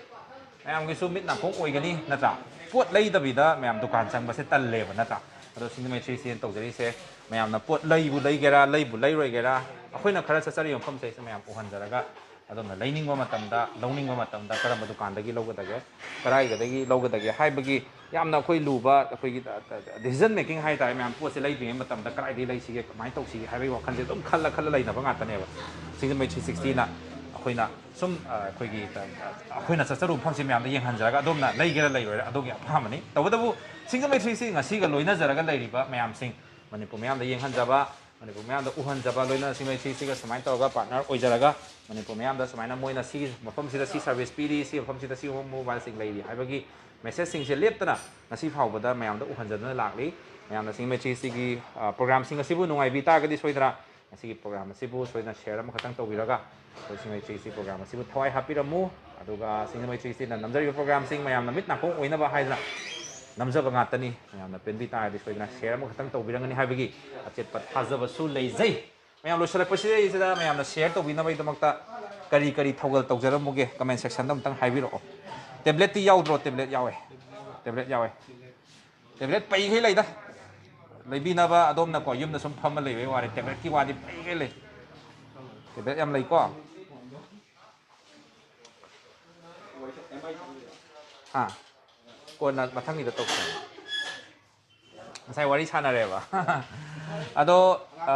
ꯃꯌꯥꯝꯒꯤꯁꯨ ꯃꯤꯠ ꯅꯥꯀꯣꯡ ꯑꯣꯏꯒꯅꯤ, ꯅꯠꯇ꯭ꯔꯥ? ꯄꯣꯠ ꯂꯩꯗꯕꯤꯗ ꯃꯌꯥꯝ ꯗꯨꯀꯥꯟ ꯆꯪꯕꯁꯦ ꯇꯜꯂꯦꯕ, ꯅꯠꯇ꯭ꯔꯥ? ꯑꯗꯣ ꯁꯤꯡꯖꯃꯩ ꯊ꯭ꯔꯤ ꯁꯤꯛꯁꯇꯤꯅ ꯇꯧꯖꯔꯤꯁꯦ, ꯃꯌꯥꯝꯅ ꯄꯣꯠ ꯂꯩꯕꯨ ꯂꯩꯒꯦꯔꯥ, ꯂꯩꯕꯨ ꯂꯩꯔꯣꯏꯒꯦꯔꯥ, ꯑꯩꯈꯣꯏꯅ ꯈꯔ ꯆꯠꯆꯔꯤꯕ ꯃꯐꯝꯁꯦ ꯃꯌꯥꯝ ꯎꯍꯟꯖꯔꯒ, ꯑꯗꯣꯝꯅ ꯂꯩꯅꯤꯡꯕ ꯃꯇꯝꯗ, ꯂꯧꯅꯤꯡꯕ ꯃꯇꯝꯗ ꯀꯔꯝꯕ ꯗꯨꯀꯥꯟꯗꯒꯤ ꯂꯧꯒꯗꯒꯦ, ꯀꯗꯥꯏꯗꯒꯤ ꯂꯧꯒꯗꯒꯦ ꯍꯥꯏꯕꯒꯤ ꯌꯥꯝꯅ ꯑꯩꯈꯣꯏ ꯂꯨꯕ, ꯑꯩꯈꯣꯏꯒꯤ decision making ꯍꯥꯏ ꯇꯥꯔꯦ꯫ ꯃꯌꯥꯝ ꯄꯣꯠꯁꯦ ꯂꯩꯗ꯭ꯔꯤꯉꯩ ꯃꯇꯝꯗ ꯀꯗꯥꯏꯗꯒꯤ ꯂꯩꯁꯤꯒꯦ, ꯀꯃꯥꯏꯅ ꯇꯧꯁꯤꯒꯦ ꯍꯥꯏꯕꯒꯤ ꯋꯥꯈꯜꯁꯦ ꯑꯗꯨꯝ ꯈꯜꯂ ꯈꯜꯂ ꯂꯩꯅꯕ ꯉꯥꯛꯇꯅꯦꯕ꯫ ꯁꯤꯡꯖꯃꯩ ꯊ꯭ꯔꯤ ꯁꯤꯛꯁꯇꯤꯅ ꯑꯩꯈꯣꯏꯅ ꯁꯨꯝ, ꯑ, ꯑꯩꯈꯣꯏꯒꯤ, ꯑ, ꯑꯩꯈꯣꯏꯅ ꯆꯠꯆꯔꯨꯕ ꯃꯐꯝꯁꯤ ꯃꯌꯥꯝꯗ ꯌꯦꯡꯍꯟꯖꯔꯒ, ꯑꯗꯣꯝꯅ ꯂꯩꯒꯦꯔꯥ ꯂꯩꯔꯣꯏꯔꯥ ꯑꯗꯣꯝꯒꯤ ꯑꯄꯥꯝꯕꯅꯤ꯫ ꯇꯧꯕꯇꯕꯨ ꯁꯤꯡꯖꯃꯩ ꯊ꯭ꯔꯤ ꯁꯤꯛꯁꯇꯤ ꯉꯁꯤꯒ ꯂꯣꯏꯅꯖꯔꯒ ꯂꯩꯔꯤꯕ ꯃꯌꯥꯝꯁꯤꯡ, ꯃꯅꯤꯄꯨꯔ ꯃꯌꯥꯝꯗ ꯌꯦꯡꯍꯟꯖꯕ, ꯃꯅꯤꯄꯨꯔ ꯃꯌꯥꯝꯗ ꯎꯍꯟꯖꯕ, ꯂꯣꯏꯅꯅ ꯁꯤꯡꯖꯃꯩ ꯊ꯭ꯔꯤ ꯁꯤꯛꯁꯇꯤꯒ ꯁꯨꯃꯥꯏꯅ ꯇꯧꯔꯒ ꯄꯥꯔꯠꯅꯔ ꯑꯣꯏꯖꯔꯒ, ꯃꯅꯤꯄꯨꯔ ꯃꯌꯥꯝꯗ ꯁꯨꯃꯥꯏꯅ ꯃꯣꯏꯅ ꯁꯤꯒꯤ ꯃꯐꯝꯁꯤꯗ ꯁꯤ ꯁꯔꯚꯤꯁ ꯄꯤꯔꯤ, ꯁꯤ ꯃꯐꯝꯁꯤꯗ ꯁꯤꯒꯨꯝꯕ ꯃꯣꯕꯥꯏꯜꯁꯤꯡ ꯂꯩꯔꯤ ꯍꯥꯏꯕꯒꯤ ꯃꯦꯁꯦꯖꯁꯤꯡꯁꯦ ꯂꯦꯞꯇꯅ ꯉꯁꯤ ꯐꯥꯎꯕꯗ ꯃꯌꯥꯝꯗ ꯎꯍꯟꯖꯗꯨꯅ ꯂꯥꯛꯂꯤ꯫ ꯃꯌꯥꯝꯅ ꯁꯤꯡꯖꯃꯩ ꯊ꯭ꯔꯤ ꯁꯤꯒꯤ ꯄ꯭ꯔꯣꯒ꯭ꯔꯥꯝꯁꯤꯡ ꯑꯁꯤꯕꯨ ꯅꯨꯡꯉꯥꯏꯕꯤ ꯇꯥꯔꯒꯗꯤ ꯁꯣꯏꯗꯅ ꯉꯁꯤꯒꯤ ꯄ꯭ꯔꯣꯒ꯭ꯔꯥꯝ ꯑꯁꯤꯕꯨ ꯁꯣꯏꯗꯅ ꯁꯤꯌꯔ ꯑꯃꯈꯛꯇꯪ ꯇꯧꯕꯤꯔꯒ ꯑꯩꯈꯣꯏ ꯁꯤꯡꯖꯃꯩ ꯊ꯭ꯔꯤ ꯁꯤ ꯄ꯭ꯔꯣꯒ꯭ꯔꯥꯝ ꯑꯁꯤꯕꯨ ꯊꯋꯥꯏ ꯍꯥꯞꯄꯤꯔꯝꯃꯨ꯫ ꯑꯗꯨꯒ ꯁꯤꯡꯖꯃꯩ ꯊ꯭ꯔꯤ ꯁꯤꯅ ꯅꯝꯖꯔꯤꯕ ꯄ꯭ꯔꯣꯒ꯭ꯔꯥꯝꯁꯤꯡ ꯃꯌꯥꯝꯅ ꯃꯤꯠ ꯅꯥꯀꯣꯡ ꯑꯣꯏꯅꯕ ꯍꯥꯏꯗꯅ ꯅꯝꯖꯕ ꯉꯥꯛꯇꯅꯤ꯫ ꯃꯌꯥꯝꯅ ꯄꯦꯟꯕꯤ ꯇꯥꯔꯒꯗꯤ ꯁꯣꯏꯗꯅ ꯁꯤꯌꯔ ꯑꯃꯈꯛꯇꯪ ꯇꯧꯕꯤꯔꯝꯒꯅꯤ ꯍꯥꯏꯕꯒꯤ ꯑꯆꯦꯠꯄ ꯊꯥꯖꯕꯁꯨ ꯂꯩꯖꯩ꯫ ꯃꯌꯥꯝ ꯂꯣꯏꯁꯤꯜꯂꯛꯄꯁꯤꯗꯩꯁꯤꯗ ꯃꯌꯥꯝꯅ ꯁꯤꯌꯔ ꯇꯧꯕꯤꯅꯕꯒꯤꯗꯃꯛꯇ ꯀꯔꯤ ꯀꯔꯤ ꯊꯧꯒꯜ ꯇꯧꯖꯔꯝꯃꯨꯒꯦ? ꯀꯃꯦꯟ ꯁꯦꯛꯁꯟꯗ ꯑꯃꯨꯛꯇꯪ ꯍꯥꯏꯕꯤꯔꯛꯑꯣ꯫ ꯇꯦꯕ꯭ꯂꯦꯠꯇꯤ ꯌꯥꯎꯗ꯭ꯔꯣ? ꯇꯦꯕ꯭ꯂꯦꯠ ꯌꯥꯎꯋꯦ꯫ ꯇꯦꯕ꯭ꯂꯦꯠ ꯌꯥꯎꯋꯦ꯫ ꯇꯦꯕ꯭ꯂꯦꯠ ꯄꯩꯈꯩ ꯂꯩꯗ꯫ ꯂꯩꯕꯤꯅꯕ ꯑꯗꯣꯝꯅꯀꯣ, ꯌꯨꯝꯗ ꯁꯨꯝ ꯐꯝꯃ ꯂꯩꯕꯩ ꯋꯥꯅꯤ, ꯇꯦꯕ꯭ꯂꯦꯠꯀꯤ ꯋꯥꯗꯤ ꯄꯩꯈꯩ ꯂꯩ꯫ ꯇꯦꯕ꯭ꯂꯦꯠ ꯌꯥꯝ ꯂꯩꯀꯣ꯫ ꯑꯥ, ꯀꯣꯟꯅ ꯃꯊꯪꯒꯤꯗ ꯇꯧꯁꯦ꯫ ꯉꯁꯥꯏ ꯋꯥꯔꯤ ꯁꯥꯟꯅꯔꯦꯕ꯫ ꯑꯗꯣ, ꯑ,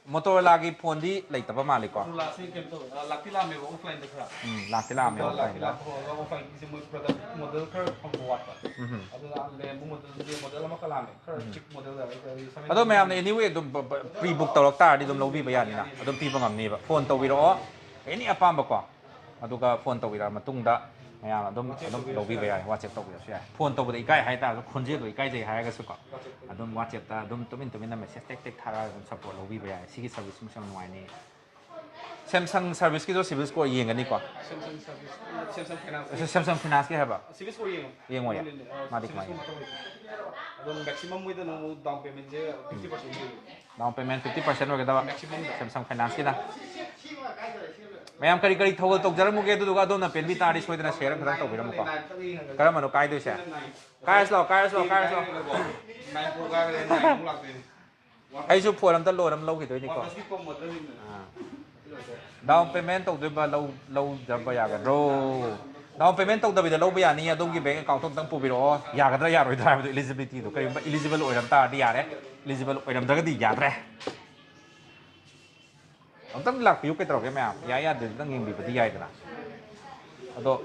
ꯃꯣꯇꯣꯔꯣꯂꯥꯒꯤ ꯐꯣꯟꯗꯤ ꯂꯩꯇꯕ ꯃꯥꯜꯂꯤꯀꯣ? ꯃꯣꯇꯣꯔꯣꯂꯥꯁꯤ ꯀꯩꯅꯣ ꯇꯧꯋꯦ, ꯑ, ꯂꯥꯛꯇꯤ ꯂꯥꯛꯑꯝꯃꯦꯕ ꯑꯣꯐꯂꯥꯏꯟꯗ ꯈꯔ꯫ ꯎꯝ, ꯂꯥꯛꯇꯤ ꯂꯥꯛꯑꯝꯃꯦ ꯑꯗꯨꯒ ꯂꯥꯛꯇꯤ ꯑꯣꯐꯂꯥꯏꯟꯗ꯫ ꯂꯥꯛꯄ ꯍꯧꯔꯒ ꯑꯣꯐꯂꯥꯏꯟꯒꯤꯁꯦ ꯃꯣꯏ ꯄ꯭ꯔꯗꯛ ꯃꯣꯗꯦꯜ ꯈꯔ ꯐꯪꯕ ꯋꯥꯠꯄ꯫ ꯎꯝ꯫ ꯑꯗꯨꯅ ꯂꯩꯔꯝꯕ ꯃꯣꯗꯦꯜꯗꯨꯗꯤ ꯃꯣꯗꯦꯜ ꯑꯃꯈꯛ ꯂꯥꯛꯑꯝꯃꯦ, ꯈꯔ ꯎꯝ꯫ ꯆꯤꯛ ꯃꯣꯗꯦꯜ ꯂꯩꯔꯝꯃꯦ, ꯑꯗꯨꯗꯤ ꯁꯚꯦꯟ ꯑꯗꯣ ꯃꯌꯥꯝꯅ ꯑꯦꯅꯤꯋꯦ ꯑꯗꯨꯝ ꯄ꯭ꯔꯤ ꯕꯨꯛ ꯇꯧꯔꯛ ꯇꯥꯔꯗꯤ ꯑꯗꯨꯝ ꯂꯧꯕꯤꯕ ꯌꯥꯅꯤꯅ, ꯑꯗꯨꯝ ꯄꯤꯕ ꯉꯝꯅꯤꯕ꯫ ꯐꯣꯟ ꯇꯧꯕꯤꯔꯛꯑꯣ, ꯑꯦꯅꯤ ꯑꯄꯥꯝꯕꯀꯣ꯫ ꯑꯗꯨꯒ ꯐꯣꯟ ꯇꯧꯕꯤꯔꯛꯑ ꯃꯇꯨꯡꯗ ꯃꯌꯥꯝ ꯑꯗꯨꯝ, ꯑꯗꯨꯝ ꯂꯧꯕꯤꯕ ꯌꯥꯏ, WhatsApp ꯇꯧꯕꯤꯔꯁꯨ ꯌꯥꯏ꯫ ꯐꯣꯟ ꯇꯧꯕꯗ ꯏꯀꯥꯏ ꯍꯥꯏꯇꯥꯔꯁꯨ, ꯈꯣꯟꯖꯦꯜꯗꯣ ꯏꯀꯥꯏꯖꯩ ꯍꯥꯏꯔꯒꯁꯨꯀꯣ, ꯑꯗꯨꯝ WhatsApp-ꯇ ꯑꯗꯨꯝ ꯇꯨꯃꯤꯟ ꯇꯨꯃꯤꯟꯅ ꯃꯦꯁꯦꯖ ꯇꯦꯛ ꯇꯦꯛ ꯊꯥꯔꯛꯑꯒ ꯑꯗꯨꯝ ꯁꯞꯄꯣꯔꯠ ꯂꯧꯕꯤꯕ ꯌꯥꯏ꯫ ꯁꯤꯒꯤ ꯁꯔꯚꯤꯁ ꯑꯃꯁꯨ ꯌꯥꯝ ꯅꯨꯡꯉꯥꯏꯅꯤ꯫ Samsung service-ꯀꯤꯗꯣ CIBIL score ꯌꯦꯡꯒꯅꯤꯀꯣ? Samsung service, Samsung Finance-ꯀꯤ꯫ Samsung Finance-ꯀꯤ ꯍꯥꯏꯕ? CIBIL score ꯌꯦꯡꯉꯣ꯫ ꯌꯦꯡꯉꯣꯏꯌꯦ? ꯃꯣꯏꯅꯅꯦ, ꯑ, ꯃꯥꯗꯤ CIBIL ꯀꯃꯥꯏꯅ score ꯌꯦꯡꯉꯣ? ꯃꯊꯧ ꯂꯩꯇꯦ꯫ ꯑꯗꯨꯝ maximum ꯃꯣꯏꯗ ꯅꯪ down payment-ꯁꯦ fifty percent ꯄꯤꯌꯨ꯫ Down payment fifty percent ꯑꯣꯏꯒꯗꯕ꯫ Maximum-ꯗ꯫ Samsung Finance-ꯀꯤꯅ꯫ ꯃꯌꯥꯝ ꯀꯔꯤ ꯀꯔꯤ ꯊꯧꯒꯜ ꯇꯧꯖꯔꯝꯃꯨꯒꯦ, ꯑꯗꯨꯗꯨꯒ ꯑꯗꯣꯝꯅ ꯄꯦꯟꯕꯤ ꯇꯥꯔꯗꯤ ꯁꯣꯏꯗꯅ share ꯈꯤꯇꯪ ꯇꯧꯕꯤꯔꯝꯃꯨꯀꯣ꯫ ꯀꯔꯝꯕꯅꯣ ꯀꯥꯏꯗꯣꯏꯁꯦ? ꯀꯥꯏꯔꯁꯤ ꯂꯥꯛꯑꯣ, ꯀꯥꯏꯔꯁꯤ ꯂꯥꯛꯑꯣ, ꯀꯥꯏꯔꯁꯤ ꯂꯥꯛꯑꯣ꯫ Nine four ꯀꯥꯏꯔꯒ nine ꯑꯃꯨꯛ ꯂꯥꯛꯇꯣꯏꯅꯤ꯫ ꯑꯩꯁꯨ ꯐꯣꯟ ꯑꯝꯇ loan ꯑꯃ ꯂꯧꯈꯤꯗꯣꯏꯅꯤꯀꯣ꯫ ꯑꯥ꯫ Down payment ꯇꯧꯗꯣꯏꯕ ꯂꯧ-, ꯂꯧꯗꯕ ꯌꯥꯒꯗ꯭ꯔꯣ? Down payment ꯇꯧꯗꯕꯤꯗ ꯂꯧꯕ ꯌꯥꯅꯤ, ꯑꯗꯣꯝꯒꯤ bank account-ꯇꯣ ꯑꯝꯇꯪ ꯄꯨꯕꯤꯔꯛꯑꯣ꯫ ꯌꯥꯒꯗ꯭ꯔꯥ ꯌꯥꯔꯣꯏꯗ꯭ꯔꯥ ꯍꯥꯏꯕꯗꯣ, eligibility-ꯗꯣ ꯀꯔꯤꯒꯨꯝꯕ eligible ꯑꯣꯏꯔꯝ ꯇꯥꯔꯗꯤ ꯌꯥꯔꯦ, eligible ꯑꯣꯏꯔꯝꯗ꯭ꯔꯒꯗꯤ ꯌꯥꯗ꯭ꯔꯦ꯫ ꯑꯝꯇꯪ ꯂꯥꯛꯄꯤꯌꯨ ꯀꯩꯗꯧꯔꯒꯦ ꯃꯌꯥꯝ? ꯌꯥꯏ ꯌꯥꯗꯦ ꯑꯝꯇꯪ ꯌꯦꯡꯕꯤꯕꯗꯤ ꯌꯥꯏꯗꯅ꯫ ꯑꯗꯣ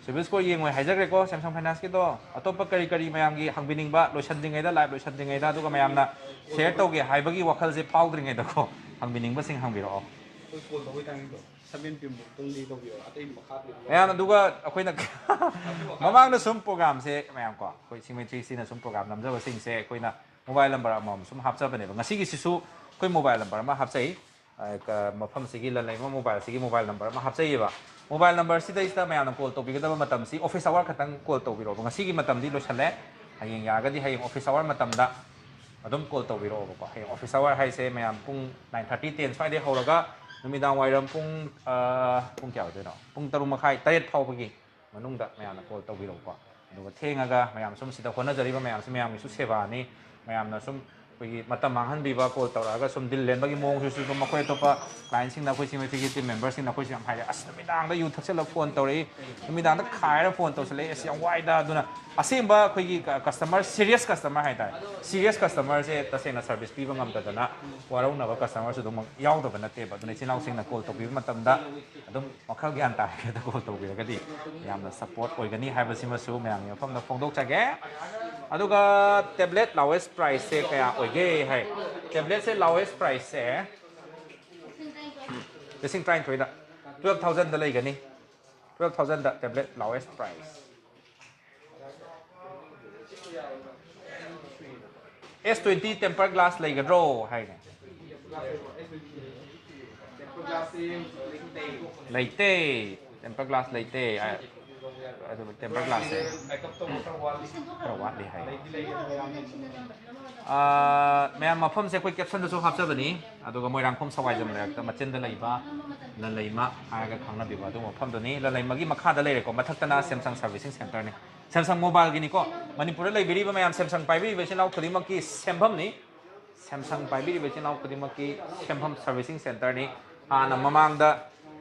CIBIL score ꯌꯦꯡꯉꯣꯏ ꯍꯥꯏꯖꯈ꯭ꯔꯦꯀꯣ Samsung Finance-ꯀꯤꯗꯣ꯫ ꯑꯇꯣꯞꯄ ꯀꯔꯤ ꯀꯔꯤ ꯃꯌꯥꯝꯒꯤ ꯍꯪꯕꯤꯅꯤꯡꯕ, ꯂꯣꯏꯁꯟꯗ꯭ꯔꯤꯉꯩꯗ, live ꯂꯣꯏꯁꯟꯗ꯭ꯔꯤꯉꯩꯗ, ꯑꯗꯨꯒ ꯃꯌꯥꯝꯅ share ꯇꯧꯒꯦ ꯍꯥꯏꯕꯒꯤ ꯋꯥꯈꯜꯁꯦ ꯐꯥꯎꯗ꯭ꯔꯤꯉꯩꯗꯀꯣ, ꯍꯪꯕꯤꯅꯤꯡꯕꯁꯤꯡ ꯍꯪꯕꯤꯔꯛꯑꯣ꯫ ꯑꯩꯈꯣꯏ ꯀꯣꯜ ꯇꯧꯕꯒꯤ ꯇꯥꯏꯃꯤꯡꯗꯣ ꯁꯚꯦꯟ ꯄꯤ ꯑꯦꯝ ꯕꯨꯛꯇꯪꯗꯤ ꯇꯧꯕꯤꯔꯣ, ꯑꯇꯩ ꯃꯈꯥ ꯃꯌꯥꯝ, ꯑꯗꯨꯒ ꯑꯩꯈꯣꯏꯅ ꯃꯃꯥꯡꯗ ꯁꯨꯝ ꯄ꯭ꯔꯣꯒ꯭ꯔꯥꯝꯁꯦ ꯃꯌꯥꯝ ꯀꯣ, ꯑꯩꯈꯣꯏ ꯁꯤꯃꯦꯇ꯭ꯔꯤꯁꯤꯅ ꯁꯨꯝ ꯄ꯭ꯔꯣꯒ꯭ꯔꯥꯝ ꯅꯝꯖꯕꯁꯤꯡꯁꯦ ꯑꯩꯈꯣꯏꯅ ꯃꯣꯕꯥꯏꯜ ꯅꯝꯕꯔ ꯑꯃꯃꯝ ꯁꯨꯝ ꯍꯥꯞꯆꯕꯅꯦꯕ꯫ ꯉꯁꯤꯒꯤꯁꯤꯁꯨ ꯑꯩꯈꯣꯏ ꯃꯣꯕꯥꯏꯜ ꯅꯝꯕꯔ ꯑꯃ ꯍꯥꯞꯆꯩ꯫ ꯑ, ꯀ-, ꯃꯐꯝꯁꯤꯒꯤ ꯂꯟꯂꯩꯃ ꯃꯣꯕꯥꯏꯜꯁꯤꯒꯤ ꯃꯣꯕꯥꯏꯜ ꯅꯝꯕꯔ ꯑꯃ ꯍꯥꯞꯆꯩꯌꯦꯕ꯫ ꯃꯣꯕꯥꯏꯜ ꯅꯝꯕꯔꯁꯤꯗꯩꯁꯤꯗ ꯃꯌꯥꯝꯅ ꯀꯣꯜ ꯇꯧꯕꯤꯒꯗꯕ ꯃꯇꯝꯁꯤ ꯑꯣꯐꯤꯁ ꯑꯋꯥꯔ ꯈꯛꯇꯪ ꯀꯣꯜ ꯇꯧꯕꯤꯔꯛꯑꯣꯕ꯫ ꯉꯁꯤꯒꯤ ꯃꯇꯝꯗꯤ ꯂꯣꯏꯁꯜꯂꯦ꯫ ꯍꯌꯦꯡ ꯌꯥꯔꯒꯗꯤ ꯍꯌꯦꯡ ꯑꯣꯐꯤꯁ ꯑꯋꯥꯔ ꯃꯇꯝꯗ ꯑꯗꯨꯝ ꯀꯣꯜ ꯇꯧꯕꯤꯔꯛꯑꯣꯕꯀꯣ꯫ ꯍꯌꯦꯡ ꯑꯣꯐꯤꯁ ꯑꯋꯥꯔ ꯍꯥꯏꯁꯦ ꯃꯌꯥꯝ ꯄꯨꯡ ꯅꯥꯏꯟ ꯊꯥꯔꯇꯤ, ꯇꯦꯟ ꯁ꯭ꯋꯥꯏꯗꯩ ꯍꯧꯔꯒ ꯅꯨꯃꯤꯗꯥꯡ ꯋꯥꯏꯔꯝ ꯄꯨꯡ, ꯑ, ꯄꯨꯡ ꯀꯌꯥ ꯑꯣꯏꯗꯣꯏꯅꯣ? ꯄꯨꯡ ꯇꯔꯨꯛ ꯃꯈꯥꯏ, ꯇꯔꯦꯠ ꯐꯥꯎꯕꯒꯤ ꯃꯅꯨꯡꯗ ꯃꯌꯥꯝꯅ ꯀꯣꯜ ꯇꯧꯕꯤꯔꯛꯎꯀꯣ꯫ ꯑꯗꯨꯒ ꯊꯦꯡꯉꯒ ꯃꯌꯥꯝ ꯁꯨꯝ ꯁꯤꯗ ꯍꯣꯠꯅꯖꯔꯤꯕ ꯃꯌꯥꯝꯁꯤ ꯃꯌꯥꯝꯒꯤꯁꯨ ꯁꯦꯕꯥꯅꯤ, ꯃꯌꯥꯝꯅ ꯁꯨꯝ ꯑꯩꯈꯣꯏꯒꯤ ꯃꯇꯝ ꯃꯥꯡꯍꯟꯕꯤꯕ, ꯀꯣꯜ ꯇꯧꯔꯛꯑꯒ ꯁꯨꯝ ꯗꯤꯜ ꯂꯦꯟꯕꯒꯤ ꯃꯑꯣꯡꯁꯤꯁꯨ ꯑꯗꯨꯝ ꯑꯩꯈꯣꯏ ꯑꯇꯣꯞꯄ ꯀ꯭ꯂꯥꯏꯟꯁꯤꯡꯅ, ꯑꯩꯈꯣꯏ ꯁꯤꯃꯦꯇ꯭ꯔꯤꯒꯤ ꯇꯤꯝ ꯃꯦꯝꯕꯔꯁꯤꯡꯅ ꯑꯩꯈꯣꯏꯁꯨ ꯌꯥꯝ ꯍꯥꯏꯔꯦ, "ꯑꯁ, ꯅꯨꯃꯤꯗꯥꯡꯗ ꯌꯨ ꯊꯛꯆꯜꯂꯒ ꯐꯣꯟ ꯇꯧꯔꯛꯏ, ꯅꯨꯃꯤꯗꯥꯡꯗ ꯈꯥꯏꯔ ꯐꯣꯟ ꯇꯧꯁꯜꯂꯛꯏ, ꯑꯁ, ꯌꯥꯝ ꯋꯥꯏꯗ"꯫ ꯑꯗꯨꯅ ꯑꯁꯦꯡꯕ ꯑꯩꯈꯣꯏꯒꯤ ꯀ-, ꯀꯁꯇꯃꯔ, ꯁꯤꯔꯤꯌꯁ ꯀꯁꯇꯃꯔ ꯍꯥꯏꯇꯥꯔꯦ, ꯁꯤꯔꯤꯌꯁ ꯀꯁꯇꯃꯔꯁꯦ ꯇꯁꯦꯡꯅ ꯁꯥꯔꯚꯤꯁ ꯄꯤꯕ ꯉꯝꯗꯗꯅ ꯋꯥꯔꯧꯅꯕ ꯀꯁꯇꯃꯔꯁꯨ ꯑꯗꯨꯝ ꯌꯥꯎꯗꯕ ꯅꯠꯇꯦꯕ꯫ ꯑꯗꯨꯅ ꯏꯆꯤꯜ ꯏꯅꯥꯎꯁꯤꯡꯅ ꯀꯣꯜ ꯇꯧꯕꯤꯕ ꯃꯇꯝꯗ ꯑꯗꯨꯝ ꯋꯥꯈꯜ ꯒ꯭ꯌꯥꯟ ꯇꯥꯔꯤꯉꯩꯗ ꯀꯣꯜ ꯇꯧꯕꯤꯔꯒꯗꯤ ꯌꯥꯝꯅ ꯁꯞꯄꯣꯔꯠ ꯑꯣꯏꯒꯅꯤ ꯍꯥꯏꯕꯁꯤꯃꯁꯨ ꯃꯌꯥꯝꯒꯤ ꯃꯐꯝꯗ ꯐꯣꯡꯗꯣꯛꯆꯒꯦ꯫ ꯑꯗꯨꯒ ꯇꯦꯕ꯭ꯂꯦꯠ ꯂꯥꯋꯦꯁ ꯄ꯭ꯔꯥꯏꯁꯁꯦ ꯀꯌꯥ ꯑꯣꯏꯒꯦ ꯍꯥꯏ, ꯇꯦꯕ꯭ꯂꯦꯠꯁꯦ ꯂꯥꯋꯦꯁ ꯄ꯭ꯔꯥꯏꯁꯁꯦ ꯂꯤꯁꯤꯡ ꯇꯔꯥꯅꯤꯊꯣꯏꯗ, ꯇꯨꯌꯦꯜꯞ ꯊꯥꯎꯖꯟꯗ ꯂꯩꯒꯅꯤ꯫ ꯇꯨꯌꯦꯜꯞ ꯊꯥꯎꯖꯟꯗ tablet lowest price. S twenty temper glass ꯂꯩꯒꯗ꯭ꯔꯣ ꯍꯥꯏꯅꯦ꯫ ꯂꯩꯇꯦ, ꯇꯦꯝꯄꯔ ꯒ꯭ꯂꯥꯁ ꯂꯩꯇꯦ꯫ ꯑꯗꯨ ꯇꯦꯝꯄꯔ ꯒ꯭ꯂꯥꯁꯁꯦ ꯈꯔ ꯋꯥꯠꯂꯤ ꯍꯥꯏ꯫ ꯑꯥ, ꯃꯌꯥꯝ, ꯃꯐꯝꯁꯦ ꯑꯩꯈꯣꯏ ꯀꯦꯞꯁꯟꯗꯁꯨ ꯍꯥꯞꯆꯕꯅꯤ, ꯑꯗꯨꯒ ꯃꯣꯏꯔꯥꯡꯈꯣꯝ ꯁꯋꯥꯏꯖꯝ ꯂꯩꯔꯛꯇ ꯃꯆꯤꯟꯗ ꯂꯩꯕ ꯂꯟꯂꯩꯃ ꯍꯥꯏꯔꯒ ꯈꯪꯅꯕꯤꯕ ꯑꯗꯨ ꯃꯐꯝꯗꯨꯅꯤ꯫ ꯂꯟꯂꯩꯃꯒꯤ ꯃꯈꯥꯗ ꯂꯩꯔꯦꯀꯣ, ꯃꯊꯛꯇꯅ ꯁꯦꯝꯁꯪ ꯁꯥꯔꯚꯤꯁꯤꯡ ꯁꯦꯟꯇꯔꯅꯤ꯫ ꯁꯦꯝꯁꯪ ꯃꯣꯕꯥꯏꯜꯒꯤꯅꯤꯀꯣ, ꯃꯅꯤꯄꯨꯔꯗ ꯂꯩꯕꯤꯔꯤꯕ ꯃꯌꯥꯝ, ꯁꯦꯝꯁꯪ ꯄꯥꯏꯕꯤꯔꯤꯕ ꯏꯆꯤꯜ ꯏꯅꯥꯎ ꯈꯨꯗꯤꯡꯃꯛꯀꯤ ꯁꯦꯝꯐꯝꯅꯤ꯫ ꯁꯦꯝꯁꯪ ꯄꯥꯏꯕꯤꯔꯤꯕ ꯏꯆꯤꯜ ꯏꯅꯥꯎ ꯈꯨꯗꯤꯡꯃꯛꯀꯤ ꯁꯦꯝꯐꯝ ꯁꯥꯔꯚꯤꯁꯤꯡ ꯁꯦꯟꯇꯔꯅꯤ꯫ ꯍꯥꯟꯅ ꯃꯃꯥꯡꯗ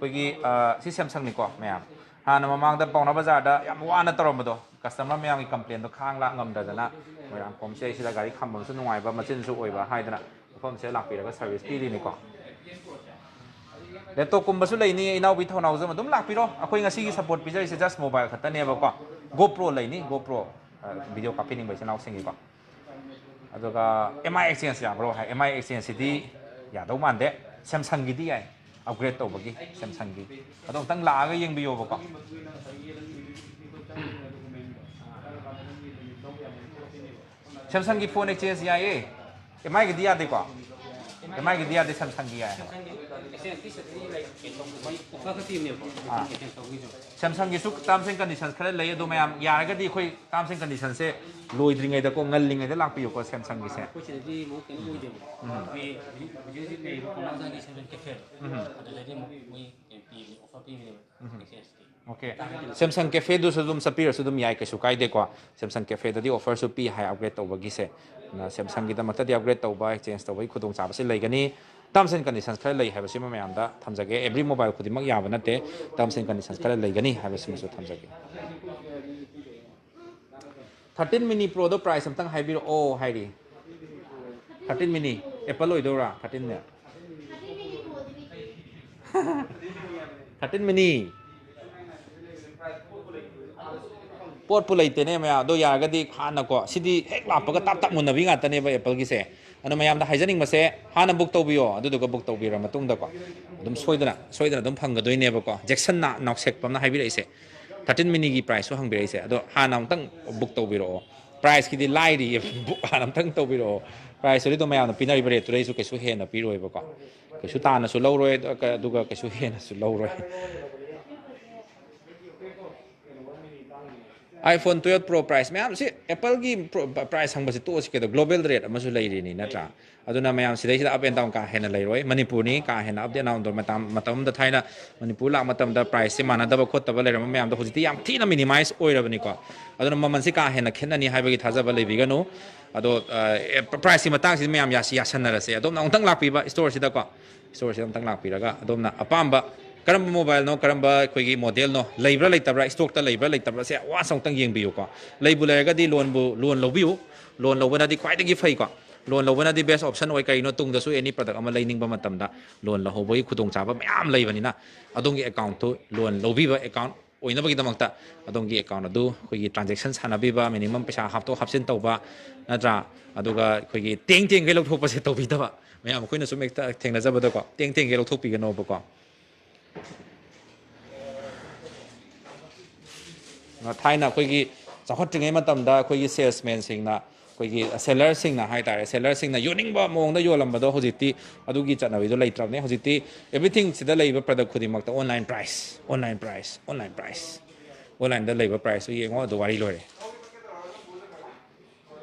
ꯑꯩꯈꯣꯏꯒꯤ, ꯑ, ꯁꯤ ꯁꯦꯝꯁꯪꯅꯤꯀꯣ ꯃꯌꯥꯝ, ꯍꯥꯟꯅ ꯃꯃꯥꯡꯗ ꯄꯥꯎꯅꯥ ꯕꯖꯥꯔꯗ ꯌꯥꯝ ꯋꯥꯅ ꯇꯧꯔꯝꯕꯗꯣ, ꯀꯁꯇꯃꯔ ꯃꯌꯥꯝꯒꯤ ꯀꯝꯄ꯭ꯂꯦꯟꯗꯣ ꯈꯥꯡ ꯂꯥꯛ ꯉꯝꯗꯗꯅ ꯃꯣꯏꯔꯥꯡꯈꯣꯝꯁꯦ ꯁꯤꯗ ꯒꯥꯔꯤ ꯈꯥꯝꯕꯝꯁꯨ ꯅꯨꯡꯉꯥꯏꯕ, ꯃꯆꯤꯟꯁꯨ ꯑꯣꯏꯕ ꯍꯥꯏꯗꯅ ꯃꯐꯝꯁꯤꯗ ꯂꯥꯛꯄꯤꯔꯒ ꯁꯥꯔꯚꯤꯁ ꯄꯤꯔꯤꯅꯤꯀꯣ꯫ ꯂꯦꯞꯇꯣꯞꯀꯨꯝꯕꯁꯨ ꯂꯩꯅꯤ, ꯏꯅꯥꯎꯕꯤ ꯊꯧꯅꯥꯎꯖꯝ, ꯑꯗꯨꯝ ꯂꯥꯛꯄꯤꯔꯣ꯫ ꯑꯩꯈꯣꯏ ꯉꯁꯤꯒꯤ ꯁꯞꯄꯣꯔꯠ ꯄꯤꯖꯔꯤꯁꯦ ꯖꯁ ꯃꯣꯕꯥꯏꯜ ꯈꯛꯇꯅꯦꯕꯀꯣ꯫ ꯒꯣꯄ꯭ꯔꯣ ꯂꯩꯅꯤ, ꯒꯣꯄ꯭ꯔꯣ, ꯑ, ꯚꯤꯗꯤꯑꯣ ꯀꯥꯞꯄꯤꯅꯤꯡꯕ ꯏꯆꯤꯜ ꯏꯅꯥꯎꯁꯤꯡꯒꯤꯀꯣ꯫ ꯑꯗꯨꯒ ꯑꯦꯝ ꯑꯥꯏ ꯑꯦꯛꯁꯆꯦꯟꯖ ꯌꯥꯕ꯭ꯔꯣ ꯍꯥꯏ, ꯑꯦꯝ ꯑꯥꯏ ꯑꯦꯛꯁꯆꯦꯟꯖꯁꯤꯗꯤ ꯌꯥꯗꯧ ꯃꯥꯟꯗꯦ, ꯁꯦꯝꯁꯪꯒꯤꯗꯤ ꯌꯥꯏ꯫ ꯑꯞꯒ꯭ꯔꯦꯗ ꯇꯧꯕꯒꯤ ꯁꯦꯝꯁꯪꯒꯤ꯫ ꯑꯗꯣ ꯑꯃꯨꯛꯇꯪ ꯂꯥꯛꯑꯒ ꯌꯦꯡꯕꯤꯌꯣꯕꯀꯣ꯫ ꯁꯦꯝꯁꯪꯒꯤ ꯐꯣꯟ ꯑꯦꯛꯆꯦꯟꯖ ꯌꯥꯏꯌꯦ꯫ ꯑꯦꯝ ꯑꯥꯏꯒꯤꯗꯤ ꯌꯥꯗꯦꯀꯣ? ꯑꯦꯝ ꯑꯥꯏꯒꯤꯗꯤ ꯌꯥꯗꯦ, ꯁꯦꯝꯁꯪꯒꯤ ꯌꯥꯏ ꯍꯥꯏꯕ꯫ ꯑꯥ꯫ ꯁꯦꯝꯁꯪꯒꯤꯁꯨ terms and conditions ꯈꯔ ꯂꯩ, ꯑꯗꯣ ꯃꯌꯥꯝ ꯌꯥꯔꯒꯗꯤ ꯑꯩꯈꯣꯏ terms and conditionsꯁꯦ ꯂꯣꯏꯗ꯭ꯔꯤꯉꯩꯗꯀꯣ, ꯉꯜꯂꯤꯉꯩꯗ ꯂꯥꯛꯄꯤꯌꯨꯀꯣ ꯁꯦꯝꯁꯪꯒꯤꯁꯦ꯫ ꯑꯩꯈꯣꯏ ꯁꯤꯗꯗꯤ ꯑꯃꯨꯛ ꯀꯩꯅꯣ ꯑꯣꯏꯗꯦꯕ꯫ ꯎꯝ꯫ ꯑꯩꯈꯣꯏ ꯍꯧꯖꯤꯛ ꯍꯧꯖꯤꯛ ꯂꯩꯔꯤꯕ ꯄꯥꯎꯅꯥ ꯕꯖꯥꯔꯒꯤ ꯁꯦꯝꯁꯪ ꯀꯦꯐꯦꯗꯣ, ꯎꯝ꯫ ꯑꯗꯨꯗꯗꯤ ꯑꯃꯨꯛ ꯃꯣꯏ ꯀꯩꯅꯣ ꯄꯤꯕꯅꯦ, offer ꯄꯤꯕꯅꯦꯕ, ꯎꯝ꯫ ꯑꯦꯛꯆꯦꯟꯖꯀꯤ꯫ ꯑꯣꯀꯦ꯫ ꯁꯦꯝꯁꯪ ꯀꯦꯐꯦꯗꯨꯁꯨ ꯑꯗꯨꯝ ꯆꯠꯄꯤꯔꯁꯨ ꯑꯗꯨꯝ ꯌꯥꯏ, ꯀꯩꯁꯨ ꯀꯥꯏꯗꯦꯀꯣ꯫ ꯁꯦꯝꯁꯪ ꯀꯦꯐꯦꯗꯗꯤ offerꯁꯨ ꯄꯤ ꯍꯥꯏ upgrade ꯇꯧꯕꯒꯤꯁꯦ꯫ ꯑꯗꯨꯅ ꯁꯦꯝꯁꯪꯒꯤꯗꯃꯛꯇꯗꯤ upgrade ꯇꯧꯕ, exchange ꯇꯧꯕꯒꯤ ꯈꯨꯗꯣꯡꯆꯥꯕꯁꯤ ꯂꯩꯒꯅꯤ꯫ Terms and conditions ꯈꯔ ꯂꯩ ꯍꯥꯏꯕꯁꯤꯃ ꯃꯌꯥꯝꯗ ꯊꯝꯖꯒꯦ꯫ Every mobile ꯈꯨꯗꯤꯡꯃꯛ ꯌꯥꯕ ꯅꯠꯇꯦ꯫ Terms and conditions ꯈꯔ ꯂꯩꯒꯅꯤ ꯍꯥꯏꯕꯁꯤꯃꯁꯨ ꯊꯝꯖꯒꯦ꯫ Thirteen mini Proꯗꯣ price ꯑꯝꯇꯪ ꯍꯥꯏꯕꯤꯔꯛꯑꯣ ꯍꯥꯏꯔꯤ꯫ Thirteen mini Apple ꯑꯣꯏꯗꯣꯏꯔꯥ? Thirteen ꯅꯦ꯫ Thirteen mini꯫ ꯄꯣꯠꯄꯨ ꯂꯩꯇꯦꯅꯦ ꯃꯌꯥꯝ꯫ ꯑꯗꯣ ꯌꯥꯔꯒꯗꯤ ꯍꯥꯟꯅꯀꯣ, ꯁꯤꯗꯤ ꯍꯦꯛ ꯂꯥꯛꯄꯒ ꯇꯥꯞ ꯇꯥꯞ ꯃꯨꯟꯅꯕꯤ ꯉꯥꯛꯇꯅꯦꯕ Appleꯒꯤꯁꯦ꯫ ꯑꯗꯣ ꯃꯌꯥꯝꯗ ꯍꯥꯏꯖꯅꯤꯡꯕꯁꯦ, ꯍꯥꯟꯅ book ꯇꯧꯕꯤꯌꯣ, ꯑꯗꯨꯗꯨꯒ book ꯇꯧꯕꯤꯔ ꯃꯇꯨꯡꯗꯀꯣ ꯑꯗꯨꯝ ꯁꯣꯏꯗꯅ, ꯁꯣꯏꯗꯅ ꯑꯗꯨꯝ ꯐꯪꯒꯗꯣꯏꯅꯦꯕꯀꯣ꯫ ꯖꯦꯛꯁꯟꯅ ꯅꯥꯎꯁꯦꯛꯄꯝꯅ ꯍꯥꯏꯕꯤꯔꯛꯏꯁꯦ, thirteen miniꯒꯤ priceꯁꯨ ꯍꯪꯕꯤꯔꯛꯏꯁꯦ꯫ ꯑꯗꯣ ꯍꯥꯟꯅ ꯑꯃꯨꯛꯇꯪ book ꯇꯧꯕꯤꯔꯛꯑꯣ꯫ Priceꯀꯤꯗꯤ ꯂꯥꯏꯔꯤꯌꯦ, book ꯍꯥꯟꯅ ꯑꯃꯨꯛꯇꯪ ꯇꯧꯕꯤꯔꯛꯑꯣ꯫ Priceꯇꯨꯗꯤ ꯑꯗꯨꯝ ꯃꯌꯥꯝꯅ ꯄꯤꯅꯔꯤꯕ rateꯇꯨꯗꯩꯁꯨ ꯀꯩꯁꯨ ꯍꯦꯟꯅ ꯄꯤꯔꯣꯏꯕꯀꯣ꯫ ꯀꯩꯁꯨ ꯇꯥꯅꯁꯨ ꯂꯧꯔꯣꯏ, ꯑꯗꯨꯒ ꯀꯩꯁꯨ ꯍꯦꯟꯅꯁꯨ ꯂꯧꯔꯣꯏ꯫ iPhone twelve Pro price ꯃꯌꯥꯝꯁꯤ, Appleꯒꯤ Pro, price ꯍꯪꯕꯁꯤ ꯇꯣꯛꯑꯁꯤ ꯀꯩꯗꯧ, global rate ꯑꯃꯁꯨ ꯂꯩꯔꯤꯅꯤ ꯅꯠꯇ꯭ꯔꯥ? ꯑꯗꯨꯅ ꯃꯌꯥꯝ ꯁꯤꯗꯩꯁꯤꯗ up and down ꯀꯥ ꯍꯦꯟꯅ ꯂꯩꯔꯣꯏ꯫ ꯃꯅꯤꯄꯨꯔꯅꯤ ꯀꯥ ꯍꯦꯟꯅ up and down ꯇꯧꯕ ꯃꯇꯝ, ꯃꯇꯝ ꯑꯃꯗ ꯊꯥꯏꯅ ꯃꯅꯤꯄꯨꯔ ꯂꯥꯛꯄ ꯃꯇꯝꯗ priceꯁꯦ ꯃꯥꯟꯅꯗꯕ ꯈꯣꯠꯇꯕ ꯂꯩꯔꯝꯕ ꯃꯌꯥꯝꯗꯣ ꯍꯧꯖꯤꯛꯇꯤ ꯌꯥꯝ ꯊꯤꯅ minimize ꯑꯣꯏꯔꯕꯅꯤꯀꯣ꯫ ꯑꯗꯨꯅ ꯃꯃꯜꯁꯤ ꯀꯥ ꯍꯦꯟꯅ ꯈꯦꯠꯅꯅꯤ ꯍꯥꯏꯕꯒꯤ ꯊꯥꯖꯕ ꯂꯩꯕꯤꯒꯅꯨ꯫ ꯑꯗꯣ, ꯑ, priceꯀꯤ ꯃꯇꯥꯡꯁꯤꯗꯤ ꯃꯌꯥꯝ ꯌꯥꯁꯤ-, ꯌꯥꯁꯟꯅꯔꯁꯦ꯫ ꯑꯗꯣꯝꯅ ꯑꯃꯨꯛꯇꯪ ꯂꯥꯛꯄꯤꯕ storeꯁꯤꯗꯀꯣ꯫ Storeꯁꯤꯗ ꯑꯃꯨꯛꯇꯪ ꯂꯥꯛꯄꯤꯔꯒ ꯑꯗꯣꯝꯅ ꯑꯄꯥꯝꯕ ꯀꯔꯝꯕ mobileꯅꯣ, ꯀꯔꯝꯕ ꯑꯩꯈꯣꯏꯒꯤ modelꯅꯣ, ꯂꯩꯕ꯭ꯔꯥ ꯂꯩꯇꯕ꯭ꯔꯥ, stockꯇ ꯂꯩꯕ꯭ꯔꯥ ꯂꯩꯇꯕ꯭ꯔꯥꯁꯦ once ꯑꯃꯨꯛꯇꯪ ꯌꯦꯡꯕꯤꯌꯨꯀꯣ꯫ ꯂꯩꯕꯨ ꯂꯩꯔꯒꯗꯤ loanꯕꯨ, loan ꯂꯧꯕꯤꯌꯨ꯫ Loan ꯂꯧꯕꯅꯗꯤ ꯈ꯭ꯋꯥꯏꯗꯒꯤ ꯐꯩꯀꯣ꯫ Loan ꯂꯧꯕꯅꯗꯤ best option ꯑꯣꯏ꯫ ꯀꯩꯒꯤꯅꯣ, ꯇꯨꯡꯗꯁꯨ any product ꯑꯃ ꯂꯩꯅꯤꯡꯕ ꯃꯇꯝꯗ loan ꯂꯧꯍꯧꯕꯒꯤ ꯈꯨꯗꯣꯡꯆꯥꯕ ꯃꯌꯥꯝ ꯂꯩꯕꯅꯤꯅ, ꯑꯗꯣꯝꯒꯤ accountꯇꯨ loan ꯂꯧꯕꯤꯕ account ꯑꯣꯏꯅꯕꯒꯤꯗꯃꯛꯇ ꯑꯗꯣꯝꯒꯤ account ꯑꯗꯨ ꯑꯩꯈꯣꯏꯒꯤ transaction ꯁꯥꯟꯅꯕꯤꯕ, minimum ꯄꯩꯁꯥ ꯍꯥꯞꯇꯣꯛ ꯍꯥꯞꯆꯤꯟ ꯇꯧꯕ, ꯅꯠꯇ꯭ꯔꯥ? ꯑꯗꯨꯒ ꯑꯩꯈꯣꯏꯒꯤ ꯇꯦꯡ ꯇꯦꯡꯈꯩ ꯂꯧꯊꯣꯛꯄꯁꯦ ꯇꯧꯕꯤꯗꯕ꯫ ꯃꯌꯥꯝ ꯑꯩꯈꯣꯏꯅ ꯁꯨꯝ ꯍꯦꯛꯇ ꯊꯦꯡꯅꯖꯕꯗꯀꯣ, ꯇꯦꯡ ꯇꯦꯡꯒꯦ ꯂꯧꯊꯣꯛꯄꯤꯒꯅꯣꯕꯀꯣ꯫ ꯊꯥꯏꯅ ꯑꯩꯈꯣꯏꯒꯤ ꯆꯥꯎꯈꯠꯇ꯭ꯔꯤꯉꯩ ꯃꯇꯝꯗ ꯑꯩꯈꯣꯏꯒꯤ ꯁꯦꯜꯁꯃꯦꯟꯁꯤꯡꯅ, ꯑꯩꯈꯣꯏꯒꯤ ꯁꯦꯂꯔꯁꯤꯡꯅ ꯍꯥꯏꯇꯥꯔꯦ, ꯁꯦꯂꯔꯁꯤꯡꯅ ꯌꯣꯟꯅꯤꯡꯕ ꯃꯑꯣꯡꯗ ꯌꯣꯜꯂꯝꯕꯗꯣ ꯍꯧꯖꯤꯛꯇꯤ ꯑꯗꯨꯒꯤ ꯆꯠꯅꯕꯤꯗꯣ ꯂꯩꯇ꯭ꯔꯕꯅꯦ꯫ ꯍꯧꯖꯤꯛꯇꯤ ꯑꯦꯕ꯭ꯔꯤꯊꯤꯡꯁꯤꯗ ꯂꯩꯕ ꯄ꯭ꯔꯗꯛ ꯈꯨꯗꯤꯡꯃꯛꯇ online price, online price, online price, ꯑꯣꯟꯂꯥꯏꯟꯗ ꯂꯩꯕ ꯄ꯭ꯔꯥꯏꯁꯇꯨ ꯌꯦꯡꯉꯣ, ꯑꯗꯨ ꯋꯥꯔꯤ ꯂꯣꯏꯔꯦ꯫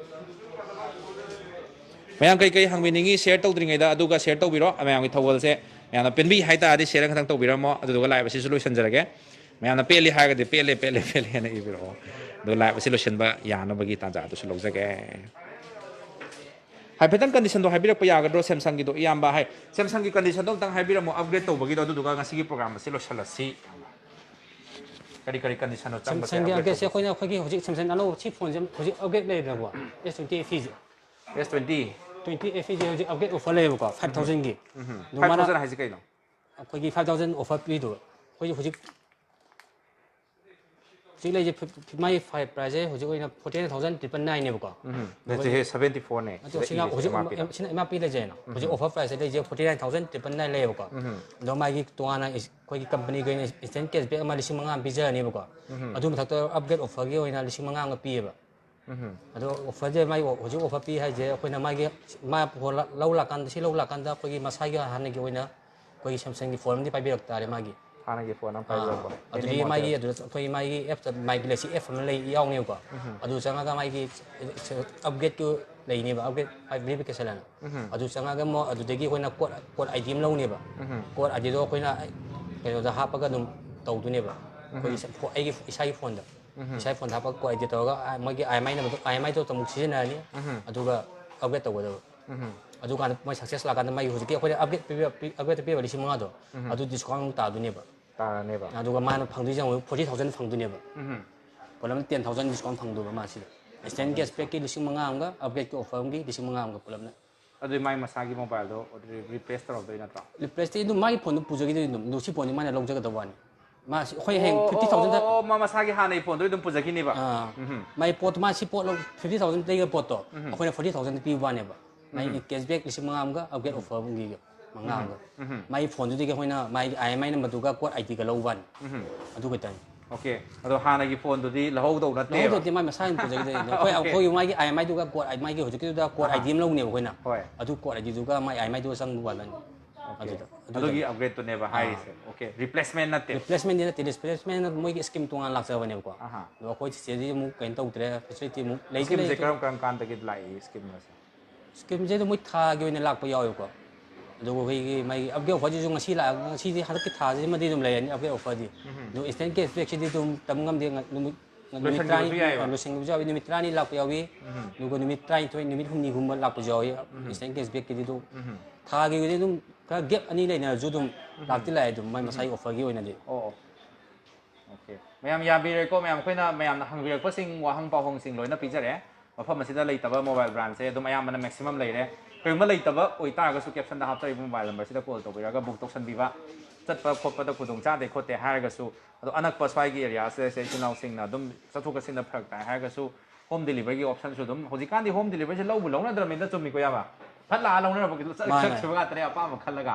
ꯃꯌꯥꯝ ꯀꯩ ꯀꯩ ꯍꯪꯕꯤꯅꯤꯡꯉꯤ? ꯁꯤꯌꯔ ꯇꯧꯗ꯭ꯔꯤꯉꯩꯗ ꯑꯗꯨꯒ ꯁꯤꯌꯔ ꯇꯧꯕꯤꯔꯣ꯫ ꯃꯌꯥꯝꯒꯤ ꯊꯧꯒꯜꯁꯦ ꯃꯌꯥꯝꯅ ꯄꯦꯟꯕꯤ ꯍꯥꯏꯇꯥꯔꯗꯤ ꯁꯤꯌꯔ ꯈꯛꯇꯪ ꯇꯧꯕꯤꯔꯝꯃꯣ, ꯑꯗꯨꯗꯨꯒ ꯂꯥꯏꯞ ꯑꯁꯤꯁꯨ ꯂꯣꯏꯁꯤꯟꯖꯔꯒꯦ꯫ ꯃꯌꯥꯝꯅ ꯄꯦꯜꯂꯤ ꯍꯥꯏꯔꯒꯗꯤ "ꯄꯦꯜꯂꯦ, ꯄꯦꯜꯂꯦ, ꯄꯦꯜꯂꯦ" ꯍꯥꯏꯅ ꯏꯕꯤꯔꯛꯑꯣ꯫ ꯑꯗꯨꯒ ꯂꯥꯏꯞ ꯑꯁꯤ ꯂꯣꯏꯁꯤꯟꯕ ꯌꯥꯅꯕꯒꯤ ꯇꯥꯟꯖꯥ ꯑꯗꯨꯁꯨ ꯂꯧꯖꯒꯦ꯫ ꯍꯥꯏꯐꯦꯠꯇꯪ ꯀꯟꯗꯤꯁꯟꯗꯣ ꯍꯥꯏꯕꯤꯔꯛꯄ ꯌꯥꯒꯗ꯭ꯔꯣ ꯁꯦꯝꯁꯪꯒꯤꯗꯣ, ꯏꯌꯥꯝꯕ? ꯍꯥꯏ, ꯁꯦꯝꯁꯪꯒꯤ ꯀꯟꯗꯤꯁꯟꯗꯣ ꯑꯝꯇꯪ ꯍꯥꯏꯕꯤꯔꯝꯃꯣ, ꯑꯞꯒ꯭ꯔꯦꯗ ꯇꯧꯕꯒꯤꯗꯣ, ꯑꯗꯨꯗꯨꯒ ꯉꯁꯤꯒꯤ ꯄ꯭ꯔꯣꯒ꯭ꯔꯥꯝ ꯑꯁꯤ ꯂꯣꯏꯁꯤꯜꯂꯁꯤ꯫ ꯀꯔꯤ ꯀꯔꯤ ꯀꯟꯗꯤꯁꯟꯅꯣ ꯆꯪꯕꯁꯦ? ꯁꯦꯝꯁꯪꯒꯤ ꯑꯞꯒ꯭ꯔꯦꯗ ꯑꯞꯒ꯭ꯔꯦꯗꯁꯦ ꯇꯧꯕꯁꯦ? ꯑꯩꯈꯣꯏꯅ ꯑꯩꯈꯣꯏꯒꯤ ꯍꯧꯖꯤꯛ ꯁꯦꯝꯁꯪ ꯑꯅꯧꯕ ꯁꯤ ꯐꯣꯟꯁꯦ ꯍꯧꯖꯤꯛ ꯑꯞꯒ꯭ꯔꯦꯗ ꯂꯩꯔꯦꯗꯅꯀꯣ, ꯑꯦꯁ ꯇ꯭ꯋꯦꯟꯇꯤ ꯑꯦꯐ ꯏꯁꯦ꯫ ꯑꯦꯁ ꯇ꯭ꯋꯦꯟꯇꯤ? ꯇ꯭ꯋꯦꯟꯇꯤ ꯑꯦꯐ ꯏꯁꯦ ꯍꯧꯖꯤꯛ ꯑꯞꯒ꯭ꯔꯦꯗ ꯑꯣꯐꯔ ꯂꯩꯌꯦꯕꯀꯣ, ꯐꯥꯏꯚ ꯊꯥꯎꯖꯟꯒꯤ꯫ ꯑꯗꯣ ꯐꯥꯏꯚ ꯃꯥꯅ ꯊꯥꯎꯖꯟ ꯍꯥꯏꯁꯦ ꯀꯩꯅꯣ? ꯑꯩꯈꯣꯏꯒꯤ ꯐꯥꯏꯚ ꯊꯥꯎꯖꯟ ꯑꯣꯐꯔ ꯄꯤꯗꯣ, ꯑꯩꯈꯣꯏꯁꯦ ꯍꯧꯖꯤꯛ ꯍꯧꯖꯤꯛ ꯂꯩꯁꯦ ꯐꯤ-, ꯐꯤ-, ꯃꯥꯒꯤ ꯐꯥꯏ-, ꯄ꯭ꯔꯥꯏꯁꯁꯦ ꯍꯧꯖꯤꯛ ꯑꯣꯏꯅ ꯐꯣꯔꯇꯤ ꯅꯥꯏꯟ ꯊꯥꯎꯖꯟ ꯇ꯭ꯔꯤꯄꯜ ꯅꯥꯏꯟꯅꯦꯕꯀꯣ꯫ ꯎꯝ꯫ ꯑꯗꯨꯒ ꯅꯠꯇꯦꯍꯦ, ꯁꯚꯦꯟꯇꯤ ꯐꯣꯔꯅꯦ ꯅꯠꯇꯦ, ꯁꯤꯗ ꯁꯤꯅ ꯏꯔꯤꯁꯦ, ꯍꯧꯖꯤꯛ ꯑꯦꯝ ꯑꯥꯔ ꯄꯤꯗ꯫ ꯁꯤꯅ ꯑꯦꯝ ꯑꯥꯔ ꯄꯤ ꯂꯩꯖꯩꯅ꯫ ꯍꯧꯖꯤꯛ ꯎꯝ꯫ ꯑꯣꯐꯔ ꯄ꯭ꯔꯥꯏꯁꯁꯦ ꯂꯩꯁꯦ forty nine thousand triple nine ꯂꯩꯌꯦꯕꯀꯣ꯫ ꯎꯝ꯫ ꯑꯗꯣ ꯃꯥꯒꯤ ꯇꯣꯉꯥꯟꯅ ꯑꯩꯈꯣꯏꯒꯤ ꯀꯝꯄꯅꯤꯒꯤ ꯑꯣꯏꯅ ꯏꯟꯁꯇꯦꯟ ꯀꯦꯁꯕꯦꯛ ꯑꯃ ꯂꯤꯁꯤꯡ ꯃꯉꯥ ꯑꯃ ꯄꯤꯖꯔꯅꯦꯕꯀꯣ꯫ ꯎꯝ꯫ ꯑꯗꯨ ꯃꯊꯛꯇ ꯑꯞꯒ꯭ꯔꯦꯗ ꯑꯣꯐꯔꯒꯤ ꯑꯣꯏꯅ ꯂꯤꯁꯤꯡ ꯃꯉꯥ ꯑꯃꯒ ꯄꯤꯌꯦꯕ꯫ ꯎꯝ꯫ ꯑꯗꯣ ꯑꯣꯐꯔꯁꯦ ꯃꯥꯒꯤ ꯍꯧꯖꯤꯛ ꯑꯣꯐꯔ ꯄꯤ ꯍꯥꯏꯁꯦ ꯑꯩꯈꯣꯏꯅ ꯃꯥꯒꯤ, ꯃꯥ ꯐꯣꯟ ꯂ-, ꯂꯧ ꯂꯥꯛꯀꯥꯟꯗ, ꯁꯤ ꯂꯧ ꯂꯥꯛꯀꯥꯟꯗ ꯑꯩꯈꯣꯏꯒꯤ ꯃꯁꯥꯒꯤ ꯍꯥꯟꯅꯒꯤ ꯑꯣꯏꯅ ꯑꯩꯈꯣꯏꯒꯤ ꯁꯦꯝꯁꯪꯒꯤ ꯐꯣꯟ ꯑꯃꯗꯤ ꯄꯥꯏꯕꯤꯔꯛ ꯇꯥꯔꯦ ꯃꯥꯒꯤ꯫ ꯍꯥꯟꯅꯒꯤ ꯐꯣꯟ ꯑꯃ ꯑꯥ, ꯄꯥꯏꯕꯤꯔꯛꯄ, ꯑꯗꯨꯗꯒꯤ ꯑꯦꯅꯤ ꯃꯥꯒꯤ ꯃꯣꯗꯦꯜ꯫ ꯑꯗꯨꯗ ꯑꯩꯈꯣꯏ ꯃꯥꯒꯤ ꯑꯦꯞꯁꯇ ꯃꯥꯏ ꯒꯦꯂꯦꯛꯁꯤ ꯑꯦꯞ ꯑꯃ ꯂꯩ, ꯌꯥꯎꯅꯦꯕꯀꯣ꯫ ꯎꯝ꯫ ꯑꯗꯨ ꯆꯪꯉꯒ ꯃꯥꯒꯤ ꯑꯞꯒ꯭ꯔꯦꯗꯇꯨ ꯂꯩꯅꯦꯕ, ꯑꯞꯒ꯭ꯔꯦꯗ ꯚꯦꯔꯤꯐꯤꯀꯦꯁꯟ ꯍꯥꯏꯅ꯫ ꯎꯝ꯫ ꯑꯗꯨ ꯆꯪꯉꯒ ꯑꯃꯨꯛ ꯑꯗꯨꯗꯒꯤ ꯑꯩꯈꯣꯏꯅ ꯀꯣꯗ, ꯀꯣꯗ ꯑꯥꯏ ꯗꯤ ꯑꯃ ꯂꯧꯅꯦꯕ꯫ ꯎꯝ꯫ ꯀꯣꯗ ꯑꯥꯏ ꯗꯤꯗꯣ ꯑꯩꯈꯣꯏꯅ ꯀꯩꯅꯣꯗ ꯍꯥꯞꯄꯒ ꯑꯗꯨꯝ ꯇꯧꯗꯣꯏꯅꯦꯕ꯫ ꯎꯝ꯫ ꯑꯩꯈꯣꯏꯒꯤ ꯁ-, ꯐꯣ-, ꯑꯩꯒꯤ ꯏꯁꯥꯒꯤ ꯐꯣꯟꯗ꯫ ꯎꯝ꯫ ꯏꯁꯥꯒꯤ ꯐꯣꯟꯗ ꯍꯥꯞꯄꯒ ꯀꯣꯗ ꯑꯥꯏ ꯗꯤ ꯇꯧꯔꯒ, ꯑ, ꯃꯣꯏꯒꯤ ꯑꯥꯏ ꯑꯦꯝ ꯑꯥꯏ ꯅꯝꯕꯔꯗꯣ, ꯑꯥꯏ ꯑꯦꯝ ꯑꯥꯏꯗꯣ ꯑꯃꯨꯛ ꯁꯤꯖꯤꯟꯅꯔꯅꯤ꯫ ꯎꯝ꯫ ꯑꯗꯨꯒ ꯑꯞꯒ꯭ꯔꯦꯗ ꯇꯧꯒꯗꯕ꯫ ꯎꯝ꯫ ꯑꯗꯨꯀꯥꯟꯗ ꯃꯣꯏ ꯁꯛꯁꯦꯁ ꯂꯥꯛꯀꯥꯟꯗ ꯃꯥꯒꯤ ꯍꯧꯖꯤꯛꯀꯤ ꯑꯩꯈꯣꯏꯅ ꯑꯞꯒ꯭ꯔꯦꯗ ꯄꯤꯕ-, ꯄꯤ-, ꯑꯞꯒ꯭ꯔꯦꯗ ꯄꯤꯕ ꯂꯤꯁꯤꯡ ꯃꯉꯥꯗꯣ, ꯎꯝ꯫ ꯑꯗꯨ ꯗꯤꯁꯀꯥꯎꯟ ꯑꯃꯨꯛ ꯇꯥꯗꯣꯏꯅꯦꯕ꯫ ꯇꯥꯔꯅꯦꯕ꯫ ꯑꯗꯨꯒ ꯃꯥꯅ ꯐꯪꯗꯣꯏꯁꯦ ꯑꯃꯨꯛ ꯐꯣꯔꯇꯤ ꯊꯥꯎꯖꯟ ꯐꯪꯗꯣꯏꯅꯦꯕ꯫ ꯎꯝ꯫ ꯄꯨꯂꯞꯅ ꯇꯦꯟ ꯊꯥꯎꯖꯟ ꯗꯤꯁꯀꯥꯎꯟ ꯐꯪꯗꯣꯏꯕ ꯃꯥꯁꯤꯗ꯫ ꯏꯟꯁꯇꯦꯟ ꯀꯦꯁꯕꯦꯛꯀꯤ ꯂꯤꯁꯤꯡ ꯃꯉꯥ ꯑꯃꯒ, ꯑꯞꯒ꯭ꯔꯦꯗꯀꯤ ꯑꯣꯐꯔ ꯑꯃꯒꯤ ꯂꯤꯁꯤꯡ ꯃꯉꯥ ꯑꯃꯒ ꯄꯨꯂꯞꯅ꯫ ꯑꯗꯨꯗꯤ ꯃꯥꯏ ꯃꯁꯥꯒꯤ ꯃꯣꯕꯥꯏꯜꯗꯣ ꯔꯤ-, ꯔꯤꯄ꯭ꯂꯦꯁ ꯇꯧꯔꯛꯇꯣꯏ ꯅꯠꯇ꯭ꯔꯣ? ꯔꯤꯄ꯭ꯂꯦꯁꯇꯤ ꯑꯗꯨꯝ ꯃꯥꯒꯤ ꯐꯣꯟꯗꯣ ꯄꯨꯖꯈꯤꯗꯣꯏꯅꯤ ꯑꯗꯨꯝ, ꯑꯗꯨ ꯁꯤ ꯐꯣꯟꯗꯤ ꯃꯥꯅ ꯂꯧꯖꯒꯗꯧꯕ ꯋꯥꯅꯤ꯫ ꯃꯥ ꯁꯤ, ꯑꯩꯈꯣꯏ ꯍꯌꯦꯡ ꯑꯣ, ꯐꯤꯐꯇꯤ ꯊꯥꯎꯖꯟꯗ ꯑꯣ, ꯑꯣ, ꯃꯥ ꯃꯁꯥꯒꯤ ꯍꯥꯟꯅꯒꯤ ꯐꯣꯟꯗꯣ ꯑꯗꯨꯝ ꯄꯨꯖꯈꯤꯅꯦꯕ? ꯑꯥ꯫ ꯎꯝ꯫ ꯃꯥꯏ ꯄꯣꯠꯇꯣ, ꯃꯥ ꯁꯤ ꯄꯣꯠ ꯂꯧ-, ꯐꯤꯐꯇꯤ ꯊꯥꯎꯖꯟ ꯂꯩꯕ ꯄꯣꯠꯇꯣ, ꯎꯝ꯫ ꯑꯩꯈꯣꯏꯅ ꯐꯣꯔꯇꯤ ꯊꯥꯎꯖꯟꯗ ꯄꯤꯕ ꯋꯥꯅꯦꯕ꯫ ꯃꯥꯒꯤ ꯀꯦꯁꯕꯦꯛ ꯂꯤꯁꯤꯡ ꯃꯉꯥ ꯑꯃꯒ ꯑꯞꯒ꯭ꯔꯦꯗ ꯑꯣꯐꯔꯒꯤ ꯃꯉꯥ ꯑꯃꯒ꯫ ꯎꯝ꯫ ꯃꯥꯒꯤ ꯐꯣꯟꯗꯨꯗꯒꯤ ꯑꯩꯈꯣꯏꯅ ꯃꯥꯒꯤ ꯑꯥꯏ ꯑꯦꯝ ꯑꯥꯏ ꯅꯝꯕꯔꯗꯨꯒ ꯀꯣꯗ ꯑꯥꯏ ꯗꯤꯒ ꯂꯧꯕꯅꯤ꯫ ꯎꯝ꯫ ꯑꯗꯨ ꯈꯛꯇꯅꯤ꯫ ꯑꯣꯀꯦ꯫ ꯑꯗꯣ ꯍꯥꯟꯅꯒꯤ ꯐꯣꯟꯗꯨꯗꯤ ꯂꯧꯍꯧꯗꯧ ꯅꯠꯇꯦꯕ꯫ ꯂꯧꯍꯧꯗꯧꯗꯤ ꯃꯥꯏ ꯃꯁꯥꯒꯤ ꯄꯨꯖꯈꯤꯗꯣꯏꯅꯤ꯫ ꯑꯩꯈꯣꯏ Okay. ꯑꯩꯈꯣꯏꯒꯤ ꯃꯥꯒꯤ ꯑꯥꯏ ꯑꯦꯝ ꯑꯥꯏꯗꯨꯒ ꯀꯣꯗ ꯃꯥꯒꯤ ꯍꯧꯖꯤꯛꯀꯤꯗꯨꯗ ꯀꯣꯗ ꯑꯍꯥ꯫ ꯑꯥꯏ ꯗꯤ ꯑꯃ ꯂꯧꯅꯦꯕ ꯑꯩꯈꯣꯏꯅ꯫ ꯍꯣꯏ꯫ ꯑꯗꯨ ꯀꯣꯗ ꯑꯥꯏ ꯗꯤꯗꯨꯒ ꯃꯥꯏ ꯑꯥꯏ ꯑꯦꯝ ꯑꯥꯏꯗꯨꯒ ꯆꯪꯕ ꯋꯥꯅꯤ꯫ Okay. ꯑꯗꯨꯗ ꯑꯗꯨ ꯑꯗꯨꯒꯤ ꯈꯛꯇꯅꯤ꯫ ꯑꯞꯒ꯭ꯔꯦꯗꯇꯨꯅꯦꯕ ꯑꯥ꯫ ꯍꯥꯏꯔꯤꯁꯦ꯫ ꯑꯣꯀꯦ꯫ ꯔꯤꯄ꯭ꯂꯦꯁꯃꯦꯟ ꯅꯠꯇꯦ꯫ ꯔꯤꯄ꯭ꯂꯦꯁꯃꯦꯟꯗꯤ ꯅꯠꯇꯦ, ꯔꯤꯄ꯭ꯂꯦꯁꯃꯦꯟ ꯃꯣꯏꯒꯤ ꯁ꯭ꯀꯤꯝ ꯇꯣꯉꯥꯟꯅ ꯂꯥꯛꯆꯕꯅꯦꯕꯀꯣ꯫ ꯑꯍꯥ꯫ ꯑꯗꯣ ꯑꯩꯈꯣꯏ ꯆꯤꯆꯦꯗꯤ ꯑꯃꯨꯛ ꯀꯩꯅꯣ ꯇꯧꯗ꯭ꯔꯦ, ꯐꯦꯁꯤꯂꯤꯇꯤ ꯑꯃꯨꯛ ꯂꯩꯇ꯭ꯔꯦ꯫ ꯁ꯭ꯀꯤꯝꯁꯦ ꯀꯔꯝ ꯀꯔꯝ ꯀꯥꯟꯗꯒꯤ ꯂꯥꯛꯏ ꯁ꯭ꯀꯤꯝ ꯑꯁꯦ? ꯁ꯭ꯀꯤꯝꯁꯦ ꯑꯗꯨꯝ ꯃꯣꯏ ꯊꯥꯒꯤ ꯑꯣꯏꯅ ꯂꯥꯛꯄ ꯌꯥꯎꯋꯦꯕꯀꯣ꯫ ꯑꯗꯨꯒ ꯑꯩꯈꯣꯏꯒꯤ ꯃꯥꯒꯤ ꯑꯞꯒ꯭ꯔꯦꯗ ꯑꯣꯐꯔꯁꯤꯁꯨ ꯉꯁꯤ ꯂꯥꯛ-, ꯉꯁꯤꯗꯤ ꯍꯟꯗꯛꯀꯤ ꯊꯥꯁꯤꯃꯗꯤ ꯑꯗꯨꯝ ꯂꯩꯔꯅꯤ ꯑꯞꯒ꯭ꯔꯦꯗ ꯑꯣꯐꯔꯗꯤ꯫ ꯑꯗꯣ ꯏꯟꯁꯇꯦꯟ ꯀꯦꯁꯕꯦꯛꯁꯤꯗꯤ ꯑꯗꯨꯝ ꯇꯝ ꯉꯝꯗꯦ, ꯉ-, ꯅꯨꯃꯤꯠ ꯅꯨꯃꯤꯠ ꯂꯣꯏꯁꯤꯟꯈꯤꯕꯁꯨ ꯇꯔꯥꯅꯤ ꯌꯥꯏꯑꯕ꯫ ꯂꯣꯏꯁꯤꯟꯈꯤꯕꯁꯨ ꯌꯥꯎꯏ, ꯅꯨꯃꯤꯠ ꯇꯔꯥꯅꯤ ꯂꯥꯛꯄ ꯌꯥꯎꯏ꯫ ꯎꯝ꯫ ꯑꯗꯨꯒ ꯅꯨꯃꯤꯠ ꯇꯔꯥꯅꯤꯊꯣꯏ, ꯅꯨꯃꯤꯠ ꯍꯨꯝꯅꯤꯒꯨꯝꯕ ꯂꯥꯛꯄꯁꯨ ꯌꯥꯎꯏ꯫ ꯎꯝ꯫ ꯏꯟꯁꯇꯦꯟ ꯀꯦꯁꯕꯦꯛꯀꯤꯗꯤ ꯑꯗꯨꯝ ꯎꯝ꯫ ꯊꯥꯒꯤ ꯑꯣꯏꯅꯗꯤ ꯑꯗꯨꯝ ꯈꯔ ꯒꯦꯞ ꯑꯅꯤ ꯂꯩꯅꯔꯁꯨ ꯑꯗꯨꯝ ꯂꯥꯛꯇꯤ ꯂꯥꯛꯑꯦ ꯑꯗꯨꯝ ꯃꯥꯏ ꯃꯁꯥꯒꯤ ꯑꯣꯐꯔꯒꯤ ꯑꯣꯏꯅꯗꯤ꯫ ꯑꯣ, ꯑꯣ꯫ ꯑꯣꯀꯦ꯫ ꯃꯌꯥꯝ ꯌꯥꯕꯤꯔꯦꯀꯣ, ꯃꯌꯥꯝ ꯑꯩꯈꯣꯏꯅ ꯃꯌꯥꯝꯅ ꯍꯪꯕꯤꯔꯛꯄꯁꯤꯡ, ꯋꯥꯍꯪ ꯄꯥꯎꯍꯪꯁꯤꯡ ꯂꯣꯏꯅ ꯄꯤꯖꯔꯦ꯫ ꯃꯐꯝ ꯑꯁꯤꯗ ꯂꯩꯇꯕ ꯃꯣꯕꯥꯏꯜ ꯕ꯭ꯔꯥꯟꯁꯦ ꯑꯗꯨꯝ ꯑꯌꯥꯝꯕꯅ ꯃꯦꯛꯁꯤꯃꯝ ꯂꯩꯔꯦ꯫ ꯀꯔꯤꯒꯨꯝꯕ ꯂꯩꯇꯕ ꯑꯣꯏꯇꯥꯔꯒꯁꯨ ꯀꯦꯞꯁꯟꯗ ꯍꯥꯞꯆꯔꯤꯕ ꯃꯣꯕꯥꯏꯜ ꯅꯝꯕꯔꯁꯤꯗ ꯀꯣꯜ ꯇꯧꯕꯤꯔꯒ ꯕꯨꯛ ꯇꯧꯁꯟꯕꯤꯕ, ꯆꯠꯄ ꯈꯣꯠꯄꯗ ꯈꯨꯗꯣꯡ ꯆꯥꯗꯦ ꯈꯣꯠꯇꯦ ꯍꯥꯏꯔꯒꯁꯨ, ꯑꯗꯣ ꯑꯅꯛꯄ ꯁ꯭ꯋꯥꯏꯒꯤ ꯑꯦꯔꯤꯌꯥꯁꯤꯗ ꯏꯆꯤꯜ ꯏꯅꯥꯎꯁꯤꯡꯅ ꯑꯗꯨꯝ ꯆꯠꯊꯣꯛ ꯆꯠꯁꯤꯟꯗ ꯐꯔꯛ ꯇꯥꯏ ꯍꯥꯏꯔꯒꯁꯨ ꯍꯣꯝ ꯗꯦꯂꯤꯚꯔꯤꯒꯤ ꯑꯣꯞꯁꯟꯁꯨ ꯑꯗꯨꯝ, ꯍꯧꯖꯤꯛꯀꯥꯟꯗꯤ ꯍꯣꯝ ꯗꯦꯂꯤꯚꯔꯤꯁꯦ ꯂꯧꯕ ꯂꯧꯅꯗ꯭ꯔꯕꯅꯤꯅ, ꯆꯨꯝꯃꯤꯀꯣ ꯏꯌꯥꯝꯕ? ꯐꯠ ꯂꯥꯛꯑ ꯂꯧꯅꯔꯕ ꯀꯩꯁꯨ ꯆꯠ-, ꯃꯥꯅꯦ꯫ ꯆꯠꯈꯤꯕ ꯉꯥꯛꯇꯅꯦ ꯑꯄꯥꯝꯕ ꯈꯜꯂꯒ꯫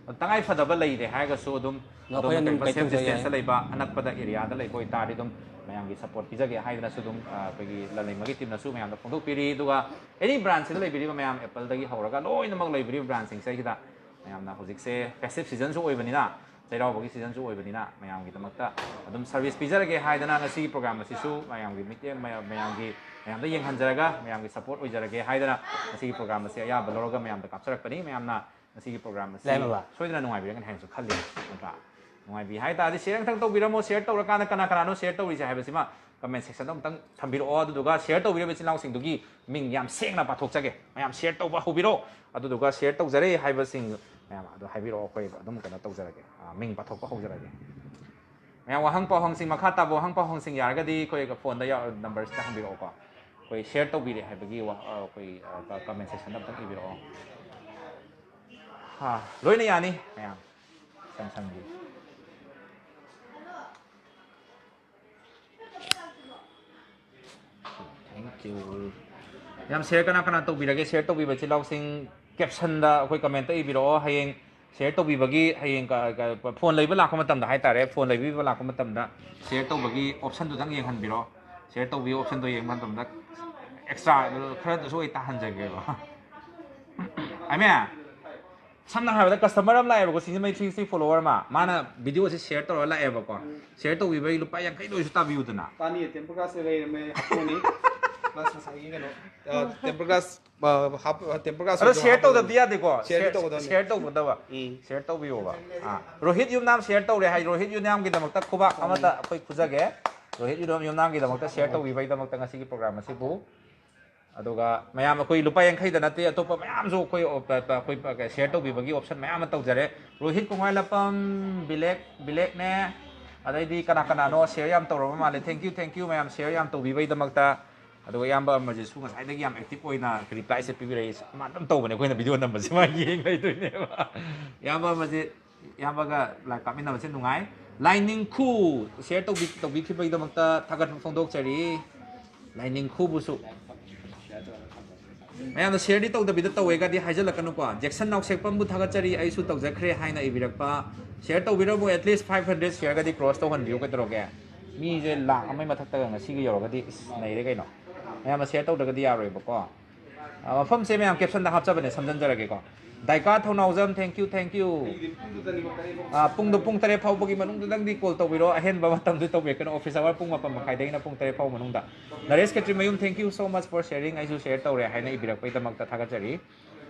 ꯑꯗꯣ ꯇꯉꯥꯏ ꯐꯗꯕ ꯂꯩꯔꯦ ꯍꯥꯏꯔꯒꯁꯨ ꯑꯗꯨꯝ ꯑꯗꯣ ꯑꯗꯣꯝ ꯑꯩꯈꯣꯏ ꯑꯗꯨꯝ ꯀꯔꯤꯒꯨꯝꯕ ꯀꯩꯅꯣ ꯁꯦꯐ ꯇꯧꯖꯩ ꯍꯥꯏ꯫ ꯗꯤꯁꯇꯦꯟꯁꯇ ꯂꯩꯕ ꯑꯅꯛꯄꯗ ꯑꯦꯔꯤꯌꯥꯗ ꯂꯩꯕ ꯑꯣꯏꯇꯥꯔꯗꯤ ꯑꯗꯨꯝ ꯃꯌꯥꯝꯒꯤ ꯁꯞꯄꯣꯔꯠ ꯄꯤꯖꯒꯦ ꯍꯥꯏꯗꯅꯁꯨ ꯑꯗꯨꯝ, ꯑ, ꯑꯩꯈꯣꯏꯒꯤ ꯂꯂꯩꯃꯒꯤ ꯇꯤꯝꯅꯁꯨ ꯃꯌꯥꯝꯗ ꯐꯣꯡꯗꯣꯛꯄꯤꯔꯤ꯫ ꯑꯗꯨꯒ ꯑꯦꯅꯤ ꯕ꯭ꯔꯥꯟꯁꯁꯤꯗ ꯂꯩꯕꯤꯔꯤꯕ ꯃꯌꯥꯝ, ꯑꯦꯄꯜꯗꯒꯤ ꯍꯧꯔꯒ ꯂꯣꯏꯅꯃꯛ ꯂꯩꯕꯤꯔꯤꯕ ꯕ꯭ꯔꯥꯟꯁꯁꯤꯡꯁꯦ ꯁꯤꯗ ꯃꯌꯥꯝꯅ ꯍꯧꯖꯤꯛꯁꯦ ꯐꯦꯁꯇꯤꯚ ꯁꯤꯖꯟꯁꯨ ꯑꯣꯏꯕꯅꯤꯅ, ꯆꯩꯔꯥꯎꯕꯒꯤ ꯁꯤꯖꯟꯁꯨ ꯑꯣꯏꯕꯅꯤꯅ ꯃꯌꯥꯝꯒꯤꯗꯃꯛꯇ ꯑꯗꯨꯝ ꯁꯔꯚꯤꯁ ꯄꯤꯖꯔꯒꯦ ꯍꯥꯏꯗꯅ ꯉꯁꯤꯒꯤ ꯄ꯭ꯔꯣꯒ꯭ꯔꯥꯝ ꯑꯁꯤꯁꯨ ꯃꯌꯥꯝꯒꯤ ꯃꯤꯠꯌꯦꯡ, ꯃꯌꯥꯝ-, ꯃꯌꯥꯝꯒꯤ, ꯃꯌꯥꯝꯗ ꯌꯦꯡꯍꯟꯖꯔꯒ ꯃꯌꯥꯝꯒꯤ ꯁꯞꯄꯣꯔꯠ ꯑꯣꯏꯖꯔꯒꯦ ꯍꯥꯏꯗꯅ ꯉꯁꯤꯒꯤ ꯄ꯭ꯔꯣꯒ꯭ꯔꯥꯝ ꯑꯁꯤ ꯑꯌꯥꯕ ꯂꯧꯔꯒ ꯃꯌꯥꯝꯗ ꯀꯥꯞꯆꯔꯛꯄꯅꯤ꯫ ꯃꯌꯥꯝꯅ ꯉꯁꯤꯒꯤ ꯄ꯭ꯔꯣꯒ꯭ꯔꯥꯝ ꯑꯁꯤ ꯂꯩꯃꯕ꯫ ꯁꯣꯏꯗꯅ ꯅꯨꯡꯉꯥꯏꯕꯤꯔꯒꯅꯤ ꯍꯥꯏꯅꯁꯨ ꯈꯜꯂꯤ, ꯅꯠꯇ꯭ꯔꯥ? ꯅꯨꯡꯉꯥꯏꯕꯤ ꯍꯥꯏ ꯇꯥꯔꯗꯤ ꯁꯤꯌꯔ ꯑꯃꯇꯪ ꯇꯧꯕꯤꯔꯝꯃꯣ꯫ ꯁꯤꯌꯔ ꯇꯧꯔꯀꯥꯟꯗ ꯀꯅꯥ ꯀꯅꯥꯅꯣ ꯁꯤꯌꯔ ꯇꯧꯔꯤꯁꯦ ꯍꯥꯏꯕꯁꯤꯃ ꯀꯃꯦꯟ ꯁꯦꯛꯁꯟꯗ ꯑꯃꯨꯛꯇꯪ ꯊꯝꯕꯤꯔꯛꯑꯣ꯫ ꯑꯗꯨꯗꯨꯒ ꯁꯤꯌꯔ ꯇꯧꯕꯤꯔꯤꯕ ꯏꯆꯤꯜ ꯏꯅꯥꯎꯁꯤꯡꯗꯨꯒꯤ ꯃꯤꯡ ꯌꯥꯝ ꯁꯦꯡꯅ ꯄꯥꯊꯣꯛꯆꯒꯦ꯫ ꯃꯌꯥꯝ ꯁꯤꯌꯔ ꯇꯧꯕ ꯍꯧꯕꯤꯔꯣ꯫ ꯑꯗꯨꯗꯨꯒ ꯁꯤꯌꯔ ꯇꯧꯖꯔꯦ ꯍꯥꯏꯕꯁꯤꯡ ꯃꯌꯥꯝ ꯑꯗꯨ ꯍꯥꯏꯕꯤꯔꯛꯑꯣ, ꯑꯩꯈꯣꯏ ꯑꯗꯨꯝ ꯀꯩꯅꯣ ꯇꯧꯖꯔꯒꯦ꯫ ꯑꯥ, ꯃꯤꯡ ꯄꯥꯊꯣꯛꯄ ꯍꯧꯖꯔꯒꯦ꯫ ꯃꯌꯥꯝ ꯋꯥꯍꯪ ꯄꯥꯎꯍꯪꯁꯤꯡ, ꯃꯈꯥ ꯇꯥꯕ ꯋꯥꯍꯪ ꯄꯥꯎꯍꯪꯁꯤꯡ ꯌꯥꯔꯒꯗꯤ ꯑꯩꯈꯣꯏ ꯐꯣꯟꯗ ꯌꯥꯎ-, ꯅꯝꯕꯔꯁꯤꯗ ꯍꯪꯕꯤꯔꯛꯑꯣꯀꯣ꯫ ꯑꯩꯈꯣꯏ ꯁꯤꯌꯔ ꯇꯧꯕꯤꯔꯦ ꯍꯥꯏꯕꯒꯤ ꯋꯥ-, ꯑ, ꯑꯩꯈꯣꯏ, ꯑ, ꯀ-, ꯀꯃꯦꯟ ꯁꯦꯛꯁꯟꯗ ꯑꯝꯇꯪ ꯏꯕꯤꯔꯛꯑꯣ꯫ ꯍꯥ, ꯂꯣꯏꯅ ꯌꯥꯅꯤ ꯃꯌꯥꯝ꯫ ꯁꯦꯝꯁꯪꯒꯤ꯫ Thank you. ꯌꯥꯝ share ꯀꯅꯥ ꯀꯅꯥ ꯇꯧꯕꯤꯔꯒꯦ? Share ꯇꯧꯕꯤꯕ ꯏꯆꯤꯜ ꯏꯅꯥꯎꯁꯤꯡ captionꯗ ꯑꯩꯈꯣꯏ comment ꯏꯕꯤꯔꯛꯑꯣ꯫ ꯍꯌꯦꯡ share ꯇꯧꯕꯤꯕꯒꯤ, ꯍꯌꯦꯡ ꯀ-, ꯀ-, phone ꯂꯩꯕ ꯂꯥꯛꯄ ꯃꯇꯝꯗ ꯍꯥꯏꯇꯥꯔꯦ, phone ꯂꯩꯕꯤꯕ ꯂꯥꯛꯄ ꯃꯇꯝꯗ share ꯇꯧꯕꯒꯤ optionꯗꯨꯗꯪ ꯌꯦꯡꯍꯟꯕꯤꯔꯣ꯫ Share ꯇꯧꯕꯤꯌꯣ optionꯗꯣ ꯌꯦꯡꯕ ꯃꯇꯝꯗ extra ꯈꯔꯗꯁꯨ ꯑꯩ ꯇꯥꯍꯟꯖꯒꯦꯕ꯫ ꯑꯥꯏ ꯃꯦ, ꯁꯝꯅ ꯍꯥꯏꯔꯕꯗ customer ꯑꯃ ꯂꯥꯛꯑꯦꯕꯀꯣ, ꯁꯤꯡꯖꯃꯩ three sixty follower ꯑꯃ, ꯃꯥꯅ videoꯁꯦ share ꯇꯧꯔꯒ ꯂꯥꯛꯑꯦꯕꯀꯣ꯫ Share ꯇꯧꯕꯤꯕꯒꯤ ꯂꯨꯄꯥ ꯌꯥꯡꯈꯩꯗ ꯑꯣꯏꯁꯨ ꯇꯥꯕꯤꯌꯨꯗꯅ꯫ ꯇꯥꯅꯤꯌꯦ, temper glassꯁꯦ ꯂꯩꯔꯝꯃꯦ, ꯍꯥꯞꯄꯅꯤ꯫ Plus ꯉꯁꯥꯏꯒꯤ ꯀꯩꯅꯣ, ꯑ, temper glass, ꯑ, ꯍꯥꯞ-, temper glass ꯑꯗꯣ ꯑꯣꯏꯁꯨ share ꯍꯥꯞꯄꯅꯤ꯫ ꯇꯧꯗꯕꯗꯤ ꯌꯥꯗꯦꯀꯣ꯫ Shareꯗꯤ share, ꯇꯧꯒꯗꯕꯅꯤ꯫ Share ꯇꯧꯒꯗꯕ꯫ ꯎꯝ꯫ Share ꯇꯧꯕꯤꯌꯣꯕ꯫ ꯑꯥ, ꯔꯣꯍꯤꯠ ꯌꯨꯝꯅꯥꯝ share ꯇꯧꯔꯦ ꯍꯥꯏ, ꯔꯣꯍꯤꯠ ꯌꯨꯝꯅꯥꯝꯒꯤꯗꯃꯛꯇ ꯈꯨꯕꯥꯛ ꯑꯃꯇ ꯑꯩꯈꯣꯏ ꯈꯨꯖꯒꯦ꯫ ꯔꯣꯍꯤꯠ ꯌꯨꯝꯅꯥꯝ, ꯌꯨꯝꯅꯥꯝꯒꯤꯗꯃꯛꯇ share ꯇꯧꯕꯤꯕꯒꯤꯗꯃꯛꯇ ꯉꯁꯤꯒꯤ program ꯑꯁꯤꯕꯨ꯫ ꯑꯗꯨꯒ ꯃꯌꯥꯝ ꯑꯩꯈꯣꯏ ꯂꯨꯄꯥ ꯌꯥꯡꯈꯩꯗ ꯅꯠꯇꯦ, ꯑꯇꯣꯞꯄ ꯃꯌꯥꯝꯁꯨ ꯑꯩꯈꯣꯏ, ꯑꯩꯈꯣꯏ share ꯇꯧꯕꯤꯕꯒꯤ option ꯃꯌꯥꯝ ꯑꯃ ꯇꯧꯖꯔꯦ꯫ ꯔꯣꯍꯤꯠ ꯀꯣꯡꯉꯥꯏꯂꯥꯄꯝ, ꯕꯤꯂꯦꯛ, ꯕꯤꯂꯦꯛꯅꯦ, ꯑꯗꯩꯗꯤ ꯀꯅꯥ ꯀꯅꯥꯅꯣ share ꯌꯥꯝ ꯇꯧꯔꯕ ꯃꯥꯜꯂꯦ꯫ Thank you, thank you ꯃꯌꯥꯝ share ꯌꯥꯝ ꯇꯧꯕꯤꯕꯒꯤꯗꯃꯛꯇ꯫ ꯑꯗꯨꯒ ꯏꯌꯥꯝꯕ ꯑꯃꯔꯖꯤꯠꯁꯨ ꯉꯁꯥꯏꯗꯒꯤ ꯌꯥꯝ active ꯑꯣꯏꯅ replyꯁꯦ ꯄꯤꯕꯤꯔꯛꯏ꯫ ꯃꯥ ꯑꯗꯨꯝ ꯇꯧꯕꯅꯦ, ꯑꯩꯈꯣꯏꯅ video ꯅꯝꯕꯁꯦ ꯃꯥ ꯌꯦꯡ ꯂꯩꯗꯣꯏꯅꯦꯕ꯫ ꯏꯌꯥꯝꯕ ꯑꯃꯔꯖꯤꯠ, ꯏꯌꯥꯝꯕꯒ live ꯀꯥꯞꯃꯤꯟꯅꯕꯁꯦ ꯅꯨꯡꯉꯥꯏ꯫ ꯂꯥꯏꯅꯤꯡꯈꯨ share ꯇꯧꯕꯤ-, ꯇꯧꯕꯤꯈꯤꯕꯒꯤꯗꯃꯛꯇ ꯊꯥꯒꯠꯄ ꯐꯣꯡꯗꯣꯛꯆꯔꯤ꯫ ꯂꯥꯏꯅꯤꯡꯈꯨꯕꯨꯁꯨ꯫ ꯃꯌꯥꯝꯅ shareꯗꯤ ꯇꯧꯗꯕꯤꯗ ꯇꯧꯋꯦꯒꯗꯤ ꯍꯥꯏꯖꯜꯂꯛꯀꯅꯨꯀꯣ꯫ ꯖꯦꯛꯁꯟ ꯅꯥꯎꯁꯦꯛꯄꯝꯕꯨ ꯊꯥꯒꯠꯆꯔꯤ, ꯑꯩꯁꯨ ꯇꯧꯖꯈ꯭ꯔꯦ ꯍꯥꯏꯅ ꯏꯕꯤꯔꯛꯄ꯫ Share ꯇꯧꯕꯤꯔꯝꯃꯨ, at least five hundred shareꯒꯗꯤ cross ꯇꯧꯍꯟꯕꯤꯌꯨ, ꯀꯩꯗꯧꯔꯒꯦ? ꯃꯤꯁꯦ ꯂꯥꯛ ꯑꯃꯒꯤ ꯃꯊꯛꯇꯒ ꯉꯁꯤꯒ ꯌꯧꯔꯒꯗꯤ ꯏꯁ, ꯅꯩꯔꯦ ꯀꯩꯅꯣ꯫ ꯃꯌꯥꯝꯅ share ꯇꯧꯗ꯭ꯔꯒꯗꯤ ꯌꯥꯔꯣꯏꯕꯀꯣ꯫ ꯑ, ꯃꯐꯝꯁꯦ ꯃꯌꯥꯝ captionꯗ ꯍꯥꯞꯆꯕꯅꯦ, ꯁꯝꯖꯟꯖꯔꯒꯦꯀꯣ꯫ ꯗꯥꯏꯀꯥ ꯊꯧꯅꯥꯎꯖꯝ, thank you, thank you꯫ ꯑ, ꯄꯨꯡꯗꯣ ꯄꯨꯡ ꯇꯔꯦꯠ ꯐꯥꯎꯕꯒꯤ ꯃꯅꯨꯡꯗꯨꯗꯪꯗꯤ call ꯇꯧꯕꯤꯔꯣ, ꯑꯍꯦꯟꯕ ꯃꯇꯝꯗꯤ ꯇꯧꯕꯤꯔꯛꯀꯅꯨ, office hour ꯄꯨꯡ ꯃꯥꯄꯟ ꯃꯈꯥꯏꯗꯒꯤꯅ ꯄꯨꯡ ꯇꯔꯦꯠ ꯐꯥꯎꯕ ꯃꯅꯨꯡꯗ꯫ ꯅꯔꯦꯁ ꯈꯦꯇ꯭ꯔꯤꯃꯌꯨꯝ, thank you so much for sharing, ꯑꯩꯁꯨ share ꯇꯧꯔꯦ ꯍꯥꯏꯅ ꯏꯕꯤꯔꯛꯄꯒꯤꯗꯃꯛꯇ ꯊꯥꯒꯠꯆꯔꯤ꯫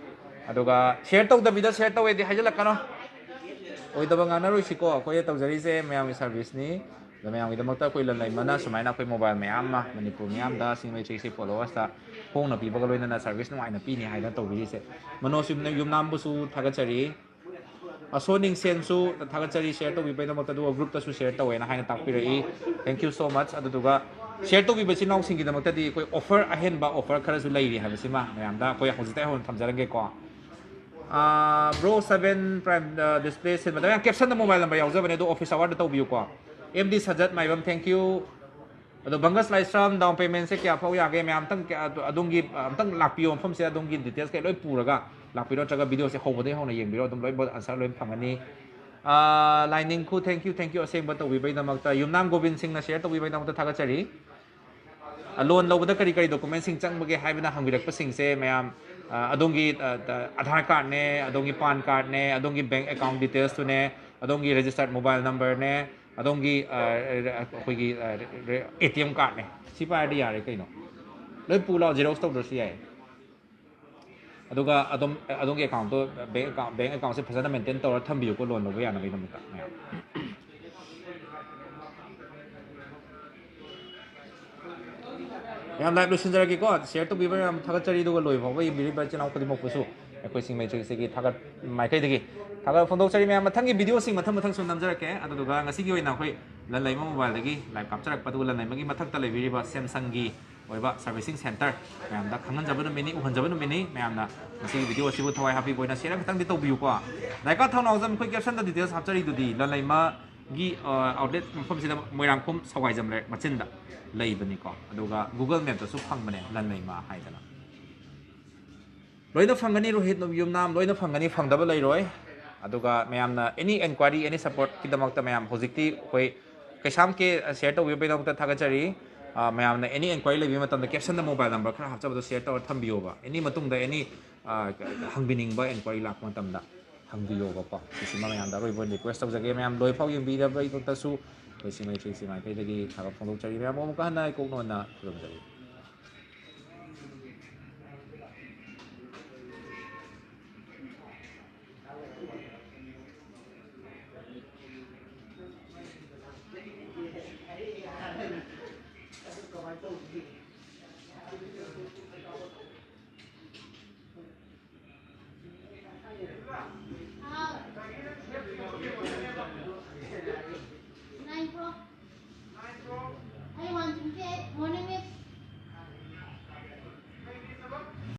ꯑꯗꯨꯒ share ꯇꯧꯗꯕꯤꯗ share ꯇꯧꯋꯦꯗꯤ ꯍꯥꯏꯖꯜꯂꯛꯀꯅꯣ꯫ ꯑꯣꯏꯗꯕ ꯉꯥꯡꯅꯔꯣꯏꯁꯤꯀꯣ, ꯑꯩꯈꯣꯏꯅ ꯇꯧꯖꯔꯤꯁꯦ ꯃꯌꯥꯝꯒꯤ serviceꯅꯤ꯫ ꯑꯗꯣ ꯃꯌꯥꯝꯒꯤꯗꯃꯛꯇ ꯑꯩꯈꯣꯏ ꯂꯟꯂꯩꯃꯅ ꯁꯨꯃꯥꯏꯅ ꯑꯩꯈꯣꯏ mobile ꯃꯌꯥꯝ ꯑꯃ, ꯃꯅꯤꯄꯨꯔ ꯃꯤꯌꯥꯝꯗ, ꯁꯤꯡꯖꯃꯩ three sixty followersꯇ ꯍꯣꯡꯅ ꯄꯤꯕꯒ ꯂꯣꯏꯅꯅ service ꯅꯨꯡꯉꯥꯏꯅ ꯄꯤꯅꯤ ꯍꯥꯏꯗꯅ ꯇꯧꯕꯤꯔꯤꯁꯦ꯫ ꯃꯅꯣꯖ ꯌꯨꯝꯅ-, ꯌꯨꯝꯅꯥꯝꯕꯨꯁꯨ ꯊꯥꯒꯠꯆꯔꯤ꯫ ꯑꯁꯣ ꯅꯤꯡꯁꯦꯟꯁꯨ ꯊꯥꯒꯠꯆꯔꯤ share ꯇꯧꯕꯤꯕꯒꯤꯗꯃꯛꯇ, ꯑꯗꯨꯒ groupꯇꯁꯨ share ꯇꯧꯋꯦꯅ ꯍꯥꯏꯅ ꯇꯥꯛꯄꯤꯔꯛꯏ꯫ Thank you so much꯫ ꯑꯗꯨꯗꯨꯒ share ꯇꯧꯕꯤꯕ ꯏꯆꯤꯟ ꯏꯅꯥꯎꯁꯤꯡꯒꯤꯗꯃꯛꯇꯗꯤ ꯑꯩꯈꯣꯏ offer, ꯑꯍꯦꯟꯕ offer ꯈꯔꯁꯨ ꯂꯩꯔꯤ ꯍꯥꯏꯕꯁꯤꯃ ꯃꯌꯥꯝꯗ ꯑꯩꯈꯣꯏ ꯍꯧꯖꯤꯛꯇꯩ ꯍꯧꯅ ꯊꯝꯖꯔꯝꯒꯦꯀꯣ꯫ ꯑꯥ, bro seven prime, ꯑꯥ, display ꯁꯤꯟꯕꯗ ꯃꯌꯥꯝ captionꯗ mobile number ꯌꯥꯎꯖꯕꯅꯦ, ꯑꯗꯣ office hourꯗ ꯇꯧꯕꯤꯌꯨꯀꯣ꯫ ꯑꯦꯝ ꯗꯤ ꯁꯖꯠ ꯃꯥꯏꯕꯝ, thank you꯫ ꯑꯗꯣ ꯕꯪꯒꯁ ꯂꯥꯏꯁ꯭ꯔꯝ down payment ꯁꯦ ꯀꯌꯥ ꯐꯥꯎ ꯌꯥꯒꯦ? ꯃꯌꯥꯝ ꯑꯝꯇꯪ ꯀꯌꯥ-, ꯑꯗꯣ ꯑꯗꯣꯝꯒꯤ, ꯑ, ꯑꯝꯇꯪ ꯂꯥꯛꯄꯤꯌꯣ, ꯃꯐꯝꯁꯦ ꯑꯗꯣꯝꯒꯤ details ꯀꯩ ꯂꯣꯏ ꯄꯨꯔꯒ ꯂꯥꯛꯄꯤꯔꯣ, ꯅꯠꯇ꯭ꯔꯒ video ꯁꯦ ꯍꯧꯕꯗꯒꯤ ꯍꯧꯅ ꯌꯦꯡꯕꯤꯔꯣ, ꯑꯗꯨꯝ ꯂꯣꯏ answer ꯂꯣꯏ ꯐꯪꯒꯅꯤ꯫ ꯑ, ꯂꯥꯏꯅꯤꯡꯈꯨ, thank you, thank you ꯑꯁꯦꯡꯕ ꯇꯧꯕꯤꯕꯒꯤꯗꯃꯛꯇ꯫ ꯌꯨꯝꯅꯥꯝ ꯒꯣꯕꯤꯟ ꯁꯤꯡꯅ share ꯇꯧꯕꯤꯕꯒꯤꯗꯃꯛꯇ ꯊꯥꯒꯠꯆꯔꯤ꯫ ꯑ, loan ꯂꯧꯕꯗ ꯀꯔꯤ ꯀꯔꯤ document ꯁꯤꯡ ꯆꯪꯕꯒꯦ ꯍꯥꯏꯕꯅ ꯍꯪꯕꯤꯔꯛꯄꯁꯤꯡꯁꯦ ꯃꯌꯥꯝ, ꯑ, ꯑꯗꯣꯝꯒꯤ, ꯑ, ꯑ, Aadhaar card ꯅꯦ, ꯑꯗꯣꯝꯒꯤ PAN card ꯅꯦ, ꯑꯗꯣꯝꯒꯤ bank account details ꯇꯨꯅꯦ, ꯑꯗꯣꯝꯒꯤ registered mobile number ꯅꯦ, ꯑꯗꯣꯝꯒꯤ, ꯑ, ꯑꯩꯈꯣꯏꯒꯤ, ꯑ, ATM card ꯅꯦ꯫ ꯁꯤ ꯄꯥꯏꯔꯗꯤ ꯌꯥꯔꯦ ꯀꯩꯅꯣ꯫ ꯂꯣꯏ ꯄꯨ ꯂꯥꯛꯑꯣ, xerox ꯇꯧꯗ꯭ꯔꯁꯨ ꯌꯥꯏ꯫ ꯑꯗꯨꯒ ꯑꯗꯨꯝ, ꯑꯗꯣꯝꯒꯤ account ꯇꯣ, bank account, bank account ꯁꯦ ꯐꯖꯅ maintain ꯇꯧꯔ ꯊꯝꯕꯤꯌꯨꯀꯣ, loan ꯂꯧꯕ ꯌꯥꯅꯕꯒꯤꯗꯃꯛꯇ ꯃꯌꯥꯝ꯫ ꯃꯌꯥꯝ live ꯂꯣꯏꯁꯤꯟꯖꯔꯒꯦꯀꯣ꯫ Share ꯇꯧꯕꯤꯕ ꯃꯌꯥꯝ ꯊꯥꯒꯠꯆꯔꯤ, ꯑꯗꯨꯒ ꯂꯣꯏꯕ ꯐꯥꯎꯕ ꯌꯦꯡꯕꯤꯔꯤꯕ ꯏꯆꯤꯜ ꯏꯅꯥꯎ ꯈꯨꯗꯤꯡꯃꯛꯄꯨꯁꯨ ꯑꯩꯈꯣꯏ ꯁꯤꯡꯃꯩ ꯊ꯭ꯔꯤ ꯁꯤꯛꯁꯇꯤꯒꯤ ꯊꯥꯒꯠ ꯃꯥꯏꯀꯩꯗꯒꯤ ꯊꯥꯒꯠ ꯐꯣꯡꯗꯣꯛꯆꯔꯤ꯫ ꯃꯌꯥꯝ ꯃꯊꯪꯒꯤ video ꯁꯤꯡ ꯃꯊꯪ ꯃꯊꯪ ꯁꯨꯝ ꯅꯝꯖꯔꯛꯀꯦ꯫ ꯑꯗꯨꯗꯨꯒ ꯉꯁꯤꯒꯤ ꯑꯣꯏꯅ ꯑꯩꯈꯣꯏ ꯂꯟꯂꯩꯃ mobile ꯗꯒꯤ live ꯀꯥꯞꯆꯔꯛꯄ, ꯑꯗꯨꯒ ꯂꯟꯂꯩꯃꯒꯤ ꯃꯊꯛꯇ ꯂꯩꯕꯤꯔꯤꯕ Samsung ꯒꯤ ꯑꯣꯏꯕ servicing center ꯃꯌꯥꯝꯗ ꯈꯪꯍꯟꯖꯕ ꯅꯨꯃꯤꯠꯅꯤ, ꯎꯍꯟꯖꯕ ꯅꯨꯃꯤꯠꯅꯤ꯫ ꯃꯌꯥꯝꯅ ꯃꯁꯤꯒꯤ video ꯑꯁꯤꯕꯨ ꯊꯋꯥꯏ ꯍꯥꯞꯄꯤꯕ ꯑꯣꯏꯅ share ꯈꯤꯇꯪꯗꯤ ꯇꯧꯕꯤꯌꯨꯀꯣ꯫ ꯗꯥꯏꯀꯥ ꯊꯧꯅꯥꯎꯖꯝ ꯑꯩꯈꯣꯏ caption ꯗ details ꯍꯥꯞꯆꯔꯤꯗꯨꯗꯤ, ꯂꯟꯂꯩꯃꯒꯤ, ꯑ, outlet ꯃꯐꯝꯁꯤꯗ ꯃꯣꯏꯔꯥꯡꯈꯣꯝ ꯁꯋꯥꯏꯖꯝ ꯂꯩꯔꯛ ꯃꯆꯤꯟꯗ ꯂꯩꯕꯅꯤꯀꯣ꯫ ꯑꯗꯨꯒ Google Map ꯇꯁꯨ ꯐꯪꯕꯅꯦ, ꯂꯟꯂꯩꯃ ꯍꯥꯏꯗꯅ꯫ ꯂꯣꯏꯅ ꯐꯪꯒꯅꯤ ꯔꯣꯍꯤꯠ ꯌꯨꯝꯅꯥꯝ, ꯂꯣꯏꯅ ꯐꯪꯒꯅꯤ, ꯐꯪꯗꯕ ꯂꯩꯔꯣꯏ꯫ ꯑꯗꯨꯒ ꯃꯌꯥꯝꯅ any enquiry, any support ꯀꯤꯗꯃꯛꯇ ꯃꯌꯥꯝ ꯍꯧꯖꯤꯛꯇꯤ ꯑꯩꯈꯣꯏ ꯀꯩꯁꯥꯝ ꯀꯦ share ꯇꯧꯕꯤꯕꯒꯤꯗꯃꯛꯇ ꯊꯥꯒꯠꯆꯔꯤ꯫ ꯑ, ꯃꯌꯥꯝꯅ any enquiry ꯂꯩꯕ ꯃꯇꯝꯗ caption ꯗ mobile number ꯈꯔ ꯍꯥꯞꯆꯕꯗꯣ share ꯇꯧꯔ ꯊꯝꯕꯤꯌꯣꯕ꯫ Any ꯃꯇꯨꯡꯗ any, ꯑ, ꯍꯪꯕꯤꯅꯤꯡꯕ enquiry ꯂꯥꯛꯄ ꯃꯇꯝꯗ ꯍꯪꯕꯤꯌꯣꯕꯀꯣ꯫ ꯁꯤꯁꯤꯃ ꯃꯌꯥꯝꯗ ꯑꯔꯣꯏꯕ ꯑꯣꯏꯅ request ꯇꯧꯖꯒꯦ꯫ ꯃꯌꯥꯝ ꯂꯣꯏꯐꯥꯎ ꯌꯦꯡꯕꯤꯔꯕꯒꯤꯗꯃꯛꯇꯁꯨ ꯑꯩꯈꯣꯏ ꯁꯤꯡꯃꯩ ꯊ꯭ꯔꯤ ꯁꯤꯛꯁꯇꯤ ꯃꯥꯏꯀꯩꯗꯒꯤ ꯊꯥꯒꯠ ꯐꯣꯡꯗꯣꯛꯆꯔꯤ꯫ ꯃꯌꯥꯝꯕꯨ ꯑꯃꯨꯛꯀ ꯍꯟꯅ ꯏꯀꯣꯛꯅꯣꯟꯅ ꯈꯨꯔꯨꯝꯖꯔꯤ꯫